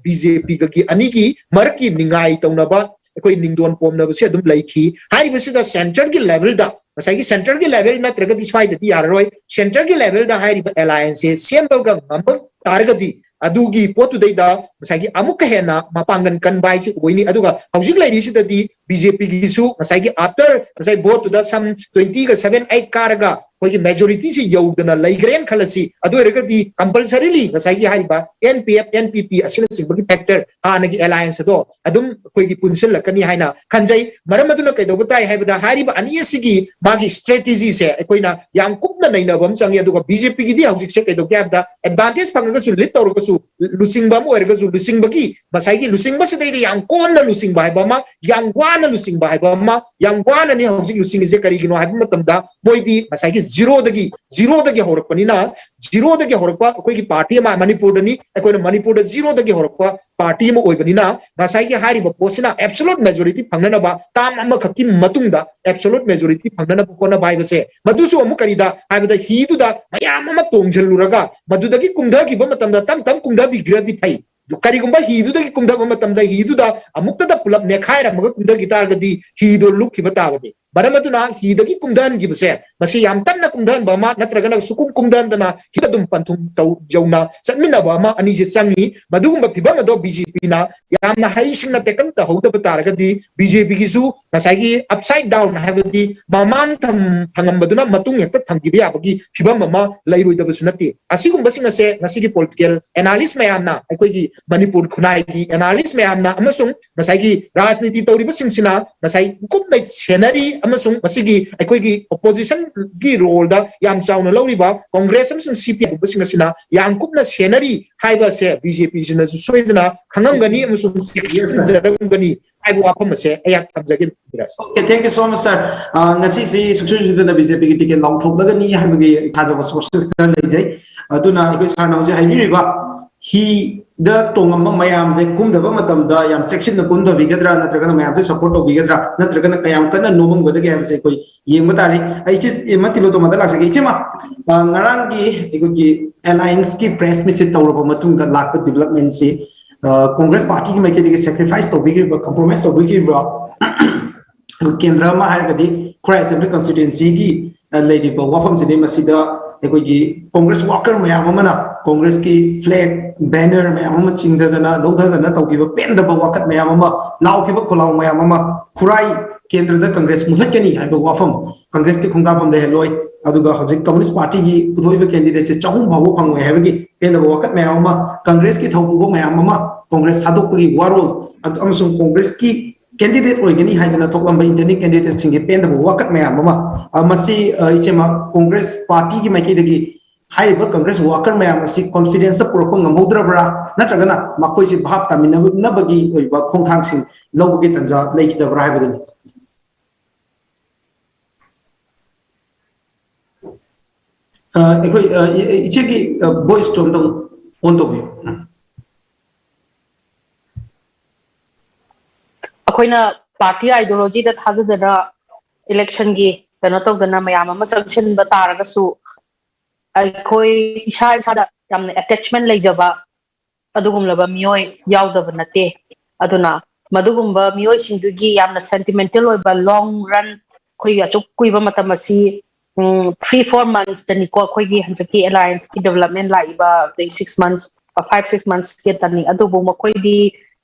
ꯕꯤ ꯖꯦ ꯄꯤꯒꯒꯤ ꯑꯅꯤꯒꯤ ꯃꯔꯛꯀꯤ ꯅꯤꯡꯉꯥꯏ ꯇꯧꯅꯕ, ꯑꯩꯈꯣꯏ ꯅꯤꯡꯗꯣꯟ ꯄꯣꯝꯅꯕꯁꯦ ꯑꯗꯨꯝ ꯂꯩꯈꯤ꯫ ꯍꯥꯏꯔꯤꯕꯁꯤꯗ ꯁꯦꯟꯇꯔꯒꯤ ꯂꯦꯚꯦꯜꯗ, ꯉꯁꯥꯏꯒꯤ ꯁꯦꯟꯇꯔꯒꯤ ꯂꯦꯚꯦꯜ ꯅꯠꯇ꯭ꯔꯒꯗꯤ ꯁ꯭ꯋꯥꯏꯗꯗꯤ ꯌꯥꯔꯔꯣꯏ, ꯁꯦꯟꯇꯔꯒꯤ ꯂꯦꯚꯦꯜꯗ ꯍꯥꯏꯔꯤꯕ ꯑꯦꯂꯥꯏꯟꯁꯁꯦ ꯁꯦꯝꯕꯒ ꯉꯝꯕ ꯇꯥꯔꯒꯗꯤ ꯑꯗꯨꯒꯤ ꯄꯣꯠꯇꯨꯗꯩꯗ ꯉꯁꯥꯏꯒꯤ ꯑꯃꯨꯛꯀ ꯍꯦꯟꯅ ꯃꯄꯥꯡꯒꯜ ꯀꯟꯕ ꯍꯥꯏꯁꯤ ꯑꯣꯏꯅꯤ꯫ ꯑꯗꯨꯒ ꯍꯧꯖꯤꯛ ꯂꯩꯔꯤꯁꯤꯗꯗꯤ ꯕꯤ ꯖꯦ ꯄꯤꯒꯤꯁꯨ ꯉꯁꯥꯏꯒꯤ after ꯉꯁꯥꯏ ꯚꯣꯠꯇꯨꯗ ꯁꯝ ꯇ꯭ꯋꯦꯟꯇꯤꯒ ꯁꯚꯦꯟ ꯑꯩꯠ ꯀꯥꯔꯒ ꯑꯩꯈꯣꯏꯒꯤ ꯃꯦꯖꯣꯔꯤꯇꯤꯁꯤ ꯌꯧꯗꯅ ꯂꯩꯈ꯭ꯔꯦꯅ ꯈꯜꯂꯁꯤ, ꯑꯗꯨ ꯑꯣꯏꯔꯒꯗꯤ ꯀꯝꯄꯜꯁꯔꯤꯂꯤ ꯉꯁꯥꯏꯒꯤ ꯍꯥꯏꯔꯤꯕ N P F, N P P ꯑꯁꯤꯅꯆꯤꯡꯕꯒꯤ ꯐꯦꯛꯇꯔ ꯍꯥꯟꯅꯒꯤ ꯑꯦꯂꯥꯏꯟꯁ ꯑꯗꯣ ꯑꯗꯨꯝ ꯑꯩꯈꯣꯏꯒꯤ ꯄꯨꯟꯁꯤꯜꯂꯛꯀꯅꯤ ꯍꯥꯏꯅ ꯈꯟꯖꯩ꯫ ꯃꯔꯝ ꯑꯗꯨꯅ ꯀꯩꯗꯧꯕ ꯇꯥꯏ ꯍꯥꯏꯕꯗ ꯍꯥꯏꯔꯤꯕ ꯑꯅꯤ ꯑꯁꯤꯒꯤ ꯃꯥꯒꯤ ꯁ꯭ꯇ꯭ꯔꯦꯇꯦꯖꯤꯁꯦ ꯑꯩꯈꯣꯏꯅ ꯌꯥꯝ ꯀꯨꯞꯅ ꯅꯩꯅꯕ ꯑꯃ ꯆꯪꯉꯤ꯫ ꯑꯗꯨꯒ ꯕꯤ ꯖꯦ ꯄꯤꯒꯤꯗꯤ ꯍꯧꯖꯤꯛꯁꯦ ꯀꯩꯗꯧꯒꯦ ꯍꯥꯏꯕꯗ ꯑꯦꯗꯚꯥꯟꯇꯦꯖ ꯐꯪꯉꯒꯁꯨ, ꯂꯤꯗ ꯇꯧꯔꯒꯁꯨ, ꯂꯨꯆꯤꯡꯕ ꯑꯃ ꯑꯣꯏꯔꯒꯁꯨ, ꯂꯨꯆꯤꯡꯕꯒꯤ ꯉꯁꯥꯏꯒꯤ ꯂꯨꯆꯤꯡꯕꯁꯤꯗꯩꯗ ꯌꯥꯝ ꯀꯣꯟꯅ ꯂꯨꯆꯤꯡꯕ ꯍꯥꯏꯕ ꯑꯃ, ꯌꯥꯝ ꯋꯥꯅ ꯂꯨꯆꯤꯡꯕ ꯍꯥꯏꯕ ꯑꯃ, ꯌꯥꯝ ꯋꯥꯅꯅꯤ ꯍꯧꯖꯤꯛ ꯂꯨꯆꯤꯡꯉꯤꯁꯦ꯫ ꯀꯔꯤꯒꯤꯅꯣ ꯍꯥꯏꯕ ꯃꯇꯝꯗ ꯃꯣꯏꯗꯤ ꯉꯁꯥꯏꯒꯤ ꯖꯤꯔꯣꯗꯒꯤ, ꯖꯤꯔꯣꯗꯒꯤ ꯍꯧꯔꯛꯄꯅꯤꯅ, ꯖꯤꯔꯣꯗꯒꯤ ꯍꯧꯔꯛꯄ ꯑꯩꯈꯣꯏꯒꯤ ꯄꯥꯔꯇꯤ ꯑꯃ ꯃꯅꯤꯄꯨꯔꯗꯅꯤ, ꯑꯩꯈꯣꯏꯅ ꯃꯅꯤꯄꯨꯔꯗ ꯖꯤꯔꯣꯗꯒꯤ ꯍꯧꯔꯛꯄ ꯄꯥꯔꯇꯤ ꯑꯃ ꯑꯣꯏꯕꯅꯤꯅ ꯉꯁꯥꯏꯒꯤ ꯍꯥꯏꯔꯤꯕ ꯄꯣꯠꯁꯤꯅ ꯑꯦꯕꯁꯣꯂꯨꯠ ꯃꯦꯖꯣꯔꯤꯇꯤ ꯐꯪꯅꯅꯕ, ꯇꯥꯝ ꯑꯃꯈꯛꯀꯤ ꯃꯇꯨꯡꯗ ꯑꯦꯕꯁꯣꯂꯨꯠ ꯃꯦꯖꯣꯔꯤꯇꯤ ꯐꯪꯅꯅꯕ ꯍꯣꯠꯅꯕ ꯍꯥꯏꯕꯁꯦ, ꯃꯗꯨꯁꯨ ꯑꯃꯨꯛ ꯀꯔꯤꯗ ꯍꯥꯏꯕꯗ ꯍꯤꯗꯨꯗ ꯃꯌꯥꯝ ꯑꯃ ꯇꯣꯡꯁꯤꯜꯂꯨꯔꯒ ꯃꯗꯨꯗꯒꯤ ꯀꯨꯝꯊꯈꯤꯕ ꯃꯇꯝꯗ ꯇꯞ ꯇꯞ ꯀꯨꯝꯊꯕꯤꯈ꯭ꯔꯗꯤ ꯐꯩ꯫ ꯀꯔꯤꯒꯨꯝꯕ ꯍꯤꯗꯨꯗꯒꯤ ꯀꯨꯝꯊꯕ ꯃꯇꯝꯗ ꯍꯤꯗꯨꯗ ꯑꯃꯨꯛꯇꯗ ꯄꯨꯂꯞ ꯅꯦꯠꯈꯥꯏꯔꯝꯃꯒ ꯀꯨꯝꯊꯈꯤ ꯇꯥꯔꯒꯗꯤ ꯍꯤꯗꯣ ꯂꯨꯞꯈꯤꯕ ꯇꯥꯕꯅꯤ꯫ ꯃꯔꯝ ꯑꯗꯨꯅ ꯍꯤꯗꯒꯤ ꯀꯨꯝꯊꯍꯟꯈꯤꯕꯁꯦ ꯃꯁꯤ ꯌꯥꯝ ꯇꯞꯅ ꯀꯨꯝꯊꯍꯟꯕ ꯑꯃ ꯅꯠꯇ꯭ꯔꯒꯅ ꯁꯨꯀꯨꯝ ꯀꯨꯝꯊꯍꯟꯗꯅ ꯍꯤꯗ ꯑꯗꯨꯝ ꯄꯟꯊꯨꯡ ꯇꯧ ꯌꯧꯅ ꯆꯠꯃꯤꯟꯅꯕ ꯑꯃ ꯑꯅꯤꯁꯦ ꯆꯪꯉꯤ꯫ ꯃꯗꯨꯒꯨꯝꯕ ꯐꯤꯕꯝ ꯑꯗꯣ ꯕꯤ ꯖꯦ ꯄꯤꯅ ꯌꯥꯝꯅ ꯍꯩꯁꯤꯡꯅ ꯇꯦꯀꯜ ꯇꯧꯍꯧꯗꯕ ꯇꯥꯔꯒꯗꯤ ꯕꯤ ꯖꯦ ꯄꯤꯒꯤꯁꯨ ꯉꯁꯥꯏꯒꯤ ꯑꯞꯁꯥꯏꯠ ꯗꯥꯎꯟ ꯍꯥꯏꯕꯗꯤ ꯃꯃꯥꯡ ꯊꯝ-, ꯊꯝꯃꯝꯕꯗꯨꯅ ꯃꯇꯨꯡ ꯍꯦꯛꯇ ꯊꯝꯈꯤꯕ ꯌꯥꯕꯒꯤ ꯐꯤꯕꯝ ꯑꯃ ꯂꯩꯔꯣꯏꯗꯕꯁꯨ ꯅꯠꯇꯦ꯫ ꯑꯁꯤꯒꯨꯝꯕꯁꯤꯡ ꯑꯁꯦ ꯉꯁꯤꯒꯤ ꯄꯣꯂꯤꯇꯤꯀꯦꯜ ꯑꯦꯅꯥꯂꯤꯁ ꯃꯌꯥꯝꯅ, ꯑꯩꯈꯣꯏꯒꯤ ꯃꯅꯤꯄꯨꯔ ꯈꯨꯟꯅꯥꯏꯒꯤ ꯑꯦꯅꯥꯂꯤꯁ ꯃꯌꯥꯝꯅ ꯑꯃꯁꯨꯡ ꯉꯁꯥꯏꯒꯤ ꯔꯥꯖꯅꯤꯇꯤ ꯇꯧꯔꯤꯕꯁꯤꯡꯁꯤꯅ ꯉꯁꯥꯏ ꯀꯨꯞꯅ ꯁꯦꯟꯅꯔꯤ ꯑꯃꯁꯨꯡ ꯃꯁꯤꯒꯤ ꯑꯩꯈꯣꯏꯒꯤ ꯑꯣꯄꯣꯖꯤꯁꯟꯒꯤ ꯔꯣꯜꯗ ꯌꯥꯝ ꯆꯥꯎꯅ ꯂꯧꯔꯤꯕ ꯀꯣꯡꯒ꯭ꯔꯦꯁ ꯑꯃꯁꯨꯡ ꯁꯤ ꯄꯤ ꯑꯥꯏꯒꯨꯝꯕꯁꯤꯡ ꯑꯁꯤꯅ ꯌꯥꯝ ꯀꯨꯞꯅ ꯁꯦꯟꯅꯔꯤ ꯍꯥꯏꯕ ꯑꯁꯦ ꯕꯤ ꯖꯦ ꯄꯤꯁꯤꯅꯁꯨ ꯁꯣꯏꯗꯅ ꯈꯪꯉꯝꯒꯅꯤ ꯑꯃꯁꯨꯡ ꯆꯦꯛꯁꯤꯟꯖꯔꯝꯒꯅꯤ꯫ ꯍꯥꯏꯕ ꯋꯥꯐꯝ ꯑꯁꯦ ꯑꯩꯍꯥꯛ ꯊꯝꯖꯒꯦ, ꯕꯤꯔꯥꯖ꯫ Okay, thank you so much, sir. ꯑ, ꯉꯁꯤꯁꯤ ꯁꯨꯡꯁꯣꯏ ꯁꯣꯏꯗꯅ ꯕꯤ ꯖꯦ ꯄꯤꯒꯤ ꯇꯤꯀꯦꯠ ꯂꯥꯎꯊꯣꯛꯂꯒꯅꯤ ꯍꯥꯏꯕꯒꯤ ꯊꯥꯖꯕ sources ꯈꯔ ꯂꯩꯖꯩ꯫ ꯑꯗꯨꯅ ꯑꯩꯈꯣꯏ ꯁꯥꯔꯅ ꯍꯧꯖꯤꯛ ꯍꯥꯏꯕꯤꯔꯤꯕ ꯍꯤꯗ ꯇꯣꯡꯉꯝꯕ ꯃꯌꯥꯝꯁꯦ ꯀꯨꯝꯗꯕ ꯃꯇꯝꯗ ꯌꯥꯝ ꯆꯦꯛꯁꯤꯟꯅ ꯀꯨꯝꯊꯕꯤꯒꯗ꯭ꯔꯥ, ꯅꯠꯇ꯭ꯔꯒꯅ ꯃꯌꯥꯝꯁꯦ support ꯇꯧꯕꯤꯒꯗ꯭ꯔꯥ, ꯅꯠꯇ꯭ꯔꯒꯅ ꯀꯌꯥꯝ ꯀꯟꯅ ꯅꯣꯝꯃꯝꯒꯗꯒꯦ ꯍꯥꯏꯕꯁꯦ ꯑꯩꯈꯣꯏ ꯌꯦꯡꯕ ꯇꯥꯔꯦ꯫ ꯑꯩ ꯏꯆꯦ ꯑꯃ ꯇꯤꯂꯣꯇꯣꯃꯥꯗ ꯂꯥꯛꯆꯒꯦ꯫ ꯏꯆꯦꯃ, ꯑ, ꯉꯔꯥꯡꯒꯤ ꯑꯩꯈꯣꯏꯒꯤ alliance ꯀꯤ press meet ꯁꯤ ꯇꯧꯔꯕ ꯃꯇꯨꯡꯗ ꯂꯥꯛꯄ development ꯁꯤ, ꯑ, ꯀꯣꯡꯒ꯭ꯔꯦꯁ ꯄꯥꯔꯇꯤꯒꯤ ꯃꯥꯏꯀꯩꯗꯒꯤ sacrifice ꯇꯧꯕꯤꯈꯤꯕ, compromise ꯇꯧꯕꯤꯈꯤꯕ ꯀꯦꯟꯗ꯭ꯔ ꯑꯃ ꯍꯥꯏꯔꯒꯗꯤ ꯈꯨꯔꯥꯏ Assembly Constituency ꯒꯤ, ꯑ, ꯂꯩꯔꯤꯕ ꯋꯥꯐꯝꯁꯤꯅꯤ꯫ ꯃꯁꯤꯗ ꯑꯩꯈꯣꯏꯒꯤ ꯀꯣꯡꯒ꯭ꯔꯦꯁ worker ꯃꯌꯥꯝ ꯑꯃꯅ ꯀꯣꯡꯒ꯭ꯔꯦꯁꯀꯤ flag, banner ꯃꯌꯥꯝ ꯑꯃ ꯆꯤꯡꯊꯗꯅ, ꯂꯧꯊꯗꯅ ꯇꯧꯈꯤꯕ ꯄꯦꯟꯗꯕ ꯋꯥꯀꯠ ꯃꯌꯥꯝ ꯑꯃ, ꯂꯥꯎꯈꯤꯕ ꯈꯣꯜꯂꯥꯎ ꯃꯌꯥꯝ ꯑꯃ, ꯈꯨꯔꯥꯏ ꯀꯦꯟꯗ꯭ꯔꯗ ꯀꯪꯒ꯭ꯔꯦꯁ ꯃꯨꯊꯠꯀꯅꯤ ꯍꯥꯏꯕ ꯋꯥꯐꯝ ꯀꯪꯒ꯭ꯔꯦꯁꯀꯤ ꯈꯣꯡꯗꯥꯐꯝ ꯂꯩꯍꯜꯂꯣꯏ꯫ ꯑꯗꯨꯒ ꯍꯧꯖꯤꯛ Communist Party ꯒꯤ ꯄꯨꯊꯣꯛꯏꯕ candidate ꯁꯦ ꯆꯍꯨꯝ ꯐꯥꯎꯕ ꯐꯪꯉꯣꯏ ꯍꯥꯏꯕꯒꯤ ꯄꯦꯟꯗꯕ ꯋꯥꯀꯠ ꯃꯌꯥꯝ ꯑꯃ, ꯀꯪꯒ꯭ꯔꯦꯁꯀꯤ ꯊꯧꯄꯨꯕ ꯃꯌꯥꯝ ꯑꯃ, ꯀꯣꯡꯒ꯭ꯔꯦꯁ ꯊꯥꯗꯣꯛꯄꯒꯤ ꯋꯥꯔꯣꯜ ꯑꯗꯨ ꯑꯃꯁꯨꯡ ꯀꯣꯡꯒ꯭ꯔꯦꯁꯀꯤ candidate ꯑꯣꯏꯒꯅꯤ ꯍꯥꯏꯗꯅ ꯊꯣꯛꯂꯝꯕ independent candidate ꯁꯤꯡꯒꯤ ꯄꯦꯟꯗꯕ ꯋꯥꯀꯠ ꯃꯌꯥꯝ ꯑꯃ, ꯑ, ꯃꯁꯤ, ꯑ, ꯏꯆꯦꯃ, ꯀꯣꯡꯒ꯭ꯔꯦꯁ ꯄꯥꯔꯇꯤꯒꯤ ꯃꯥꯏꯀꯩꯗꯒꯤ ꯍꯥꯏꯔꯤꯕ ꯀꯪꯒ꯭ꯔꯦꯁ worker ꯃꯌꯥꯝ ꯑꯁꯤ confidence ꯇ ꯄꯨꯔꯛꯄ ꯉꯝꯍꯧꯗ꯭ꯔꯕ꯭ꯔꯥ, ꯅꯠꯇ꯭ꯔꯒꯅ ꯃꯈꯣꯏꯁꯤ ꯚꯥꯞ ꯇꯥꯃꯤꯟꯅꯅꯕꯒꯤ ꯑꯣꯏꯕ ꯈꯣꯡꯊꯥꯡꯁꯤꯡ ꯂꯧꯕꯒꯤ ꯇꯥꯟꯖꯥ ꯂꯩꯈꯤꯗꯕ꯭ꯔꯥ ꯍꯥꯏꯕꯗꯨꯅꯤ꯫ ꯑ, ꯑꯩꯈꯣꯏ, ꯑ, ꯏ-, ꯏ-, ꯏꯆꯦꯒꯤ, ꯑ, voice ꯇꯣ ꯑꯝꯇꯪ on ꯇꯧꯕꯤꯌꯨ꯫ ꯎꯝ꯫ ꯑꯩꯈꯣꯏꯅ party ideology ꯗ ꯊꯥꯖꯗꯅ election ꯒꯤ ꯀꯩꯅꯣ ꯇꯧꯗꯅ ꯃꯌꯥꯝ ꯑꯃ ꯆꯪꯁꯤꯟꯕ ꯇꯥꯔꯒꯁꯨ, ꯑꯩꯈꯣꯏ ꯏꯁꯥ ꯏꯁꯥꯗ ꯌꯥꯝꯅ attachment ꯂꯩꯖꯕ ꯑꯗꯨꯒꯨꯝꯂꯕ ꯃꯤꯑꯣꯏ ꯌꯥꯎꯗꯕ ꯅꯠꯇꯦ꯫ ꯑꯗꯨꯅ ꯃꯗꯨꯒꯨꯝꯕ ꯃꯤꯑꯣꯏꯁꯤꯡꯗꯨꯒꯤ ꯌꯥꯝꯅ sentimental ꯑꯣꯏꯕ long run, ꯑꯩꯈꯣꯏꯒꯤ ꯑꯁꯨꯛ ꯀꯨꯏꯕ ꯃꯇꯝ ꯑꯁꯤ, ꯎꯝ, three four months ꯇꯅꯤꯀꯣ ꯑꯩꯈꯣꯏꯒꯤ ꯍꯟꯗꯛꯀꯤ alliance ꯀꯤ development ꯂꯥꯛꯏꯕ, ꯑꯗꯩ six months, five six months ꯀꯦ ꯇꯅꯤ꯫ ꯑꯗꯨꯕꯨ ꯃꯈꯣꯏꯗꯤ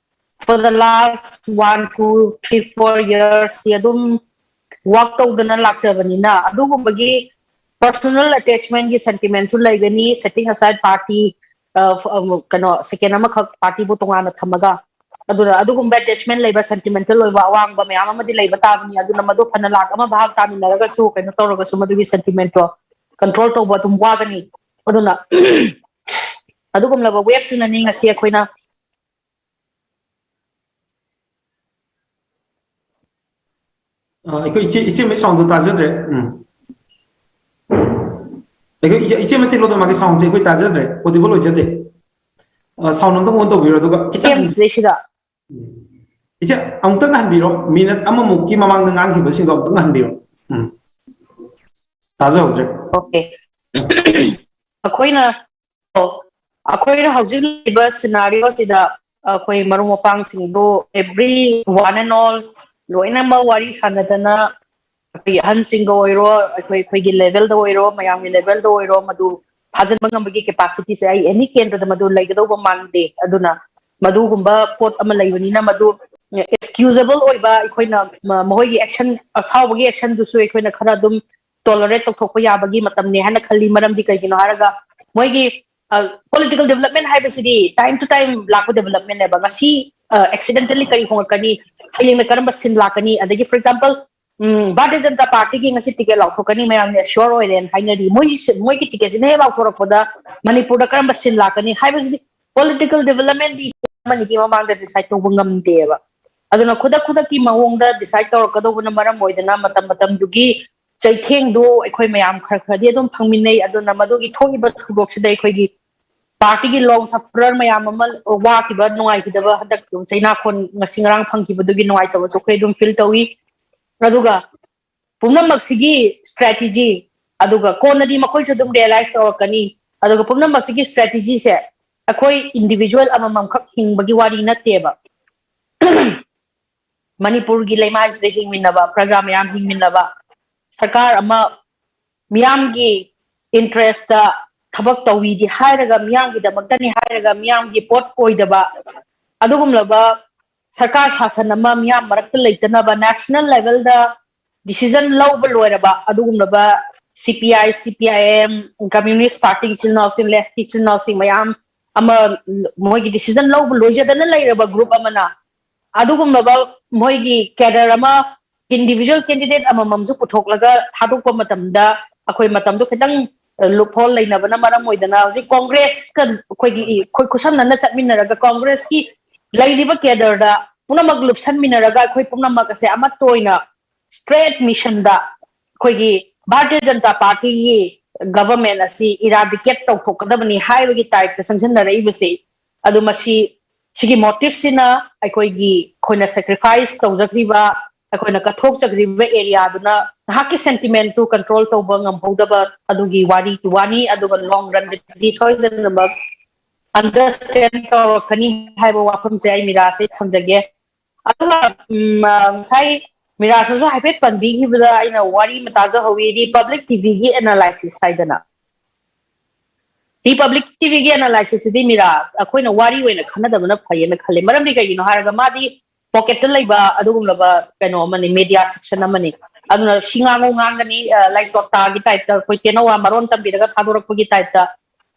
for the last one two three four years ꯁꯤ ꯑꯗꯨꯝ work ꯇꯧꯗꯅ ꯂꯥꯛꯆꯕꯅꯤꯅ, ꯑꯗꯨꯒꯨꯝꯕꯒꯤ personal attachment ꯀꯤ sentiment ꯁꯨ ꯂꯩꯒꯅꯤ, setting aside party, ꯑ, ꯀꯩꯅꯣ, second ꯑꯃꯈꯛ party ꯕꯨ ꯇꯣꯉꯥꯟꯅ ꯊꯝꯃꯒ꯫ ꯑꯗꯨꯅ ꯑꯗꯨꯒꯨꯝꯕ attachment ꯂꯩꯕ, sentimental ꯑꯣꯏꯕ ꯑꯋꯥꯡꯕ ꯃꯌꯥꯝ ꯑꯃꯗꯤ ꯂꯩꯕ ꯇꯥꯕꯅꯤ꯫ ꯑꯗꯨꯅ ꯃꯗꯨ ꯐꯅ ꯂꯥꯛ ꯑꯃ ꯚꯥꯒ ꯇꯥꯃꯤꯟꯅꯔꯒꯁꯨ, ꯀꯩꯅꯣ ꯇꯧꯔꯒꯁꯨ, ꯃꯗꯨꯒꯤ sentiment ꯇꯣ control ꯇꯧꯕ ꯑꯗꯨꯝ ꯋꯥꯒꯅꯤ꯫ ꯑꯗꯨꯅ ꯑꯗꯨꯒꯨꯝꯂꯕ wave ꯇꯨꯅꯅꯤ ꯉꯁꯤ ꯑꯩꯈꯣꯏꯅ ꯑ, ꯑꯩꯈꯣꯏ ꯏꯆꯦ, ꯏꯆꯦꯃꯩ sound ꯗꯣ ꯇꯥꯖꯗ꯭ꯔꯦ꯫ ꯎꯝ꯫ ꯑꯩꯈꯣꯏ ꯏꯆꯦ, ꯏꯆꯦ ꯃꯇꯦꯛ ꯂꯧꯗꯣ, ꯃꯥꯒꯤ sound ꯁꯦ ꯑꯩꯈꯣꯏ ꯇꯥꯖꯗ꯭ꯔꯦ, audible ꯑꯣꯏꯖꯗꯦ꯫ ꯑ, sound ꯑꯝꯇꯪ on ꯇꯧꯕꯤꯔꯣ, ꯑꯗꯨꯒ ꯈꯤꯇꯪ ꯏꯆꯦ ꯁꯤꯗꯩꯁꯤꯗ꯫ ꯎꯝ꯫ ꯏꯆꯦ, ꯑꯃꯨꯛꯇꯪ ꯍꯟꯕꯤꯔꯣ, minute ꯑꯃꯃꯨꯛꯀꯤ ꯃꯃꯥꯡꯗ ꯉꯥꯡꯈꯤꯕꯁꯤꯡꯗꯣ ꯑꯃꯨꯛꯇꯪ ꯍꯟꯕꯤꯔꯣ꯫ ꯎꯝ꯫ ꯇꯥꯖꯍꯧꯗ꯭ꯔꯦ꯫ Okay꯫ ꯑꯩꯈꯣꯏꯅ ꯑꯣ, ꯑꯩꯈꯣꯏꯅ ꯍꯧꯖꯤꯛ ꯂꯩꯔꯤꯕ scenario ꯁꯤꯗ ꯑꯩꯈꯣꯏ ꯃꯔꯨꯞ ꯃꯄꯥꯡꯁꯤꯡꯗꯨ, every one and all, ꯂꯣꯏꯅꯃꯛ ꯋꯥꯔꯤ ꯁꯥꯟꯅꯗꯅ, ꯑꯩꯈꯣꯏꯒꯤ ꯑꯍꯟꯁꯤꯡꯒ ꯑꯣꯏꯔꯣ, ꯑꯩꯈꯣꯏ, ꯑꯩꯈꯣꯏꯒꯤ level ꯗ ꯑꯣꯏꯔꯣ, ꯃꯌꯥꯝꯒꯤ level ꯗ ꯑꯣꯏꯔꯣ, ꯃꯗꯨ ꯐꯥꯖꯤꯟꯕ ꯉꯝꯕꯒꯤ capacity ꯁꯦ ꯑꯩ any ꯀꯦꯟꯗ꯭ꯔꯗ ꯃꯗꯨ ꯂꯩꯒꯗꯧꯕ ꯃꯥꯟꯗꯦ꯫ ꯑꯗꯨꯅ ꯃꯗꯨꯒꯨꯝꯕ ꯄꯣꯠ ꯑꯃ ꯂꯩꯕꯅꯤꯅ, ꯃꯗꯨ excusable ꯑꯣꯏꯕ, ꯑꯩꯈꯣꯏꯅ ꯃ-, ꯃꯈꯣꯏꯒꯤ action, ꯑꯁꯥꯎꯕꯒꯤ action ꯗꯨꯁꯨ ꯑꯩꯈꯣꯏꯅ ꯈꯔ ꯑꯗꯨꯝ tolerate ꯇꯧꯊꯣꯛꯄ ꯌꯥꯕꯒꯤ ꯃꯇꯝꯅꯦ ꯍꯥꯏꯅ ꯈꯜꯂꯤ꯫ ꯃꯔꯝꯗꯤ ꯀꯩꯒꯤꯅꯣ ꯍꯥꯏꯔꯒ, ꯃꯣꯏꯒꯤ, ꯑ, political development ꯍꯥꯏꯕꯁꯤꯗꯤ time to time ꯂꯥꯛꯄ development ꯅꯦꯕ꯫ ꯉꯁꯤ, ꯑ, accidentally ꯀꯔꯤ ꯍꯣꯡꯉꯛꯀꯅꯤ, ꯍꯌꯦꯡꯅ ꯀꯔꯝꯕ ꯁꯤꯟ ꯂꯥꯛꯀꯅꯤ, ꯑꯗꯒꯤ, for example, ꯎꯝ, ꯚꯥꯔꯇꯤꯌ ꯖꯅꯇꯥ ꯄꯥꯔꯇꯤꯒꯤ ꯉꯁꯤ ticket ꯂꯥꯎꯊꯣꯛꯀꯅꯤ, ꯃꯌꯥꯝꯅ sure ꯑꯣꯏꯔꯦꯅ ꯍꯥꯏꯅꯔꯤ꯫ ꯃꯣꯏꯒꯤ ꯁꯤ-, ꯃꯣꯏꯒꯤ ticket ꯁꯤꯅ ꯍꯦꯛ ꯂꯥꯎꯊꯣꯔꯛꯄꯗ ꯃꯅꯤꯄꯨꯔꯗ ꯀꯔꯝꯕ ꯁꯤꯟ ꯂꯥꯛꯀꯅꯤ ꯍꯥꯏꯕꯁꯤꯗꯤ, political development ꯗꯤ ꯑꯃꯅꯤꯒꯤ ꯃꯃꯥꯡꯗ decide ꯇꯧꯕ ꯉꯝꯗꯦꯕ꯫ ꯑꯗꯨꯅ ꯈꯨꯗꯛ ꯈꯨꯗꯛꯀꯤ ꯃꯑꯣꯡꯗ decide ꯇꯧꯔꯛꯀꯗꯧꯕꯅ ꯃꯔꯝ ꯑꯣꯏꯗꯅ, ꯃꯇꯝ ꯃꯇꯝꯗꯨꯒꯤ ꯆꯩꯊꯦꯡꯗꯨ ꯑꯩꯈꯣꯏ ꯃꯌꯥꯝ ꯈꯔ ꯈꯔꯗꯤ ꯑꯗꯨꯝ ꯐꯪꯃꯤꯟꯅꯩ꯫ ꯑꯗꯨꯅ ꯃꯗꯨꯒꯤ ꯊꯣꯛꯏꯕ ꯊꯧꯗꯣꯛꯁꯤꯗ ꯑꯩꯈꯣꯏꯒꯤ ꯄꯥꯔꯇꯤꯒꯤ long sufferer ꯃꯌꯥꯝ ꯑꯃ ꯋꯥꯈꯤꯕ, ꯅꯨꯡꯉꯥꯏꯈꯤꯗꯕ, ꯍꯟꯗꯛ ꯆꯩꯅꯥꯈꯣꯟ ꯉꯁꯤ ꯉꯔꯥꯡ ꯐꯪꯈꯤꯕꯗꯨꯒꯤ ꯅꯨꯡꯉꯥꯏꯇꯕꯁꯨ ꯑꯩꯈꯣꯏ ꯑꯗꯨꯝ feel ꯇꯧꯏ꯫ ꯑꯗꯨꯒ ꯄꯨꯝꯅꯃꯛꯁꯤꯒꯤ strategy, ꯑꯗꯨꯒ ꯀꯣꯟꯅꯗꯤ ꯃꯈꯣꯏꯁꯨ ꯑꯗꯨꯝ realize ꯇꯧꯔꯛꯀꯅꯤ꯫ ꯑꯗꯨꯒ ꯄꯨꯝꯅꯃꯛꯁꯤꯒꯤ strategy ꯁꯦ ꯑꯩꯈꯣꯏ individual ꯑꯃꯃꯝꯈꯛ ꯍꯤꯡꯕꯒꯤ ꯋꯥꯔꯤ ꯅꯠꯇꯦꯕ꯫ ꯃꯅꯤꯄꯨꯔꯒꯤ ꯂꯩꯃꯥꯏꯁꯤꯗ ꯍꯤꯡꯃꯤꯟꯅꯕ, ꯄ꯭ꯔꯖꯥ ꯃꯌꯥꯝ ꯍꯤꯡꯃꯤꯟꯅꯕ, ꯁꯔꯀꯥꯔ ꯑꯃ ꯃꯤꯌꯥꯝꯒꯤ interest ꯊꯕꯛ ꯇꯧꯏꯗꯤ ꯍꯥꯏꯔꯒ, ꯃꯤꯌꯥꯝꯒꯤꯗꯃꯛꯇꯅꯤ ꯍꯥꯏꯔꯒ, ꯃꯤꯌꯥꯝꯒꯤ ꯄꯣꯠ ꯑꯣꯏꯗꯕ ꯑꯗꯨꯒꯨꯝꯂꯕ ꯁꯔꯀꯥꯔ ꯁꯥꯁꯟ ꯑꯃ ꯃꯤꯌꯥꯝ ꯃꯔꯛꯇ ꯂꯩꯇꯅꯕ, national level ꯗ decision ꯂꯧꯕ ꯂꯣꯏꯔꯕ ꯑꯗꯨꯒꯨꯝꯂꯕ C P I, C P I M, Communist Party ꯏꯆꯤꯜ ꯏꯅꯥꯎꯁꯤꯡ, left ꯀꯤ ꯏꯆꯤꯜ ꯏꯅꯥꯎꯁꯤꯡ ꯃꯌꯥꯝ ꯑꯃ ꯃꯣꯏꯒꯤ decision ꯂꯧꯕ ꯂꯣꯏꯖꯗꯅ ꯂꯩꯔꯕ group ꯑꯃꯅ ꯑꯗꯨꯒꯨꯝꯂꯕ ꯃꯣꯏꯒꯤ cadre ꯑꯃ, individual candidate ꯑꯃꯃꯝꯁꯨ ꯄꯨꯊꯣꯛꯂꯒ ꯊꯥꯗꯣꯛꯄ ꯃꯇꯝꯗ ꯑꯩꯈꯣꯏ ꯃꯇꯝꯗꯣ ꯈꯤꯇꯪ, ꯑ, loophole ꯂꯩꯅꯕꯅ ꯃꯔꯝ ꯑꯣꯏꯗꯅ ꯍꯧꯖꯤꯛ ꯀꯣꯡꯒ꯭ꯔꯦꯁꯀ ꯑꯩꯈꯣꯏꯒꯤ, ꯑꯩꯈꯣꯏ ꯈꯨꯠꯁꯝꯅꯅ ꯆꯠꯃꯤꯟꯅꯔꯒ ꯀꯣꯡꯒ꯭ꯔꯦꯁꯀꯤ ꯂꯩꯔꯤꯕ cadre ꯗ ꯄꯨꯝꯅꯃꯛ ꯂꯨꯞꯁꯟꯃꯤꯟꯅꯔꯒ ꯑꯩꯈꯣꯏ ꯄꯨꯝꯅꯃꯛ ꯑꯁꯦ ꯑꯃꯠꯇ ꯑꯣꯏꯅ straight missionꯗ ꯑꯩꯈꯣꯏꯒꯤ ꯚꯥꯔꯇꯤꯌ ꯖꯅꯇꯥ ꯄꯥꯔꯇꯤꯒꯤ government ꯑꯁꯤ eradicate ꯇꯧꯊꯣꯛꯀꯗꯕꯅꯤ ꯍꯥꯏꯕꯒꯤ typeꯇ ꯆꯪꯁꯤꯟꯅꯔꯛꯏꯕꯁꯤ, ꯑꯗꯨ ꯃꯁꯤ, ꯁꯤꯒꯤ motiveꯁꯤꯅ ꯑꯩꯈꯣꯏꯒꯤ, ꯑꯩꯈꯣꯏꯅ sacrifice ꯇꯧꯖꯈ꯭ꯔꯤꯕ, ꯑꯩꯈꯣꯏꯅ ꯀꯠꯊꯣꯛꯆꯈ꯭ꯔꯤꯕ areaꯗꯨꯅ ꯅꯍꯥꯛꯀꯤ sentimentꯇꯨ control ꯇꯧꯕ ꯉꯝꯍꯧꯗꯕ ꯑꯗꯨꯒꯤ ꯋꯥꯔꯤ ꯋꯥꯅꯤ꯫ ꯑꯗꯨꯒ long runꯗꯗꯤ ꯁꯣꯏꯗꯅꯃꯛ understand ꯇꯧꯔꯛꯀꯅꯤ ꯍꯥꯏꯕ ꯋꯥꯐꯝꯁꯦ ꯑꯩ ꯃꯤꯔꯥꯁꯦ ꯊꯝꯖꯒꯦ꯫ ꯑꯗꯨꯒ ꯎꯝ, ꯑ, ꯉꯁꯥꯏ ꯃꯤꯔꯥꯁꯅꯁꯨ ꯍꯥꯏꯐꯦꯠ ꯄꯟꯕꯤꯈꯤꯕꯗ ꯑꯩꯅ ꯋꯥꯔꯤ ꯑꯃ ꯇꯥꯖꯍꯧꯋꯤ, Republic TVꯒꯤ analysis ꯍꯥꯏꯗꯅ꯫ Republic TVꯒꯤ analysisꯁꯤꯗꯤ ꯃꯤꯔꯥ, ꯑꯩꯈꯣꯏꯅ ꯋꯥꯔꯤ ꯑꯣꯏꯅ ꯈꯟꯅꯗꯕꯅ ꯐꯩꯌꯦꯅ ꯈꯜꯂꯦ꯫ ꯃꯔꯝꯗꯤ ꯀꯩꯒꯤꯅꯣ ꯍꯥꯏꯔꯒ ꯃꯥꯗꯤ pocketꯇ ꯂꯩꯕ ꯑꯗꯨꯒꯨꯝꯂꯕ ꯀꯩꯅꯣ ꯑꯃꯅꯤ, media section ꯑꯃꯅꯤ꯫ ꯑꯗꯨꯅ ꯁꯤ ꯉꯥꯡꯉꯨ ꯉꯥꯡꯒꯅꯤ, ꯑ, like ꯇꯣꯛꯇꯥꯒꯤ typeꯇ ꯑꯩꯈꯣꯏ ꯇꯦꯅꯋꯥ ꯃꯔꯣꯟ ꯇꯝꯕꯤꯔꯒ ꯊꯥꯗꯣꯔꯛꯄꯒꯤ typeꯇ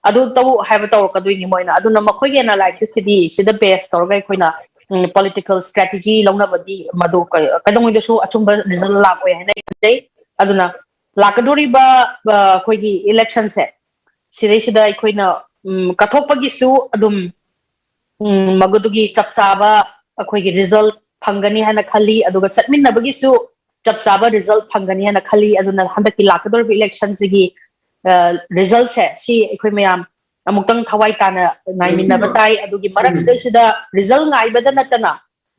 ꯑꯗꯨ ꯇꯧ ꯍꯥꯏꯕ ꯇꯧꯔꯛꯀꯗꯣꯏꯅꯤ ꯃꯣꯏꯅ꯫ ꯑꯗꯨꯅ ꯃꯈꯣꯏꯒꯤ analysisꯁꯤꯗꯤ ꯁꯤꯗ base ꯇꯧꯔꯒ ꯑꯩꯈꯣꯏꯅ, ꯎꯝ, political strategy ꯂꯧꯅꯕꯗꯤ ꯃꯗꯨ ꯀ-, ꯀꯩꯗꯧꯉꯩꯗꯁꯨ ꯑꯆꯨꯝꯕ result ꯂꯥꯛꯑꯣꯏ ꯍꯥꯏꯅ ꯑꯩ ꯈꯟꯖꯩ꯫ ꯑꯗꯨꯅ ꯂꯥꯛꯀꯗꯧꯔꯤꯕ, ꯑ, ꯑꯩꯈꯣꯏꯒꯤ electionꯁꯦ ꯁꯤꯗꯩꯁꯤꯗ ꯑꯩꯈꯣꯏꯅ, ꯎꯝ, ꯀꯠꯊꯣꯛꯄꯒꯤꯁꯨ ꯑꯗꯨꯝ, ꯎꯝ, ꯃꯗꯨꯒꯤ ꯆꯞ ꯆꯥꯕ ꯑꯩꯈꯣꯏꯒꯤ result ꯐꯪꯒꯅꯤ ꯍꯥꯏꯅ ꯈꯜꯂꯤ꯫ ꯑꯗꯨꯒ ꯆꯠꯃꯤꯟꯅꯕꯒꯤꯁꯨ ꯆꯞ ꯆꯥꯕ result ꯐꯪꯒꯅꯤ ꯍꯥꯏꯅ ꯈꯜꯂꯤ꯫ ꯑꯗꯨꯅ ꯍꯟꯗꯛꯀꯤ ꯂꯥꯛꯀꯗꯧꯔꯤꯕ electionꯁꯤꯒꯤ, ꯑ, resultꯁꯦ ꯁꯤ ꯑꯩꯈꯣꯏ ꯃꯌꯥꯝ ꯑꯃꯨꯛꯇꯪ ꯊꯋꯥꯏ ꯇꯥꯅ ꯉꯥꯏꯃꯤꯟꯅꯕ ꯇꯥꯏ꯫ ꯑꯗꯨꯒꯤ ꯃꯔꯛꯁꯤꯗꯩꯁꯤꯗ result ꯉꯥꯏꯕꯗ ꯅꯠꯇꯅ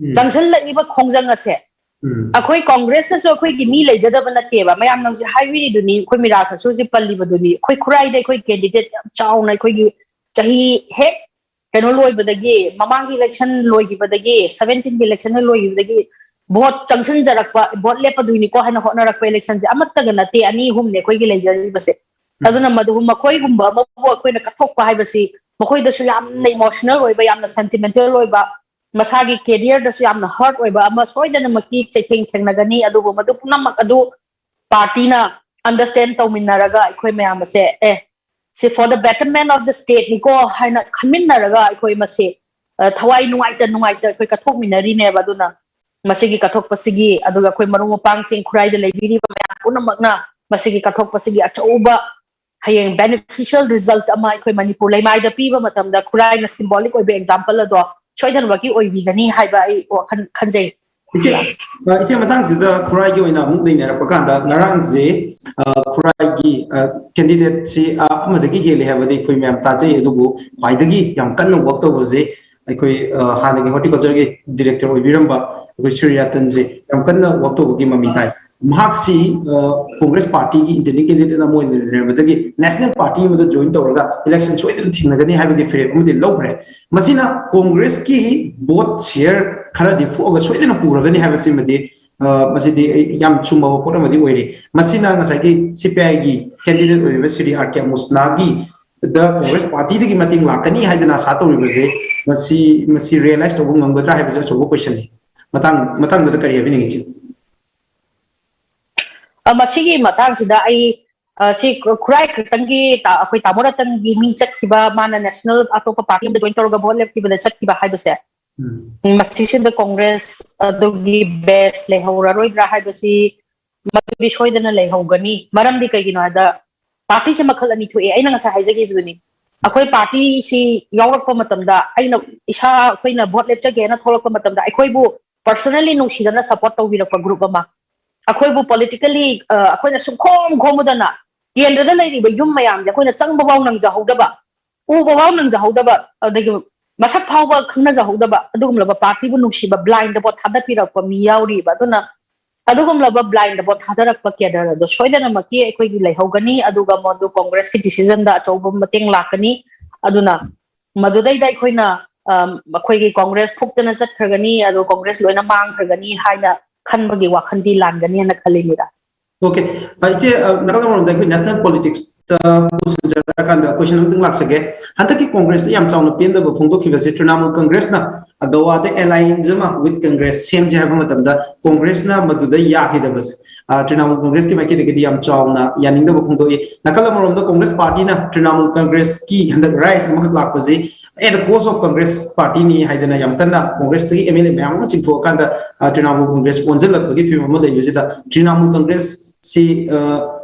ꯎꯝ꯫ ꯆꯪꯁꯤꯜꯂꯛꯏꯕ ꯈꯣꯡꯖꯪ ꯑꯁꯦ ꯎꯝ꯫ ꯑꯩꯈꯣꯏ Congressꯅꯁꯨ ꯑꯩꯈꯣꯏꯒꯤ ꯃꯤ ꯂꯩꯖꯗꯕ ꯅꯠꯇꯦꯕ꯫ ꯃꯌꯥꯝꯅ ꯍꯧꯖꯤꯛ ꯍꯥꯏꯕꯤꯔꯤꯗꯨꯅꯤ, ꯑꯩꯈꯣꯏ ꯃꯤꯔꯥꯁꯅꯁꯨ ꯍꯧꯖꯤꯛ ꯄꯜꯂꯤꯕꯗꯨꯅꯤ꯫ ꯑꯩꯈꯣꯏ ꯈꯨꯔꯥꯏꯗ ꯑꯩꯈꯣꯏ candidate ꯌꯥꯝ ꯆꯥꯎꯅ ꯑꯩꯈꯣꯏꯒꯤ ꯆꯍꯤ ꯍꯦꯛ ꯀꯩꯅꯣ ꯂꯣꯏꯕꯗꯒꯤ, ꯃꯃꯥꯡꯒꯤ election ꯂꯣꯏꯈꯤꯕꯗꯒꯤ, seventeenꯒꯤ election ꯍꯦꯛ ꯂꯣꯏꯈꯤꯕꯗꯒꯤ vote ꯆꯪꯁꯤꯟꯖꯔꯛꯄ, vote ꯂꯦꯞꯄꯗꯣꯏꯅꯤꯀꯣ ꯍꯥꯏꯅ ꯍꯣꯠꯅꯔꯛꯄ electionꯁꯦ ꯑꯃꯠꯇꯒ ꯅꯠꯇꯦ, ꯑꯅꯤ ꯑꯍꯨꯝꯅꯦ ꯑꯩꯈꯣꯏꯒꯤ ꯂꯩꯖꯔꯤꯕꯁꯦ꯫ ꯎꯝ꯫ ꯑꯗꯨꯅ ꯃꯗꯨ ꯃꯈꯣꯏꯒꯨꯝꯕ ꯑꯃꯕꯨ ꯑꯩꯈꯣꯏꯅ ꯀꯠꯊꯣꯛꯄ ꯍꯥꯏꯕꯁꯤ ꯃꯈꯣꯏꯗꯁꯨ ꯌꯥꯝꯅ emotional ꯑꯣꯏꯕ, ꯌꯥꯝꯅ sentimental ꯑꯣꯏꯕ, ꯃꯁꯥꯒꯤ careerꯗꯁꯨ ꯌꯥꯝꯅ hurt ꯑꯣꯏꯕ ꯑꯃ ꯁꯣꯏꯗꯅꯃꯛꯀꯤ ꯆꯩꯊꯦꯡ ꯊꯦꯡꯅꯒꯅꯤ꯫ ꯑꯗꯨꯕꯨ ꯃꯗꯨ ꯄꯨꯝꯅꯃꯛ ꯑꯗꯨ partyꯅ understand ꯇꯧꯃꯤꯟꯅꯔꯒ ꯑꯩꯈꯣꯏ ꯃꯌꯥꯝ ꯑꯁꯦ, ꯑꯦ, ꯁꯤ for the betterment of the stateꯅꯤꯀꯣ ꯍꯥꯏꯅ ꯈꯟꯃꯤꯟꯅꯔꯒ ꯑꯩꯈꯣꯏ ꯃꯁꯤ, ꯑ, ꯊꯋꯥꯏ ꯅꯨꯡꯉꯥꯏꯇ ꯅꯨꯡꯉꯥꯏꯇ ꯑꯩꯈꯣꯏ ꯀꯠꯊꯣꯛꯃꯤꯟꯅꯔꯤꯅꯦꯕ꯫ ꯑꯗꯨꯅ ꯃꯁꯤꯒꯤ ꯀꯠꯊꯣꯛꯄꯁꯤꯒꯤ, ꯑꯗꯨꯒ ꯑꯩꯈꯣꯏ ꯃꯔꯨꯞ ꯃꯄꯥꯡꯁꯤꯡ ꯈꯨꯔꯥꯏꯗ ꯂꯩꯕꯤꯔꯤꯕ ꯃꯌꯥꯝ ꯄꯨꯝꯅꯃꯛꯅ ꯃꯁꯤꯒꯤ ꯀꯠꯊꯣꯛꯄꯁꯤꯒꯤ ꯑꯆꯧꯕ ꯍꯌꯦꯡ beneficial result ꯑꯃ ꯑꯩꯈꯣꯏ ꯃꯅꯤꯄꯨꯔ ꯂꯩꯃꯥꯏꯗ ꯄꯤꯕ ꯃꯇꯝꯗ ꯈꯨꯔꯥꯏꯅ symbolic ꯑꯣꯏꯕ example ꯑꯗꯣ ꯁꯣꯏꯗꯅꯃꯛꯀꯤ ꯑꯣꯏꯕꯤꯒꯅꯤ ꯍꯥꯏꯕ ꯑꯩ ꯋꯥꯈꯜ ꯈꯟꯖꯩ꯫ ꯏꯆꯦ, ꯑ, ꯏꯆꯦ, ꯃꯇꯥꯡꯁꯤꯗ ꯈꯨꯔꯥꯏꯒꯤ ꯑꯣꯏꯅ ꯑꯃꯨꯛ ꯅꯩꯅꯔꯛꯄ ꯀꯥꯟꯗ, ꯉꯔꯥꯡꯁꯦ, ꯑ, ꯈꯨꯔꯥꯏꯒꯤ, ꯑ, candidateꯁꯤ, ꯑ, ꯑꯃꯗꯒꯤ ꯍꯦꯜꯂꯦ ꯍꯥꯏꯕꯗꯤ ꯑꯩꯈꯣꯏ ꯃꯌꯥꯝ ꯇꯥꯖꯩ, ꯑꯗꯨꯕꯨ ꯈ꯭ꯋꯥꯏꯗꯒꯤ ꯌꯥꯝ ꯀꯟꯅ work ꯇꯧꯕꯁꯦ ꯑꯩꯈꯣꯏ, ꯑ, ꯍꯥꯟꯅꯒꯤ horticultureꯒꯤ director ꯑꯣꯏꯕꯤꯔꯝꯕ ꯑꯩꯈꯣꯏ ꯁꯨꯔꯤꯌꯥꯇꯟꯁꯦ ꯌꯥꯝ ꯀꯟꯅ work ꯇꯧꯕꯒꯤ ꯃꯃꯤ ꯇꯥꯏ꯫ ꯃꯍꯥꯛꯁꯤ, ꯑ, Congress partyꯒꯤ independent candidate ꯑꯃ ꯑꯣꯏꯅ ꯂꯩꯔꯝꯕꯗꯒꯤ national party ꯑꯃꯗ join ꯇꯧꯔꯒ election ꯁꯣꯏꯗꯅ ꯊꯦꯡꯅꯒꯅꯤ ꯍꯥꯏꯕꯒꯤ ꯐꯤꯔꯦꯞ ꯑꯃꯗꯤ ꯂꯧꯈ꯭ꯔꯦ꯫ ꯃꯁꯤꯅ Congressꯀꯤ vote share ꯈꯔꯗꯤ ꯐꯨꯛꯑꯒ ꯁꯣꯏꯗꯅ ꯄꯨꯔꯒꯅꯤ ꯍꯥꯏꯕꯁꯤꯃꯗꯤ, ꯑ, ꯃꯁꯤꯗꯤ ꯑꯩ ꯌꯥꯝ ꯆꯨꯝꯃꯕ ꯄꯣꯠ ꯑꯃꯗꯤ ꯑꯣꯏꯔꯤ꯫ ꯃꯁꯤꯅ ꯉꯁꯥꯏꯒꯤ CPIꯒꯤ candidate ꯑꯣꯏꯔꯤꯕ ꯁ꯭ꯔꯤ ꯑꯥꯔ ꯀꯦ ꯃꯨꯁꯅꯥꯒꯤ ꯗ Congress partyꯗꯒꯤ ꯃꯇꯦꯡ ꯂꯥꯛꯀꯅꯤ ꯍꯥꯏꯗꯅ ꯑꯁꯥ ꯇꯧꯔꯤꯕꯁꯦ, ꯃꯁꯤ, ꯃꯁꯤ realize ꯇꯧꯕ ꯉꯝꯒꯗ꯭ꯔꯥ ꯍꯥꯏꯕꯁꯦ ꯑꯆꯧꯕ questionꯅꯤ꯫ ꯃꯇꯥꯡ, ꯃꯇꯥꯡꯗꯨꯗ ꯀꯔꯤ ꯍꯥꯏꯕꯤꯅꯤꯡꯉꯤ, ꯏꯆꯦ? ꯑ, ꯃꯁꯤꯒꯤ ꯃꯇꯥꯡꯁꯤꯗ ꯑꯩ, ꯑ, ꯁꯤ ꯈꯨꯔꯥꯏ ꯈꯛꯇꯪꯒꯤ ꯇꯥ-, ꯑꯩꯈꯣꯏ ꯇꯥꯃꯣ ꯔꯇꯟꯒꯤ ꯃꯤ ꯆꯠꯈꯤꯕ, ꯃꯥꯅ national ꯑꯇꯣꯞꯄ party ꯑꯃꯗ join ꯇꯧꯔꯒ vote ꯂꯦꯞꯈꯤꯕꯗ ꯆꯠꯈꯤꯕ ꯍꯥꯏꯕꯁꯦ, ꯎꯝ꯫ ꯃꯁꯤꯁꯤꯗ Congress ꯑꯗꯨꯒꯤ base ꯂꯩꯍꯧꯔꯔꯣꯏꯗ꯭ꯔꯥ ꯍꯥꯏꯕꯁꯤ, ꯃꯗꯨꯗꯤ ꯁꯣꯏꯗꯅ ꯂꯩꯍꯧꯒꯅꯤ꯫ ꯃꯔꯝꯗꯤ ꯀꯩꯒꯤꯅꯣ ꯍꯥꯏꯗ, partyꯁꯦ ꯃꯈꯜ ꯑꯅꯤ ꯊꯣꯛꯑꯦ꯫ ꯑꯩꯅ ꯉꯁꯥꯏ ꯍꯥꯏꯖꯈꯤꯕꯗꯨꯅꯤ, ꯑꯩꯈꯣꯏ partyꯁꯤ ꯌꯥꯎꯔꯛꯄ ꯃꯇꯝꯗ, ꯑꯩꯅ ꯏꯁꯥ, ꯑꯩꯈꯣꯏꯅ vote ꯂꯦꯞꯆꯒꯦꯅ ꯊꯣꯛꯂꯛꯄ ꯃꯇꯝꯗ, ꯑꯩꯈꯣꯏꯕꯨ personally ꯅꯨꯡꯁꯤꯗꯅ support ꯇꯧꯕꯤꯔꯛꯄ group ꯑꯃ, ꯑꯩꯈꯣꯏꯕꯨ politically, ꯑ, ꯑꯩꯈꯣꯏꯅ ꯁꯨꯡꯈꯣꯝ ꯈꯣꯝꯃꯨꯗꯅ, ꯀꯦꯟꯗ꯭ꯔꯗ ꯂꯩꯔꯤꯕ ꯌꯨꯝ ꯃꯌꯥꯝꯁꯦ ꯑꯩꯈꯣꯏꯅ ꯆꯪꯕ ꯐꯥꯎ ꯅꯪꯖꯍꯧꯗꯕ, ꯎꯕ ꯐꯥꯎ ꯅꯪꯖꯍꯧꯗꯕ, ꯑꯗꯒꯤ ꯃꯁꯛ ꯐꯥꯎꯕ ꯈꯪꯅꯖꯍꯧꯗꯕ ꯑꯗꯨꯒꯨꯝꯂꯕ partyꯕꯨ ꯅꯨꯡꯁꯤꯕ blindꯗ vote ꯊꯥꯗꯕꯤꯔꯛꯄ ꯃꯤ ꯌꯥꯎꯔꯤꯕ꯫ ꯑꯗꯨꯅ ꯑꯗꯨꯒꯨꯝꯂꯕ blindꯗ vote ꯊꯥꯗꯔꯛꯄ cadre ꯑꯗꯣ ꯁꯣꯏꯗꯅꯃꯛꯀꯤ ꯑꯩꯈꯣꯏꯒꯤ ꯂꯩꯍꯧꯒꯅꯤ, ꯑꯗꯨꯒ ꯃꯗꯨ Congressꯀꯤ decisionꯗ ꯑꯆꯧꯕ ꯃꯇꯦꯡ ꯂꯥꯛꯀꯅꯤ꯫ ꯑꯗꯨꯅ ꯃꯗꯨꯗꯩꯗ ꯑꯩꯈꯣꯏꯅ, ꯑꯝ, ꯑꯩꯈꯣꯏꯒꯤ Congress ꯐꯨꯛꯇꯅ ꯆꯠꯈ꯭ꯔꯒꯅꯤ, ꯑꯗꯣ Congress ꯂꯣꯏꯅ ꯃꯥꯡꯈ꯭ꯔꯒꯅꯤ ꯍꯥꯏꯅ ꯈꯟꯕꯒꯤ ꯋꯥꯈꯜꯗꯤ ꯂꯥꯟꯒꯅꯤ ꯍꯥꯏꯅ ꯈꯜꯂꯤ, ꯃꯤꯔꯥ꯫ Okay, ꯑ, ꯏꯆꯦ, ꯑ, ꯅꯥꯀꯜ ꯑꯃꯔꯣꯝꯗ ꯑꯩꯈꯣꯏ national politicsꯇ ꯄꯨꯁꯤꯟꯖꯔꯀꯥꯟꯗ question ꯑꯃꯇꯪ ꯂꯥꯛꯆꯒꯦ꯫ ꯍꯟꯗꯛꯀꯤ Congressꯇ ꯌꯥꯝ ꯆꯥꯎꯅ ꯄꯦꯟꯗꯕ ꯐꯣꯡꯗꯣꯛꯈꯤꯕꯁꯦ ꯇ꯭ꯔꯤꯅꯥꯃꯨꯜ Congressꯅ, ꯑ, ꯒꯋꯥꯗ alliance ꯑꯃ with Congress ꯁꯦꯝꯁꯦ ꯍꯥꯏꯕ ꯃꯇꯝꯗ Congressꯅ ꯃꯗꯨꯗ ꯌꯥꯈꯤꯗꯕꯁꯦ, ꯑ, ꯇ꯭ꯔꯤꯅꯥꯃꯨꯜ Congressꯀꯤ ꯃꯥꯏꯀꯩꯗꯒꯤꯗꯤ ꯌꯥꯝ ꯆꯥꯎꯅ ꯌꯥꯅꯤꯡꯗꯕ ꯐꯣꯡꯗꯣꯛꯏ꯫ ꯅꯥꯀꯜ ꯑꯃꯔꯣꯝꯗ Congress partyꯅ ꯇ꯭ꯔꯤꯅꯥꯃꯨꯜ Congressꯀꯤ ꯍꯟꯗꯛ rise ꯑꯃꯈꯛ ꯂꯥꯛꯄꯁꯤ at the cost of Congress partyꯅꯤ ꯍꯥꯏꯗꯅ ꯌꯥꯝ ꯀꯟꯅ Congressꯇꯒꯤ MLA ꯃꯌꯥꯝ ꯑꯃ ꯆꯤꯡꯊꯣꯛꯑꯀꯥꯟꯗ, ꯑ, ꯇ꯭ꯔꯤꯅꯥꯃꯨꯜ Congress ꯑꯣꯟꯁꯤꯜꯂꯛꯄꯒꯤ ꯐꯤꯕꯝ ꯑꯃ ꯂꯩꯕꯁꯤꯗ ꯇ꯭ꯔꯤꯅꯥꯃꯨꯜ Congress ꯁꯤ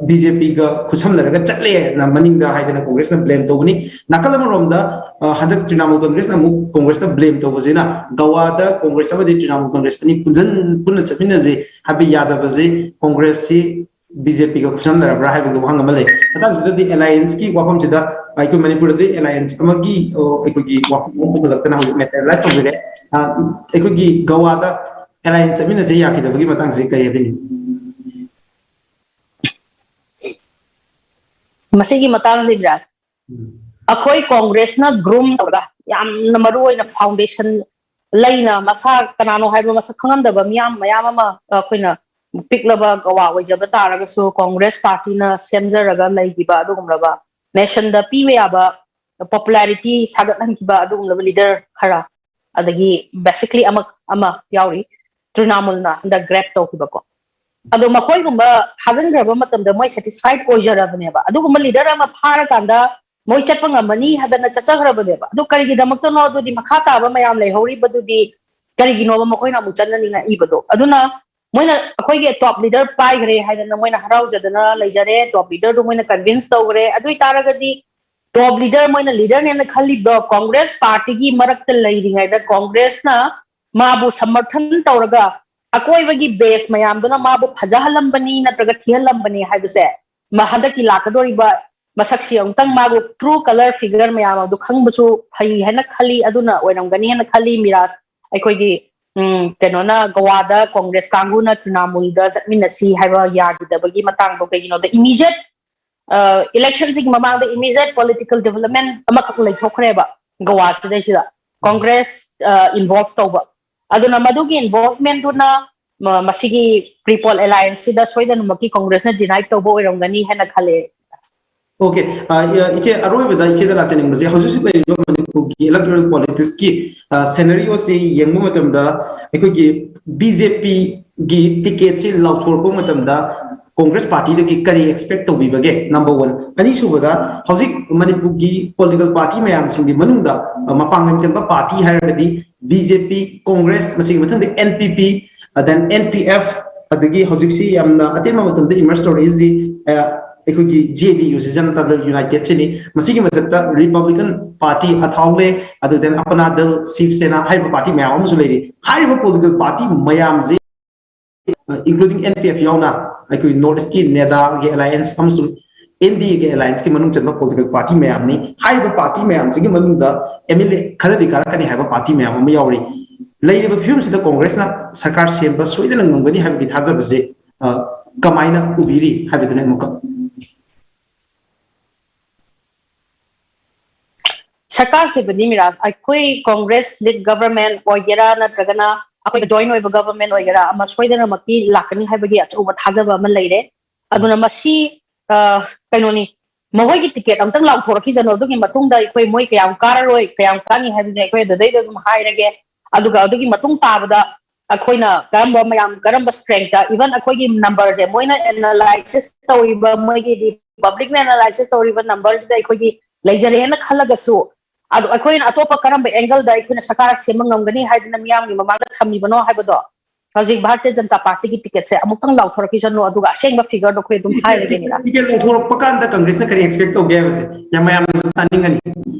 ꯕꯤ ꯖꯦ ꯄꯤꯒ ꯈꯨꯠꯁꯝꯅꯔꯒ ꯆꯠꯂꯦꯅ ꯃꯅꯤꯡꯗ ꯍꯥꯏꯗꯅ ꯀꯣꯡꯒ꯭ꯔꯦꯁꯅ ꯕ꯭ꯂꯦꯝ ꯇꯧꯕꯅꯤ꯫ ꯅꯥꯀꯜ ꯑꯃꯔꯣꯝꯗ ꯑ, ꯍꯟꯗꯛ ꯇ꯭ꯔꯤꯅꯥꯃꯨꯜ ꯀꯣꯡꯒ꯭ꯔꯦꯁꯅ ꯑꯃꯨꯛ ꯀꯣꯡꯒ꯭ꯔꯦꯁꯇ ꯕ꯭ꯂꯦꯝ ꯇꯧꯕꯁꯤꯅ ꯒꯋꯥꯗ ꯀꯣꯡꯒ꯭ꯔꯦꯁ ꯑꯃꯗꯤ ꯇ꯭ꯔꯤꯅꯥꯃꯨꯜ ꯀꯣꯡꯒ꯭ꯔꯦꯁ ꯑꯅꯤ ꯄꯨꯟꯖꯟ-, ꯄꯨꯟꯅ ꯆꯠꯃꯤꯟꯅꯁꯦ ꯍꯥꯏꯕ ꯌꯥꯗꯕꯁꯤ ꯀꯣꯡꯒ꯭ꯔꯦꯁꯁꯤ ꯕꯤ ꯖꯦ ꯄꯤꯒ ꯈꯨꯠꯁꯝꯅꯔꯕ꯭ꯔꯥ ꯍꯥꯏꯕꯒꯤ ꯋꯥꯍꯪ ꯑꯃ ꯂꯩ꯫ ꯃꯇꯥꯡꯁꯤꯗꯗꯤ ꯑꯦꯂꯥꯏꯌꯦꯟꯁꯀꯤ ꯋꯥꯐꯝꯁꯤꯗ ꯑꯩꯈꯣꯏ ꯃꯅꯤꯄꯨꯔꯗꯗꯤ ꯑꯦꯂꯥꯏꯌꯦꯟꯁ ꯑꯃꯒꯤ, ꯑ, ꯑꯩꯈꯣꯏꯒꯤ ꯋꯥꯐꯝ ꯑꯃ ꯄꯨꯈꯠꯂꯛꯇꯅ ꯍꯧꯖꯤꯛ ꯃꯦꯇꯔꯤꯌꯦꯂꯥꯏꯁ ꯇꯧꯕꯤꯔꯦ꯫ ꯑ, ꯑꯩꯈꯣꯏꯒꯤ ꯒꯋꯥꯗ ꯑꯦꯂꯥꯏꯌꯦꯟꯁ ꯆꯠꯃꯤꯟꯅꯁꯦ ꯌꯥꯈꯤꯗꯕꯒꯤ ꯃꯇꯥꯡꯁꯤ ꯀꯔꯤ ꯍꯥꯏꯕꯤꯅꯤꯡꯉꯤ? ꯃꯁꯤꯒꯤ ꯃꯇꯥꯡꯁꯦ ꯕꯤꯔꯥꯖ, ꯎꯝ꯫ ꯑꯩꯈꯣꯏ ꯀꯣꯡꯒ꯭ꯔꯦꯁꯅ ꯒ꯭ꯔꯨꯝ ꯇꯧꯔꯒ ꯌꯥꯝꯅ ꯃꯔꯨ ꯑꯣꯏꯅ ꯐꯥꯎꯟꯗꯦꯁꯟ ꯂꯩꯅ ꯃꯁꯥ ꯀꯅꯥꯅꯣ ꯍꯥꯏꯕ ꯃꯁꯛ ꯈꯪꯉꯝꯗꯕ ꯃꯤꯌꯥꯝ ꯃꯌꯥꯝ ꯑꯃ ꯑꯩꯈꯣꯏꯅ ꯄꯤꯛꯂꯕ ꯒꯋꯥ ꯑꯣꯏꯖꯕ ꯇꯥꯔꯒꯁꯨ ꯀꯣꯡꯒ꯭ꯔꯦꯁ ꯄꯥꯔꯇꯤꯅ ꯁꯦꯝꯖꯔꯒ ꯂꯩꯈꯤꯕ ꯑꯗꯨꯒꯨꯝꯂꯕ ꯅꯦꯁꯟꯗ ꯄꯤꯕ ꯌꯥꯕ ꯄꯣꯄꯨꯂꯥꯔꯤꯇꯤ ꯁꯥꯒꯠꯍꯟꯈꯤꯕ ꯑꯗꯨꯒꯨꯝꯂꯕ ꯂꯤꯗꯔ ꯈꯔ, ꯑꯗꯒꯤ ꯕꯦꯁꯤꯛꯂꯤ ꯑꯃ ꯑꯃ ꯌꯥꯎꯔꯤ, ꯇ꯭ꯔꯤꯅꯥꯃꯨꯜꯅ ꯍꯟꯗꯛ ꯒ꯭ꯔꯦꯞ ꯇꯧꯈꯤꯕꯀꯣ꯫ ꯑꯗꯣ ꯃꯈꯣꯏꯒꯨꯝꯕ ꯊꯥꯖꯤꯟꯈ꯭ꯔꯕ ꯃꯇꯝꯗ ꯃꯣꯏ ꯁꯦꯇꯤꯁꯐꯥꯏꯠ ꯑꯣꯏꯖꯔꯕꯅꯦꯕ꯫ ꯑꯗꯨꯒꯨꯝꯕ ꯂꯤꯗꯔ ꯑꯃ ꯐꯥꯔꯀꯥꯟꯗ ꯃꯣꯏ ꯆꯠꯄ ꯉꯝꯃꯅꯤ ꯍꯥꯏꯗꯅ ꯆꯠꯆꯈ꯭ꯔꯕꯅꯦꯕ꯫ ꯑꯗꯨ ꯀꯔꯤꯒꯤꯗꯃꯛꯇꯅꯣ ꯑꯗꯨꯗꯤ ꯃꯈꯥ ꯇꯥꯕ ꯃꯌꯥꯝ ꯂꯩꯍꯧꯔꯤꯕꯗꯨꯗꯤ ꯀꯔꯤꯒꯤꯅꯣꯕ ꯃꯈꯣꯏꯅ ꯑꯃꯨꯛ ꯆꯠꯅꯅꯤꯡꯉꯛꯏꯕꯗꯣ? ꯑꯗꯨꯅ ꯃꯣꯏꯅ ꯑꯩꯈꯣꯏꯒꯤ ꯇꯣꯞ ꯂꯤꯗꯔ ꯄꯥꯏꯈ꯭ꯔꯦ ꯍꯥꯏꯗꯅ ꯃꯣꯏꯅ ꯍꯔꯥꯎꯖꯗꯅ ꯂꯩꯖꯔꯦ, ꯇꯣꯞ ꯂꯤꯗꯔꯗꯨ ꯃꯣꯏꯅ ꯀꯟꯚꯤꯟꯁ ꯇꯧꯈ꯭ꯔꯦ꯫ ꯑꯗꯨ ꯑꯣꯏ ꯇꯥꯔꯒꯗꯤ ꯇꯣꯞ ꯂꯤꯗꯔ ꯃꯣꯏꯅ ꯂꯤꯗꯔꯅꯦꯅ ꯈꯜꯂꯤꯕꯗꯣ ꯀꯣꯡꯒ꯭ꯔꯦꯁ ꯄꯥꯔꯇꯤꯒꯤ ꯃꯔꯛꯇ ꯂꯩꯔꯤꯉꯩꯗ ꯀꯣꯡꯒ꯭ꯔꯦꯁꯅ ꯃꯥꯕꯨ ꯁꯃꯔꯊꯟ ꯇꯧꯔꯒ ꯑꯀꯣꯏꯕꯒꯤ ꯕꯦꯁ ꯃꯌꯥꯝꯗꯨꯅ ꯃꯥꯕꯨ ꯐꯖꯍꯜꯂꯝꯕꯅꯤ ꯅꯠꯇ꯭ꯔꯒ ꯊꯤꯍꯜꯂꯝꯕꯅꯤ ꯍꯥꯏꯕꯁꯦ ꯃ-, ꯍꯟꯗꯛꯀꯤ ꯂꯥꯛꯀꯗꯧꯔꯤꯕ ꯃꯁꯛꯁꯤ ꯑꯃꯨꯛꯇꯪ ꯃꯥꯕꯨ ꯇ꯭ꯔꯨ ꯀꯂꯔ ꯐꯤꯒꯔ ꯃꯌꯥꯝ ꯑꯗꯨ ꯈꯪꯕꯁꯨ ꯐꯩ ꯍꯥꯏꯅ ꯈꯜꯂꯤ꯫ ꯑꯗꯨꯅ ꯑꯣꯏꯔꯝꯒꯅꯤ ꯍꯥꯏꯅ ꯈꯜꯂꯤ ꯃꯤꯔꯥꯖ꯫ ꯑꯩꯈꯣꯏꯒꯤ, ꯎꯝ, ꯀꯩꯅꯣꯅ ꯒꯋꯥꯗ ꯀꯣꯡꯒ꯭ꯔꯦꯁ ꯀꯥꯡꯕꯨꯅ ꯇ꯭ꯔꯤꯅꯥꯃꯨꯜꯗ ꯆꯠꯃꯤꯟꯅꯁꯤ ꯍꯥꯏꯕ ꯌꯥꯈꯤꯗꯕꯒꯤ ꯃꯇꯥꯡꯗꯣ ꯀꯩꯒꯤꯅꯣꯗ ꯏꯃꯤꯖꯤꯌꯦꯠ ꯏꯂꯦꯛꯁꯟꯁꯤꯒꯤ ꯃꯃꯥꯡꯗ ꯏꯃꯤꯖꯤꯌꯦꯠ ꯄꯣꯂꯤꯇꯤꯀꯦꯜ ꯗꯤꯕꯂꯞꯃꯦꯟ ꯑꯃꯈꯛ ꯂꯩꯊꯣꯛꯈ꯭ꯔꯦꯕ ꯒꯋꯥꯁꯤꯗꯩꯁꯤꯗ ꯀꯣꯡꯒ꯭ꯔꯦꯁ ꯏꯟꯚꯣꯜꯚ ꯇꯧꯕ꯫ ꯑꯗꯨꯅ ꯃꯗꯨꯒꯤ ꯏꯟꯚꯣꯜꯚꯃꯦꯟꯗꯨꯅ ꯃ-, ꯃꯁꯤꯒꯤ ꯄ꯭ꯔꯤꯄꯣꯜ ꯑꯦꯂꯥꯏꯌꯦꯟꯁꯁꯤꯗ ꯁꯣꯏꯗꯅꯃꯛꯀꯤ ꯀꯣꯡꯒ꯭ꯔꯦꯁꯅ ꯗꯤꯅꯥꯏꯠ ꯇꯧꯕ ꯑꯣꯏꯔꯝꯒꯅꯤ ꯍꯥꯏꯅ ꯈꯜꯂꯦ꯫ ꯑꯣꯀꯦ, ꯑ, ꯏ-, ꯏꯆꯦ, ꯑꯔꯣꯏꯕꯗ ꯏꯆꯦꯗ ꯂꯥꯛꯆꯅꯤꯡꯕꯁꯦ, ꯍꯧꯖꯤꯛ ꯍꯧꯖꯤꯛ ꯂꯩꯔꯤꯕ ꯃꯅꯤꯄꯨꯔꯒꯤ ꯏꯂꯦꯛꯇꯣꯔꯦꯜ ꯄꯣꯂꯤꯇꯤꯛꯁꯀꯤ, ꯑ, ꯁꯦꯅꯔꯤꯑꯣꯁꯤ ꯌꯦꯡꯕ ꯃꯇꯝꯗ ꯑꯩꯈꯣꯏꯒꯤ ꯕꯤ ꯖꯦ ꯄꯤꯒꯤ ꯇꯤꯀꯦꯠꯁꯤ ꯂꯥꯎꯊꯣꯔꯛꯄ ꯃꯇꯝꯗ ꯀꯣꯡꯒ꯭ꯔꯦꯁ ꯄꯥꯔꯇꯤꯗꯒꯤ ꯀꯔꯤ ꯑꯦꯛꯁꯄꯦꯛ ꯇꯧꯕꯤꯕꯒꯦ? Number one. ꯑꯅꯤꯁꯨꯕꯗ, ꯍꯧꯖꯤꯛ ꯃꯅꯤꯄꯨꯔꯒꯤ ꯄꯣꯂꯤꯇꯤꯀꯦꯜ ꯄꯥꯔꯇꯤ ꯃꯌꯥꯝꯁꯤꯡꯒꯤ ꯃꯅꯨꯡꯗ, ꯑ, ꯃꯄꯥꯡꯒꯜ ꯀꯟꯕ ꯄꯥꯔꯇꯤ ꯍꯥꯏꯔꯒꯗꯤ ꯕꯤ ꯖꯦ ꯄꯤ, ꯀꯣꯡꯒ꯭ꯔꯦꯁ, ꯃꯁꯤꯒꯤ ꯃꯊꯪꯗ and P P, then and P F, ꯑꯗꯒꯤ ꯍꯧꯖꯤꯛꯁꯤ ꯌꯥꯝꯅ ꯑꯇꯦꯟꯕ ꯃꯇꯝꯗ ꯏꯃꯔꯖ ꯇꯧꯔꯛꯏꯁꯤ ꯑꯩꯈꯣꯏꯒꯤ ꯖꯦ ꯗꯤ ꯌꯨꯁꯤ, ꯖꯅꯇꯥ ꯗꯜ ꯌꯨꯅꯥꯏꯇꯦꯗꯁꯤꯅꯤ꯫ ꯃꯁꯤꯒꯤ ꯃꯊꯛꯇ ꯔꯤꯄꯕ꯭ꯂꯤꯀꯟ ꯄꯥꯔꯇꯤ ꯑꯊꯥꯎ ꯂꯩ, ꯑꯗꯨꯗ ꯑꯄꯅꯥ ꯗꯜ, ꯁꯤꯕ ꯁꯦꯅꯥ ꯍꯥꯏꯔꯤꯕ ꯄꯥꯔꯇꯤ ꯃꯌꯥꯝ ꯑꯃꯁꯨ ꯂꯩꯔꯤ꯫ ꯍꯥꯏꯔꯤꯕ ꯄꯣꯂꯤꯇꯤꯀꯦꯜ ꯄꯥꯔꯇꯤ ꯃꯌꯥꯝꯁꯤ, ꯏꯟꯀ꯭ꯂꯨꯗꯤꯡ ꯑꯦꯟ ꯄꯤ ꯑꯦꯐ ꯌꯥꯎꯅ, ꯑꯩꯈꯣꯏ ꯅꯣꯔꯠ ꯏꯁꯀꯤ ꯅꯦꯗꯥꯒꯤ ꯑꯦꯂꯥꯏꯟꯁ ꯑꯃꯁꯨꯡ ꯑꯦꯟ ꯗꯤ ꯑꯦꯒꯤ ꯑꯦꯂꯥꯏꯟꯁꯀꯤ ꯃꯅꯨꯡ ꯆꯟꯕ ꯄꯣꯂꯤꯇꯤꯀꯦꯜ ꯄꯥꯔꯇꯤ ꯃꯌꯥꯝꯅꯤ꯫ ꯍꯥꯏꯔꯤꯕ ꯄꯥꯔꯇꯤ ꯃꯌꯥꯝꯁꯤꯒꯤ ꯃꯅꯨꯡꯗ ꯑꯦꯝ ꯑꯦꯜ ꯑꯦ ꯈꯔꯗꯤ ꯀꯥꯔꯛꯀꯅꯤ ꯍꯥꯏꯕ ꯄꯥꯔꯇꯤ ꯃꯌꯥꯝ ꯑꯃ ꯌꯥꯎꯔꯤ꯫ ꯂꯩꯔꯤꯕ ꯐꯤꯕꯝꯁꯤꯗ ꯀꯣꯡꯒ꯭ꯔꯦꯁꯅ ꯁꯔꯀꯥꯔ ꯁꯦꯝꯕ ꯁꯣꯏꯗꯅ ꯉꯝꯒꯅꯤ ꯍꯥꯏꯕꯒꯤ ꯊꯥꯖꯕꯁꯦ ꯀꯃꯥꯏꯅ ꯎꯕꯤꯔꯤ ꯍꯥꯏꯕꯗꯨꯅ ꯑꯃꯨꯛꯀ꯫ ꯁꯔꯀꯥꯔꯁꯤꯕꯨꯗꯤ ꯃꯤꯔꯥꯖ, ꯑꯩꯈꯣꯏ ꯀꯣꯡꯒ꯭ꯔꯦꯁ ꯂꯤꯗ ꯒꯕꯔꯃꯦꯟ ꯑꯣꯏꯒꯦꯔꯥ ꯅꯠꯇ꯭ꯔꯒꯅ ꯑꯩꯈꯣꯏ ꯖꯣꯏꯟ ꯑꯣꯏꯕ ꯒꯕꯔꯃꯦꯟ ꯑꯣꯏꯒꯦꯔꯥ, ꯑꯃ ꯁꯣꯏꯗꯅꯃꯛꯀꯤ ꯂꯥꯛꯀꯅꯤ ꯍꯥꯏꯕꯒꯤ ꯑꯆꯧꯕ ꯊꯥꯖꯕ ꯑꯃ ꯂꯩꯔꯦ꯫ ꯑꯗꯨꯅ ꯃꯁꯤ ꯀꯩꯅꯣꯅꯤ, ꯃꯈꯣꯏꯒꯤ ꯇꯤꯀꯦꯠ ꯑꯝꯇꯪ ꯂꯥꯎꯊꯣꯔꯛꯈꯤꯁꯅꯨ, ꯑꯗꯨꯒꯤ ꯃꯇꯨꯡꯗ ꯑꯩꯈꯣꯏ ꯃꯣꯏ ꯀꯌꯥꯝ ꯀꯥꯔꯔꯣꯏ ꯀꯌꯥꯝ ꯀꯥꯅꯤ ꯍꯥꯏꯕꯁꯦ ꯑꯩꯈꯣꯏ ꯑꯗꯨꯗꯩꯗ ꯑꯗꯨꯝ ꯍꯥꯏꯔꯒꯦ꯫ ꯑꯗꯨꯒ ꯑꯗꯨꯒꯤ ꯃꯇꯨꯡ ꯇꯥꯕꯗ ꯑꯩꯈꯣꯏꯅ ꯀꯔꯝꯕ ꯃꯌꯥꯝ, ꯀꯔꯝꯕ ꯁ꯭ꯇꯔꯦꯡꯇ, ꯏꯚꯟ ꯑꯩꯈꯣꯏꯒꯤ ꯅꯝꯕꯔꯁꯦ ꯃꯣꯏꯅ ꯑꯦꯅꯥꯂꯥꯏꯁꯤꯁ ꯇꯧꯔꯤꯕ, ꯃꯣꯏꯒꯤ ꯄꯕ꯭ꯂꯤꯛꯅ ꯑꯦꯅꯥꯂꯥꯏꯁꯤꯁ ꯇꯧꯔꯤꯕ ꯅꯝꯕꯔꯁꯤꯗ ꯑꯩꯈꯣꯏꯒꯤ ꯂꯩꯖꯔꯦꯅ ꯈꯜꯂꯒꯁꯨ, ꯑꯗꯣ ꯑꯩꯈꯣꯏꯅ ꯑꯇꯣꯞꯄ ꯀꯔꯝꯕ ꯑꯦꯡꯒꯜꯗ ꯑꯩꯈꯣꯏꯅ ꯁꯔꯀꯥꯔ ꯁꯦꯝꯕ ꯉꯝꯒꯅꯤ ꯍꯥꯏꯗꯅ ꯃꯤꯌꯥꯝꯒꯤ ꯃꯃꯥꯡꯗ ꯊꯝꯃꯤꯕꯅꯣ ꯍꯥꯏꯕꯗꯣ ꯍꯧꯖꯤꯛ ꯚꯥꯔꯇꯤꯌ ꯖꯅꯇꯥ ꯄꯥꯔꯇꯤꯒꯤ ꯇꯤꯀꯦꯠꯁꯦ ꯑꯃꯨꯛꯇꯪ ꯂꯥꯎꯊꯣꯔꯛꯈꯤꯁꯅꯨ, ꯑꯗꯨꯒ ꯑꯁꯦꯡꯕ ꯐꯤꯒꯔꯗꯣ ꯑꯩꯈꯣꯏ ꯑꯗꯨꯝ ꯍꯥꯏꯔꯒꯦ ꯅꯤꯔꯥꯖ꯫ ꯇꯤꯀꯦꯠ ꯂꯧꯊꯣꯔꯛꯄ ꯀꯥꯟꯗ ꯀꯪꯒ꯭ꯔꯦꯁꯅ ꯀꯔꯤ ꯑꯦꯛꯁꯄꯦꯛ ꯇꯧꯒꯦ ꯍꯥꯏꯕꯁꯦ ꯌꯥꯝ ꯃꯌꯥꯝꯅꯁꯨ ꯇꯥꯅꯤꯡꯒꯅꯤ꯫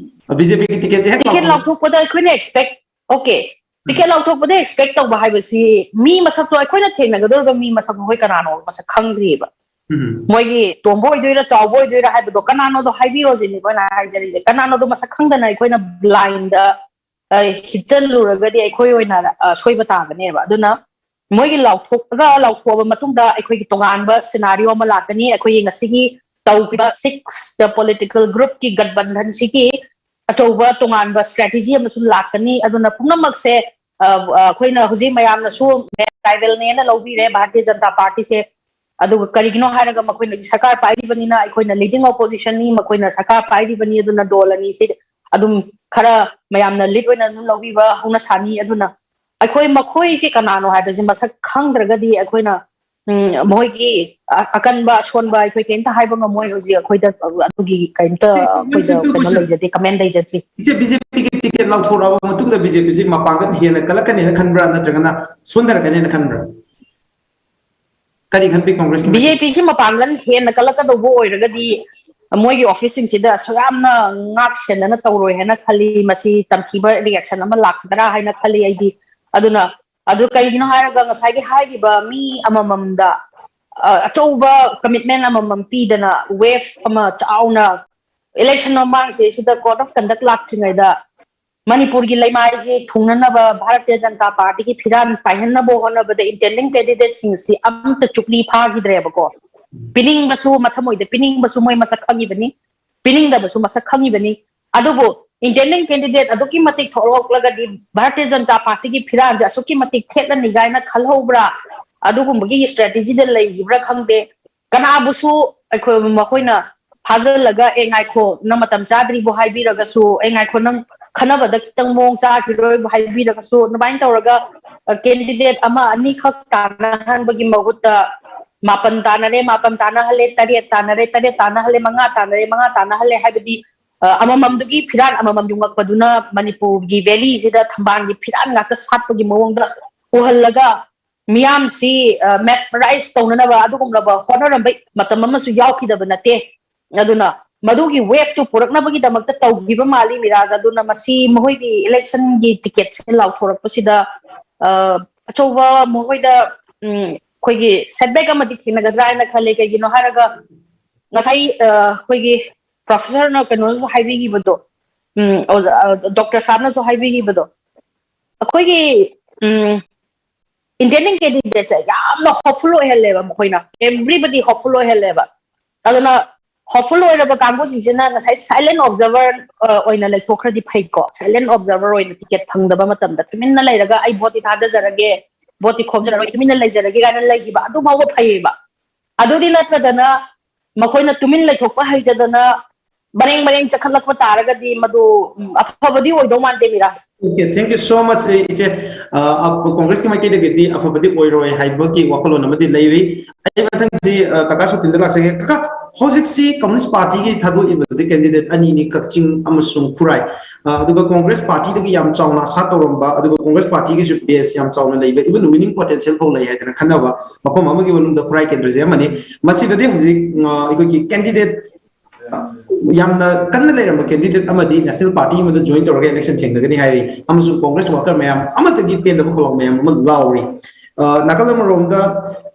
ꯕꯤꯖꯦꯄꯤꯒꯤ ꯇꯤꯀꯦꯠꯁꯦ ꯍꯦꯛ ꯇꯤꯀꯦꯠ ꯂꯥꯎꯊꯣꯔꯛ- ꯂꯥꯎꯊꯣꯛꯄꯗ ꯑꯩꯈꯣꯏꯅ ꯑꯦꯛꯁꯄꯦꯛ ꯑꯣꯀꯦ, ꯇꯤꯀꯦꯠ ꯂꯥꯎꯊꯣꯛꯄꯗ ꯑꯦꯛꯁꯄꯦꯛ ꯇꯧꯕ ꯍꯥꯏꯕꯁꯤ ꯃꯤ ꯃꯁꯛꯇꯣ, ꯑꯩꯈꯣꯏꯅ ꯊꯦꯡꯅꯒꯗꯧꯔꯤꯕ ꯃꯤ ꯃꯁꯛꯇꯣ ꯑꯩꯈꯣꯏ ꯀꯅꯥꯅꯣ ꯃꯁꯛ ꯈꯪꯗ꯭ꯔꯤꯑꯕ꯫ ꯎꯝ꯫ ꯃꯣꯏꯒꯤ ꯇꯣꯝꯕ ꯑꯣꯏꯗꯣꯏꯔꯥ ꯆꯥꯎꯕ ꯑꯣꯏꯗꯣꯏꯔꯥ ꯍꯥꯏꯕꯗꯣ ꯀꯅꯥꯅꯣꯗꯣ ꯍꯥꯏꯕꯤꯔꯣ ꯁꯤꯅꯤ ꯑꯩꯈꯣꯏꯅ ꯍꯥꯏꯖꯔꯤꯁꯦ꯫ ꯀꯅꯥꯅꯣꯗꯣ ꯃꯁꯛ ꯈꯪꯗꯅ ꯑꯩꯈꯣꯏꯅ ꯕ꯭ꯂꯥꯏꯟꯗ ꯍꯤꯠꯆꯜꯂꯨꯔꯒꯗꯤ ꯑꯩꯈꯣꯏ ꯑꯣꯏꯅ ꯑ, ꯁꯣꯏꯕ ꯇꯥꯒꯅꯦꯕ꯫ ꯑꯗꯨꯅ ꯃꯣꯏꯒꯤ ꯂꯥꯎꯊꯣꯛꯑꯒ, ꯂꯥꯎꯊꯣꯛꯑꯕ ꯃꯇꯨꯡꯗ ꯑꯩꯈꯣꯏꯒꯤ ꯇꯣꯉꯥꯟꯕ ꯁꯤꯅꯥꯔꯤꯑꯣ ꯑꯃ ꯂꯥꯛꯀꯅꯤ꯫ ꯑꯩꯈꯣꯏꯒꯤ ꯉꯁꯤꯒꯤ ꯇꯧꯈꯤꯕ ꯁꯤꯛꯁ ꯄꯣꯂꯤꯇꯤꯀꯦꯜ ꯒ꯭ꯔꯨꯞꯀꯤ ꯒꯠꯕꯟꯙꯟꯁꯤꯒꯤ ꯑꯆꯧꯕ ꯇꯣꯉꯥꯟꯕ ꯁ꯭ꯇ꯭ꯔꯦꯇꯦꯖꯤ ꯑꯃꯁꯨ ꯂꯥꯛꯀꯅꯤ꯫ ꯑꯗꯨꯅ ꯄꯨꯝꯅꯃꯛꯁꯦ ꯑ, ꯑ, ꯑꯩꯈꯣꯏꯅ ꯍꯧꯖꯤꯛ ꯃꯌꯥꯝꯅꯁꯨ ꯃꯦꯟ ꯇ꯭ꯔꯥꯏꯕꯦꯜꯅꯦꯅ ꯂꯧꯕꯤꯔꯦ ꯚꯥꯔꯇꯤꯌ ꯖꯅꯇꯥ ꯄꯥꯔꯇꯤꯁꯦ꯫ ꯑꯗꯨꯒ ꯀꯔꯤꯒꯤꯅꯣ ꯍꯥꯏꯔꯒ ꯃꯈꯣꯏꯅ ꯁꯔꯀꯥꯔ ꯄꯥꯏꯔꯤꯕꯅꯤꯅ, ꯑꯩꯈꯣꯏꯅ ꯂꯤꯗꯤꯡ ꯑꯣꯄꯣꯖꯤꯁꯟꯅꯤ, ꯃꯈꯣꯏꯅ ꯁꯔꯀꯥꯔ ꯄꯥꯏꯔꯤꯕꯅꯤ, ꯑꯗꯨꯅ ꯗꯣꯜ ꯑꯅꯤꯁꯤ ꯑꯗꯨꯝ ꯈꯔ ꯃꯌꯥꯝꯅ ꯂꯤꯗ ꯑꯣꯏꯅ ꯑꯗꯨꯝ ꯂꯧꯕꯤꯕ ꯍꯧꯅ ꯁꯥꯅꯤ꯫ ꯑꯗꯨꯅ ꯑꯩꯈꯣꯏ ꯃꯈꯣꯏꯁꯤ ꯀꯅꯥꯅꯣ ꯍꯥꯏꯕꯁꯤ ꯃꯁꯛ ꯈꯪꯗ꯭ꯔꯒꯗꯤ ꯑꯩꯈꯣꯏꯅ, ꯎꯝ, ꯃꯣꯏꯒꯤ ꯑ-, ꯑꯀꯟꯕ ꯑꯁꯣꯟꯕ ꯑꯩꯈꯣꯏ ꯀꯩꯝꯇ ꯍꯥꯏꯕ ꯉꯝꯃꯣꯏ꯫ ꯍꯧꯖꯤꯛ ꯑꯩꯈꯣꯏꯗ ꯑꯗꯨꯒꯤ ꯀꯩꯝꯇ ꯑꯩꯈꯣꯏꯗ Simple ꯀꯩꯅꯣ question. ꯂꯩꯖꯗꯦ, ꯀꯃꯦꯟ ꯂꯩꯖꯗ꯭ꯔꯤ꯫ ꯏꯆꯦ, ꯕꯤꯖꯦꯄꯤꯒꯤ ꯇꯤꯀꯦꯠ ꯂꯥꯎꯊꯣꯔꯛꯑꯕ ꯃꯇꯨꯡꯗ ꯕꯤꯖꯦꯄꯤꯁꯤ ꯃꯄꯥꯡꯒꯜ ꯍꯦꯟꯅ ꯀꯜꯂꯛꯀꯅꯦꯅ ꯈꯟꯕ꯭ꯔꯥ, ꯅꯠꯇ꯭ꯔꯒꯅ ꯁꯣꯟꯊꯔꯛꯀꯅꯦꯅ ꯈꯟꯕ꯭ꯔꯥ? ꯀꯔꯤ ꯈꯟꯕꯤ ꯀꯣꯡꯒ꯭ꯔꯦꯁꯀꯤ ꯕꯤ ꯖꯦ ꯄꯤꯁꯤ ꯃꯄꯥꯡꯒꯜ ꯍꯦꯟꯅ ꯀꯜꯂꯛꯀꯗꯧꯕ ꯑꯣꯏꯔꯒꯗꯤ ꯃꯣꯏꯒꯤ ꯑꯣꯐꯤꯁꯁꯤꯡꯁꯤꯗ ꯑꯁꯨꯛ ꯌꯥꯝꯅ ꯉꯥꯛ ꯁꯦꯟꯅꯅ ꯇꯧꯔꯣꯏ ꯍꯥꯏꯅ ꯈꯜꯂꯤ꯫ ꯃꯁꯤ ꯇꯝꯊꯤꯕ ꯔꯤꯌꯦꯛꯁꯟ ꯑꯃ ꯂꯥꯛꯀꯗ꯭ꯔꯥ ꯍꯥꯏꯅ ꯈꯜꯂꯤ ꯑꯩꯗꯤ꯫ ꯑꯗꯨꯅ ꯑꯗꯨ ꯀꯩꯒꯤꯅꯣ ꯍꯥꯏꯔꯒ ꯉꯁꯥꯏꯒꯤ ꯍꯥꯏꯔꯤꯕ ꯃꯤ ꯑꯃꯃꯝꯗ ꯑ, ꯑꯆꯧꯕ ꯀꯃꯤꯠꯃꯦꯟ ꯑꯃꯃꯝ ꯄꯤꯗꯅ ꯋꯦꯐ ꯑꯃ ꯆꯥꯎꯅ ꯏꯂꯦꯛꯁꯟ ꯃꯃꯥꯡꯁꯦ ꯁꯤꯗ ꯀꯣꯗ ꯑꯣꯐ ꯀꯟꯗꯛ ꯂꯥꯛꯇ꯭ꯔꯤꯉꯩꯗ ꯃꯅꯤꯄꯨꯔꯒꯤ ꯂꯩꯃꯥꯏꯁꯤ ꯊꯨꯡꯅꯅꯕ ꯚꯥꯔꯇꯤꯌ ꯖꯅꯇꯥ ꯄꯥꯔꯇꯤꯒꯤ ꯐꯤꯔꯥꯟ ꯄꯥꯏꯍꯟꯅꯕ ꯍꯣꯠꯅꯕꯗ ꯏꯟꯇꯦꯟꯗꯤꯡ ꯀꯦꯟꯗꯤꯗꯦꯠꯁꯤꯡꯁꯤ ꯑꯃꯠꯇ ꯆꯨꯞꯂꯤ ꯐꯥꯈꯤꯗ꯭ꯔꯦꯕꯀꯣ꯫ ꯄꯤꯅꯤꯡꯕꯁꯨ ꯃꯊꯃꯣꯏꯗ ꯄꯤꯅꯤꯡꯕꯁꯨ ꯃꯣꯏ ꯃꯁꯛ ꯈꯪꯉꯤꯕꯅꯤ, ꯄꯤꯅꯤꯡꯗꯕꯁꯨ ꯃꯁꯛ ꯈꯪꯉꯤꯕꯅꯤ꯫ ꯑꯗꯨꯕꯨ ꯏꯟꯇꯦꯟꯗꯤꯡ ꯀꯦꯟꯗꯤꯗꯦꯠ ꯑꯗꯨꯛꯀꯤ ꯃꯇꯤꯛ ꯊꯣꯛꯂꯛꯂꯒꯗꯤ ꯚꯥꯔꯇꯤꯌ ꯖꯅꯇꯥ ꯄꯥꯔꯇꯤꯒꯤ ꯐꯤꯔꯥꯟꯁꯦ ꯑꯁꯨꯛꯀꯤ ꯃꯇꯤꯛ ꯊꯦꯠꯂꯅꯤ ꯀꯥꯏꯅ ꯈꯜꯍꯧꯕ꯭ꯔꯥ? ꯑꯗꯨꯒꯨꯝꯕꯒꯤ ꯏꯁꯇ꯭ꯔꯦꯇꯦꯖꯤꯗ ꯂꯩꯈꯤꯕ꯭ꯔꯥ ꯈꯪꯗꯦ꯫ ꯀꯅꯥꯕꯨꯁꯨ ꯑꯩꯈꯣꯏ ꯃꯈꯣꯏꯅ ꯐꯥꯖꯤꯜꯂꯒ "ꯑꯦ ꯉꯥꯏꯈꯣ, ꯅꯪ ꯃꯇꯝ ꯆꯥꯗ꯭ꯔꯤꯕꯣ" ꯍꯥꯏꯕꯤꯔꯒꯁꯨ, "ꯑꯦ ꯉꯥꯏꯈꯣ, ꯅꯪ ꯈꯟꯅꯕꯗ ꯈꯤꯇꯪ ꯃꯑꯣꯡ ꯆꯥꯈꯤꯔꯣꯏꯕꯨ" ꯍꯥꯏꯕꯤꯔꯒꯁꯨ, ꯑꯗꯨꯃꯥꯏꯅ ꯇꯧꯔꯒ ꯀꯦꯟꯗꯤꯗꯦꯠ ꯑꯃ ꯑꯅꯤꯈꯛ ꯇꯥꯟꯅꯍꯟꯕꯒꯤ ꯃꯍꯨꯠꯇ ꯃꯥꯄꯟ ꯇꯥꯟꯅꯔꯦ, ꯃꯥꯄꯟ ꯇꯥꯟꯅꯍꯜꯂꯦ, ꯇꯔꯦꯠ ꯇꯥꯟꯅꯔꯦ, ꯇꯔꯦꯠ ꯇꯥꯟꯅꯍꯜꯂꯦ, ꯃꯉꯥ ꯇꯥꯟꯅꯔꯦ, ꯃꯉꯥ ꯇꯥꯟꯅꯍꯜꯂꯦ ꯍꯥꯏꯕꯗꯤ ꯑ, ꯑꯃꯃꯝꯗꯨꯒꯤ ꯐꯤꯔꯥꯟ ꯑꯃꯃꯝ ꯌꯨꯡꯉꯛꯄꯗꯨꯅ ꯃꯅꯤꯄꯨꯔꯒꯤ ꯚꯦꯂꯤꯁꯤꯗ ꯊꯝꯕꯥꯜꯒꯤ ꯐꯤꯔꯥꯟ ꯉꯥꯛꯇ ꯁꯥꯠꯄꯒꯤ ꯃꯑꯣꯡꯗ ꯎꯍꯜꯂꯒ ꯃꯤꯌꯥꯝꯁꯤ ꯃꯦꯁꯃꯔꯥꯏꯁ ꯇꯧꯅꯅꯕ ꯑꯗꯨꯒꯨꯝꯂꯕ ꯍꯣꯠꯅꯔꯝꯕ ꯃꯇꯝ ꯑꯃꯁꯨ ꯌꯥꯎꯈꯤꯗꯕ ꯅꯠꯇꯦ꯫ ꯑꯗꯨꯅ ꯃꯗꯨꯒꯤ ꯋꯦꯞꯇꯨ ꯄꯨꯔꯛꯅꯕꯒꯤꯗꯃꯛꯇ ꯇꯧꯈꯤꯕ ꯃꯥꯜꯂꯤ ꯃꯤꯔꯥꯖ꯫ ꯑꯗꯨꯅ ꯃꯁꯤ ꯃꯈꯣꯏꯒꯤ ꯏꯂꯦꯛꯁꯟꯒꯤ ꯇꯤꯀꯦꯠꯁꯦ ꯂꯥꯎꯊꯣꯔꯛꯄꯁꯤꯗ ꯑ, ꯑꯆꯧꯕ ꯃꯈꯣꯏꯗ ꯎꯝ, ꯑꯩꯈꯣꯏꯒꯤ ꯁꯦꯠꯕꯦꯛ ꯑꯃꯗꯤ ꯊꯦꯡꯅꯒꯗ꯭ꯔꯥ ꯍꯥꯏꯅ ꯈꯜꯂꯦ꯫ ꯀꯩꯒꯤꯅꯣ ꯍꯥꯏꯔꯒ ꯉꯁꯥꯏ ꯑ, ꯑꯩꯈꯣꯏꯒꯤ ꯄ꯭ꯔꯣꯐꯦꯁꯔꯅ ꯀꯩꯅꯣꯁꯨ ꯍꯥꯏꯕꯤꯈꯤꯕꯗꯣ, ꯎꯝ, ꯑꯣꯖꯥ, ꯑ, ꯗꯣꯛꯇꯔ ꯁꯥꯕꯅꯁꯨ ꯍꯥꯏꯕꯤꯈꯤꯕꯗꯣ, ꯑꯩꯈꯣꯏꯒꯤ ꯎꯝ, ꯏꯟꯇꯦꯟꯗꯤꯡ ꯀꯦꯟꯗꯤꯗꯦꯠꯁꯦ ꯌꯥꯝꯅ ꯍꯣꯞꯐꯨꯜ ꯑꯣꯏꯍꯜꯂꯦꯕ ꯃꯈꯣꯏꯅ, ꯑꯦꯕ꯭ꯔꯤꯕꯗꯤ ꯍꯣꯞꯐꯨꯜ ꯑꯣꯏꯍꯜꯂꯦꯕ꯫ ꯑꯗꯨꯅ ꯍꯣꯞꯐꯨꯜ ꯑꯣꯏꯔꯕ ꯀꯥꯡꯕꯨꯁꯤꯡꯁꯤꯅ ꯉꯁꯥꯏ ꯁꯥꯏꯂꯦꯟ ꯑꯣꯕꯖꯔꯚꯔ ꯑꯣꯏꯅ ꯂꯩꯊꯣꯛꯈ꯭ꯔꯗꯤ ꯐꯩꯀꯣ꯫ ꯁꯥꯏꯂꯦꯟ ꯑꯣꯕꯖꯔꯚꯔ ꯑꯣꯏꯅ ꯇꯤꯀꯦꯠ ꯐꯪꯗꯕ ꯃꯇꯝꯗ ꯇꯨꯃꯤꯟꯅ ꯂꯩꯔꯒ "ꯑꯩ ꯚꯣꯠꯇꯤ ꯊꯥꯗꯖꯔꯒꯦ, ꯚꯣꯠꯇꯤ ꯈꯣꯝꯖꯔꯒ ꯑꯩ ꯇꯨꯃꯤꯟꯅ ꯂꯩꯖꯔꯒꯦ" ꯀꯥꯏꯅ ꯂꯩꯈꯤꯕ ꯑꯗꯨ ꯐꯥꯎꯕ ꯐꯩꯌꯦꯕ꯫ ꯑꯗꯨꯗꯤ ꯅꯠꯇꯗꯅ ꯃꯈꯣꯏꯅ ꯇꯨꯃꯤꯟ ꯂꯩꯊꯣꯛꯄ ꯍꯩꯇꯗꯅ ꯃꯔꯦꯡ ꯃꯔꯦꯡ ꯆꯈꯠꯂꯛꯄ ꯇꯥꯔꯒꯗꯤ ꯃꯗꯨ ꯎꯝ, ꯑꯐꯕꯗꯤ ꯑꯣꯏꯗꯧ ꯃꯥꯟꯗꯦ Miraj. Okay, thank you so much, ꯏꯆꯦ꯫ ꯑ, ꯑ, ꯀꯣꯡꯒ꯭ꯔꯦꯁꯀꯤ ꯃꯥꯏꯀꯩꯗꯒꯤꯗꯤ ꯑꯐꯕꯗꯤ ꯑꯣꯏꯔꯣꯏ ꯍꯥꯏꯕꯒꯤ ꯋꯥꯈꯜꯂꯣꯟ ꯑꯃꯗꯤ ꯂꯩꯔꯤ꯫ ꯑꯩ ꯃꯊꯪꯁꯤ, ꯑ, ꯀꯀꯥ ꯁꯣꯇꯤꯟꯗ ꯂꯥꯛꯆꯒꯦ꯫ ꯀꯀꯥ, ꯍꯧꯖꯤꯛꯁꯤ ꯀꯝꯌꯨꯅꯤꯁ ꯄꯥꯔꯇꯤꯒꯤ ꯊꯥꯗꯣꯛꯏꯕꯁꯤ ꯀꯦꯟꯗꯤꯗꯦꯠ ꯑꯅꯤꯅꯤ, ꯀꯛꯆꯤꯡ ꯑꯃꯁꯨꯡ ꯈꯨꯔꯥꯏ꯫ ꯑ, ꯑꯗꯨꯒ ꯀꯣꯡꯒ꯭ꯔꯦꯁ ꯄꯥꯔꯇꯤꯗꯒꯤ ꯌꯥꯝ ꯆꯥꯎꯅ ꯑꯁꯥ ꯇꯧꯔꯝꯕ, ꯑꯗꯨꯒ ꯀꯣꯡꯒ꯭ꯔꯦꯁ ꯄꯥꯔꯇꯤꯒꯤꯁꯨ ꯕꯦꯁ ꯌꯥꯝ ꯆꯥꯎꯅ ꯂꯩꯕ, even winning potential ꯐꯥꯎ ꯂꯩ ꯍꯥꯏꯗꯅ ꯈꯟꯅꯕ ꯃꯐꯝ ꯑꯃꯒꯤ ꯃꯅꯨꯡꯗ ꯈꯨꯔꯥꯏ ꯀꯦꯟꯗ꯭ꯔꯁꯦ ꯑꯃꯅꯤ꯫ ꯃꯁꯤꯗꯗꯤ ꯍꯧꯖꯤꯛ, ꯑ, ꯑꯩꯈꯣꯏꯒꯤ ꯀꯦꯟꯗꯤꯗꯦꯠ, ꯑ, ꯌꯥꯝꯅ ꯀꯟꯅ ꯂꯩꯔꯝꯕ ꯀꯦꯟꯗꯤꯗꯦꯠ ꯑꯃꯗꯤ ꯅꯦꯁꯅꯦꯜ ꯄꯥꯔꯇꯤ ꯑꯃꯗ ꯖꯣꯏꯟ ꯇꯧꯔꯒ ꯏꯂꯦꯛꯁꯟ ꯊꯦꯡꯅꯒꯅꯤ ꯍꯥꯏꯔꯤ, ꯑꯃꯁꯨꯡ ꯀꯣꯡꯒ꯭ꯔꯦꯁ ꯋꯥꯀꯔ ꯃꯌꯥꯝ ꯑꯃꯠꯇꯒꯤ ꯄꯦꯟꯗꯕ ꯈꯣꯜꯂꯥꯎ ꯃꯌꯥꯝ ꯑꯃ ꯂꯥꯎꯔꯤ꯫ ꯑ, ꯅꯥꯀꯜ ꯑꯃꯔꯣꯝꯗ,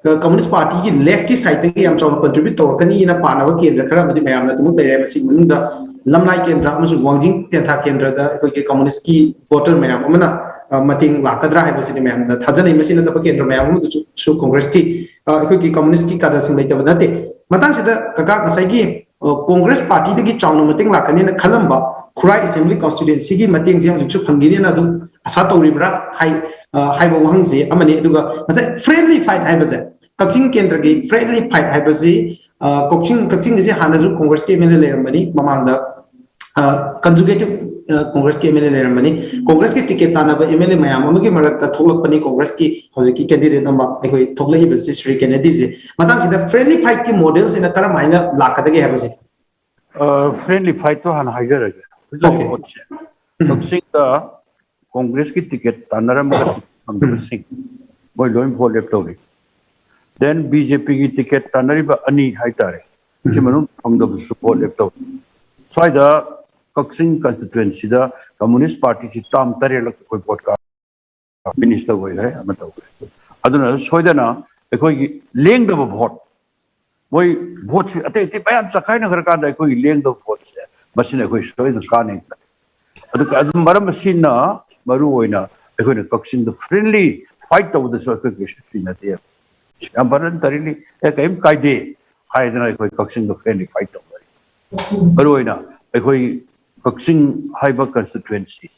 ꯑ, ꯀꯝꯌꯨꯅꯤꯁ ꯄꯥꯔꯇꯤꯒꯤ ꯂꯦꯐꯀꯤ ꯁꯥꯏꯠꯇꯒꯤ ꯌꯥꯝ ꯆꯥꯎꯅ ꯀꯟꯇ꯭ꯔꯤꯕ꯭ꯌꯨꯠ ꯇꯧꯔꯛꯀꯅꯤꯅ ꯄꯥꯅꯕ ꯀꯦꯟꯗ꯭ꯔ ꯈꯔ ꯑꯃꯗꯤ ꯃꯌꯥꯝꯅ ꯑꯗꯨꯃꯛ ꯂꯩꯔꯦ꯫ ꯃꯁꯤꯒꯤ ꯃꯅꯨꯡꯗ ꯂꯝꯂꯥꯏ ꯀꯦꯟꯗ꯭ꯔ ꯑꯃꯁꯨꯡ ꯋꯥꯡꯖꯤꯡ ꯇꯦꯟꯊꯥ ꯀꯦꯟꯗ꯭ꯔꯗ ꯑꯩꯈꯣꯏꯒꯤ ꯀꯝꯌꯨꯅꯤꯁꯀꯤ ꯚꯣꯇꯔ ꯃꯌꯥꯝ ꯑꯃꯅ, ꯑ, ꯃꯇꯦꯡ ꯂꯥꯛꯀꯗ꯭ꯔꯥ ꯍꯥꯏꯕꯁꯤꯗꯤ ꯃꯌꯥꯝꯅ ꯊꯥꯖꯅꯩ꯫ ꯃꯁꯤ ꯅꯠꯇꯕ ꯀꯦꯟꯗ꯭ꯔ ꯃꯌꯥꯝ ꯑꯃꯗꯁꯨ ꯁꯨ ꯀꯣꯡꯒ꯭ꯔꯦꯁꯀꯤ, ꯑ, ꯑꯩꯈꯣꯏꯒꯤ ꯀꯝꯌꯨꯅꯤꯁꯀꯤ ꯀꯥꯗꯔꯁꯤꯡ ꯂꯩꯇꯕ ꯅꯠꯇꯦ꯫ ꯃꯇꯥꯡꯁꯤꯗ ꯀꯀꯥ, ꯉꯁꯥꯏꯒꯤ, ꯑ, ꯀꯣꯡꯒ꯭ꯔꯦꯁ ꯄꯥꯔꯇꯤꯗꯒꯤ ꯆꯥꯎꯅ ꯃꯇꯦꯡ ꯂꯥꯛꯀꯅꯤꯅ ꯈꯜꯂꯝꯕ ꯈꯨꯔꯥꯏ ꯑꯦꯁꯦꯝꯕ꯭ꯂꯤ ꯀꯣꯟꯁꯇꯤꯇ꯭ꯋꯦꯟꯁꯤꯒꯤ ꯃꯇꯦꯡꯁꯦ ꯍꯧꯖꯤꯛꯁꯨ ꯐꯪꯒꯅꯤꯅ ꯑꯗꯨꯝ ꯑꯁꯥ ꯇꯧꯔꯤꯕ꯭ꯔꯥ ꯍꯥꯏ-, ꯑ, ꯍꯥꯏꯕ ꯋꯥꯍꯪꯁꯦ ꯑꯃꯅꯤ꯫ ꯑꯗꯨꯒ ꯉꯁꯥꯏ ꯐ꯭ꯔꯦꯟꯂꯤ ꯐꯥꯏꯠ ꯍꯥꯏꯕꯁꯦ, ꯀꯛꯆꯤꯡ ꯀꯦꯟꯗ꯭ꯔꯒꯤ ꯐ꯭ꯔꯦꯟꯂꯤ ꯐꯥꯏꯠ ꯍꯥꯏꯕꯁꯤ, ꯑ, ꯀꯛꯆꯤꯡ, ꯀꯛꯆꯤꯡꯒꯤꯁꯦ ꯍꯥꯟꯅꯁꯨ ꯀꯣꯡꯒ꯭ꯔꯦꯁꯀꯤ ꯑꯦꯝ ꯑꯦꯜ ꯑꯦ ꯂꯩꯔꯝꯕꯅꯤ ꯃꯃꯥꯡꯗ꯫ ꯑ, ꯀꯟꯖꯨꯒꯦꯇꯤꯚ, ꯑ, ꯀꯣꯡꯒ꯭ꯔꯦꯁꯀꯤ ꯑꯦꯝ ꯑꯦꯜ ꯑꯦ ꯂꯩꯔꯝꯕꯅꯤ꯫ ꯀꯣꯡꯒ꯭ꯔꯦꯁꯀꯤ ꯇꯤꯀꯦꯠ ꯇꯥꯟꯅꯕ ꯑꯦꯝ ꯑꯦꯜ ꯑꯦ ꯃꯌꯥꯝ ꯑꯃꯒꯤ ꯃꯔꯛꯇ ꯊꯣꯛꯂꯛꯄꯅꯤ ꯀꯣꯡꯒ꯭ꯔꯦꯁꯀꯤ ꯍꯧꯖꯤꯛꯀꯤ ꯀꯦꯟꯗꯤꯗꯦꯠ ꯑꯃ ꯑꯩꯈꯣꯏ ꯊꯣꯛꯂꯛꯏꯕꯁꯤ ꯁ꯭ꯔꯤ ꯀꯦꯅꯦꯗꯤꯁꯦ꯫ ꯃꯇꯥꯡꯁꯤꯗ ꯐ꯭ꯔꯦꯟꯂꯤ ꯐꯥꯏꯠꯀꯤ ꯃꯣꯗꯦꯜꯁꯤꯅ ꯀꯔꯝꯍꯥꯏꯅ ꯂꯥꯛꯀꯗꯒꯦ ꯍꯥꯏꯕꯁꯦ꯫ ꯐ꯭ꯔꯦꯟꯂꯤ ꯐꯥꯏꯠꯇꯣ ꯍꯥꯟꯅ ꯍꯥꯏꯖꯔꯒꯦ꯫ ꯍꯧꯖꯤꯛ ꯂꯩꯔꯤꯕ Okay. ꯄꯣꯠꯁꯦ, ꯎꯝ. ꯀꯛꯆꯤꯡꯗ ꯀꯣꯡꯒ꯭ꯔꯦꯁꯀꯤ ꯇꯤꯀꯦꯠ ꯇꯥꯟꯅꯔꯝꯕ ꯐꯪꯗꯕꯁꯤꯡ ꯃꯣꯏ ꯂꯣꯏ ꯚꯣꯠ ꯂꯦꯞꯇꯧꯔꯤ꯫ ꯗꯦꯟ ꯕꯤ ꯖꯦ ꯄꯤꯒꯤ ꯇꯤꯀꯦꯠ ꯇꯥꯟꯅꯔꯤꯕ ꯑꯅꯤ ꯍꯥꯏꯇꯥꯔꯦ, ꯁꯤ ꯃꯅꯨꯡ ꯐꯪꯗꯕꯁꯨ ꯚꯣꯠ ꯂꯦꯞꯇꯧꯔꯤ꯫ ꯁ꯭ꯋꯥꯏꯗ ꯀꯛꯆꯤꯡ ꯀꯟꯁꯇꯤꯇ꯭ꯋꯦꯟꯁꯤꯗ ꯀꯝꯃꯨꯅꯤꯁ ꯄꯥꯔꯇꯤꯁꯤ ꯇꯥꯝ ꯇꯔꯦꯠꯂꯛ ꯑꯩꯈꯣꯏ ꯚꯣꯠ ꯀꯥ ꯃꯤꯅꯤꯁꯇꯔ ꯑꯣꯏꯈ꯭ꯔꯦ, ꯑꯃ ꯇꯧꯈ꯭ꯔꯦ꯫ ꯑꯗꯨꯅ ꯁꯣꯏꯗꯅ ꯑꯩꯈꯣꯏꯒꯤ ꯂꯦꯡꯗꯕ ꯚꯣꯠ, ꯃꯣꯏ ꯚꯣꯠꯁꯤ ꯑꯇꯩ ꯑꯇꯩ ꯃꯌꯥꯝ ꯆꯈꯥꯏꯅꯈ꯭ꯔꯀꯥꯟꯗ ꯑꯩꯈꯣꯏꯒꯤ ꯂꯦꯡꯗꯕ ꯚꯣꯠꯁꯦ, ꯃꯁꯤꯅ ꯑꯩꯈꯣꯏ ꯁꯣꯏꯗꯅ ꯀꯥꯟꯅꯩ꯫ ꯑꯗꯨꯒ ꯑꯗꯨꯝ ꯃꯔꯝ ꯑꯁꯤꯅ ꯃꯔꯨ ꯑꯣꯏꯅ ꯑꯩꯈꯣꯏꯅ ꯀꯛꯆꯤꯡꯗ ꯐ꯭ꯔꯦꯟꯂꯤ ꯐꯥꯏꯠ ꯇꯧꯕꯗꯁꯨ ꯑꯩꯈꯣꯏ ꯀꯩꯁꯨ ꯊꯤꯅꯗꯦ꯫ ꯌꯥꯝ ꯚꯣꯂꯟꯇꯔꯤꯂꯤ ꯑꯦ ꯀꯔꯤꯝ ꯀꯥꯏꯗꯦ ꯍꯥꯏꯗꯅ ꯑꯩꯈꯣꯏ ꯀꯛꯆꯤꯡꯗ ꯐ꯭ꯔꯦꯟꯂꯤ ꯐꯥꯏꯠ ꯇꯧꯅꯔꯤ꯫ ꯃꯔꯨ ꯑꯣꯏꯅ ꯑꯩꯈꯣꯏ ꯀꯛꯆꯤꯡ ꯍꯥꯏꯕ ꯀꯟꯁꯇꯤꯇ꯭ꯋꯦꯟꯁꯤ,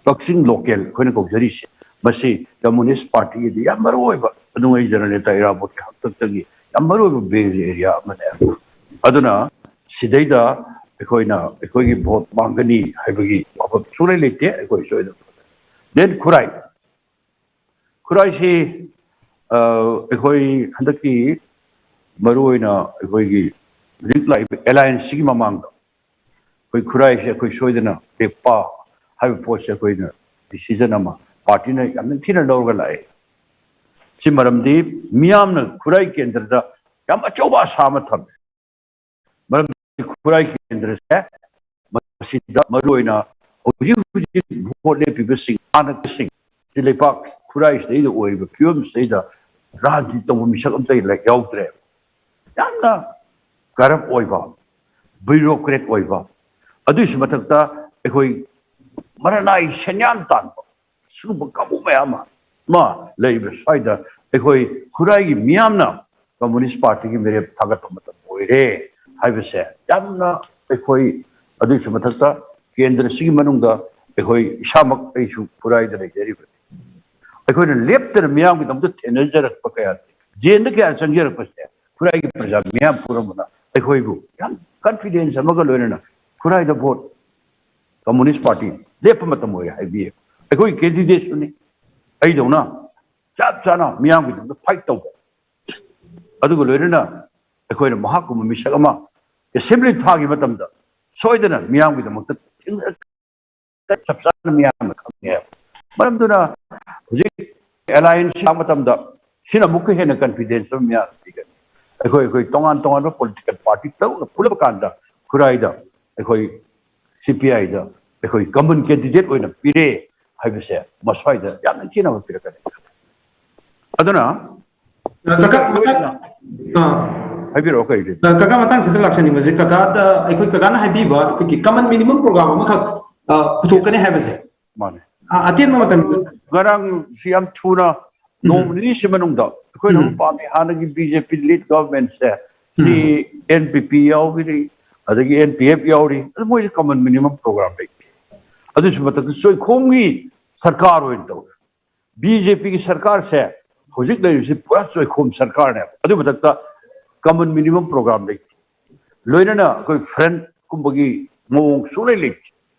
ꯀꯛꯆꯤꯡ ꯂꯣꯀꯦꯜ ꯑꯩꯈꯣꯏꯅ ꯀꯧꯖꯔꯤꯁꯦ, ꯃꯁꯤ ꯀꯝꯃꯨꯅꯤꯁ ꯄꯥꯔꯇꯤꯒꯤꯗꯤ ꯌꯥꯝ ꯃꯔꯨ ꯑꯣꯏꯕ, ꯅꯨꯡꯉꯩ ꯖꯦꯅꯔꯦꯇꯥ ꯏꯔꯥꯕꯣꯠꯀꯤ ꯍꯥꯛꯇꯛꯇꯒꯤ ꯌꯥꯝ ꯃꯔꯨ ꯑꯣꯏꯕ ꯕꯦꯁ ꯑꯦꯔꯤꯌꯥ ꯑꯃꯅꯦ꯫ ꯑꯗꯨꯅ ꯁꯤꯗꯩꯗ ꯑꯩꯈꯣꯏꯅ ꯑꯩꯈꯣꯏꯒꯤ ꯚꯣꯠ ꯃꯥꯡꯒꯅꯤ ꯍꯥꯏꯕꯒꯤ ꯋꯥꯐꯝ ꯁꯨꯡꯂꯩ ꯂꯩꯇꯦ꯫ ꯑꯩꯈꯣꯏ ꯁꯣꯏꯗꯅ ꯗꯦꯟ ꯈꯨꯔꯥꯏ, ꯈꯨꯔꯥꯏꯁꯤ, ꯑ, ꯑꯩꯈꯣꯏ ꯍꯟꯗꯛꯀꯤ ꯃꯔꯨ ꯑꯣꯏꯅ ꯑꯩꯈꯣꯏꯒꯤ ꯍꯧꯖꯤꯛ ꯂꯥꯛꯏꯕ ꯑꯦꯂꯥꯏꯟꯁꯁꯤꯒꯤ ꯃꯃꯥꯡꯗ ꯑꯩꯈꯣꯏ ꯈꯨꯔꯥꯏꯁꯦ ꯑꯩꯈꯣꯏ ꯁꯣꯏꯗꯅ ꯂꯦꯞꯄ ꯍꯥꯏꯕ ꯄꯣꯠꯁꯦ ꯑꯩꯈꯣꯏꯅ ꯗꯤꯁꯤꯖꯟ ꯑꯃ ꯄꯥꯔꯇꯤꯅ ꯌꯥꯝ ꯅꯤꯡꯊꯤꯅ ꯂꯧꯔꯒ ꯂꯥꯛꯑꯦ꯫ ꯁꯤ ꯃꯔꯝꯗꯤ ꯃꯤꯌꯥꯝꯅ ꯈꯨꯔꯥꯏ ꯀꯦꯟꯗ꯭ꯔꯗ ꯌꯥꯝ ꯑꯆꯧꯕ ꯑꯁꯥ ꯑꯃ ꯊꯝꯃꯦ꯫ ꯃꯔꯝꯗꯤ ꯈꯨꯔꯥꯏ ꯀꯦꯟꯗ꯭ꯔꯁꯦ ꯃꯁꯤꯗ ꯃꯔꯨꯑꯣꯏꯅ ꯍꯧꯖꯤꯛ ꯍꯧꯖꯤꯛ ꯚꯣꯠ ꯂꯦꯞꯄꯤꯕꯁꯤꯡ, ꯍꯥꯟꯅꯁꯤꯡ ꯁꯤ ꯂꯩꯄꯥꯛ ꯈꯨꯔꯥꯏꯁꯤꯗꯩꯗ ꯑꯣꯏꯔꯤꯕ ꯐꯤꯕꯝꯁꯤꯗꯩꯗ ꯔꯥꯖꯅꯤꯇꯤ ꯇꯧꯕ ꯃꯤꯁꯛ ꯑꯝꯇ ꯌꯥꯎꯗ꯭ꯔꯦ꯫ ꯌꯥꯝꯅ ꯀꯔꯞ ꯑꯣꯏꯕ, ꯕ꯭ꯌꯨꯔꯣꯀ꯭ꯔꯦꯠ ꯑꯣꯏꯕ, ꯑꯗꯨꯒꯤꯁꯨ ꯃꯊꯛꯇ ꯑꯩꯈꯣꯏ ꯃꯔꯅꯥꯏ ꯁꯦꯟꯌꯥꯝ ꯇꯥꯟꯕ ꯁꯤꯒꯨꯝꯕ ꯀꯥꯡꯕꯨ ꯃꯌꯥꯝ ꯑꯃ ꯂꯩꯔꯤꯕ ꯁ꯭ꯋꯥꯏꯗ ꯑꯩꯈꯣꯏ ꯈꯨꯔꯥꯏꯒꯤ ꯃꯤꯌꯥꯝꯅ ꯀꯝꯃꯨꯅꯤꯁ ꯄꯥꯔꯇꯤꯒꯤ ꯃꯤꯔꯦꯞ ꯊꯥꯒꯠꯄ ꯃꯇꯝ ꯑꯣꯏꯔꯦ ꯍꯥꯏꯕꯁꯦ ꯌꯥꯝꯅ ꯑꯩꯈꯣꯏ, ꯑꯗꯨꯒꯤꯁꯨ ꯃꯊꯛꯇ ꯀꯦꯟꯗ꯭ꯔꯁꯤꯒꯤ ꯃꯅꯨꯡꯗ ꯑꯩꯈꯣꯏ ꯏꯁꯥꯃꯛ ꯑꯩꯁꯨ ꯈꯨꯔꯥꯏꯗ ꯂꯩꯖꯔꯤꯕꯅꯤ꯫ ꯑꯩꯈꯣꯏꯅ ꯂꯦꯞꯇꯅ ꯃꯤꯌꯥꯝꯒꯤꯗꯃꯛꯇ ꯊꯦꯡꯅꯖꯔꯛꯄ ꯀꯌꯥ, ꯖꯦꯜꯗ ꯀꯌꯥ ꯆꯪꯖꯔꯛꯄꯁꯦ ꯈꯨꯔꯥꯏꯒꯤ ꯄ꯭ꯔꯖꯥ ꯃꯤꯌꯥꯝ ꯄꯨꯝꯅꯃꯛꯅ ꯑꯩꯈꯣꯏꯕꯨ ꯌꯥꯝ ꯀꯟꯐꯤꯗꯦꯟꯁ ꯑꯃꯒ ꯂꯣꯏꯅꯅ ꯈꯨꯔꯥꯏꯗ ꯚꯣꯠ ꯀꯝꯃꯨꯅꯤꯁ ꯄꯥꯔꯇꯤ ꯂꯦꯞꯄ ꯃꯇꯝ ꯑꯣꯏꯔꯦ ꯍꯥꯏꯕꯤꯌꯦ꯫ ꯑꯩꯈꯣꯏ ꯀꯦꯟꯗꯤꯗꯦꯠꯁꯨꯅꯤ, ꯑꯩꯗꯧꯅ ꯆꯞ ꯆꯥꯅ ꯃꯤꯌꯥꯝꯒꯤꯗꯃꯛꯇ ꯐꯥꯏꯠ ꯇꯧꯕ, ꯑꯗꯨꯒ ꯂꯣꯏꯅꯅ ꯑꯩꯈꯣꯏꯅ ꯃꯍꯥꯛꯀꯨꯝꯕ ꯃꯤꯁꯛ ꯑꯃ ꯑꯦꯁꯦꯝꯕ꯭ꯂꯤ ꯊꯥꯈꯤꯕ ꯃꯇꯝꯗ ꯁꯣꯏꯗꯅ ꯃꯤꯌꯥꯝꯒꯤꯗꯃꯛꯇ ꯆꯞ ꯆꯥꯅ ꯃꯤꯌꯥꯝꯅ ꯈꯪꯉꯦꯕ꯫ ꯃꯔꯝꯗꯨꯅ ꯍꯧꯖꯤꯛ ꯑꯦꯂꯥꯏꯟꯁ ꯂꯥꯛꯄ ꯃꯇꯝꯗ ꯁꯤꯅ ꯑꯃꯨꯛꯀ ꯍꯦꯟꯅ ꯀꯟꯐꯤꯗꯦꯟꯁ ꯑꯃ ꯃꯤꯌꯥꯝꯗ ꯄꯤꯒꯅꯤ꯫ ꯑꯩꯈꯣꯏ, ꯑꯩꯈꯣꯏ ꯇꯣꯉꯥꯟ ꯇꯣꯉꯥꯟꯕ ꯄꯣꯂꯤꯇꯤꯀꯦꯜ ꯄꯥꯔꯇꯤ ꯇꯔꯨꯛꯅ ꯄꯨꯜꯂꯕ ꯀꯥꯟꯗ ꯈꯨꯔꯥꯏꯗ ꯑꯩꯈꯣꯏ ꯁꯤ ꯄꯤ ꯑꯥꯏꯗ ꯑꯩꯈꯣꯏ ꯀꯃꯟ ꯀꯦꯟꯗꯤꯗꯦꯠ ꯑꯣꯏꯅ ꯄꯤꯔꯦ ꯍꯥꯏꯕꯁꯦ ꯃꯁ꯭ꯋꯥꯏꯗ ꯌꯥꯝꯅ ꯊꯤꯅ ꯑꯃ ꯄꯤꯔꯛꯀꯅꯤ꯫ ꯑꯗꯨꯅ ꯀꯀꯥ, ꯃꯇꯥꯡ-, ꯑꯥ꯫ ꯍꯥꯏꯕꯤꯔꯛꯑꯣ, ꯀꯩ ꯂꯩ? ꯑ, ꯀꯀꯥ, ꯃꯇꯥꯡꯁꯤꯗ ꯂꯥꯛꯆꯅꯤꯡꯕꯁꯦ, ꯀꯀꯥꯗ ꯑꯩꯈꯣꯏ, ꯀꯀꯥꯅ ꯍꯥꯏꯕꯤꯕ ꯑꯩꯈꯣꯏꯒꯤ ꯀꯃꯟ ꯃꯤꯅꯤꯃꯝ ꯄ꯭ꯔꯣꯒ꯭ꯔꯥꯝ ꯑꯃꯈꯛ, ꯑ, ꯄꯨꯊꯣꯛꯀꯅꯤ ꯍꯥꯏꯕꯁꯦ꯫ ꯃꯥꯅꯦ꯫ ꯑ, ꯑꯇꯦꯟꯕ ꯃꯇꯝ꯫ ꯉꯔꯥꯡ ꯁꯤ ꯌꯥꯝ ꯊꯨꯅ, ꯎꯝ꯫ ꯅꯣꯡ ꯅꯤꯅꯤꯁꯤ ꯃꯅꯨꯡꯗ ꯑꯩꯈꯣꯏꯅ ꯎꯝ꯫ ꯑꯃꯨꯛ ꯄꯥꯝꯃꯤ, ꯍꯥꯟꯅꯒꯤ ꯕꯤ ꯖꯦ ꯄꯤ ꯂꯤꯗ ꯒꯚꯔꯟꯃꯦꯟꯠꯁꯦ ꯁꯤ ꯎꯝ꯫ ꯑꯦꯟ ꯄꯤ ꯄꯤ ꯌꯥꯎꯔꯤ, ꯑꯗꯒꯤ ꯑꯦꯟ ꯄꯤ ꯑꯦꯐ ꯌꯥꯎꯔꯤ, ꯑꯗꯨ ꯃꯣꯏꯗꯤ ꯀꯃꯟ ꯃꯤꯅꯤꯃꯝ ꯄ꯭ꯔꯣꯒ꯭ꯔꯥꯝ ꯂꯩꯇꯦ꯫ ꯑꯗꯨꯁꯨ ꯃꯊꯛꯇ ꯆꯣꯏꯈꯣꯝꯒꯤ ꯁꯔꯀꯥꯔ ꯑꯣꯏꯅ ꯇꯧꯔꯦ꯫ ꯕꯤ ꯖꯦ ꯄꯤꯒꯤ ꯁꯔꯀꯥꯔꯁꯦ ꯍꯧꯖꯤꯛ ꯂꯩꯔꯤꯁꯤ ꯄꯨꯔꯥ ꯆꯣꯏꯈꯣꯝ ꯁꯔꯀꯥꯔꯅꯦꯕ꯫ ꯑꯗꯨ ꯃꯊꯛꯇ ꯀꯃꯟ ꯃꯤꯅꯤꯃꯝ ꯄ꯭ꯔꯣꯒ꯭ꯔꯥꯝ ꯂꯩꯇꯦ, ꯂꯣꯏꯅꯅ ꯑꯩꯈꯣꯏ ꯐ꯭ꯔꯟꯠꯀꯨꯝꯕꯒꯤ ꯃꯑꯣꯡ ꯁꯨꯡꯂꯩ ꯂꯩꯇꯦ꯫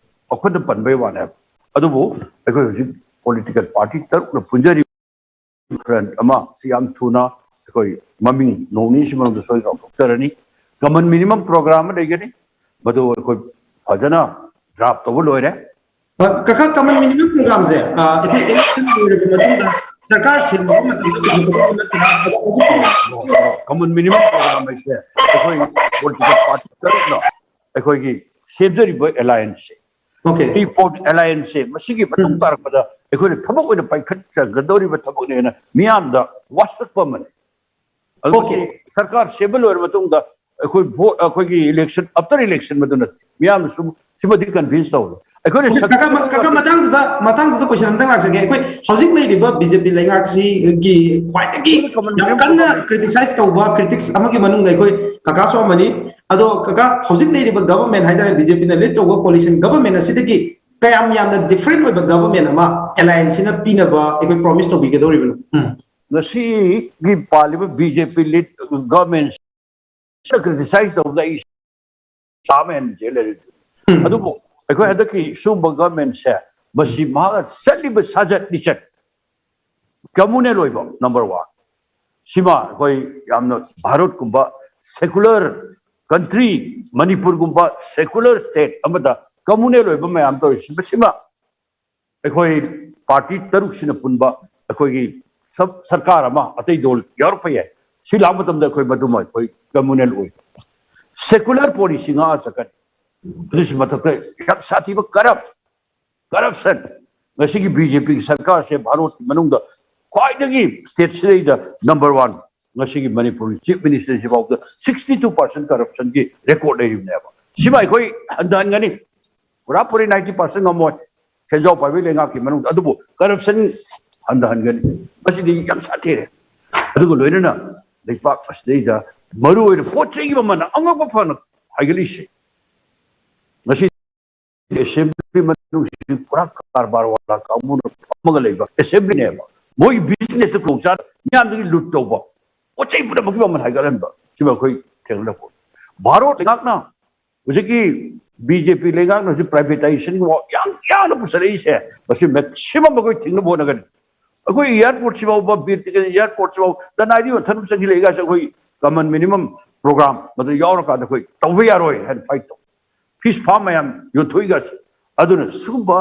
ꯋꯥꯈꯜꯗ ꯄꯟꯕꯩ ꯋꯥꯅꯦꯕ꯫ ꯑꯗꯨꯕꯨ ꯑꯩꯈꯣꯏ ꯍꯧꯖꯤꯛ ꯄꯣꯂꯤꯇꯤꯀꯦꯜ ꯄꯥꯔꯇꯤ ꯇꯔꯨꯛꯅ ꯄꯨꯟꯖꯔꯤꯕ ꯐ꯭ꯔꯟꯠ ꯑꯃ ꯁꯤ ꯌꯥꯝ ꯊꯨꯅ ꯑꯩꯈꯣꯏ ꯃꯃꯤꯡ ꯅꯣꯡ ꯅꯤꯅꯤꯁꯤ ꯃꯅꯨꯡꯗ ꯁꯣꯏꯗꯅ ꯂꯥꯎꯊꯣꯛꯆꯔꯅꯤ꯫ ꯀꯃꯟ ꯃꯤꯅꯤꯃꯝ ꯄ꯭ꯔꯣꯒ꯭ꯔꯥꯝ ꯑꯃ ꯂꯩꯒꯅꯤ, ꯃꯗꯨ ꯑꯩꯈꯣꯏ ꯐꯖꯅ ꯗ꯭ꯔꯥꯐ ꯇꯧꯕ ꯂꯣꯏꯔꯦ꯫ ꯑ, ꯀꯀꯥ, ꯀꯃꯟ ꯃꯤꯅꯤꯃꯝ ꯄ꯭ꯔꯣꯒ꯭ꯔꯥꯝꯁꯦ, ꯑ, ꯑꯩꯈꯣꯏ ꯏꯂꯦꯛꯁꯟ ꯂꯣꯏꯔꯕ ꯃꯇꯨꯡꯗ ꯁꯔꯀꯥꯔ ꯁꯦꯝꯕ ꯃꯇꯝꯗ ꯄꯨꯊꯣꯛꯀꯗꯕ ꯅꯠꯇ꯭ꯔꯥ? ꯑꯗꯣ ꯍꯧꯖꯤꯛ ꯀꯃꯟ ꯃꯤꯅꯤꯃꯝ ꯄ꯭ꯔꯣꯒ꯭ꯔꯥꯝ ꯍꯥꯏꯁꯦ ꯑꯩꯈꯣꯏ ꯄꯣꯂꯤꯇꯤꯀꯦꯜ ꯄꯥꯔꯇꯤ ꯇꯔꯨꯛꯅ ꯑꯩꯈꯣꯏꯒꯤ ꯁꯦꯝꯖꯔꯤꯕ ꯑꯦꯂꯥꯏꯟꯁꯁꯦ, Okay. ꯇ꯭ꯔꯤ ꯐꯣꯔ ꯑꯦꯂꯥꯏꯟꯁꯁꯦ, ꯃꯁꯤꯒꯤ ꯃꯇꯨꯡ ꯇꯥꯔꯛꯄꯗ ꯑꯩꯈꯣꯏꯅ ꯊꯕꯛ ꯑꯣꯏꯅ ꯄꯥꯏꯈꯠꯆꯒꯗꯧꯔꯤꯕ ꯊꯕꯛꯅꯦꯅ ꯃꯤꯌꯥꯝꯗ ꯋꯥꯁꯛꯄ ꯑꯃꯅꯤ꯫ ꯑꯗꯨ Okay. ꯁꯔꯀꯥꯔ ꯁꯦꯝꯕ ꯂꯣꯏꯔꯕ ꯃꯇꯨꯡꯗ ꯑꯩꯈꯣꯏ ꯚꯣꯠ, ꯑꯩꯈꯣꯏꯒꯤ ꯏꯂꯦꯛꯁꯟ, ꯑꯥꯐꯇꯔ ꯏꯂꯦꯛꯁꯟ ꯃꯗꯨꯅ ꯃꯤꯌꯥꯝꯅꯁꯨ ꯁꯤꯃꯗꯤ ꯀꯟꯚꯤꯟꯁ ꯇꯧꯔꯦ꯫ ꯑꯩꯈꯣꯏꯅ ꯀꯀꯥ, success ꯀꯀꯥ, ꯃꯇꯥꯡꯗꯨꯗ, ꯃꯇꯥꯡꯗꯨꯗ ꯀꯣꯏꯁꯟ ꯑꯝꯇꯪ ꯂꯥꯛꯆꯒꯦ꯫ ꯑꯩꯈꯣꯏ ꯍꯧꯖꯤꯛ ꯂꯩꯔꯤꯕ ꯕꯤ ꯖꯦ ꯄꯤ ꯂꯩꯉꯥꯛꯁꯤꯒꯤ ꯈ꯭ꯋꯥꯏꯗꯒꯤ Common ꯌꯥꯝ Room ꯀꯟꯅ Committee. ꯀ꯭ꯔꯤꯇꯤꯁꯥꯏꯁ ꯇꯧꯕ ꯀ꯭ꯔꯤꯇꯤꯛꯁ ꯑꯃꯒꯤ ꯃꯅꯨꯡꯗ ꯑꯩꯈꯣꯏ ꯀꯀꯥꯁꯨ ꯑꯃꯅꯤ꯫ ꯑꯗꯣ ꯀꯀꯥ, ꯍꯧꯖꯤꯛ ꯂꯩꯔꯤꯕ ꯒꯚꯔꯟꯃꯦꯟ ꯍꯥꯏꯇꯥꯔꯦ, ꯕꯤ ꯖꯦ ꯄꯤꯅ ꯂꯤꯗ ꯇꯧꯕ ꯀꯣꯂꯤꯁꯟ ꯒꯚꯔꯟꯃꯦꯟ ꯑꯁꯤꯗꯒꯤ ꯀꯌꯥꯝ ꯌꯥꯝꯅ ꯗꯤꯐ꯭ꯔꯦꯟ ꯑꯣꯏꯕ ꯒꯚꯔꯟꯃꯦꯟ ꯑꯃ ꯑꯦꯂꯥꯏꯟꯁꯁꯤꯅ ꯄꯤꯅꯕ ꯑꯩꯈꯣꯏ ꯄ꯭ꯔꯣꯃꯤꯁ ꯇꯧꯕꯤꯒꯗꯧꯔꯤꯕꯅꯣ? ꯎꯝ꯫ ꯉꯁꯤꯒꯤ ꯄꯥꯜꯂꯤꯕ ꯕꯤ ꯖꯦ ꯄꯤ ꯂꯤꯗ ꯒꯚꯔꯟꯃꯦꯟ ꯀ꯭ꯔꯤꯇꯤꯁꯥꯏꯁ ꯇꯧꯕꯗ ꯑꯩ ꯆꯥꯝꯃ ꯍꯦꯟꯅ ꯖꯦꯜ ꯂꯩꯔꯤ꯫ ꯎꯝ꯫ ꯑꯗꯨꯕꯨ ꯑꯩꯈꯣꯏ ꯍꯟꯗꯛꯀꯤ ꯁꯤꯒꯨꯝꯕ ꯒꯚꯔꯟꯃꯦꯟꯁꯦ, ꯃꯁꯤ ꯃꯍꯥꯛꯅ ꯆꯠꯂꯤꯕ ꯁꯥꯖꯠ ꯂꯤꯆꯠ, ꯀꯝꯃꯨꯅꯦꯜ ꯑꯣꯏꯕ, ꯅꯝꯕꯔ ꯋꯥꯟ꯫ ꯁꯤꯃ ꯑꯩꯈꯣꯏ ꯌꯥꯝꯅ ꯚꯥꯔꯠꯀꯨꯝꯕ ꯁꯦꯀꯨꯂꯔ ꯀꯟꯇ꯭ꯔꯤ, ꯃꯅꯤꯄꯨꯔꯒꯨꯝꯕ ꯁꯦꯀꯨꯂꯔ ꯁ꯭ꯇꯦꯠ ꯑꯃꯗ ꯀꯝꯃꯨꯅꯦꯜ ꯑꯣꯏꯕ ꯃꯌꯥꯝ ꯇꯧꯔꯤꯁꯤ, ꯃꯁꯤꯃ ꯑꯩꯈꯣꯏ ꯄꯥꯔꯇꯤ ꯇꯔꯨꯛꯁꯤꯅ ꯄꯨꯟꯕ ꯑꯩꯈꯣꯏꯒꯤ ꯁꯕ ꯁꯔꯀꯥꯔ ꯑꯃ, ꯑꯇꯩ ꯗꯣꯜ ꯌꯥꯎꯔꯛꯄ ꯌꯥꯏ, ꯁꯤ ꯂꯥꯛꯄ ꯃꯇꯝꯗ ꯑꯩꯈꯣꯏ ꯃꯗꯨꯃ ꯑꯩꯈꯣꯏ ꯀꯝꯃꯨꯅꯦꯜ ꯑꯣꯏ꯫ ꯁꯦꯀꯨꯂꯔ ꯄꯣꯂꯤꯁꯤ ꯉꯥꯛꯑ ꯆꯠꯀꯅꯤ꯫ ꯑꯗꯨꯁꯨ ꯃꯊꯛꯇ ꯌꯥꯝ ꯁꯥꯊꯤꯕ ꯀꯔꯞ ꯀꯔꯞꯁꯟ꯫ ꯉꯁꯤꯒꯤ ꯕꯤ ꯖꯦ ꯄꯤꯒꯤ ꯁꯔꯀꯥꯔꯁꯦ ꯚꯥꯔꯠꯀꯤ ꯃꯅꯨꯡꯗ ꯈ꯭ꯋꯥꯏꯗꯒꯤ ꯁ꯭ꯇꯦꯠꯁꯤꯗꯩꯗ ꯅꯝꯕꯔ ꯋꯥꯟ꯫ ꯉꯁꯤꯒꯤ ꯃꯅꯤꯄꯨꯔꯒꯤ ꯆꯤꯐ ꯃꯤꯅꯤꯁꯇꯔꯁꯤ ꯐꯥꯎꯗ ꯁꯤꯛꯁꯇꯤ ꯇꯨ ꯄꯥꯔꯁꯦꯟ ꯀꯔꯞꯁꯟꯒꯤ ꯔꯦꯀꯣꯔꯗ ꯂꯩꯔꯤꯕꯅꯦꯕ꯫ ꯁꯤꯃ ꯑꯩꯈꯣꯏ ꯍꯟꯊꯍꯟꯒꯅꯤ꯫ ꯄꯨꯔꯥ ꯄꯨꯔꯤ ꯅꯥꯏꯟꯇꯤ ꯄꯥꯔꯁꯦꯟ ꯉꯝꯃꯣꯏ ꯁꯦꯟꯖꯥꯎ ꯄꯥꯏꯕꯤ ꯂꯩꯉꯥꯛꯀꯤ ꯃꯅꯨꯡꯗ, ꯑꯗꯨꯕꯨ ꯀꯔꯞꯁꯟ ꯍꯟꯊꯍꯟꯒꯅꯤ꯫ ꯃꯁꯤꯗꯤ ꯌꯥꯝ ꯁꯥꯊꯤꯔꯦ꯫ ꯑꯗꯨꯒ ꯂꯣꯏꯅꯅ ꯂꯩꯕꯥꯛ ꯑꯁꯤꯗꯩꯗ ꯃꯔꯨꯑꯣꯏꯅ ꯄꯣꯠ ꯆꯩꯒꯤ ꯃꯃꯜ ꯑꯉꯛꯄ ꯐꯅ ꯍꯥꯏꯒꯠꯂꯤꯁꯦ꯫ ꯉꯁꯤ ꯑꯦꯁꯦꯝꯕ꯭ꯂꯤ ꯃꯅꯨꯡꯁꯤ ꯄꯨꯔꯥ ꯀꯔꯕꯥꯔ ꯋꯥꯂꯥ ꯀꯥꯡꯕꯨꯅ ꯐꯝꯃꯒ ꯂꯩꯕ ꯑꯦꯁꯦꯝꯕ꯭ꯂꯤꯅꯦꯕ꯫ ꯃꯣꯏꯒꯤ ꯕꯤꯖꯤꯅꯦꯁꯇ ꯈꯨꯗꯣꯡꯆꯥꯗ ꯃꯤꯌꯥꯝꯗꯒꯤ ꯂꯨꯠ ꯇꯧꯕ, ꯄꯣꯠ ꯆꯩ ꯄꯨꯝꯅꯃꯛꯀꯤ ꯃꯃꯜ ꯍꯥꯏꯒꯠꯍꯟꯕ, ꯁꯤꯃ ꯑꯩꯈꯣꯏ ꯊꯦꯡꯅꯔꯛꯄ꯫ ꯚꯥꯔꯠ ꯂꯩꯉꯥꯛꯅ ꯍꯧꯖꯤꯛꯀꯤ ꯕꯤ ꯖꯦ ꯄꯤ ꯂꯩꯉꯥꯛꯅ ꯍꯧꯖꯤꯛ ꯄ꯭ꯔꯥꯏꯚꯦꯇꯥꯏꯖꯦꯁꯟꯒꯤ ꯋꯥ ꯌꯥꯝ ꯌꯥꯡꯅ ꯄꯨꯁꯜꯂꯛꯏꯁꯦ, ꯃꯁꯤ ꯃꯦꯛꯁꯤꯃꯝ ꯑꯩꯈꯣꯏ ꯊꯤꯡꯅꯕ ꯍꯣꯠꯅꯒꯅꯤ꯫ ꯑꯩꯈꯣꯏ ꯑꯦꯌꯥꯔꯄꯣꯔꯠꯁꯤ ꯐꯥꯎꯕ, ꯕꯤꯔ ꯇꯤꯀꯦꯟ ꯑꯦꯌꯥꯔꯄꯣꯔꯠꯁꯤ ꯐꯥꯎ ꯖꯅꯋꯥꯔꯤ ꯃꯊꯟ ꯆꯪꯁꯤꯜꯂꯛꯏ ꯀꯥꯏꯁꯦ ꯑꯩꯈꯣꯏ common minimum program ꯃꯗꯨ ꯌꯥꯎꯔꯀꯥꯟꯗ ꯑꯩꯈꯣꯏ ꯇꯧꯕ ꯌꯥꯔꯣꯏ ꯍꯥꯏꯅ ꯐꯥꯏꯠ ꯇꯧ꯫ ꯐꯤꯁ ꯐꯥꯝ ꯃꯌꯥꯝ ꯌꯣꯟꯊꯣꯛꯏꯒ꯫ ꯑꯗꯨꯅ ꯁꯤꯒꯨꯝꯕ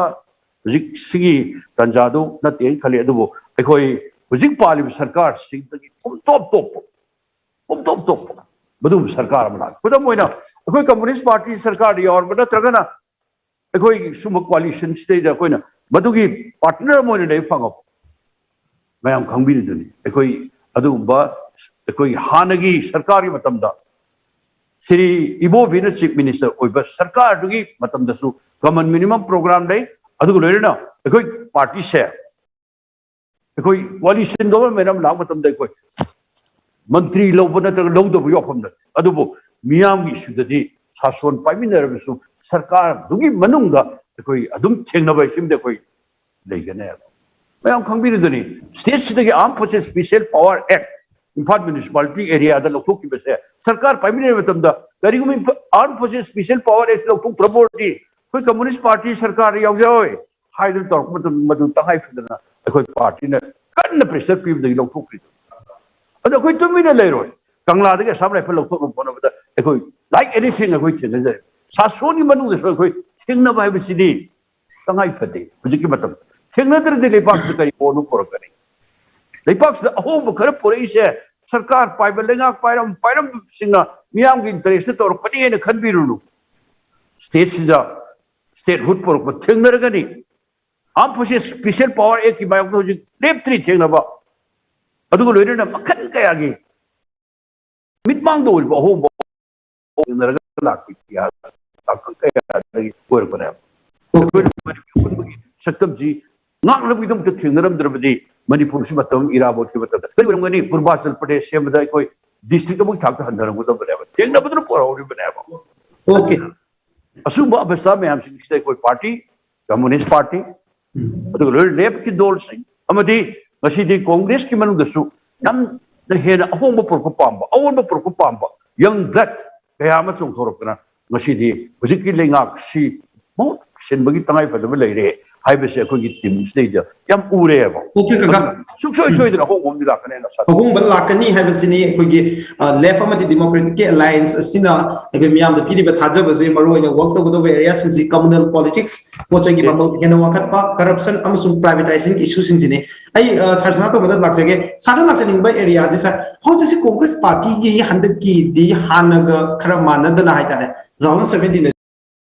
ꯍꯧꯖꯤꯛ ꯁꯤꯒꯤ ꯇꯥꯟꯖꯥꯗꯨ ꯅꯠꯇꯦꯅ ꯈꯜꯂꯤ꯫ ꯑꯗꯨꯕꯨ ꯑꯩꯈꯣꯏ ꯍꯧꯖꯤꯛ ꯄꯥꯜꯂꯤꯕ ꯁꯔꯀꯥꯔꯁꯤꯗꯒꯤ ꯄꯨꯝꯇꯣꯞ ꯇꯣꯞꯄ, ꯄꯨꯝꯇꯣꯞ ꯇꯣꯞꯄ ꯃꯗꯨꯒꯨꯝꯕ ꯁꯔꯀꯥꯔ ꯑꯃ ꯂꯥꯛꯑꯦ꯫ ꯈꯨꯗꯝ ꯑꯣꯏꯅ ꯑꯩꯈꯣꯏ ꯀꯝꯃꯨꯅꯤꯁ ꯄꯥꯔꯇꯤ ꯁꯔꯀꯥꯔꯗ ꯌꯥꯎꯔꯕ ꯅꯠꯇ꯭ꯔꯒꯅ ꯑꯩꯈꯣꯏꯒꯤ ꯁꯨꯝꯕ ꯀꯣꯑꯥꯂꯤꯁꯟꯁꯤꯗꯩꯗ ꯑꯩꯈꯣꯏꯅ ꯃꯗꯨꯒꯤ ꯄꯥꯔꯠꯅꯔ ꯑꯃ ꯑꯣꯏꯅ ꯂꯩꯕ ꯐꯪꯉꯕ? ꯃꯌꯥꯝ ꯈꯪꯕꯤꯔꯤꯗꯨꯅꯤ꯫ ꯑꯩꯈꯣꯏ ꯑꯗꯨꯒꯨꯝꯕ ꯑꯩꯈꯣꯏꯒꯤ ꯍꯥꯟꯅꯒꯤ ꯁꯔꯀꯥꯔꯒꯤ ꯃꯇꯝꯗ ꯁ꯭ꯔꯤ ꯏꯕꯣꯕꯤꯅ ꯆꯤꯐ ꯃꯤꯅꯤꯁꯇꯔ ꯑꯣꯏꯕ ꯁꯔꯀꯥꯔꯗꯨꯒꯤ ꯃꯇꯝꯗꯁꯨ ꯀꯃꯟ ꯃꯤꯅꯤꯃꯝ ꯄ꯭ꯔꯣꯒ꯭ꯔꯥꯝ ꯂꯩ꯫ ꯑꯗꯨꯒ ꯂꯣꯏꯅꯅ ꯑꯩꯈꯣꯏ ꯄꯥꯔꯇꯤꯁꯦ ꯑꯩꯈꯣꯏ ꯀꯣꯑꯥꯂꯤꯁꯟ ꯒꯣꯚꯔꯟꯃꯦꯟ ꯑꯃ ꯂꯥꯛꯄ ꯃꯇꯝꯗ ꯑꯩꯈꯣꯏ ꯃꯟꯇ꯭ꯔꯤ ꯂꯧꯕ ꯅꯠꯇ꯭ꯔꯒ ꯂꯧꯗꯕꯒꯤ ꯋꯥꯐꯝ ꯅꯠꯇꯦ꯫ ꯑꯗꯨꯕꯨ ꯃꯤꯌꯥꯝꯒꯤ ꯏꯁꯨꯗꯗꯤ ꯁꯥꯁꯣꯟ ꯄꯥꯏꯃꯤꯟꯅꯔꯕꯁꯨ ꯁꯔꯀꯥꯔꯗꯨꯒꯤ ꯃꯅꯨꯡꯗ ꯑꯩꯈꯣꯏ ꯑꯗꯨꯝ ꯊꯦꯡꯅꯕ ꯍꯥꯏꯁꯤꯃꯗꯤ ꯑꯩꯈꯣꯏ ꯂꯩꯒꯅꯦꯕ꯫ ꯃꯌꯥꯝ ꯈꯪꯕꯤꯔꯤꯗꯨꯅꯤ, ꯁ꯭ꯇꯦꯠꯁꯤꯗꯒꯤ ꯑꯥꯔꯝ ꯐꯣꯔꯁꯦꯁ ꯁ꯭ꯄꯤꯁꯦꯜ ꯄꯥꯋꯔ ꯑꯦꯛ ꯏꯝꯐꯥꯜ ꯃ꯭ꯌꯨꯅꯤꯁꯤꯄꯥꯂꯤꯇꯤ ꯑꯦꯔꯤꯌꯥꯗ ꯂꯧꯊꯣꯛꯈꯤꯕꯁꯦ ꯁꯔꯀꯥꯔ ꯄꯥꯏꯃꯤꯟꯅꯕ ꯃꯇꯝꯗ ꯀꯔꯤꯒꯨꯝꯕ ꯑꯥꯔꯝ ꯐꯣꯔꯁꯦꯁ ꯁ꯭ꯄꯤꯁꯦꯜ ꯄꯥꯋꯔ ꯑꯦꯛ ꯂꯧꯊꯣꯛꯇ꯭ꯔꯕ ꯑꯣꯏꯔꯗꯤ ꯑꯩꯈꯣꯏ ꯀꯝꯃꯨꯅꯤꯁ ꯄꯥꯔꯇꯤ ꯁꯔꯀꯥꯔꯗ ꯌꯥꯎꯖꯔꯣꯏ ꯍꯥꯏꯗꯨꯅ ꯇꯧꯔꯛꯄ ꯃꯇꯝꯗ ꯃꯗꯨ ꯇꯉꯥꯏ ꯐꯗꯅ ꯑꯩꯈꯣꯏ ꯄꯥꯔꯇꯤꯅ ꯀꯟꯅ ꯄ꯭ꯔꯦꯁꯔ ꯄꯤꯕꯗꯒꯤ ꯂꯧꯊꯣꯛꯈ꯭ꯔꯤꯗꯨ꯫ ꯑꯗꯣ ꯑꯩꯈꯣꯏ ꯇꯨꯃꯤꯟꯅ ꯂꯩꯔꯣꯏ꯫ ꯀꯪꯂꯥꯗꯒꯤ ꯑꯁꯥꯝ ꯔꯥꯏꯐꯜ ꯂꯧꯊꯣꯛꯅꯕ ꯍꯣꯠꯅꯕꯗ ꯑꯩꯈꯣꯏ like anything ꯑꯩꯈꯣꯏ ꯊꯦꯡꯅꯖꯔꯦ꯫ ꯁꯥꯁꯣꯟꯒꯤ ꯃꯅꯨꯡꯗꯁꯨ ꯑꯩꯈꯣꯏ ꯊꯦꯡꯅꯕ ꯍꯥꯏꯕꯁꯤꯗꯤ ꯇꯉꯥꯏ ꯐꯗꯦ꯫ ꯍꯧꯖꯤꯛꯀꯤ ꯃꯇꯝꯗ ꯊꯦꯡꯅꯗ꯭ꯔꯗꯤ ꯂꯩꯕꯥꯛꯁꯤꯗ ꯀꯔꯤ ꯑꯍꯣꯡꯕ ꯄꯨꯔꯛꯀꯅꯤ? ꯂꯩꯕꯥꯛꯁꯤꯗ ꯑꯍꯣꯡꯕ ꯈꯔ ꯄꯨꯔꯛꯏꯁꯦ ꯁꯔꯀꯥꯔ ꯄꯥꯏꯕ, ꯂꯩꯉꯥꯛ ꯄꯥꯏꯔꯝ ꯄꯥꯏꯔꯝꯕꯁꯤꯡꯅ ꯃꯤꯌꯥꯝꯒꯤ ꯏꯟꯇꯔꯦꯁꯇ ꯇꯧꯔꯛꯄꯅꯤ ꯍꯥꯏꯅ ꯈꯟꯕꯤꯔꯨꯅꯨ꯫ ꯁ꯭ꯇꯦꯠꯁꯤꯗ ꯁ꯭ꯇꯦꯠꯍꯨꯗ ꯄꯨꯔꯛꯄ ꯊꯦꯡꯅꯔꯒꯅꯤ꯫ ꯑꯥꯔꯝ ꯐꯣꯔꯁꯦꯁ ꯁ꯭ꯄꯤꯁꯦꯜ ꯄꯥꯋꯔ ꯑꯦꯛꯀꯤ ꯃꯥꯌꯣꯛꯇ ꯍꯧꯖꯤꯛ ꯂꯦꯞꯇ꯭ꯔꯤ ꯊꯦꯡꯅꯕ꯫ ꯑꯗꯨꯒ ꯂꯣꯏꯅꯅ ꯃꯈꯜ ꯀꯌꯥꯒꯤ ꯃꯤꯠꯃꯥꯡꯗ ꯑꯣꯏꯔꯤꯕ ꯑꯍꯣꯡꯕ ꯊꯦꯡꯅꯔꯒ ꯂꯥꯛꯄ ꯏꯇꯤꯍꯥꯁ ꯇꯥꯡꯀꯛ ꯀꯌꯥꯗꯒꯤ ꯑꯣꯏꯔꯛꯄꯅꯦꯕ꯫ ꯑꯩꯈꯣꯏꯅ ꯃꯅꯤꯄꯨꯔ ꯄꯨꯝꯕꯒꯤ ꯁꯛꯇꯝꯁꯤ ꯉꯥꯛꯅꯕꯒꯤꯗꯃꯛꯇ ꯊꯦꯡꯅꯔꯝꯗ꯭ꯔꯕꯗꯤ ꯃꯅꯤꯄꯨꯔꯁꯤ ꯃꯇꯝ ꯏꯔꯥꯕꯣꯠꯀꯤ ꯃꯇꯝꯗ ꯀꯔꯤ ꯑꯣꯏꯔꯝꯒꯅꯤ? ꯄꯨꯔꯕꯥꯆꯜ ꯄ꯭ꯔꯗꯦꯁ ꯁꯦꯝꯕꯗ ꯑꯩꯈꯣꯏ ꯗꯤꯁꯇ꯭ꯔꯤꯛ ꯑꯃꯒꯤ ꯊꯥꯛꯇ ꯍꯟꯊꯔꯝꯒꯗꯕꯅꯦꯕ꯫ ꯊꯦꯡꯅꯕꯗꯨꯅ ꯄꯨꯔꯛꯍꯧꯔꯤꯕꯅꯦꯕ꯫ ꯑꯣꯀꯦ꯫ ꯑꯁꯤꯒꯨꯝꯕ ꯑꯕꯁꯊꯥ ꯃꯌꯥꯝꯁꯤꯡꯁꯤꯗ ꯑꯩꯈꯣꯏ ꯄꯥꯔꯇꯤ, ꯀꯝꯃꯨꯅꯤꯁ ꯄꯥꯔꯇꯤ, ꯑꯗꯨꯒ ꯂꯣꯏꯅ ꯂꯦꯐꯀꯤ ꯗꯣꯜꯁꯤꯡ ꯑꯃꯗꯤ ꯉꯁꯤꯗꯤ ꯀꯣꯡꯒ꯭ꯔꯦꯁꯀꯤ ꯃꯅꯨꯡꯗꯁꯨ ꯌꯥꯝꯅ ꯍꯦꯟꯅ ꯑꯍꯣꯡꯕ ꯄꯨꯔꯛꯄ ꯄꯥꯝꯕ, ꯑꯑꯣꯟꯕ ꯄꯨꯔꯛꯄ ꯄꯥꯝꯕ ꯌꯪ ꯕ꯭ꯂꯗ ꯀꯌꯥ ꯑꯃ ꯆꯣꯡꯊꯣꯔꯛꯇꯅ ꯉꯁꯤꯗꯤ ꯍꯧꯖꯤꯛꯀꯤ ꯂꯩꯉꯥꯛꯁꯤ ꯃꯍꯨꯠ ꯁꯤꯟꯕꯒꯤ ꯇꯉꯥꯏꯐꯗꯕ ꯂꯩꯔꯦ ꯍꯥꯏꯕꯁꯦ ꯑꯩꯈꯣꯏꯒꯤ ꯇꯤꯝꯁꯤꯗꯩꯗ ꯌꯥꯝ ꯎꯔꯦꯕ꯫ Okay, ꯀꯀꯥ꯫ ꯁꯨꯡꯁꯣꯏ ꯁꯣꯏꯗꯅ ꯑꯍꯣꯡꯕ ꯑꯃꯗꯤ ꯂꯥꯛꯀꯅꯦꯅ ꯁꯥꯔ꯫ ꯑꯍꯣꯡꯕ ꯂꯥꯛꯀꯅꯤ ꯍꯥꯏꯕꯁꯤꯅꯤ ꯑꯩꯈꯣꯏꯒꯤ ꯂꯦꯐ ꯑꯃꯗꯤ ꯗꯦꯃꯣꯀ꯭ꯔꯦꯇꯤꯛꯀꯤ ꯑꯦꯂꯥꯏꯟꯁ ꯑꯁꯤꯅ ꯑꯩꯈꯣꯏ ꯃꯤꯌꯥꯝꯗ ꯄꯤꯔꯤꯕ ꯊꯥꯖꯕꯁꯦ꯫ ꯃꯔꯨꯑꯣꯏꯅ ꯋꯥꯔꯛ ꯇꯧꯒꯗꯧꯕ ꯑꯦꯔꯤꯌꯥꯁꯤꯡꯁꯤ ꯀꯝꯃꯨꯅꯦꯜ ꯄꯣꯂꯤꯇꯤꯛꯁ, ꯄꯣꯠ ꯆꯩꯒꯤ Yes. ꯃꯃꯜ ꯍꯦꯟꯅ ꯋꯥꯡꯈꯠꯄ, ꯀꯔꯞꯁꯟ ꯑꯃꯁꯨꯡ ꯄ꯭ꯔꯥꯏꯚꯦꯇꯥꯏꯖꯦꯁꯟꯒꯤ ꯏꯁꯨꯁꯤꯡꯁꯤꯅꯤ꯫ ꯑꯩ ꯑ, ꯁꯥꯔ ꯁꯅꯥꯇꯣꯝꯕꯗ ꯂꯥꯛꯆꯒꯦ꯫ ꯁꯥꯔꯗ ꯂꯥꯛꯆꯅꯤꯡꯕ ꯑꯦꯔꯤꯌꯥꯁꯦ, ꯁꯥꯔ, ꯍꯧꯖꯤꯛꯁꯤ ꯀꯣꯡꯒ꯭ꯔꯦꯁ ꯄꯥꯔꯇꯤꯒꯤ ꯍꯟꯗꯛꯀꯤꯗꯤ ꯍꯥꯟꯅꯒ ꯈꯔ ꯃꯥꯟꯅꯗꯅ ꯍꯥꯏꯇꯥꯔꯦ, ꯇꯨ ꯊꯥꯎꯖꯟ ꯁꯚꯦꯟꯇꯤꯟ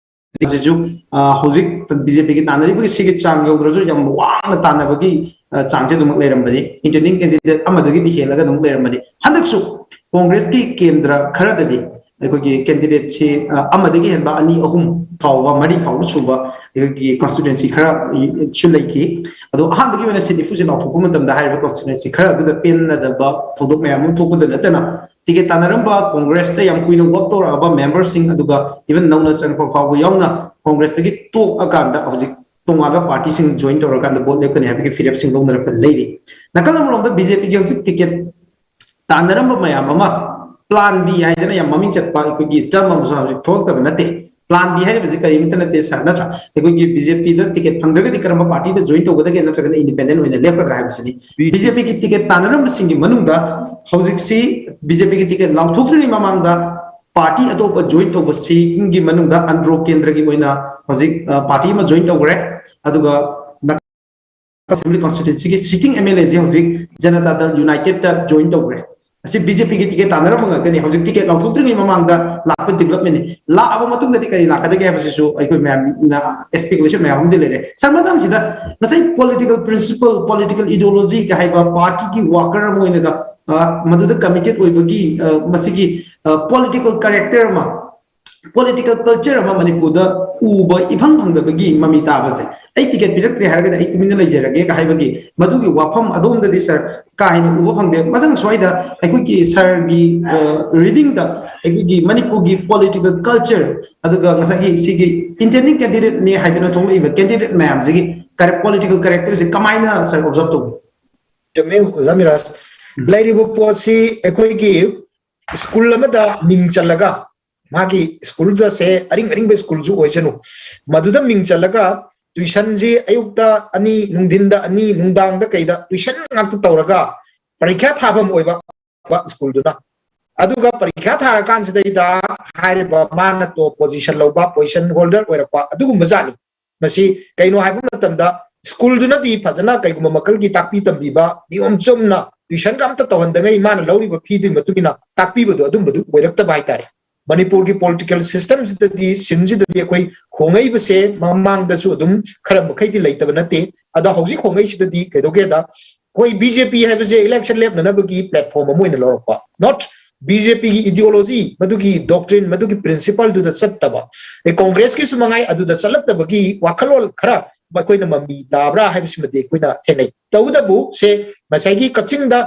ꯁꯤꯁꯨ, ꯑ, ꯍꯧꯖꯤꯛ ꯕꯤ ꯖꯦ ꯄꯤꯒꯤ ꯇꯥꯟꯅꯔꯤꯕꯒꯤ ꯁꯤꯒꯤ ꯆꯥꯡ ꯌꯧꯗ꯭ꯔꯁꯨ ꯌꯥꯝ ꯋꯥꯡꯅ ꯇꯥꯟꯅꯕꯒꯤ, ꯑ, ꯆꯥꯡꯁꯦ ꯑꯗꯨꯃꯛ ꯂꯩꯔꯝꯕꯅꯤ꯫ ꯏꯟꯇꯦꯟꯗꯤꯡ ꯀꯦꯟꯗꯤꯗꯦꯠ ꯑꯃꯗꯒꯤꯗꯤ ꯍꯦꯜꯂꯒ ꯑꯗꯨꯃꯛ ꯂꯩꯔꯝꯕꯅꯤ꯫ ꯍꯟꯗꯛꯁꯨ ꯀꯣꯡꯒ꯭ꯔꯦꯁꯀꯤ ꯀꯦꯟꯗ꯭ꯔ ꯈꯔꯗꯗꯤ ꯑꯩꯈꯣꯏꯒꯤ ꯀꯦꯟꯗꯤꯗꯦꯠꯁꯤ, ꯑ, ꯑꯃꯗꯒꯤ ꯍꯦꯟꯕ ꯑꯅꯤ, ꯑꯍꯨꯝ ꯐꯥꯎꯕ, ꯃꯔꯤ ꯐꯥꯎꯕ ꯁꯨꯕ ꯑꯩꯈꯣꯏꯒꯤ ꯀꯣꯟꯁꯇꯤꯇ꯭ꯋꯦꯟꯁꯤ ꯈꯔꯁꯨ ꯂꯩꯈꯤ꯫ ꯑꯗꯣ ꯑꯍꯥꯟꯕꯒꯤ ꯑꯣꯏꯅ ꯁꯤꯠ ꯅꯤꯐꯨꯁꯦ ꯂꯥꯎꯊꯣꯛꯄ ꯃꯇꯝꯗ ꯍꯥꯏꯔꯤꯕ ꯀꯣꯟꯁꯇꯤꯇ꯭ꯋꯦꯟꯁꯤ ꯈꯔ ꯑꯗꯨꯗ ꯄꯦꯟꯅꯗꯕ ꯊꯧꯗꯣꯛ ꯃꯌꯥꯝ ꯑꯃ ꯊꯣꯛꯄꯗ ꯅꯠꯇꯅ, ꯇꯤꯀꯦꯠ ꯇꯥꯟꯅꯔꯝꯕ ꯀꯣꯡꯒ꯭ꯔꯦꯁꯇ ꯌꯥꯝ ꯀꯨꯏꯅ ꯋꯥꯔꯛ ꯇꯧꯔꯛꯑꯕ ꯃꯦꯝꯕꯔꯁꯤꯡ, ꯑꯗꯨꯒ ꯏꯚꯟ ꯅꯧꯅ ꯆꯪꯉꯛꯄ ꯐꯥꯎꯕ ꯌꯥꯎꯅ ꯀꯣꯡꯒ꯭ꯔꯦꯁꯇꯒꯤ ꯇꯣꯛꯑꯀꯥꯟꯗ ꯍꯧꯖꯤꯛ ꯇꯣꯉꯥꯟꯕ ꯄꯥꯔꯇꯤꯁꯤꯡ ꯖꯣꯏꯟ ꯇꯧꯔꯀꯥꯟꯗ ꯚꯣꯠ ꯂꯦꯞꯀꯅꯤ ꯍꯥꯏꯕꯒꯤ ꯐꯤꯔꯦꯞꯁꯤꯡ ꯂꯧꯅꯔꯛꯄ ꯂꯩꯔꯤ꯫ ꯅꯥꯀꯜ ꯑꯃꯔꯣꯝꯗ ꯕꯤ ꯖꯦ ꯄꯤꯒꯤ ꯍꯧꯖꯤꯛ ꯇꯤꯀꯦꯠ ꯇꯥꯟꯅꯔꯝꯕ ꯃꯌꯥꯝ ꯑꯃ, ꯄ꯭ꯂꯥꯟ ꯕꯤ ꯍꯥꯏꯗꯅ ꯌꯥꯝ ꯃꯃꯤꯡ ꯆꯠꯄ ꯑꯩꯈꯣꯏꯒꯤ ꯇꯔꯝ ꯑꯃꯁꯨ ꯍꯧꯖꯤꯛ ꯊꯣꯛꯂꯛꯇꯕ ꯅꯠꯇꯦ꯫ ꯄ꯭ꯂꯥꯟ ꯕꯤ ꯍꯥꯏꯔꯤꯕꯁꯤ ꯀꯔꯤꯃꯇ ꯅꯠꯇꯦ ꯁꯥꯔ, ꯅꯠꯇ꯭ꯔꯥ? ꯑꯩꯈꯣꯏꯒꯤ ꯕꯤ ꯖꯦ ꯄꯤꯗ ꯇꯤꯀꯦꯠ ꯐꯪꯗ꯭ꯔꯒꯗꯤ ꯀꯔꯝꯕ ꯄꯥꯔꯇꯤꯗ ꯖꯣꯏꯟ ꯇꯧꯒꯗꯒꯦ, ꯅꯠꯇ꯭ꯔꯒꯅ ꯏꯟꯗꯤꯄꯦꯟꯗꯦꯟ ꯑꯣꯏꯅ ꯂꯦꯞꯀꯗ꯭ꯔꯥ ꯍꯥꯏꯕꯁꯤꯅꯤ꯫ ꯕꯤ ꯖꯦ ꯄꯤꯒꯤ ꯇꯤꯀꯦꯠ ꯇꯥꯟꯅꯔꯝꯕꯁꯤꯡꯒꯤ ꯃꯅꯨꯡꯗ ꯍꯧꯖꯤꯛꯁꯤ ꯕꯤ ꯖꯦ ꯄꯤꯒꯤ ꯇꯤꯀꯦꯠ ꯂꯥꯎꯊꯣꯛꯇ꯭ꯔꯤꯉꯩ ꯃꯃꯥꯡꯗ ꯄꯥꯔꯇꯤ ꯑꯇꯣꯞꯄ ꯖꯣꯏꯟ ꯇꯧꯕꯁꯤꯡꯒꯤ ꯃꯅꯨꯡꯗ ꯑꯟꯗ꯭ꯔꯣ ꯀꯦꯟꯗ꯭ꯔꯒꯤ ꯑꯣꯏꯅ ꯍꯧꯖꯤꯛ, ꯑ, ꯄꯥꯔꯇꯤ ꯑꯃ ꯖꯣꯏꯟ ꯇꯧꯈ꯭ꯔꯦ꯫ ꯑꯗꯨꯒ ꯑꯦꯁꯦꯝꯕ꯭ꯂꯤ ꯀꯣꯟꯁꯇꯤꯇ꯭ꯋꯦꯟꯁꯤꯒꯤ ꯁꯤꯇꯤꯡ ꯑꯦꯝ ꯑꯦꯜ ꯑꯦꯁꯦ ꯍꯧꯖꯤꯛ ꯖꯅꯇꯥ ꯗꯜ ꯌꯨꯅꯥꯏꯇꯦꯗꯇ ꯖꯣꯏꯟ ꯇꯧꯈ꯭ꯔꯦ꯫ ꯑꯁꯤ ꯕꯤ ꯖꯦ ꯄꯤꯒꯤ ꯇꯤꯀꯦꯠ ꯇꯥꯟꯅꯔꯝꯕ ꯉꯥꯛꯇꯅꯤ꯫ ꯍꯧꯖꯤꯛ ꯇꯤꯀꯦꯠ ꯂꯥꯎꯊꯣꯛꯇ꯭ꯔꯤꯉꯩ ꯃꯃꯥꯡꯗ ꯂꯥꯛꯄ ꯗꯤꯕꯂꯞꯃꯦꯟꯅꯤ꯫ ꯂꯥꯛꯑꯕ ꯃꯇꯨꯡꯗꯗꯤ ꯀꯔꯤ ꯂꯥꯛꯀꯗꯒꯦ ꯍꯥꯏꯕꯁꯤꯁꯨ ꯑꯩꯈꯣꯏ ꯃꯌꯥꯝꯅ ꯁ꯭ꯄꯦꯀꯨꯂꯦꯁꯟ ꯃꯌꯥꯝ ꯑꯃꯗꯤ ꯂꯩꯔꯦ꯫ ꯁꯥꯔ, ꯃꯇꯥꯡꯁꯤꯗ ꯉꯁꯥꯏ ꯄꯣꯂꯤꯇꯤꯀꯦꯜ ꯄ꯭ꯔꯤꯟꯁꯤꯄꯜ, ꯄꯣꯂꯤꯇꯤꯀꯦꯜ ꯏꯗꯤꯑꯣꯂꯣꯖꯤꯒ ꯍꯥꯏꯕ ꯄꯥꯔꯇꯤꯒꯤ ꯋꯥꯀꯔ ꯑꯃ ꯑꯣꯏꯅꯒ, ꯑ, ꯃꯗꯨꯗ ꯀꯃꯤꯇꯦꯠ ꯑꯣꯏꯕꯒꯤ, ꯑ, ꯃꯁꯤꯒꯤ, ꯑ, ꯄꯣꯂꯤꯇꯤꯀꯦꯜ ꯀꯦꯔꯦꯛꯇꯔ ꯑꯃ, ꯄꯣꯂꯤꯇꯤꯀꯦꯜ ꯀꯜꯆꯔ ꯑꯃ ꯃꯅꯤꯄꯨꯔꯗ ꯎꯕ ꯏꯐꯪ ꯐꯪꯗꯕꯒꯤ ꯃꯃꯤ ꯇꯥꯕꯁꯦ, "ꯑꯩ ꯇꯤꯀꯦꯠ ꯄꯤꯔꯛꯇ꯭ꯔꯦ ꯍꯥꯏꯔꯒꯗꯤ ꯑꯩ ꯇꯨꯃꯤꯟꯅ ꯂꯩꯖꯔꯒꯦꯒ" ꯍꯥꯏꯕꯒꯤ ꯃꯗꯨꯒꯤ ꯋꯥꯐꯝ ꯑꯗꯣꯝꯗꯗꯤ ꯁꯥꯔ ꯀꯥ ꯍꯦꯟꯅ ꯎꯕ ꯐꯪꯗꯦ꯫ ꯃꯊꯪ ꯁ꯭ꯋꯥꯏꯗ ꯑꯩꯈꯣꯏꯒꯤ ꯁꯥꯔꯒꯤ, ꯑ, ꯔꯤꯗꯤꯡꯗ ꯑꯩꯈꯣꯏꯒꯤ ꯃꯅꯤꯄꯨꯔꯒꯤ ꯄꯣꯂꯤꯇꯤꯀꯦꯜ ꯀꯜꯆꯔ, ꯑꯗꯨꯒ ꯉꯁꯥꯏꯒꯤ ꯁꯤꯒꯤ ꯏꯟꯇꯦꯟꯗꯤꯡ ꯀꯦꯟꯗꯤꯗꯦꯠꯅꯤ ꯍꯥꯏꯗꯅ ꯊꯣꯛꯂꯛꯏꯕ ꯀꯦꯟꯗꯤꯗꯦꯠ ꯃꯌꯥꯝꯁꯤꯒꯤ ꯄꯣꯂꯤꯇꯤꯀꯦꯜ ꯀꯦꯔꯦꯛꯇꯔꯁꯦ ꯀꯃꯥꯏꯅ ꯁꯥꯔ ꯑꯣꯕꯖꯥꯔꯕ ꯇꯧꯕꯤ? ꯆꯨꯝꯃꯦ, ꯑꯣꯖꯥ ꯃꯤꯔꯥꯖ꯫ ꯂꯩꯔꯤꯕ ꯄꯣꯠꯁꯤ ꯑꯩꯈꯣꯏꯒꯤ ꯁ꯭ꯀꯨꯜ ꯑꯃꯗ ꯃꯤꯡ ꯆꯜꯂꯒ, ꯃꯥꯒꯤ ꯁ꯭ꯀꯨꯜꯗꯁꯦ ꯑꯔꯤꯡ ꯑꯔꯤꯡꯕ ꯁ꯭ꯀꯨꯜꯁꯨ ꯑꯣꯏꯁꯅꯨ, ꯃꯗꯨꯗ ꯃꯤꯡ ꯆꯜꯂꯒ tuition ꯁꯤ ꯑꯌꯨꯛꯇ ꯑꯅꯤ, ꯅꯨꯡꯊꯤꯟꯗ ꯑꯅꯤ, ꯅꯨꯡꯗꯥꯡꯗ ꯀꯩꯗ tuition ꯉꯥꯛꯇ ꯇꯧꯔꯒ ꯄꯔꯤꯈ꯭ꯌꯥ ꯊꯥꯐꯝ ꯑꯣꯏꯕ ꯁ꯭ꯀꯨꯜꯗꯨꯅ꯫ ꯑꯗꯨꯒ ꯄꯔꯤꯈ꯭ꯌꯥ ꯊꯥꯔꯀꯥꯟꯁꯤꯗꯩꯗ ꯍꯥꯏꯔꯤꯕ ꯃꯥꯅ top position ꯂꯧꯕ, position holder ꯑꯣꯏꯔꯛꯄ ꯑꯗꯨꯒꯨꯝꯕ ꯖꯥꯠꯅꯤ꯫ ꯃꯁꯤ ꯀꯩꯅꯣ ꯍꯥꯏꯕ ꯃꯇꯝꯗ ꯁ꯭ꯀꯨꯜꯗꯨꯅꯗꯤ ꯐꯖꯅ ꯀꯩꯒꯨꯝꯕ ꯃꯈꯜꯒꯤ ꯇꯥꯛꯄꯤ ꯇꯝꯕꯤꯕ, ꯅꯤꯌꯣꯝ ꯆꯨꯝꯅ tuition ꯒ ꯑꯝꯇ ꯇꯧꯍꯟꯗꯉꯩ ꯃꯥꯅ ꯂꯧꯔꯤꯕ fee ꯗꯨꯒꯤ ꯃꯇꯨꯡ ꯏꯟꯅ ꯇꯥꯛꯄꯤꯕꯗꯣ ꯑꯗꯨꯝꯕꯗꯨ ꯑꯣꯏꯔꯛꯇꯕ ꯍꯥꯏꯇꯥꯔꯦ꯫ ꯃꯅꯤꯄꯨꯔꯒꯤ political system ꯁꯤꯗꯗꯤ, ꯁꯤꯟꯁꯤꯗꯗꯤ ꯑꯩꯈꯣꯏ ꯍꯣꯡꯉꯛꯏꯕꯁꯦ ꯃꯃꯥꯡꯗꯁꯨ ꯑꯗꯨꯝ ꯈꯔ ꯃꯈꯩꯗꯤ ꯂꯩꯇꯕ ꯅꯠꯇꯦ꯫ ꯑꯗꯣ ꯍꯧꯖꯤꯛ ꯍꯣꯡꯉꯛꯏꯁꯤꯗꯗꯤ ꯀꯩꯗꯧꯒꯦꯗ, ꯑꯩꯈꯣꯏ BJP ꯍꯥꯏꯕꯁꯦ election ꯂꯦꯞꯅꯅꯕꯒꯤ platform ꯑꯃ ꯑꯣꯏꯅ ꯂꯧꯔꯛꯄ, not BJP ꯒꯤ ideology, ꯃꯗꯨꯒꯤ doctrine, ꯃꯗꯨꯒꯤ principle ꯗꯨꯗ ꯆꯠꯇꯕ꯫ ꯑꯦ, Congress ꯀꯤꯁꯨ ꯃꯉꯥꯏ, ꯑꯗꯨꯗ ꯆꯠꯂꯛꯇꯕꯒꯤ ꯋꯥꯈꯜꯂꯣꯟ ꯈꯔ ꯃꯈꯣꯏꯅ ꯃꯃꯤ ꯇꯥꯕ꯭ꯔꯥ ꯍꯥꯏꯕꯁꯤꯃꯗꯤ ꯑꯩꯈꯣꯏꯅ ꯊꯦꯡꯅꯩ꯫ ꯇꯧꯕꯇꯕꯨ ꯁꯦ ꯉꯁꯥꯏꯒꯤ ꯀꯛꯆꯤꯡꯗ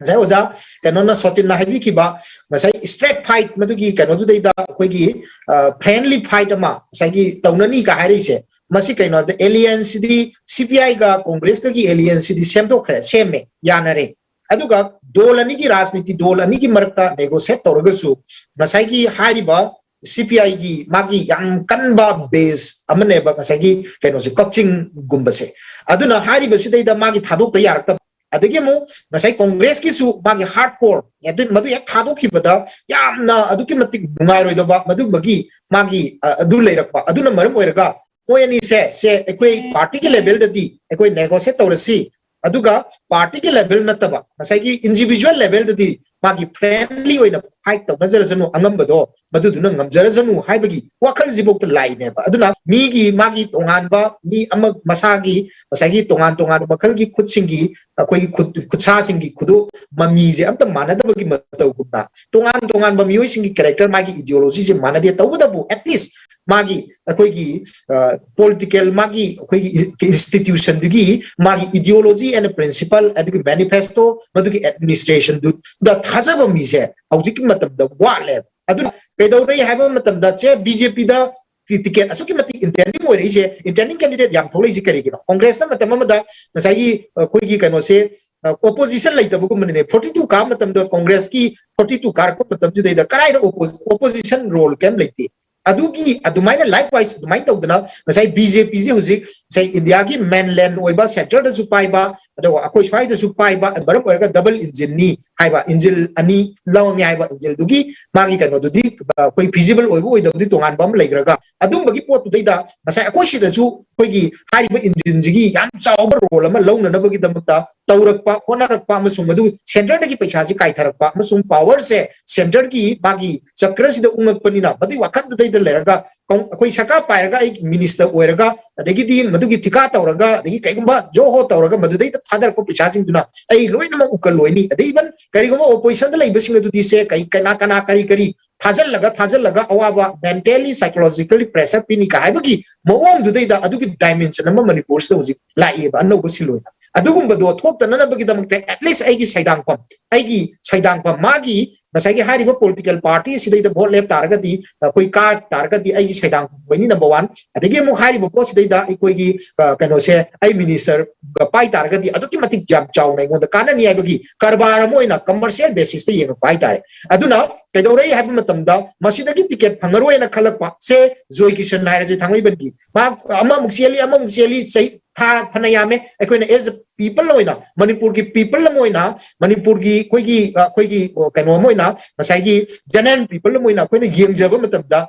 ꯉꯁꯥꯏ ꯑꯣꯖꯥ ꯀꯩꯅꯣꯅ, ꯁꯣꯇꯤꯟꯅ ꯍꯥꯏꯕꯤꯈꯤꯕ ꯉꯁꯥꯏ straight fight ꯃꯗꯨꯒꯤ ꯀꯩꯅꯣꯗꯨꯗꯩꯗ ꯑꯩꯈꯣꯏꯒꯤ, ꯑ, friendly fight ꯑꯃ ꯉꯁꯥꯏꯒꯤ ꯇꯧꯅꯅꯤꯒ ꯍꯥꯏꯔꯛꯏꯁꯦ, ꯃꯁꯤ ꯀꯩꯅꯣ ꯍꯥꯏꯕꯗ alliance ꯁꯤꯗꯤ CPI ꯒ Congress ꯀꯒꯤ alliance ꯁꯤꯗꯤ ꯁꯦꯝꯗꯣꯛꯈ꯭ꯔꯦ, ꯁꯦꯝꯃꯦ, ꯌꯥꯅꯔꯦ꯫ ꯑꯗꯨꯒ ꯗꯣꯜ ꯑꯅꯤꯒꯤ ꯔꯥꯖꯅꯤꯇꯤ, ꯗꯣꯜ ꯑꯅꯤꯒꯤ ꯃꯔꯛꯇ negotiate ꯇꯧꯔꯒꯁꯨ ꯉꯁꯥꯏꯒꯤ ꯍꯥꯏꯔꯤꯕ CPI ꯒꯤ ꯃꯥꯒꯤ ꯌꯥꯝ ꯀꯟꯕ base ꯑꯃꯅꯦꯕ ꯉꯁꯥꯏꯒꯤ ꯀꯩꯅꯣꯁꯦ, ꯀꯛꯆꯤꯡꯒꯨꯝꯕꯁꯦ꯫ ꯑꯗꯨꯅ ꯍꯥꯏꯔꯤꯕꯁꯤꯗꯩꯗ ꯃꯥꯒꯤ ꯊꯥꯗꯣꯛꯇ ꯌꯥꯔꯛꯇꯕ꯫ ꯑꯗꯒꯤ ꯑꯃꯨꯛ ꯉꯁꯥꯏ Congress ꯀꯤꯁꯨ ꯃꯥꯒꯤ hardcore, ꯑꯗꯨ, ꯃꯗꯨ ꯍꯦꯛ ꯊꯥꯗꯣꯛꯈꯤꯕꯗ ꯌꯥꯝꯅ ꯑꯗꯨꯛꯀꯤ ꯃꯇꯤꯛ ꯅꯨꯡꯉꯥꯏꯔꯣꯏꯗꯕ, ꯃꯗꯨꯝꯕꯒꯤ ꯃꯥꯒꯤ, ꯑ, ꯑꯗꯨ ꯂꯩꯔꯛꯄ꯫ ꯑꯗꯨꯅ ꯃꯔꯝ ꯑꯣꯏꯔꯒ ꯃꯣꯏ ꯑꯅꯤꯁꯦ, ꯁꯦ ꯑꯩꯈꯣꯏ party ꯒꯤ level ꯗꯗꯤ ꯑꯩꯈꯣꯏ negotiate ꯇꯧꯔꯁꯤ, ꯑꯗꯨꯒ party ꯒꯤ level ꯅꯠꯇꯕ ꯉꯁꯥꯏꯒꯤ individual level ꯗꯗꯤ ꯃꯥꯒꯤ friendly ꯑꯣꯏꯅ fight ꯇꯧꯅꯖꯔꯁꯅꯨ, ꯑꯉꯝꯕꯗꯣ ꯃꯗꯨꯗꯨꯅ ꯉꯝꯖꯔꯁꯅꯨ ꯍꯥꯏꯕꯒꯤ ꯋꯥꯈꯜꯁꯤꯐꯥꯎꯗ ꯂꯥꯛꯏꯅꯦꯕ꯫ ꯑꯗꯨꯅ ꯃꯤꯒꯤ, ꯃꯥꯒꯤ ꯇꯣꯉꯥꯟꯕ, ꯃꯤ ꯑꯃ ꯃꯁꯥꯒꯤ ꯉꯁꯥꯏꯒꯤ ꯇꯣꯉꯥꯟ ꯇꯣꯉꯥꯟꯕ ꯃꯈꯜꯒꯤ ꯈꯨꯠꯁꯤꯡꯒꯤ, ꯑꯩꯈꯣꯏꯒꯤ ꯈꯨꯠ, ꯈꯨꯠꯁꯥꯁꯤꯡꯒꯤ ꯈꯨꯗꯣ, ꯃꯃꯤꯁꯦ ꯑꯝꯇ ꯃꯥꯟꯅꯗꯕꯒꯤ ꯃꯇꯧꯒꯨꯝꯅ ꯇꯣꯉꯥꯟ ꯇꯣꯉꯥꯟꯕ ꯃꯤꯑꯣꯏꯁꯤꯡꯒꯤ character, ꯃꯥꯒꯤ ideology ꯁꯦ ꯃꯥꯟꯅꯗꯦ꯫ ꯇꯧꯕꯇꯕꯨ at least ꯃꯥꯒꯤ ꯑꯩꯈꯣꯏꯒꯤ, ꯑ, political, ꯃꯥꯒꯤ ꯑꯩꯈꯣꯏꯒꯤ institution ꯗꯨꯒꯤ ꯃꯥꯒꯤ ideology and principle, ꯑꯗꯨꯒꯤ manifesto, ꯃꯗꯨꯒꯤ administration ꯗꯨꯗ ꯊꯥꯖꯕ ꯃꯤꯁꯦ ꯍꯧꯖꯤꯛꯀꯤ ꯃꯇꯝꯗ ꯋꯥꯠꯂꯦꯕ꯫ ꯑꯗꯨꯅ ꯀꯩꯗꯧꯔꯦ ꯍꯥꯏꯕ ꯃꯇꯝꯗ, ꯁꯦ BJP ꯗ ꯇꯤ-, ticket ꯑꯁꯨꯛꯀꯤ ꯃꯇꯤꯛ intending ꯑꯣꯏꯔꯛꯏꯁꯦ, intending candidate ꯌꯥꯝ ꯊꯣꯛꯂꯛꯏꯁꯦ ꯀꯔꯤꯒꯤꯅꯣ? Congress ꯅ ꯃꯇꯝ ꯑꯃꯗ ꯉꯁꯥꯏꯒꯤ ꯑꯩꯈꯣꯏꯒꯤ ꯀꯩꯅꯣꯁꯦ, ꯑ, opposition ꯂꯩꯇꯕꯒꯨꯝꯕꯅꯤꯅꯦ꯫ Forty two ꯀꯥꯕ ꯃꯇꯝꯗ Congress ꯀꯤ forty two ꯀꯥꯔꯛꯄ ꯃꯇꯝꯁꯤꯗꯩꯗ ꯀꯗꯥꯏꯗ oppo-, opposition role ꯀꯩꯝ ꯂꯩꯇꯦ꯫ ꯑꯗꯨꯒꯤ ꯑꯗꯨꯃꯥꯏꯅ likewise ꯑꯗꯨꯃꯥꯏꯅ ꯇꯧꯗꯅ ꯉꯁꯥꯏ ꯕꯤ ꯖꯦ ꯄꯤꯁꯦ ꯍꯧꯖꯤꯛ ꯉꯁꯥꯏ ꯏꯟꯗꯤꯌꯥꯒꯤ mainland ꯑꯣꯏꯕ centreꯗꯁꯨ ꯄꯥꯏꯕ, ꯑꯗꯨꯒ ꯑꯩꯈꯣꯏ ꯁ꯭ꯋꯥꯏꯗꯁꯨ ꯄꯥꯏꯕ, ꯑꯗꯨ ꯃꯔꯝ ꯑꯣꯏꯔꯒ double engineꯅꯤ ꯍꯥꯏꯕ, engine ꯑꯅꯤ ꯂꯧꯔꯅꯤ ꯍꯥꯏꯕ, engineꯗꯨꯒꯤ ꯃꯥꯒꯤ ꯀꯩꯅꯣꯗꯨꯗꯤ ꯑꯩꯈꯣꯏ feasible ꯑꯣꯏꯕ ꯑꯣꯏꯗꯕꯗꯤ ꯇꯣꯉꯥꯟꯕ ꯑꯃ ꯂꯩꯈ꯭ꯔꯒ, ꯑꯗꯨꯝꯕꯒꯤ ꯄꯣꯠꯇꯨꯗꯩꯗ ꯉꯁꯥꯏ ꯑꯩꯈꯣꯏ ꯁꯤꯗꯁꯨ ꯑꯩꯈꯣꯏꯒꯤ ꯍꯥꯏꯔꯤꯕ engineꯁꯤꯒꯤ ꯌꯥꯝ ꯆꯥꯎꯕ role ꯑꯃ ꯂꯧꯅꯅꯕꯒꯤꯗꯃꯛꯇ ꯇꯧꯔꯛꯄ, ꯍꯣꯠꯅꯔꯛꯄ ꯑꯃꯁꯨꯡ ꯃꯗꯨ centreꯗꯒꯤ ꯄꯩꯁꯥꯁꯤ ꯀꯥꯏꯊꯔꯛꯄ ꯑꯃꯁꯨꯡ powerꯁꯦ centreꯒꯤ ꯃꯥꯒꯤ ꯆꯀ꯭ꯔꯁꯤꯗ ꯎꯪꯉꯛꯄꯅꯤꯅ ꯃꯗꯨꯒꯤ ꯋꯥꯈꯜꯗꯨꯗꯩꯗ ꯂꯩꯔꯒ ꯀꯧ-, ꯑꯩꯈꯣꯏ ꯁꯔꯀꯥꯔ ꯄꯥꯏꯔꯒ ꯑꯩ minister ꯑꯣꯏꯔꯒ, ꯑꯗꯒꯤꯗꯤ ꯃꯗꯨꯒꯤ ꯊꯤꯀꯥ ꯇꯧꯔꯒ, ꯑꯗꯒꯤ ꯀꯩꯒꯨꯝꯕ ꯖꯣ ꯍꯣ ꯇꯧꯔꯒ ꯃꯗꯨꯗꯩꯗ ꯊꯥꯗꯔꯛꯄ ꯄꯩꯁꯥꯁꯤꯡꯗꯨꯅ ꯑꯩ ꯂꯣꯏꯅꯃꯛ ꯎꯀꯜ ꯑꯣꯏꯅꯤ꯫ ꯑꯗꯩ even ꯀꯔꯤꯒꯨꯝꯕ oppositionꯗ ꯂꯩꯕꯁꯤꯡ ꯑꯗꯨꯗꯤ ꯁꯦ ꯀꯩ, ꯀꯅꯥ, ꯀꯅꯥ ꯀꯔꯤ ꯀꯔꯤ ꯊꯥꯖꯤꯜꯂꯒ, ꯊꯥꯖꯤꯜꯂꯒ ꯑꯋꯥꯕ, mentally psychological pressure ꯄꯤꯅꯤ ꯀ ꯍꯥꯏꯕꯒꯤ ꯃꯑꯣꯡꯗꯨꯗꯩꯗ ꯑꯗꯨꯒꯤ dimension ꯑꯃ ꯃꯅꯤꯄꯨꯔꯁꯤꯗ ꯍꯧꯖꯤꯛ ꯂꯥꯛꯑꯦꯕ ꯑꯅꯧꯕ ꯁꯤꯜꯂꯣꯏꯅ꯫ ꯑꯗꯨꯒꯨꯝꯕꯗꯣ ꯊꯣꯛꯇꯅꯅꯕꯒꯤꯗꯃꯛꯇ at least ꯑꯩꯒꯤ ꯁꯩꯗꯥꯡꯐꯝ, ꯑꯩꯒꯤ ꯁꯩꯗꯥꯡꯐꯝ ꯃꯥꯒꯤ ꯉꯁꯥꯏꯒꯤ ꯍꯥꯏꯔꯤꯕ political party ꯁꯤꯗꯩꯗ vote ꯂꯦꯞ ꯇꯥꯔꯒꯗꯤ, ꯑꯩꯈꯣꯏ ꯀꯥ ꯇꯥꯔꯒꯗꯤ ꯑꯩꯒꯤ ꯁꯩꯗꯥꯡꯐꯝ ꯑꯣꯏꯅꯤ number one꯫ ꯑꯗꯒꯤ ꯑꯃꯨꯛ ꯍꯥꯏꯔꯤꯕ ꯄꯣꯠꯁꯤꯗꯩꯗ ꯑꯩꯈꯣꯏꯒꯤ, ꯑ, ꯀꯩꯅꯣꯁꯦ ꯑꯩ minister ꯄꯥꯏ ꯇꯥꯔꯒꯗꯤ ꯑꯗꯨꯛꯀꯤ ꯃꯇꯤꯛ ꯌꯥꯝ ꯆꯥꯎꯅ ꯑꯩꯉꯣꯟꯗ ꯀꯥꯟꯅꯅꯤ ꯍꯥꯏꯕꯒꯤ ꯀꯔꯕꯥꯔ ꯑꯃ ꯑꯣꯏꯅ commercial basisꯇ ꯌꯦꯡꯉꯛꯄ ꯍꯥꯏꯇꯥꯔꯦ꯫ ꯑꯗꯨꯅ ꯀꯩꯗꯧꯔꯛꯏ ꯍꯥꯏꯕ ꯃꯇꯝꯗ ꯃꯁꯤꯗꯒꯤ ticket ꯐꯪꯉꯔꯣꯏꯅ ꯈꯜꯂꯛꯄ ꯁꯦ ꯖꯣꯏ ꯀꯤꯁꯟ ꯍꯥꯏꯔꯁꯦ ꯊꯥꯡꯃꯩꯕꯟꯒꯤ, ꯃꯥ ꯑꯃꯃꯨꯛ ꯆꯦꯜꯂꯤ, ꯑꯃꯃꯨꯛ ꯆꯦꯜꯂꯤ, ꯆꯍꯤ ꯊꯥ ꯐꯅ ꯌꯥꯝꯃꯦ꯫ ꯑꯩꯈꯣꯏꯅ as a people ꯑꯣꯏꯅ, ꯃꯅꯤꯄꯨꯔꯒꯤ people ꯑꯃ ꯑꯣꯏꯅ, ꯃꯅꯤꯄꯨꯔꯒꯤ ꯑꯩꯈꯣꯏꯒꯤ, ꯑ, ꯑꯩꯈꯣꯏꯒꯤ, ꯑ, ꯀꯩꯅꯣ ꯑꯃ ꯑꯣꯏꯅ, ꯉꯁꯥꯏꯒꯤ general people ꯑꯃ ꯑꯣꯏꯅ ꯑꯩꯈꯣꯏꯅ ꯌꯦꯡꯖꯕ ꯃꯇꯝꯗ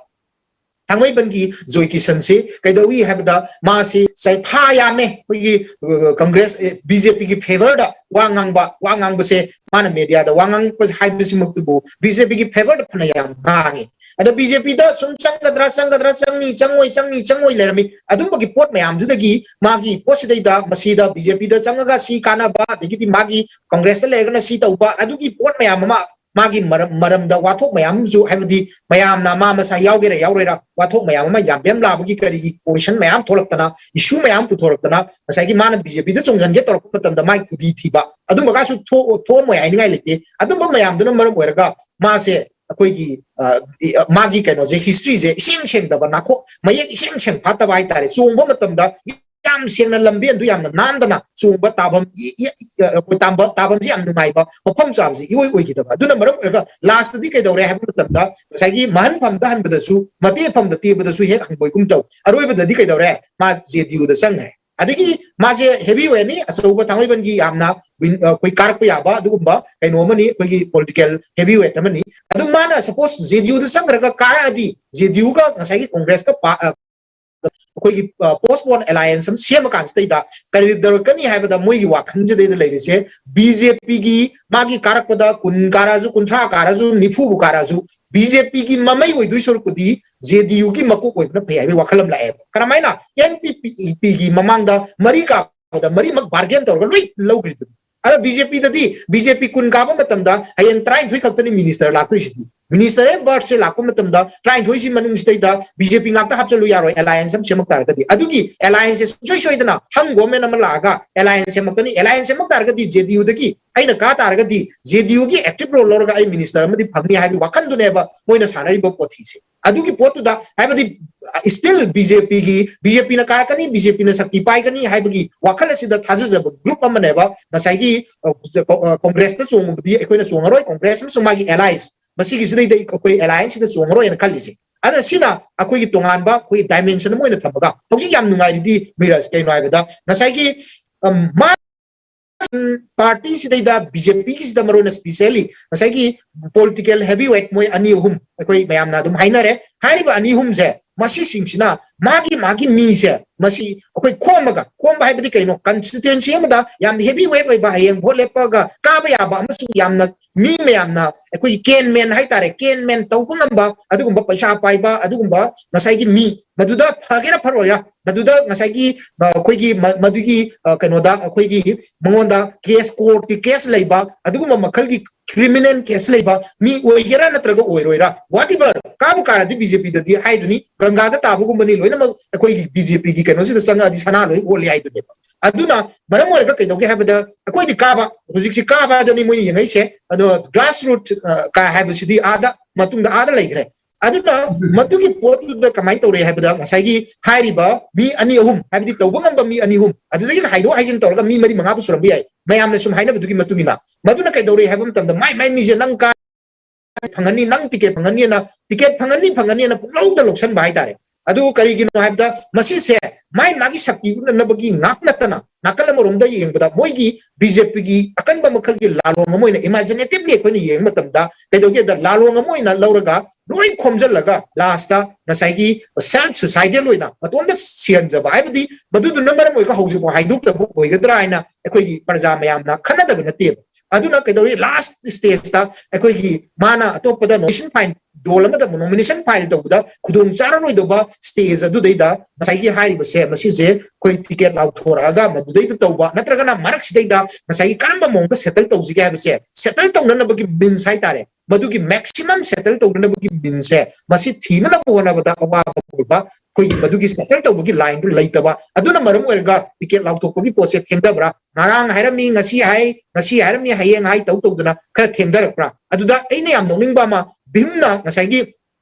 ꯊꯥꯡꯃꯩꯕꯟꯒꯤ ꯖꯣꯏ ꯀꯤꯁꯟꯁꯤ ꯀꯩꯗꯧꯏ ꯍꯥꯏꯕꯗ ꯃꯥꯁꯤ ꯆꯍꯤ ꯊꯥ ꯌꯥꯝꯃꯦ ꯑꯩꯈꯣꯏꯒꯤ, ꯑ, Congress, ꯑ, BJPꯒꯤ favourꯗ ꯋꯥ ꯉꯥꯡꯕ, ꯋꯥ ꯉꯥꯡꯕꯁꯦ ꯃꯥꯅ mediaꯗ ꯋꯥ ꯉꯥꯡꯕ ꯍꯥꯏꯕꯁꯤꯃꯛꯇꯕꯨ BJPꯒꯤ favourꯗ ꯐꯅ ꯌꯥꯝ ꯉꯥꯡꯉꯤ꯫ ꯑꯗꯣ BJPꯗ ꯁꯨꯝ ꯆꯪꯒꯗ꯭ꯔꯥ, ꯆꯪꯒꯗ꯭ꯔꯥ, ꯆꯪꯅꯤ, ꯆꯪꯉꯣꯏ, ꯆꯪꯅꯤ, ꯆꯪꯉꯣꯏ ꯂꯩꯔꯝꯃꯤ꯫ ꯑꯗꯨꯝꯕꯒꯤ ꯄꯣꯠ ꯃꯌꯥꯝꯗꯨꯗꯒꯤ ꯃꯥꯒꯤ ꯄꯣꯠꯁꯤꯗꯩꯗ ꯃꯁꯤꯗ BJPꯗ ꯆꯪꯉꯒ ꯁꯤ ꯀꯥꯟꯅꯕ, ꯑꯗꯒꯤꯗꯤ ꯃꯥꯒꯤ Congressꯇ ꯂꯩꯔꯒꯅ ꯁꯤ ꯇꯧꯕ, ꯑꯗꯨꯒꯤ ꯄꯣꯠ ꯃꯌꯥꯝ ꯑꯃ, ꯃꯥꯒꯤ ꯃꯔꯝ, ꯃꯔꯝꯗ ꯋꯥꯊꯣꯛ ꯃꯌꯥꯝ ꯑꯃꯁꯨ, ꯍꯥꯏꯕꯗꯤ ꯃꯌꯥꯝꯅ ꯃꯥ ꯃꯁꯥ ꯌꯥꯎꯒꯦꯔꯥ ꯌꯥꯎꯔꯣꯏꯔꯥ ꯋꯥꯊꯣꯛ ꯃꯌꯥꯝ ꯑꯃ ꯌꯥꯝꯕꯦꯝ ꯂꯥꯕꯒꯤ ꯀꯔꯤꯒꯤ position ꯃꯌꯥꯝ ꯊꯣꯛꯂꯛꯇꯅ, issue ꯃꯌꯥꯝ ꯄꯨꯊꯣꯔꯛꯇꯅ, ꯉꯁꯥꯏꯒꯤ ꯃꯥꯅ BJPꯗ ꯆꯣꯡꯁꯤꯟꯒꯦ ꯇꯧꯔꯛꯄ ꯃꯇꯝꯗ ꯃꯥꯏ ꯈꯨꯗꯤ ꯊꯤꯕ ꯑꯗꯨꯝꯕꯒꯁꯨ ꯊꯣꯛ-, ꯊꯣꯛꯑꯝꯃꯣꯏ ꯍꯥꯏꯅꯤꯡꯉꯥꯏ ꯂꯩꯇꯦ꯫ ꯑꯗꯨꯝꯕ ꯃꯌꯥꯝꯗꯨꯅ ꯃꯔꯝ ꯑꯣꯏꯔꯒ ꯃꯥꯁꯦ ꯑꯩꯈꯣꯏꯒꯤ, ꯑ, ꯏ-, ꯑ, ꯃꯥꯒꯤ ꯀꯩꯅꯣꯁꯦ, historyꯁꯦ ꯏꯁꯦꯡ ꯁꯦꯡꯗꯕ, ꯅꯥꯈꯣꯛ ꯃꯌꯦꯛ ꯏꯁꯦꯡ ꯁꯦꯡ ꯐꯥꯠꯇꯕ ꯍꯥꯏꯇꯥꯔꯦ꯫ ꯆꯣꯡꯕ ꯃꯇꯝꯗ ꯌꯥꯝ ꯁꯦꯡꯅ ꯂꯝꯕꯦꯟꯗꯨ ꯌꯥꯝꯅ ꯅꯥꯟꯗꯅ ꯆꯣꯡꯕ ꯇꯥꯐꯝ ꯏ- ꯏ- ꯑ, ꯑꯩꯈꯣꯏ ꯇꯥꯝꯕ ꯇꯥꯐꯝꯁꯤ ꯌꯥꯝ ꯅꯨꯡꯉꯥꯏꯕ ꯃꯐꯝ ꯆꯥꯕꯁꯤ ꯏꯑꯣꯏ ꯑꯣꯏꯈꯤꯗꯕ꯫ ꯑꯗꯨꯅ ꯃꯔꯝ ꯑꯣꯏꯔꯒ ꯂꯥꯁꯇꯗꯤ ꯀꯩꯗꯧꯔꯦ ꯍꯥꯏꯕ ꯃꯇꯝꯗ ꯉꯁꯥꯏꯒꯤ ꯃꯍꯟꯐꯝꯗ ꯍꯟꯕꯗꯁꯨ ꯃꯇꯦꯐꯝꯗ ꯇꯦꯕꯗꯁꯨ ꯍꯦꯛ ꯍꯪꯕꯣꯏꯒꯨꯝ ꯇꯧ꯫ ꯑꯔꯣꯏꯕꯗ ꯗꯤ ꯀꯩꯗꯧꯔꯦ? ꯃꯥ ꯖꯦ ꯗꯤ ꯌꯨꯗ ꯆꯪꯈ꯭ꯔꯦ꯫ ꯑꯗꯒꯤ ꯃꯥꯁꯦ ꯍꯦꯚꯤ ꯋꯦꯠꯅꯤ, ꯑꯆꯧꯕ ꯊꯥꯡꯃꯩꯕꯟꯒꯤ ꯌꯥꯝꯅ ꯋꯤꯟ- ꯑ, ꯑꯩꯈꯣꯏ ꯀꯥꯔꯛꯄ ꯌꯥꯕ ꯑꯗꯨꯒꯨꯝꯕ ꯀꯩꯅꯣ ꯑꯃꯅꯤ, ꯑꯩꯈꯣꯏꯒꯤ ꯄꯣꯂꯤꯇꯤꯀꯦꯜ ꯍꯦꯚꯤ ꯋꯦꯠ ꯑꯃꯅꯤ꯫ ꯑꯗꯨ ꯃꯥꯅ ꯁꯄꯣꯁ ꯖꯦ ꯗꯤ ꯌꯨꯗ ꯆꯪꯈ꯭ꯔꯒ ꯀꯥꯔꯛꯑꯗꯤ ꯖꯦ ꯗꯤ ꯌꯨꯒ ꯉꯁꯥꯏꯒꯤ ꯀꯣꯡꯒ꯭ꯔꯦꯁꯀ ꯄꯥ- ꯑ, ꯑꯩꯈꯣꯏꯒꯤ ꯄꯣꯁꯄꯣꯟ ꯑꯦꯂꯥꯏꯌꯦꯟꯁ ꯑꯃ ꯁꯦꯝꯃ ꯀꯥꯟꯁꯤꯗꯩꯗ ꯀꯔꯤ ꯇꯧꯔꯛꯀꯅꯤ ꯍꯥꯏꯕꯗ ꯃꯣꯏꯒꯤ ꯋꯥꯈꯜꯁꯤꯗꯩꯗ ꯂꯩꯔꯤꯁꯦ ꯕꯤ ꯖꯦ ꯄꯤꯒꯤ ꯃꯥꯒꯤ ꯀꯥꯔꯛꯄꯗ ꯀꯨꯟ ꯀꯥꯔꯛꯑꯁꯨ, ꯀꯨꯟꯊ꯭ꯔꯥ ꯀꯥꯔꯛꯑꯁꯨ, ꯅꯤꯐꯨꯕꯨ ꯀꯥꯔꯛꯑꯁꯨ ꯕꯤ ꯖꯦ ꯄꯤꯒꯤ ꯃꯃꯩ ꯑꯣꯏꯗꯣꯏ ꯁꯔꯨꯛꯄꯨꯗꯤ ꯖꯦ ꯗꯤ ꯌꯨꯒꯤ ꯃꯀꯣꯛ ꯑꯣꯏꯕꯅ ꯐꯩ ꯍꯥꯏꯕꯒꯤ ꯋꯥꯈꯜ ꯑꯃ ꯂꯥꯛꯑꯦꯕ꯫ ꯀꯔꯝꯍꯥꯏꯅ? ꯑꯦꯟ ꯄꯤ ꯄꯤꯒꯤ ꯃꯃꯥꯡꯗ ꯃꯔꯤ ꯀꯥꯕꯗ ꯃꯔꯤꯃꯛ ꯕꯥꯔꯒꯦꯟ ꯇꯧꯔꯒ ꯂꯣꯏ ꯂꯧꯈ꯭ꯔꯤꯕꯅꯤ꯫ ꯑꯗ ꯕꯤ ꯖꯦ ꯄꯤꯗꯗꯤ ꯕꯤ ꯖꯦ ꯄꯤ ꯀꯨꯟ ꯀꯥꯕ ꯃꯇꯝꯗ ꯍꯌꯦꯡ ꯇꯔꯥꯅꯤꯊꯣꯏ ꯈꯛꯇꯅꯤ ꯃꯤꯅꯤꯁꯇꯔ ꯂꯥꯛꯇꯣꯏꯁꯤꯗꯤ꯫ ꯃꯤꯅꯤꯁꯇꯔ ꯑꯦꯠ ꯕꯥꯔꯠꯁꯦ ꯂꯥꯛꯄ ꯃꯇꯝꯗ ꯇꯔꯥꯅꯤꯊꯣꯏꯁꯤ ꯃꯅꯨꯡꯁꯤꯗꯩꯗ ꯕꯤ ꯖꯦ ꯄꯤ ꯉꯥꯛꯇ ꯍꯥꯞꯆꯜꯂꯨ ꯌꯥꯔꯣꯏ, ꯑꯦꯂꯥꯏꯌꯦꯟꯁ ꯑꯃ ꯁꯦꯝꯃꯛ ꯇꯥꯔꯒꯗꯤ꯫ ꯑꯗꯨꯒꯤ ꯑꯦꯂꯥꯏꯌꯦꯟꯁꯁꯦ ꯁꯨꯡꯁꯣꯏ ꯁꯣꯏꯗꯅ ꯍꯪ ꯒꯣꯃꯦꯟ ꯑꯃ ꯂꯥꯛꯑꯒ ꯑꯦꯂꯥꯏꯌꯦꯟꯁ ꯁꯦꯝꯃꯛꯀꯅꯤ꯫ ꯑꯦꯂꯥꯏꯌꯦꯟꯁ ꯁꯦꯝꯃꯛ ꯇꯥꯔꯒꯗꯤ ꯖꯦ ꯗꯤ ꯌꯨꯗꯒꯤ ꯑꯩꯅ ꯀꯥ ꯇꯥꯔꯒꯗꯤ ꯖꯦ ꯗꯤ ꯌꯨꯒꯤ ꯑꯦꯛꯇꯤꯚ ꯔꯣꯜ ꯂꯧꯔꯒ ꯑꯩ ꯃꯤꯅꯤꯁꯇꯔ ꯑꯃꯗꯤ ꯐꯪꯅꯤ ꯍꯥꯏꯕꯒꯤ ꯋꯥꯈꯜꯗꯨꯅꯦꯕ ꯃꯣꯏꯅ ꯁꯥꯟꯅꯔꯤꯕ ꯄꯣꯊꯤꯁꯦ꯫ ꯑꯗꯨꯒꯤ ꯄꯣꯠꯇꯨꯗ ꯍꯥꯏꯕꯗꯤ ꯁ꯭ꯇꯤꯜ ꯕꯤ ꯖꯦ ꯄꯤꯒꯤ, ꯕꯤ ꯖꯦ ꯄꯤꯅ ꯀꯥꯔꯛꯀꯅꯤ, ꯕꯤ ꯖꯦ ꯄꯤꯅ ꯁꯛꯇꯤ ꯄꯥꯏꯒꯅꯤ ꯍꯥꯏꯕꯒꯤ ꯋꯥꯈꯜ ꯑꯁꯤꯗ ꯊꯥꯖꯖꯕ ꯒ꯭ꯔꯨꯞ ꯑꯃꯅꯦꯕ ꯉꯁꯥꯏꯒꯤ, ꯑ, ꯑ, ꯀꯣꯡꯒ꯭ꯔꯦꯁꯇ ꯆꯣꯡꯕꯗꯤ ꯑꯩꯈꯣꯏꯅ ꯆꯣꯡꯉꯔꯣꯏ, ꯀꯣꯡꯒ꯭ꯔꯦꯁ ꯑꯃꯁꯨꯡ ꯃꯥꯒꯤ ꯑꯦꯂꯥꯏꯁ, ꯃꯁꯤꯒꯤꯁꯤꯗꯩꯗ ꯑꯩꯈꯣꯏ ꯑꯦꯂꯥꯏꯟꯁꯁꯤꯗ ꯆꯣꯡꯉꯔꯣꯏꯅ ꯈꯜꯂꯤꯁꯦ꯫ ꯑꯗ ꯁꯤꯅ ꯑꯩꯈꯣꯏꯒꯤ ꯇꯣꯉꯥꯟꯕ ꯑꯩꯈꯣꯏꯒꯤ ꯗꯥꯏꯃꯦꯟꯁꯟ ꯑꯃ ꯑꯣꯏꯅ ꯊꯝꯃꯒ ꯍꯧꯖꯤꯛ ꯌꯥꯝ ꯅꯨꯡꯉꯥꯏꯔꯤꯗꯤ ꯃꯤꯔꯥꯖ, ꯀꯩꯅꯣ ꯍꯥꯏꯕꯗ ꯉꯁꯥꯏꯒꯤ, ꯑꯝ, ꯃꯥ ꯄꯥꯔꯇꯤꯁꯤꯗꯩꯗ ꯕꯤ ꯖꯦ ꯄꯤꯒꯤꯁꯤꯗ ꯃꯔꯨ ꯑꯣꯏꯅ ꯁ꯭ꯄꯤꯁꯦꯜꯂꯤ ꯉꯁꯥꯏꯒꯤ ꯄꯣꯂꯤꯇꯤꯀꯦꯜ ꯍꯦꯚꯤ ꯋꯦꯠ ꯃꯣꯏ ꯑꯅꯤ ꯑꯍꯨꯝ ꯑꯩꯈꯣꯏ ꯃꯌꯥꯝꯅ ꯑꯗꯨꯝ ꯍꯥꯏꯅꯔꯦ꯫ ꯍꯥꯏꯔꯤꯕ ꯑꯅꯤ ꯑꯍꯨꯝꯁꯦ ꯃꯁꯤꯁꯤꯡꯁꯤꯅ ꯃꯥꯒꯤ ꯃꯥꯒꯤ ꯃꯤꯁꯦ ꯃꯁꯤ ꯑꯩꯈꯣꯏ ꯈꯣꯝꯃꯒ, ꯈꯣꯝꯕ ꯍꯥꯏꯕꯗꯤ ꯀꯩꯅꯣ? ꯀꯟꯁꯇꯤꯇ꯭ꯋꯦꯟꯁꯤ ꯑꯃꯗ ꯌꯥꯝꯅ ꯍꯦꯚꯤ ꯋꯦꯠ ꯑꯣꯏꯕ, ꯍꯌꯦꯡ ꯚꯣꯠ ꯂꯦꯞꯄꯒ ꯀꯥꯕ ꯌꯥꯕ ꯑꯃꯁꯨꯡ ꯌꯥꯝꯅ ꯃꯤ ꯃꯌꯥꯝꯅ ꯑꯩꯈꯣꯏꯒꯤ ꯀꯦꯟ ꯃꯦꯟ ꯍꯥꯏꯇꯥꯔꯦ, ꯀꯦꯟ ꯃꯦꯟ ꯇꯧꯕ ꯉꯝꯕ ꯑꯗꯨꯒꯨꯝꯕ ꯄꯩꯁꯥ ꯄꯥꯏꯕ ꯑꯗꯨꯒꯨꯝꯕ ꯉꯁꯥꯏꯒꯤ ꯃꯤ, ꯃꯗꯨꯗ ꯐꯒꯦꯔꯥ ꯐꯔꯣꯏꯔꯥ, ꯃꯗꯨꯗ ꯉꯁꯥꯏꯒꯤ, ꯑ, ꯑꯩꯈꯣꯏꯒꯤ ꯃ-, ꯃꯗꯨꯒꯤ, ꯑ, ꯀꯩꯅꯣꯗ ꯑꯩꯈꯣꯏꯒꯤ ꯃꯉꯣꯟꯗ ꯀꯦꯁ, ꯀꯣꯔꯠꯀꯤ ꯀꯦꯁ ꯂꯩꯕ ꯑꯗꯨꯒꯨꯝꯕ ꯃꯈꯜꯒꯤ ꯀ꯭ꯔꯤꯃꯤꯅꯦꯜ ꯀꯦꯁ ꯂꯩꯕ ꯃꯤ ꯑꯣꯏꯒꯦꯔꯥ ꯅꯠꯇ꯭ꯔꯒ ꯑꯣꯏꯔꯣꯏꯔꯥ, ꯋꯥꯠ ꯏꯚꯔ, ꯀꯥꯕꯨ ꯀꯥꯔꯗꯤ ꯕꯤ ꯖꯦ ꯄꯤꯗꯗꯤ ꯍꯥꯏꯗꯨꯅꯤ, ꯒꯪꯒꯥꯗ ꯇꯥꯕꯒꯨꯝꯕꯅꯤ ꯂꯣꯏꯅꯃꯛ꯫ ꯑꯩꯈꯣꯏꯒꯤ ꯕꯤ ꯖꯦ ꯄꯤꯒꯤ ꯀꯩꯅꯣꯁꯤꯗ ꯆꯪꯉꯛꯑꯗꯤ ꯁꯅꯥ ꯂꯣꯏ ꯑꯣꯜꯂꯤ ꯍꯥꯏꯗꯨꯅꯦꯕ꯫ ꯑꯗꯨꯅ ꯃꯔꯝ ꯑꯣꯏꯔꯒ ꯀꯩꯗꯧꯒꯦ ꯍꯥꯏꯕꯗ ꯑꯩꯈꯣꯏꯗꯤ ꯀꯥꯕ, ꯍꯧꯖꯤꯛꯁꯤ ꯀꯥꯕ ꯍꯥꯏꯗꯨꯅꯤ ꯃꯣꯏꯅ ꯌꯦꯡꯉꯛꯏꯁꯦ꯫ ꯑꯗꯣ ꯒ꯭ꯔꯥꯁ ꯔꯨꯠ, ꯑ, ꯀꯥ ꯍꯥꯏꯕꯁꯤꯗꯤ ꯑꯥꯗ, ꯃꯇꯨꯡꯗ ꯑꯥꯗ ꯂꯩꯈ꯭ꯔꯦ꯫ ꯑꯗꯨꯅ ꯃꯗꯨꯒꯤ ꯄꯣꯠꯇꯨꯗ ꯀꯃꯥꯏꯅ ꯇꯧꯔꯦ ꯍꯥꯏꯕꯗ, ꯉꯁꯥꯏꯒꯤ ꯍꯥꯏꯔꯤꯕ ꯃꯤ ꯑꯅꯤ ꯑꯍꯨꯝ, ꯍꯥꯏꯕꯗꯤ ꯇꯧꯕ ꯉꯝꯕ ꯃꯤ ꯑꯅꯤ ꯑꯍꯨꯝ, ꯑꯗꯨꯗꯒꯤ ꯍꯥꯏꯗꯣꯛ ꯍꯥꯏꯖꯤꯟ ꯇꯧꯔꯒ ꯃꯤ ꯃꯔꯤ ꯃꯉꯥꯕꯨ ꯁꯨꯔꯝꯕ ꯌꯥꯏ, ꯃꯌꯥꯝꯅ ꯁꯨꯝ ꯍꯥꯏꯅꯕꯗꯨꯒꯤ ꯃꯇꯨꯡ ꯏꯟꯅ꯫ ꯃꯗꯨꯅ ꯀꯩꯗꯧꯔꯦ ꯍꯥꯏꯕ ꯃꯇꯝꯗ, ꯃꯥꯏ ꯃꯥꯏ ꯃꯤꯁꯦ ꯅꯪ ꯀꯥ ꯐꯪꯒꯅꯤ, ꯅꯪ ꯇꯤꯀꯦꯠ ꯐꯪꯒꯅꯤꯅ, ꯇꯤꯀꯦꯠ ꯐꯪꯒꯅꯤ ꯐꯪꯒꯅꯤꯅ ꯄꯨꯡꯂꯧꯗ ꯂꯧꯁꯟꯕ ꯍꯥꯏꯇꯥꯔꯦ꯫ ꯑꯗꯨ ꯀꯔꯤꯒꯤꯅꯣ ꯍꯥꯏꯕꯗ, ꯃꯁꯤꯁꯦ ꯃꯥꯏ ꯃꯥꯒꯤ ꯁꯛꯇꯤ ꯎꯠꯅꯅꯕꯒꯤ ꯉꯥꯛ ꯅꯠꯇꯅ, ꯅꯥꯀꯜ ꯑꯃꯔꯣꯝꯗ ꯌꯦꯡꯕꯗ ꯃꯣꯏꯒꯤ ꯕꯤ ꯖꯦ ꯄꯤꯒꯤ ꯑꯀꯟꯕ ꯃꯈꯜꯒꯤ ꯂꯥꯂꯣꯡ ꯑꯃ ꯑꯣꯏꯅ, ꯏꯃꯦꯖꯤꯅꯦꯇꯤꯚꯂꯤ ꯑꯩꯈꯣꯏꯅ ꯌꯦꯡꯕ ꯃꯇꯝꯗ, ꯀꯩꯗꯧꯒꯦꯗ, ꯂꯥꯂꯣꯡ ꯑꯃ ꯑꯣꯏꯅ ꯂꯧꯔꯒ ꯂꯣꯏ ꯈꯣꯝꯖꯤꯜꯂꯒ ꯂꯥꯁꯇ ꯉꯁꯥꯏꯒꯤ ꯁꯦꯜꯐ ꯁꯨꯁꯥꯏꯗꯦꯜ ꯑꯣꯏꯅ ꯃꯇꯣꯝꯇ ꯁꯤꯍꯟꯖꯕ ꯍꯥꯏꯕꯗꯤ, ꯃꯗꯨꯗꯨꯅ ꯃꯔꯝ ꯑꯣꯏꯔꯒ ꯍꯧꯖꯤꯛꯐꯥꯎ ꯍꯥꯏꯗꯣꯛꯇꯕ ꯑꯣꯏꯒꯗ꯭ꯔꯥ ꯍꯥꯏꯅ ꯑꯩꯈꯣꯏꯒꯤ ꯄ꯭ꯔꯖꯥ ꯃꯌꯥꯝꯅ ꯈꯟꯅꯗꯕ ꯅꯠꯇꯦꯕ꯫ ꯑꯗꯨꯅ ꯀꯩꯗꯧꯔꯤ, ꯂꯥꯁ ꯁ꯭ꯇꯦꯖꯇ ꯑꯩꯈꯣꯏꯒꯤ ꯃꯥꯅ ꯑꯇꯣꯞꯄꯗ ꯅꯣꯃꯤꯅꯦꯁꯟ ꯐꯥꯏꯜ, ꯗꯣꯜ ꯑꯃꯗ ꯅꯣꯃꯤꯅꯦꯁꯟ ꯐꯥꯏꯜ ꯇꯧꯕꯗ ꯈꯨꯗꯣꯡ ꯆꯥꯔꯔꯣꯏꯗꯧꯕ ꯁ꯭ꯇꯦꯖ ꯑꯗꯨꯗꯩꯗ ꯉꯁꯥꯏꯒꯤ ꯍꯥꯏꯔꯤꯕꯁꯦ, ꯃꯁꯤꯁꯦ ꯑꯩꯈꯣꯏ ꯇꯤꯀꯦꯠ ꯂꯥꯎꯊꯣꯔꯛꯑꯒ ꯃꯗꯨꯗꯩꯗ ꯇꯧꯕ, ꯅꯠꯇ꯭ꯔꯒꯅ ꯃꯔꯛꯁꯤꯗꯩꯗ ꯉꯁꯥꯏꯒꯤ ꯀꯔꯝꯕ ꯃꯑꯣꯡꯗ ꯁꯦꯇꯜ ꯇꯧꯁꯤꯒꯦ ꯍꯥꯏꯕꯁꯦ, ꯁꯦꯇꯜ ꯇꯧꯅꯅꯕꯒꯤ ꯃꯤꯟꯁ ꯍꯥꯏꯇꯥꯔꯦ, ꯃꯗꯨꯒꯤ ꯃꯦꯛꯁꯤꯃꯝ ꯁꯦꯇꯜ ꯇꯧꯅꯅꯕꯒꯤ ꯃꯤꯟꯁꯦ, ꯃꯁꯤ ꯊꯤꯅꯅꯕ ꯍꯣꯠꯅꯕꯗ ꯑꯋꯥꯕ ꯑꯣꯏꯕ, ꯑꯩꯈꯣꯏꯒꯤ ꯃꯗꯨꯒꯤ ꯁꯦꯇꯜ ꯇꯧꯕꯒꯤ ꯂꯥꯏꯟꯗꯨ ꯂꯩꯇꯕ, ꯑꯗꯨꯅ ꯃꯔꯝ ꯑꯣꯏꯔꯒ ꯇꯤꯀꯦꯠ ꯂꯥꯎꯊꯣꯛꯄꯒꯤ ꯄꯣꯠꯁꯦ ꯊꯦꯡꯊꯕ꯭ꯔꯥ? ꯉꯔꯥꯡ ꯍꯥꯏꯔꯝꯃꯤ, ꯉꯁꯤ ꯍꯥꯏ, ꯉꯁꯤ ꯍꯥꯏꯔꯝꯃꯤ, ꯍꯌꯦꯡ ꯍꯥꯏ ꯇꯧ ꯇꯧꯗꯅ ꯈꯔ ꯊꯦꯡꯊꯔꯛꯄ꯭ꯔꯥ? ꯑꯗꯨꯗ ꯑꯩꯅ ꯌꯥꯝ ꯅꯣꯛꯅꯤꯡꯕ ꯑꯃ, ꯚꯤꯝꯅ ꯉꯁꯥꯏꯒꯤ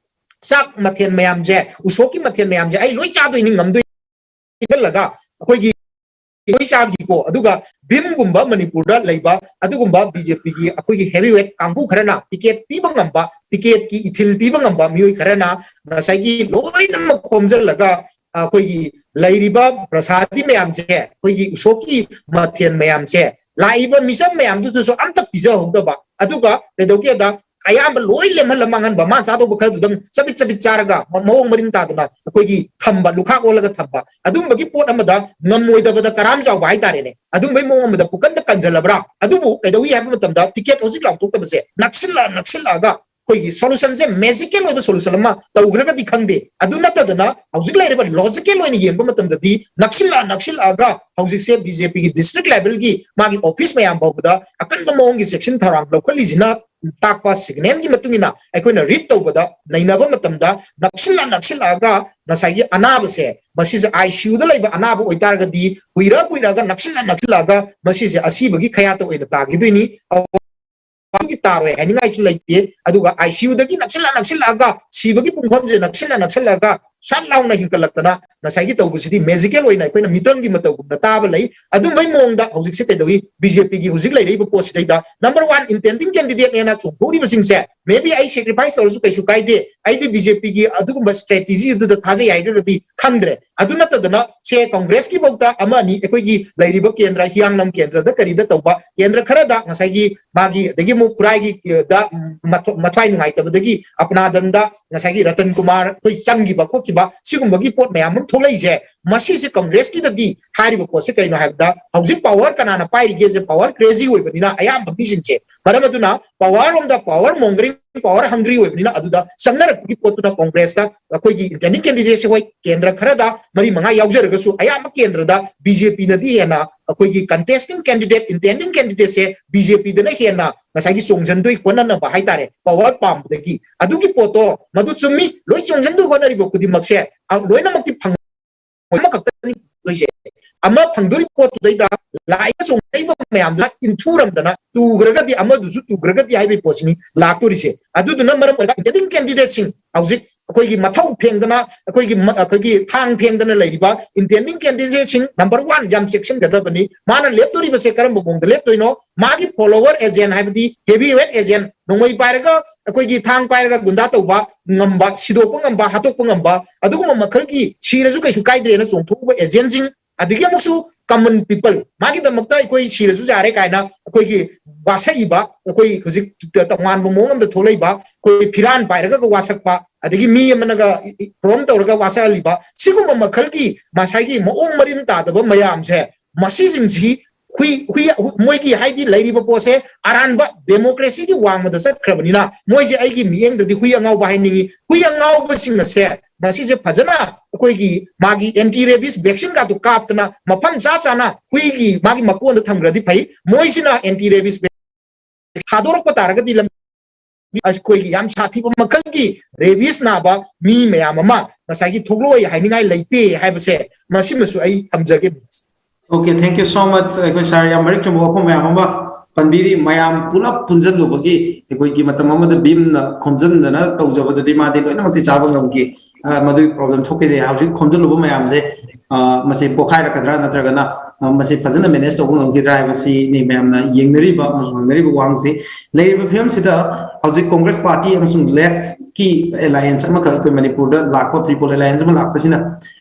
ꯆꯥꯛ ꯃꯊꯦꯜ ꯃꯌꯥꯝꯁꯦ, ꯎꯁꯣꯞꯀꯤ ꯃꯊꯦꯜ ꯃꯌꯥꯝꯁꯦ ꯑꯩ ꯂꯣꯏ ꯆꯥꯗꯣꯏꯅꯤ, ꯉꯝꯗꯣꯏꯅꯤ ꯈꯜꯂꯒ ꯑꯩꯈꯣꯏꯒꯤ ꯂꯣꯏ ꯆꯥꯈꯤꯀꯣ꯫ ꯑꯗꯨꯒ ꯚꯤꯝꯒꯨꯝꯕ ꯃꯅꯤꯄꯨꯔꯗ ꯂꯩꯕ ꯑꯗꯨꯒꯨꯝꯕ ꯕꯤ ꯖꯦ ꯄꯤꯒꯤ ꯑꯩꯈꯣꯏꯒꯤ ꯍꯦꯚꯤ ꯋꯦꯠ ꯀꯥꯡꯕꯨ ꯈꯔꯅ, ꯇꯤꯀꯦꯠ ꯄꯤꯕ ꯉꯝꯕ, ꯇꯤꯀꯦꯠꯀꯤ ꯏꯊꯤꯜ ꯄꯤꯕ ꯉꯝꯕ ꯃꯤꯑꯣꯏ ꯈꯔꯅ ꯉꯁꯥꯏꯒꯤ ꯂꯣꯏꯅꯃꯛ ꯈꯣꯝꯖꯤꯜꯂꯒ ꯑꯩꯈꯣꯏꯒꯤ ꯂꯩꯔꯤꯕ ꯄ꯭ꯔꯁꯥꯗꯤ ꯃꯌꯥꯝꯁꯦ, ꯑꯩꯈꯣꯏꯒꯤ ꯎꯁꯣꯞꯀꯤ ꯃꯊꯦꯜ ꯃꯌꯥꯝꯁꯦ, ꯂꯥꯛꯏꯕ ꯃꯤꯆꯝ ꯃꯌꯥꯝꯗꯨꯗꯁꯨ ꯑꯝꯇ ꯄꯤꯖꯍꯧꯗꯕ, ꯑꯗꯨꯒ ꯀꯩꯗꯧꯒꯦꯗ, ꯑꯌꯥꯝꯕ ꯂꯣꯏ ꯂꯦꯝꯍꯜꯂ ꯃꯥꯡꯍꯟꯕ, ꯃꯥ ꯆꯥꯗꯧꯕ ꯈꯔꯗꯨꯗꯪ ꯆꯕꯤꯠ ꯆꯕꯤꯠ ꯆꯥꯔꯒ ꯃꯑꯣꯡ ꯃꯔꯤꯟ ꯇꯥꯗꯅ ꯑꯩꯈꯣꯏꯒꯤ ꯊꯝꯕ, ꯂꯨꯈꯥꯛ ꯑꯣꯜꯂꯒ ꯊꯝꯕ, ꯑꯗꯨꯝꯕꯒꯤ ꯄꯣꯠ ꯑꯃꯗ ꯉꯝꯃꯣꯏꯗꯕꯗ ꯀꯔꯥꯝ ꯆꯥꯎꯕ ꯍꯥꯏꯇꯥꯔꯦꯅꯦ꯫ ꯑꯗꯨꯝꯕꯩ ꯃꯑꯣꯡ ꯑꯃꯗ ꯄꯨꯀꯟꯗ ꯀꯟꯖꯜꯂꯕ꯭ꯔꯥ? ꯑꯗꯨꯕꯨ ꯀꯩꯗꯧꯏ ꯍꯥꯏꯕ ꯃꯇꯝꯗ, ꯇꯤꯀꯦꯠ ꯍꯧꯖꯤꯛ ꯂꯥꯎꯊꯣꯛꯇꯕꯁꯦ ꯅꯛꯁꯤꯜꯂ ꯅꯛꯁꯤꯜꯂꯛꯑꯒ ꯑꯩꯈꯣꯏꯒꯤ ꯁꯣꯂꯨꯁꯟꯁꯦ ꯃꯦꯖꯤꯀꯦꯜ ꯑꯣꯏꯕ ꯁꯣꯂꯨꯁꯟ ꯑꯃ ꯇꯧꯈ꯭ꯔꯒꯗꯤ ꯈꯪꯗꯦ, ꯑꯗꯨ ꯅꯠꯇꯗꯅ ꯍꯧꯖꯤꯛ ꯂꯩꯔꯤꯕ ꯂꯣꯖꯤꯀꯦꯜ ꯑꯣꯏꯅ ꯌꯦꯡꯕ ꯃꯇꯝꯗꯗꯤ ꯅꯛꯁꯤꯜꯂ ꯅꯛꯁꯤꯜꯂꯛꯑꯒ ꯍꯧꯖꯤꯛꯁꯦ ꯕꯤ ꯖꯦ ꯄꯤꯒꯤ ꯗꯤꯁꯇ꯭ꯔꯤꯛ ꯂꯦꯚꯦꯜꯒꯤ ꯃꯥꯒꯤ ꯑꯣꯐꯤꯁ ꯃꯌꯥꯝ ꯐꯥꯎꯕꯗ ꯑꯀꯟꯕ ꯃꯑꯣꯡꯒꯤ ꯆꯦꯛꯁꯤꯟ ꯊꯧꯔꯥꯡ ꯂꯧꯈꯠꯂꯤꯁꯤꯅ ꯇꯥꯛꯄ ꯁꯤꯒꯅꯦꯜꯒꯤ ꯃꯇꯨꯡ ꯏꯟꯅ, ꯑꯩꯈꯣꯏꯅ ꯔꯤꯗ ꯇꯧꯕꯗ, ꯅꯩꯅꯕ ꯃꯇꯝꯗ, ꯅꯛꯁꯤꯜꯂ ꯅꯛꯁꯤꯜꯂꯛꯑꯒ ꯉꯁꯥꯏꯒꯤ ꯑꯅꯥꯕꯁꯦ, ꯃꯁꯤꯁꯦ ꯑꯥꯏ ꯁꯤ ꯌꯨꯗ ꯂꯩꯕ ꯑꯅꯥꯕ ꯑꯣꯏꯇꯥꯔꯒꯗꯤ ꯀꯨꯏꯔ ꯀꯨꯏꯔꯒ ꯅꯛꯁꯤꯜꯂ ꯅꯛꯁꯤꯜꯂꯛꯑꯒ ꯃꯁꯤꯁꯦ ꯑꯁꯤꯕꯒꯤ ꯈꯌꯥꯠꯇ ꯑꯣꯏꯅ ꯇꯥꯈꯤꯗꯣꯏꯅꯤ꯫ ꯃꯄꯥꯟꯒꯤ ꯇꯥꯔꯣꯏ ꯍꯥꯏꯅꯤꯡꯉꯥꯏꯁꯨ ꯂꯩꯇꯦ꯫ ꯑꯗꯨꯒ ICU ꯗꯒꯤ ꯅꯛꯁꯤꯜꯂ ꯅꯛꯁꯤꯜꯂꯛꯑꯒ ꯁꯤꯕꯒꯤ ꯄꯨꯡꯐꯝꯁꯦ ꯅꯛꯁꯤꯜꯂ ꯅꯛꯁꯤꯜꯂꯛꯑꯒ ꯁꯠ ꯂꯥꯎꯅ ꯍꯤꯡꯒꯠꯂꯛꯇꯅ ꯉꯁꯥꯏꯒꯤ ꯇꯧꯕꯁꯤꯗꯤ magical ꯑꯣꯏꯅ ꯑꯩꯈꯣꯏꯅ ꯃꯤꯇ꯭ꯔꯪꯒꯤ ꯃꯇꯧꯒꯨꯝꯅ ꯇꯥꯕ ꯂꯩ꯫ ꯑꯗꯨꯝꯕꯩ ꯃꯑꯣꯡꯗ ꯍꯧꯖꯤꯛꯁꯦ ꯀꯩꯗꯧꯏ, BJP ꯒꯤ ꯍꯧꯖꯤꯛ ꯂꯩꯔꯛꯏꯕ ꯄꯣꯠꯁꯤꯗꯩꯗ number one intending candidate ꯅꯦꯅ ꯆꯣꯡꯊꯣꯛꯎꯔꯤꯕꯁꯤꯡꯁꯦ, maybe ꯑꯩ sacrifice ꯇꯧꯔꯁꯨ ꯀꯩꯁꯨ ꯀꯥꯏꯗꯦ, ꯑꯩꯗꯤ BJP ꯒꯤ ꯑꯗꯨꯒꯨꯝꯕ strategy ꯑꯗꯨꯗ ꯊꯥꯖꯩ ꯍꯥꯏꯗ꯭ꯔꯒꯗꯤ ꯈꯪꯗ꯭ꯔꯦ꯫ ꯑꯗꯨ ꯅꯠꯇꯗꯅ ꯁꯦ ꯀꯪꯒ꯭ꯔꯦꯁꯀꯤ ꯐꯥꯎꯗ ꯑꯃ ꯑꯅꯤ ꯑꯩꯈꯣꯏꯒꯤ ꯂꯩꯔꯤꯕ ꯀꯦꯟꯗ꯭ꯔ, ꯍꯤꯌꯥꯡꯂꯝ ꯀꯦꯟꯗ꯭ꯔꯗ ꯀꯔꯤꯗ ꯇꯧꯕ ꯀꯦꯟꯗ꯭ꯔ ꯈꯔꯗ ꯉꯁꯥꯏꯒꯤ ꯃꯥꯒꯤ, ꯑꯗꯒꯤ ꯑꯃꯨꯛ ꯈꯨꯔꯥꯏꯒꯤ, ꯑ, ꯗ, ꯎꯝ, ꯃꯊ-, ꯃꯊ꯭ꯋꯥꯏ ꯅꯨꯡꯉꯥꯏꯇꯕꯗꯒꯤ ꯑꯄꯅꯥꯗꯟꯗ ꯉꯁꯥꯏꯒꯤ ꯔꯇꯟ ꯀꯨꯃꯥꯔ ꯑꯩꯈꯣꯏ ꯆꯪꯈꯤꯕ ꯈꯣꯠꯈꯤꯕ ꯁꯤꯒꯨꯝꯕꯒꯤ ꯄꯣꯠ ꯃꯌꯥꯝ ꯑꯃ ꯊꯣꯛꯂꯛꯏꯁꯦ, ꯃꯁꯤꯁꯦ ꯀꯪꯒ꯭ꯔꯦꯁꯀꯤꯗꯗꯤ ꯍꯥꯏꯔꯤꯕ ꯄꯣꯠꯁꯦ ꯀꯩꯅꯣ ꯍꯥꯏꯕꯗ ꯍꯧꯖꯤꯛ power ꯀꯅꯥꯅ ꯄꯥꯏꯔꯤꯒꯦꯁꯦ power crazy ꯑꯣꯏꯕꯅꯤꯅ ꯑꯌꯥꯝꯕ ꯃꯤꯁꯤꯡꯁꯦ꯫ ꯃꯔꯝ ꯑꯗꯨꯅ power ꯔꯣꯝꯗ power mongering, power hungry ꯑꯣꯏꯕꯅꯤꯅ ꯑꯗꯨꯗ ꯆꯪꯅꯔꯛꯄꯒꯤ ꯄꯣꯠꯇꯨꯅ ꯀꯪꯒ꯭ꯔꯦꯁꯇ ꯑꯩꯈꯣꯏꯒꯤ intending candidate ꯁꯦ ꯍꯣꯏ ꯀꯦꯟꯗ꯭ꯔ ꯈꯔꯗ ꯃꯔꯤ ꯃꯉꯥ ꯌꯥꯎꯖꯔꯒꯁꯨ ꯑꯌꯥꯝꯕ ꯀꯦꯟꯗ꯭ꯔꯗ BJP ꯅꯗꯤ ꯍꯦꯟꯅ ꯑꯩꯈꯣꯏꯒꯤ contesting candidate, intending candidate ꯁꯦ BJP ꯗꯅ ꯍꯦꯟꯅ ꯉꯁꯥꯏꯒꯤ ꯆꯣꯡꯁꯤꯟꯗꯣꯏ ꯍꯣꯠꯅꯅꯕ ꯍꯥꯏꯇꯥꯔꯦ, power ꯄꯥꯝꯕꯗꯒꯤ꯫ ꯑꯗꯨꯒꯤ ꯄꯣꯠꯇꯣ ꯃꯗꯨ ꯆꯨꯝꯃꯤ, ꯂꯣꯏ ꯆꯣꯡꯁꯤꯟꯗꯣꯏ ꯍꯣꯠꯅꯔꯤꯕ ꯈꯨꯗꯤꯡꯃꯛꯁꯦ, ꯑ, ꯂꯣꯏꯅꯃꯛꯇꯤ ꯐꯪ-, ꯑꯃꯈꯛꯇꯅꯤ ꯐꯪꯗꯣꯏꯁꯦ꯫ ꯑꯃ ꯐꯪꯗꯣꯔꯤꯕ ꯄꯣꯠꯇꯨꯗꯩꯗ ꯂꯥꯛꯏꯕ ꯆꯣꯡꯂꯛꯏꯕ ꯃꯌꯥꯝꯗꯨꯅ ꯏꯟꯊꯨꯔꯝꯗꯅ ꯇꯨꯈ꯭ꯔꯒꯗꯤ, ꯑꯃꯗꯨꯁꯨ ꯇꯨꯈ꯭ꯔꯒꯗꯤ ꯍꯥꯏꯕꯒꯤ ꯄꯣꯠꯁꯤꯅꯤ ꯂꯥꯛꯇꯣꯔꯤꯁꯦ꯫ ꯑꯗꯨꯗꯨꯅ ꯃꯔꯝ ꯑꯣꯏꯔꯒ intending candidate ꯁꯤꯡ ꯍꯧꯖꯤꯛ ꯑꯩꯈꯣꯏꯒꯤ ꯃꯊꯧ ꯐꯦꯡꯗꯅ, ꯑꯩꯈꯣꯏꯒꯤ ꯃ-, ꯑꯩꯈꯣꯏꯒꯤ ꯊꯥꯡ ꯐꯦꯡꯗꯅ ꯂꯩꯔꯤꯕ intending candidate ꯁꯤꯡ number one ꯌꯥꯝ ꯆꯦꯛꯁꯤꯟꯒꯗꯕꯅꯤ꯫ ꯃꯥꯅ ꯂꯦꯞꯇꯣꯔꯤꯕꯁꯦ ꯀꯔꯝꯕ ꯃꯑꯣꯡꯗ ꯂꯦꯞꯇꯣꯏꯅꯣ? ꯃꯥꯒꯤ follower agent ꯍꯥꯏꯕꯗꯤ heavy weight agent, ꯅꯣꯡꯃꯩ ꯄꯥꯏꯔꯒ, ꯑꯩꯈꯣꯏꯒꯤ ꯊꯥꯡ ꯄꯥꯏꯔꯒ ꯒꯨꯟꯗꯥ ꯇꯧꯕ ꯉꯝꯕ, ꯁꯤꯗꯣꯛꯄ ꯉꯝꯕ, ꯍꯥꯠꯇꯣꯛꯄ ꯉꯝꯕ, ꯑꯗꯨꯒꯨꯝꯕ ꯃꯈꯜꯒꯤ ꯁꯤꯔꯁꯨ ꯀꯩꯁꯨ ꯀꯥꯏꯗ꯭ꯔꯦꯅ ꯆꯣꯡꯊꯣꯛꯄ agent ꯁꯤꯡ, ꯑꯗꯒꯤ ꯑꯃꯨꯛꯁꯨ common people, ꯃꯥꯒꯤꯗꯃꯛꯇ ꯑꯩꯈꯣꯏ ꯁꯤꯔꯁꯨ ꯌꯥꯔꯦ ꯀꯥꯏꯅ ꯑꯩꯈꯣꯏꯒꯤ ꯋꯥꯁꯛꯏꯕ, ꯑꯩꯈꯣꯏ ꯍꯧꯖꯤꯛ ꯇꯣꯉꯥꯟꯕ ꯃꯑꯣꯡ ꯑꯃꯗ ꯊꯣꯛꯂꯛꯏꯕ, ꯑꯩꯈꯣꯏ ꯐꯤꯔꯥꯟ ꯄꯥꯏꯔꯒ ꯋꯥꯁꯛꯄ, ꯑꯗꯒꯤ ꯃꯤ ꯑꯃꯅꯒ ꯏ-, ꯏ-, ꯄ꯭ꯔꯣꯝ ꯇꯧꯔꯒ ꯋꯥꯁꯛꯍꯜꯂꯤꯕ, ꯁꯤꯒꯨꯝꯕ ꯃꯈꯜꯒꯤ ꯉꯁꯥꯏꯒꯤ ꯃꯑꯣꯡ ꯃꯔꯤꯟ ꯇꯥꯗꯕ ꯃꯌꯥꯝꯁꯦ, ꯃꯁꯤꯁꯤꯡꯁꯤ ꯍꯨꯏ, ꯍꯨꯏ, ꯃꯣꯏꯒꯤ ꯍꯥꯏꯗꯤ ꯂꯩꯔꯤꯕ ꯄꯣꯠꯁꯦ ꯑꯔꯥꯟꯕ democracy ꯒꯤ ꯋꯥꯡꯃꯗ ꯆꯠꯈ꯭ꯔꯕꯅꯤꯅ ꯃꯣꯏꯁꯦ ꯑꯩꯒꯤ ꯃꯤꯠꯌꯦꯡꯗꯗꯤ ꯍꯨꯏ ꯑꯉꯥꯎꯕ ꯍꯥꯏꯅꯤꯡꯉꯤ꯫ ꯍꯨꯏ ꯑꯉꯥꯎꯕꯁꯤꯡ ꯑꯁꯦ ꯃꯁꯤꯁꯦ ꯐꯖꯅ ꯑꯩꯈꯣꯏꯒꯤ ꯃꯥꯒꯤ anti rabies vaccine ꯒꯥꯗꯨ ꯀꯥꯞꯇꯅ ꯃꯐꯝ ꯆꯥ ꯆꯥꯅ ꯍꯨꯏꯒꯤ ꯃꯥꯒꯤ ꯃꯀꯣꯟꯗ ꯊꯝꯈ꯭ꯔꯗꯤ ꯐꯩ꯫ ꯃꯣꯏꯁꯤꯅ anti rabies vaccine ꯊꯥꯗꯣꯔꯛꯄ ꯇꯥꯔꯒꯗꯤ ꯂꯝ-, ꯑꯩꯈꯣꯏꯒꯤ ꯌꯥꯝ ꯁꯥꯊꯤꯕ ꯃꯈꯜꯒꯤ rabies ꯅꯥꯕ ꯃꯤ ꯃꯌꯥꯝ ꯑꯃ ꯉꯁꯥꯏꯒꯤ ꯊꯣꯛꯂꯛꯑꯣꯏ ꯍꯥꯏꯅꯤꯡꯉꯥꯏ ꯂꯩꯇꯦ ꯍꯥꯏꯕꯁꯦ ꯃꯁꯤꯃꯁꯨ ꯑꯩ ꯊꯝꯖꯒꯦ꯫ Okay, thank you so much. ꯑꯩꯈꯣꯏ sir ꯌꯥꯝ ꯃꯔꯤꯛ ꯆꯨꯝꯕ ꯋꯥꯐꯝ ꯃꯌꯥꯝ ꯑꯃ ꯄꯟꯕꯤꯔꯤ꯫ ꯃꯌꯥꯝ ꯄꯨꯂꯞ ꯄꯨꯟꯁꯤꯜꯂꯨꯕꯒꯤ ꯑꯩꯈꯣꯏꯒꯤ ꯃꯇꯝ ꯑꯃꯗ ꯚꯤꯝꯅ ꯈꯣꯝꯖꯤꯟꯗꯅ ꯇꯧꯖꯕꯗꯗꯤ ꯃꯥꯗꯤ ꯂꯣꯏꯅꯃꯛꯇꯤ ꯆꯥꯕ ꯉꯝꯈꯤ꯫ ꯑ, ꯃꯗꯨꯒꯤ ꯄ꯭ꯔꯣꯕ꯭ꯂꯦꯝ ꯊꯣꯛꯈꯤꯗꯦ꯫ ꯍꯧꯖꯤꯛ ꯈꯣꯝꯖꯤꯜꯂꯨꯕ ꯃꯌꯥꯝꯁꯦ, ꯑ, ꯃꯁꯤ ꯄꯣꯈꯥꯏꯔꯛꯀꯗ꯭ꯔꯥ ꯅꯠꯇ꯭ꯔꯒꯅ, ꯑ, ꯃꯁꯤ ꯐꯖꯅ ꯃꯦꯅꯦꯖ ꯇꯧꯕ ꯉꯝꯈꯤꯗ꯭ꯔꯥ ꯍꯥꯏꯕꯁꯤꯅꯤ ꯃꯌꯥꯝꯅ ꯌꯦꯡꯅꯔꯤꯕ ꯑꯃꯁꯨꯡ ꯍꯪꯅꯔꯤꯕ ꯋꯥꯍꯪꯁꯤ꯫ ꯂꯩꯔꯤꯕ ꯐꯤꯕꯝꯁꯤꯗ ꯍꯧꯖꯤꯛ ꯀꯣꯡꯒ꯭ꯔꯦꯁ ꯄꯥꯔꯇꯤ ꯑꯃꯁꯨꯡ ꯂꯦꯐꯀꯤ ꯑꯦꯂꯥꯌꯟꯁ ꯑꯃꯈꯛ ꯑꯩꯈꯣꯏ ꯃꯅꯤꯄꯨꯔꯗ ꯂꯥꯛꯄ, ꯄꯤꯄꯜ ꯑꯦꯂꯥꯌꯟꯁ ꯑꯃ ꯂꯥꯛꯄꯁꯤꯅ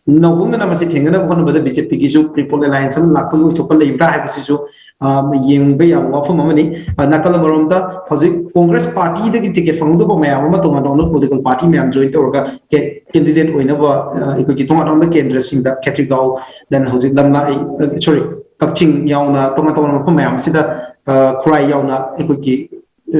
ꯅꯧꯍꯧꯅꯅ ꯃꯁꯤ ꯊꯦꯡꯅꯅꯕ ꯍꯣꯠꯅꯕꯗ ꯕꯤ ꯖꯦ ꯄꯤꯒꯤꯁꯨ ꯄꯤꯄꯜ ꯑꯦꯂꯥꯌꯟꯁ ꯑꯃ ꯂꯥꯛꯄꯒꯤ ꯑꯣꯏꯊꯣꯛꯄ ꯂꯩꯕ꯭ꯔꯥ ꯍꯥꯏꯕꯁꯤꯁꯨ, ꯑ, ꯌꯦꯡꯕ ꯌꯥꯕ ꯋꯥꯐꯝ ꯑꯃꯅꯤ꯫ ꯑ, ꯅꯥꯀꯜ ꯑꯃꯔꯣꯝꯗ ꯍꯧꯖꯤꯛ ꯀꯣꯡꯒ꯭ꯔꯦꯁ ꯄꯥꯔꯇꯤꯗꯒꯤ ꯇꯤꯀꯦꯠ ꯐꯪꯍꯧꯗꯕ ꯃꯌꯥꯝ ꯑꯃ ꯇꯣꯉꯥꯟ ꯇꯣꯉꯥꯟꯕ ꯄꯣꯂꯤꯇꯤꯀꯦꯜ ꯄꯥꯔꯇꯤ ꯃꯌꯥꯝ ꯖꯣꯏꯟ ꯇꯧꯔꯒ ꯀꯦ-, ꯀꯦꯟꯗꯤꯗꯦꯠ ꯑꯣꯏꯅꯕ, ꯑ, ꯑꯩꯈꯣꯏꯒꯤ ꯇꯣꯉꯥꯟ ꯇꯣꯉꯥꯟꯕ ꯀꯦꯟꯗ꯭ꯔꯁꯤꯡꯗ ꯈꯦꯇ꯭ꯔꯤꯒꯥꯎ, then ꯍꯧꯖꯤꯛ ꯂꯝꯂꯥꯏ, ꯑ, ꯁꯣꯔꯤ, ꯀꯛꯆꯤꯡ ꯌꯥꯎꯅ ꯇꯣꯉꯥꯟ ꯇꯣꯉꯥꯟꯕ ꯃꯐꯝ ꯃꯌꯥꯝ ꯑꯁꯤꯗ, ꯑ, ꯈꯨꯔꯥꯏ ꯌꯥꯎꯅ ꯑꯩꯈꯣꯏꯒꯤ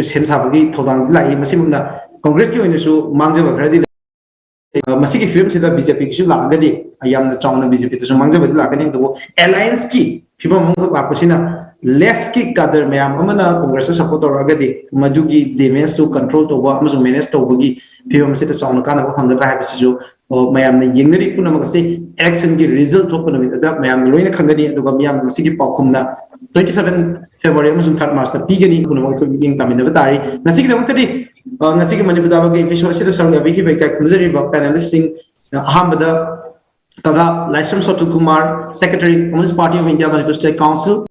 ꯁꯦꯝ ꯁꯥꯕꯒꯤ ꯊꯧꯗꯥꯡꯗꯤ ꯂꯥꯛꯏ꯫ ꯃꯁꯤꯃꯛꯅ ꯀꯣꯡꯒ꯭ꯔꯦꯁꯀꯤ ꯑꯣꯏꯅꯁꯨ ꯃꯥꯡꯖꯕ ꯈꯔꯗꯤ ꯂꯩ꯫ ꯑ, ꯃꯁꯤꯒꯤ ꯐꯤꯕꯝꯁꯤꯗ ꯕꯤ ꯖꯦ ꯄꯤꯒꯤꯁꯨ ꯂꯥꯛꯑꯒꯗꯤ, ꯑ, ꯌꯥꯝꯅ ꯆꯥꯎꯅ ꯕꯤ ꯖꯦ ꯄꯤꯗꯁꯨ ꯃꯥꯡꯖꯕꯗꯤ ꯂꯥꯛꯀꯅꯤ꯫ ꯑꯗꯨꯕꯨ ꯑꯦꯂꯥꯌꯟꯁꯀꯤ ꯐꯤꯕꯝ ꯑꯃꯈꯛ ꯂꯥꯛꯄꯁꯤꯅ ꯂꯦꯐꯀꯤ ꯀꯥꯗꯔ ꯃꯌꯥꯝ ꯑꯃꯅ ꯀꯣꯡꯒ꯭ꯔꯦꯁꯇ ꯁꯄꯣꯔꯠ ꯇꯧꯔꯛꯑꯒꯗꯤ ꯃꯗꯨꯒꯤ ꯗꯦꯃꯦꯖꯇꯨ ꯀꯟꯇ꯭ꯔꯣꯜ ꯇꯧꯕ ꯑꯃꯁꯨꯡ ꯃꯦꯅꯦꯖ ꯇꯧꯕꯒꯤ ꯐꯤꯕꯝ ꯑꯁꯤꯗ ꯆꯥꯎꯅ ꯀꯥꯟꯅꯕ ꯐꯪꯒꯗ꯭ꯔꯥ ꯍꯥꯏꯕꯁꯤꯁꯨ, ꯑ, ꯃꯌꯥꯝꯅ ꯌꯦꯡꯅꯔꯤ꯫ ꯄꯨꯝꯅꯃꯛ ꯑꯁꯤ ꯏꯂꯦꯛꯁꯟꯒꯤ ꯔꯤꯖꯜ ꯊꯣꯛꯄ ꯅꯨꯃꯤꯠ ꯑꯗꯨꯗ ꯃꯌꯥꯝꯅ ꯂꯣꯏꯅ ꯈꯪꯒꯅꯤ꯫ ꯑꯗꯨꯒ ꯃꯤꯌꯥꯝꯅ ꯃꯁꯤꯒꯤ ꯄꯥꯎꯈꯨꯝꯅ twenty seven February ꯑꯃꯁꯨꯡ third March ꯇ ꯄꯤꯒꯅꯤ꯫ ꯄꯨꯝꯅꯃꯛ ꯑꯩꯈꯣꯏ ꯃꯤꯠꯌꯦꯡ ꯇꯥꯃꯤꯟꯅꯕ ꯇꯥꯔꯤ꯫ ꯉꯁꯤꯒꯤꯗꯃꯛꯇꯗꯤ, ꯑ, ꯉꯁꯤꯒꯤ ꯃꯅꯤꯄꯨꯔ ꯗꯥꯏꯂꯣꯒꯀꯤ episode ꯑꯁꯤꯗ ꯁꯔꯨꯛ ꯌꯥꯕꯤꯈꯤꯕ ꯏꯀꯥꯏ ꯈꯨꯝꯅꯖꯔꯤꯕ panelist ꯁꯤꯡ, ꯑ, ꯑꯍꯥꯟꯕꯗ ꯀꯀꯥ ꯂꯥꯏꯁ꯭ꯔꯝ ꯁꯣꯇꯨ Kumar, Secretary, Communist Party of India, Manipur State Council,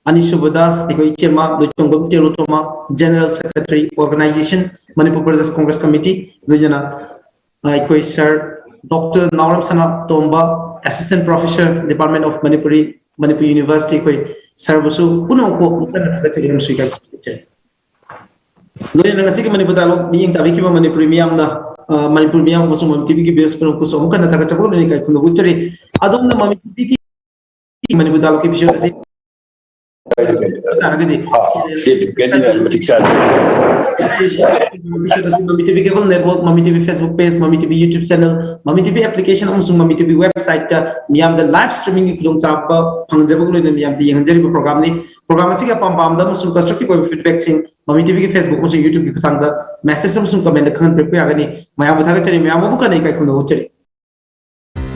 ꯑꯅꯤꯁꯨꯕꯗ ꯑꯩꯈꯣꯏ ꯏꯆꯦꯃ ꯂꯣꯏꯇꯣꯡꯕꯝ ꯇꯦꯔꯣꯇꯣꯃ, General Secretary, Organization, Manipur Pradesh Congress Committee, ꯂꯣꯏꯅꯅ, ꯑ, ꯑꯩꯈꯣꯏ ꯁꯥꯔ doctor Naorem Sanatomba, Assistant Professor, Department of Manipuri, Manipur University, ꯑꯩꯈꯣꯏ ꯁꯥꯔꯕꯨꯁꯨ ꯄꯨꯝꯅꯃꯛꯄꯨ ꯑꯃꯨꯛ ꯍꯟꯅ ꯊꯥꯒꯠꯆꯔꯤ ꯑꯃꯁꯨꯡ ꯏꯀꯥꯏ ꯈꯨꯝꯅꯖꯔꯤ꯫ ꯂꯣꯏꯅꯅ ꯉꯁꯤꯒꯤ ꯃꯅꯤꯄꯨꯔ ꯗꯥꯏꯂꯣꯒ ꯃꯤꯠꯌꯦꯡ ꯇꯥꯕꯤꯈꯤꯕ ꯃꯅꯤꯄꯨꯔꯤ ꯃꯤꯌꯥꯝꯅ, ꯑ, ꯃꯅꯤꯄꯨꯔ ꯃꯤꯌꯥꯝ ꯑꯃꯁꯨꯡ ꯃꯃꯤ ꯇꯤꯚꯤꯒꯤ viewers ꯄꯨꯝꯅꯃꯛꯄꯨꯁꯨ ꯑꯃꯨꯛ ꯍꯟꯅ ꯊꯥꯒꯠꯆꯕ ꯂꯣꯏꯅꯅ ꯏꯀꯥꯏ ꯈꯨꯝꯅꯕ ꯎꯠꯆꯔꯤ꯫ ꯑꯗꯣꯝꯅ ꯃꯃꯤ ꯇꯤꯚꯤꯒꯤ ꯃꯅꯤꯄꯨꯔ ꯗꯥꯏꯂꯣꯒꯀꯤ episode ꯑꯁꯤ ꯍꯥ, ꯗꯦꯕꯤꯠ ꯀꯦꯟꯗꯤꯅ ꯃꯇꯤꯛ ꯆꯥꯗꯦ꯫ Episode ꯑꯁꯤ ꯃꯃꯤ ꯇꯤꯚꯤ cable network, ꯃꯃꯤ ꯇꯤꯚꯤ Facebook page, ꯃꯃꯤ ꯇꯤꯚꯤ YouTube channel, ꯃꯃꯤ ꯇꯤꯚꯤ application ꯑꯃꯁꯨꯡ ꯃꯃꯤ ꯇꯤꯚꯤ website ꯇ ꯃꯤꯌꯥꯝꯗ live streaming ꯒꯤ ꯈꯨꯗꯣꯡꯆꯥꯕ ꯐꯪꯖꯕꯒ ꯂꯣꯏꯅꯅ ꯃꯤꯌꯥꯝꯗ ꯌꯦꯡꯍꯟꯖꯔꯤꯕ program ꯅꯤ꯫ Program ꯑꯁꯤꯒꯤ ꯑꯄꯥꯝ ꯄꯥꯝꯗ ꯑꯃꯁꯨꯡ constructive ꯑꯣꯏꯕ feedback ꯁꯤꯡ ꯃꯃꯤ ꯇꯤꯚꯤꯒꯤ Facebook ꯑꯃꯁꯨꯡ YouTube ꯀꯤ ꯈꯨꯠꯊꯥꯡꯗ message ꯑꯃꯁꯨꯡ comment ꯗ ꯈꯪꯍꯟꯕꯤꯔꯛꯄ ꯌꯥꯒꯅꯤ꯫ ꯃꯌꯥꯝꯕꯨ ꯊꯥꯒꯠꯆꯔꯤ, ꯃꯌꯥꯝ ꯑꯃꯨꯛ ꯍꯟꯅ ꯏꯀꯥꯏ ꯈꯨꯝꯅꯕ ꯎꯠꯆꯔꯤ꯫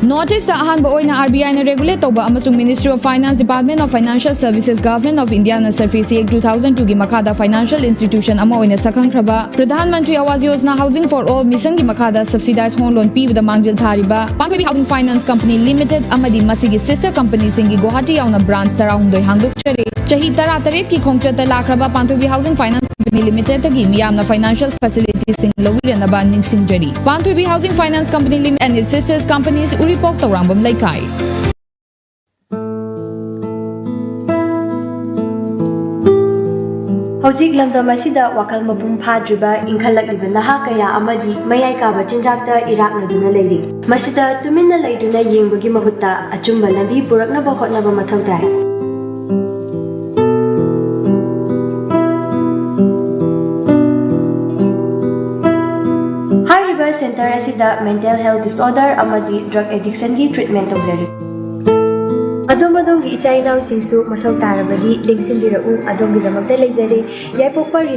North East ꯑꯍꯥꯟꯕ ꯑꯣꯏꯅ RBI ꯅ regulate ꯇꯧꯕ ꯑꯃꯁꯨꯡ Ministry of Finance, Department of Financial Services, Government of India ꯅ SARFAESI Act two thousand two ꯒꯤ ꯃꯈꯥꯗ financial institution ꯑꯃ ꯑꯣꯏꯅ ꯁꯛꯈꯪꯈ꯭ꯔꯕ Pradhan Mantri Awas Yojana Housing for All mission ꯒꯤ ꯃꯈꯥꯗ subsidized home loan ꯄꯤꯕꯗ ꯃꯥꯡꯖꯤꯜ ꯊꯥꯔꯤꯕ ꯄꯥꯟꯊꯣꯏꯕꯤ Housing Finance Company Limited ꯑꯃꯗꯤ ꯃꯁꯤꯒꯤ sister company ꯁꯤꯡꯒꯤ ꯒꯨꯋꯥꯍꯥꯇꯤ ꯌꯥꯎꯅ branch ꯇꯔꯥꯍꯨꯝꯗꯣꯏ ꯍꯥꯡꯗꯣꯛꯆꯔꯦ꯫ ꯆꯍꯤ ꯇꯔꯥꯇꯔꯦꯠꯀꯤ ꯈꯣꯡꯆꯠꯇ ꯂꯥꯛꯈ꯭ꯔꯕ ꯄꯥꯟꯊꯣꯏꯕꯤ Housing Finance Company Limited ꯇꯒꯤ ꯃꯤꯌꯥꯝꯅ financial facility ꯁꯤꯡ ꯂꯧꯕꯤꯔꯅꯕ ꯅꯤꯡꯁꯤꯡꯖꯔꯤ꯫ ꯄꯥꯟꯊꯣꯏꯕꯤ Housing Finance Company Limited and its sisters companies, ꯎꯔꯤꯄꯣꯛ, ꯇꯧꯔꯥꯡꯕꯝ ꯂꯩꯀꯥꯏ꯫ ꯍꯧꯖꯤꯛ ꯂꯝꯗꯝ ꯑꯁꯤꯗ ꯋꯥꯈꯜ ꯃꯄꯨꯡ ꯐꯥꯗ꯭ꯔꯤꯕ, ꯏꯟꯈꯠꯂꯛꯂꯤꯕ ꯅꯍꯥ ꯀꯌꯥ ꯑꯃꯗꯤ ꯃꯌꯥꯏ ꯀꯥꯕ ꯆꯤꯟꯖꯥꯛꯇ ꯏꯔꯥꯛꯅꯗꯨꯅ ꯂꯩꯔꯤ꯫ ꯃꯁꯤꯗ ꯇꯨꯃꯤꯟꯅ ꯂꯩꯗꯨꯅ ꯌꯦꯡꯕꯒꯤ ꯃꯍꯨꯠꯇ ꯑꯆꯨꯝꯕ ꯂꯝꯕꯤ ꯄꯨꯔꯛꯅꯕ ꯍꯣꯠꯅꯕ ꯃꯊꯧ ꯇꯥꯏ꯫ ꯍꯥꯏꯔꯤꯕ center ꯑꯁꯤꯗ mental health disorder ꯑꯃꯗꯤ drug addiction ꯒꯤ treatment ꯇꯧꯖꯔꯤ꯫ ꯑꯗꯣꯝ ꯑꯗꯣꯝꯒꯤ ꯏꯆꯥ ꯏꯅꯥꯎꯁꯤꯡꯁꯨ ꯃꯊꯧ ꯇꯥꯔꯕꯗꯤ ꯂꯦꯡꯁꯤꯟꯕꯤꯔꯛꯎ, ꯑꯗꯣꯝꯒꯤꯗꯃꯛꯇ ꯂꯩꯖꯔꯦ꯫ ꯌꯥꯏꯄꯣꯛꯄ Rehabilitation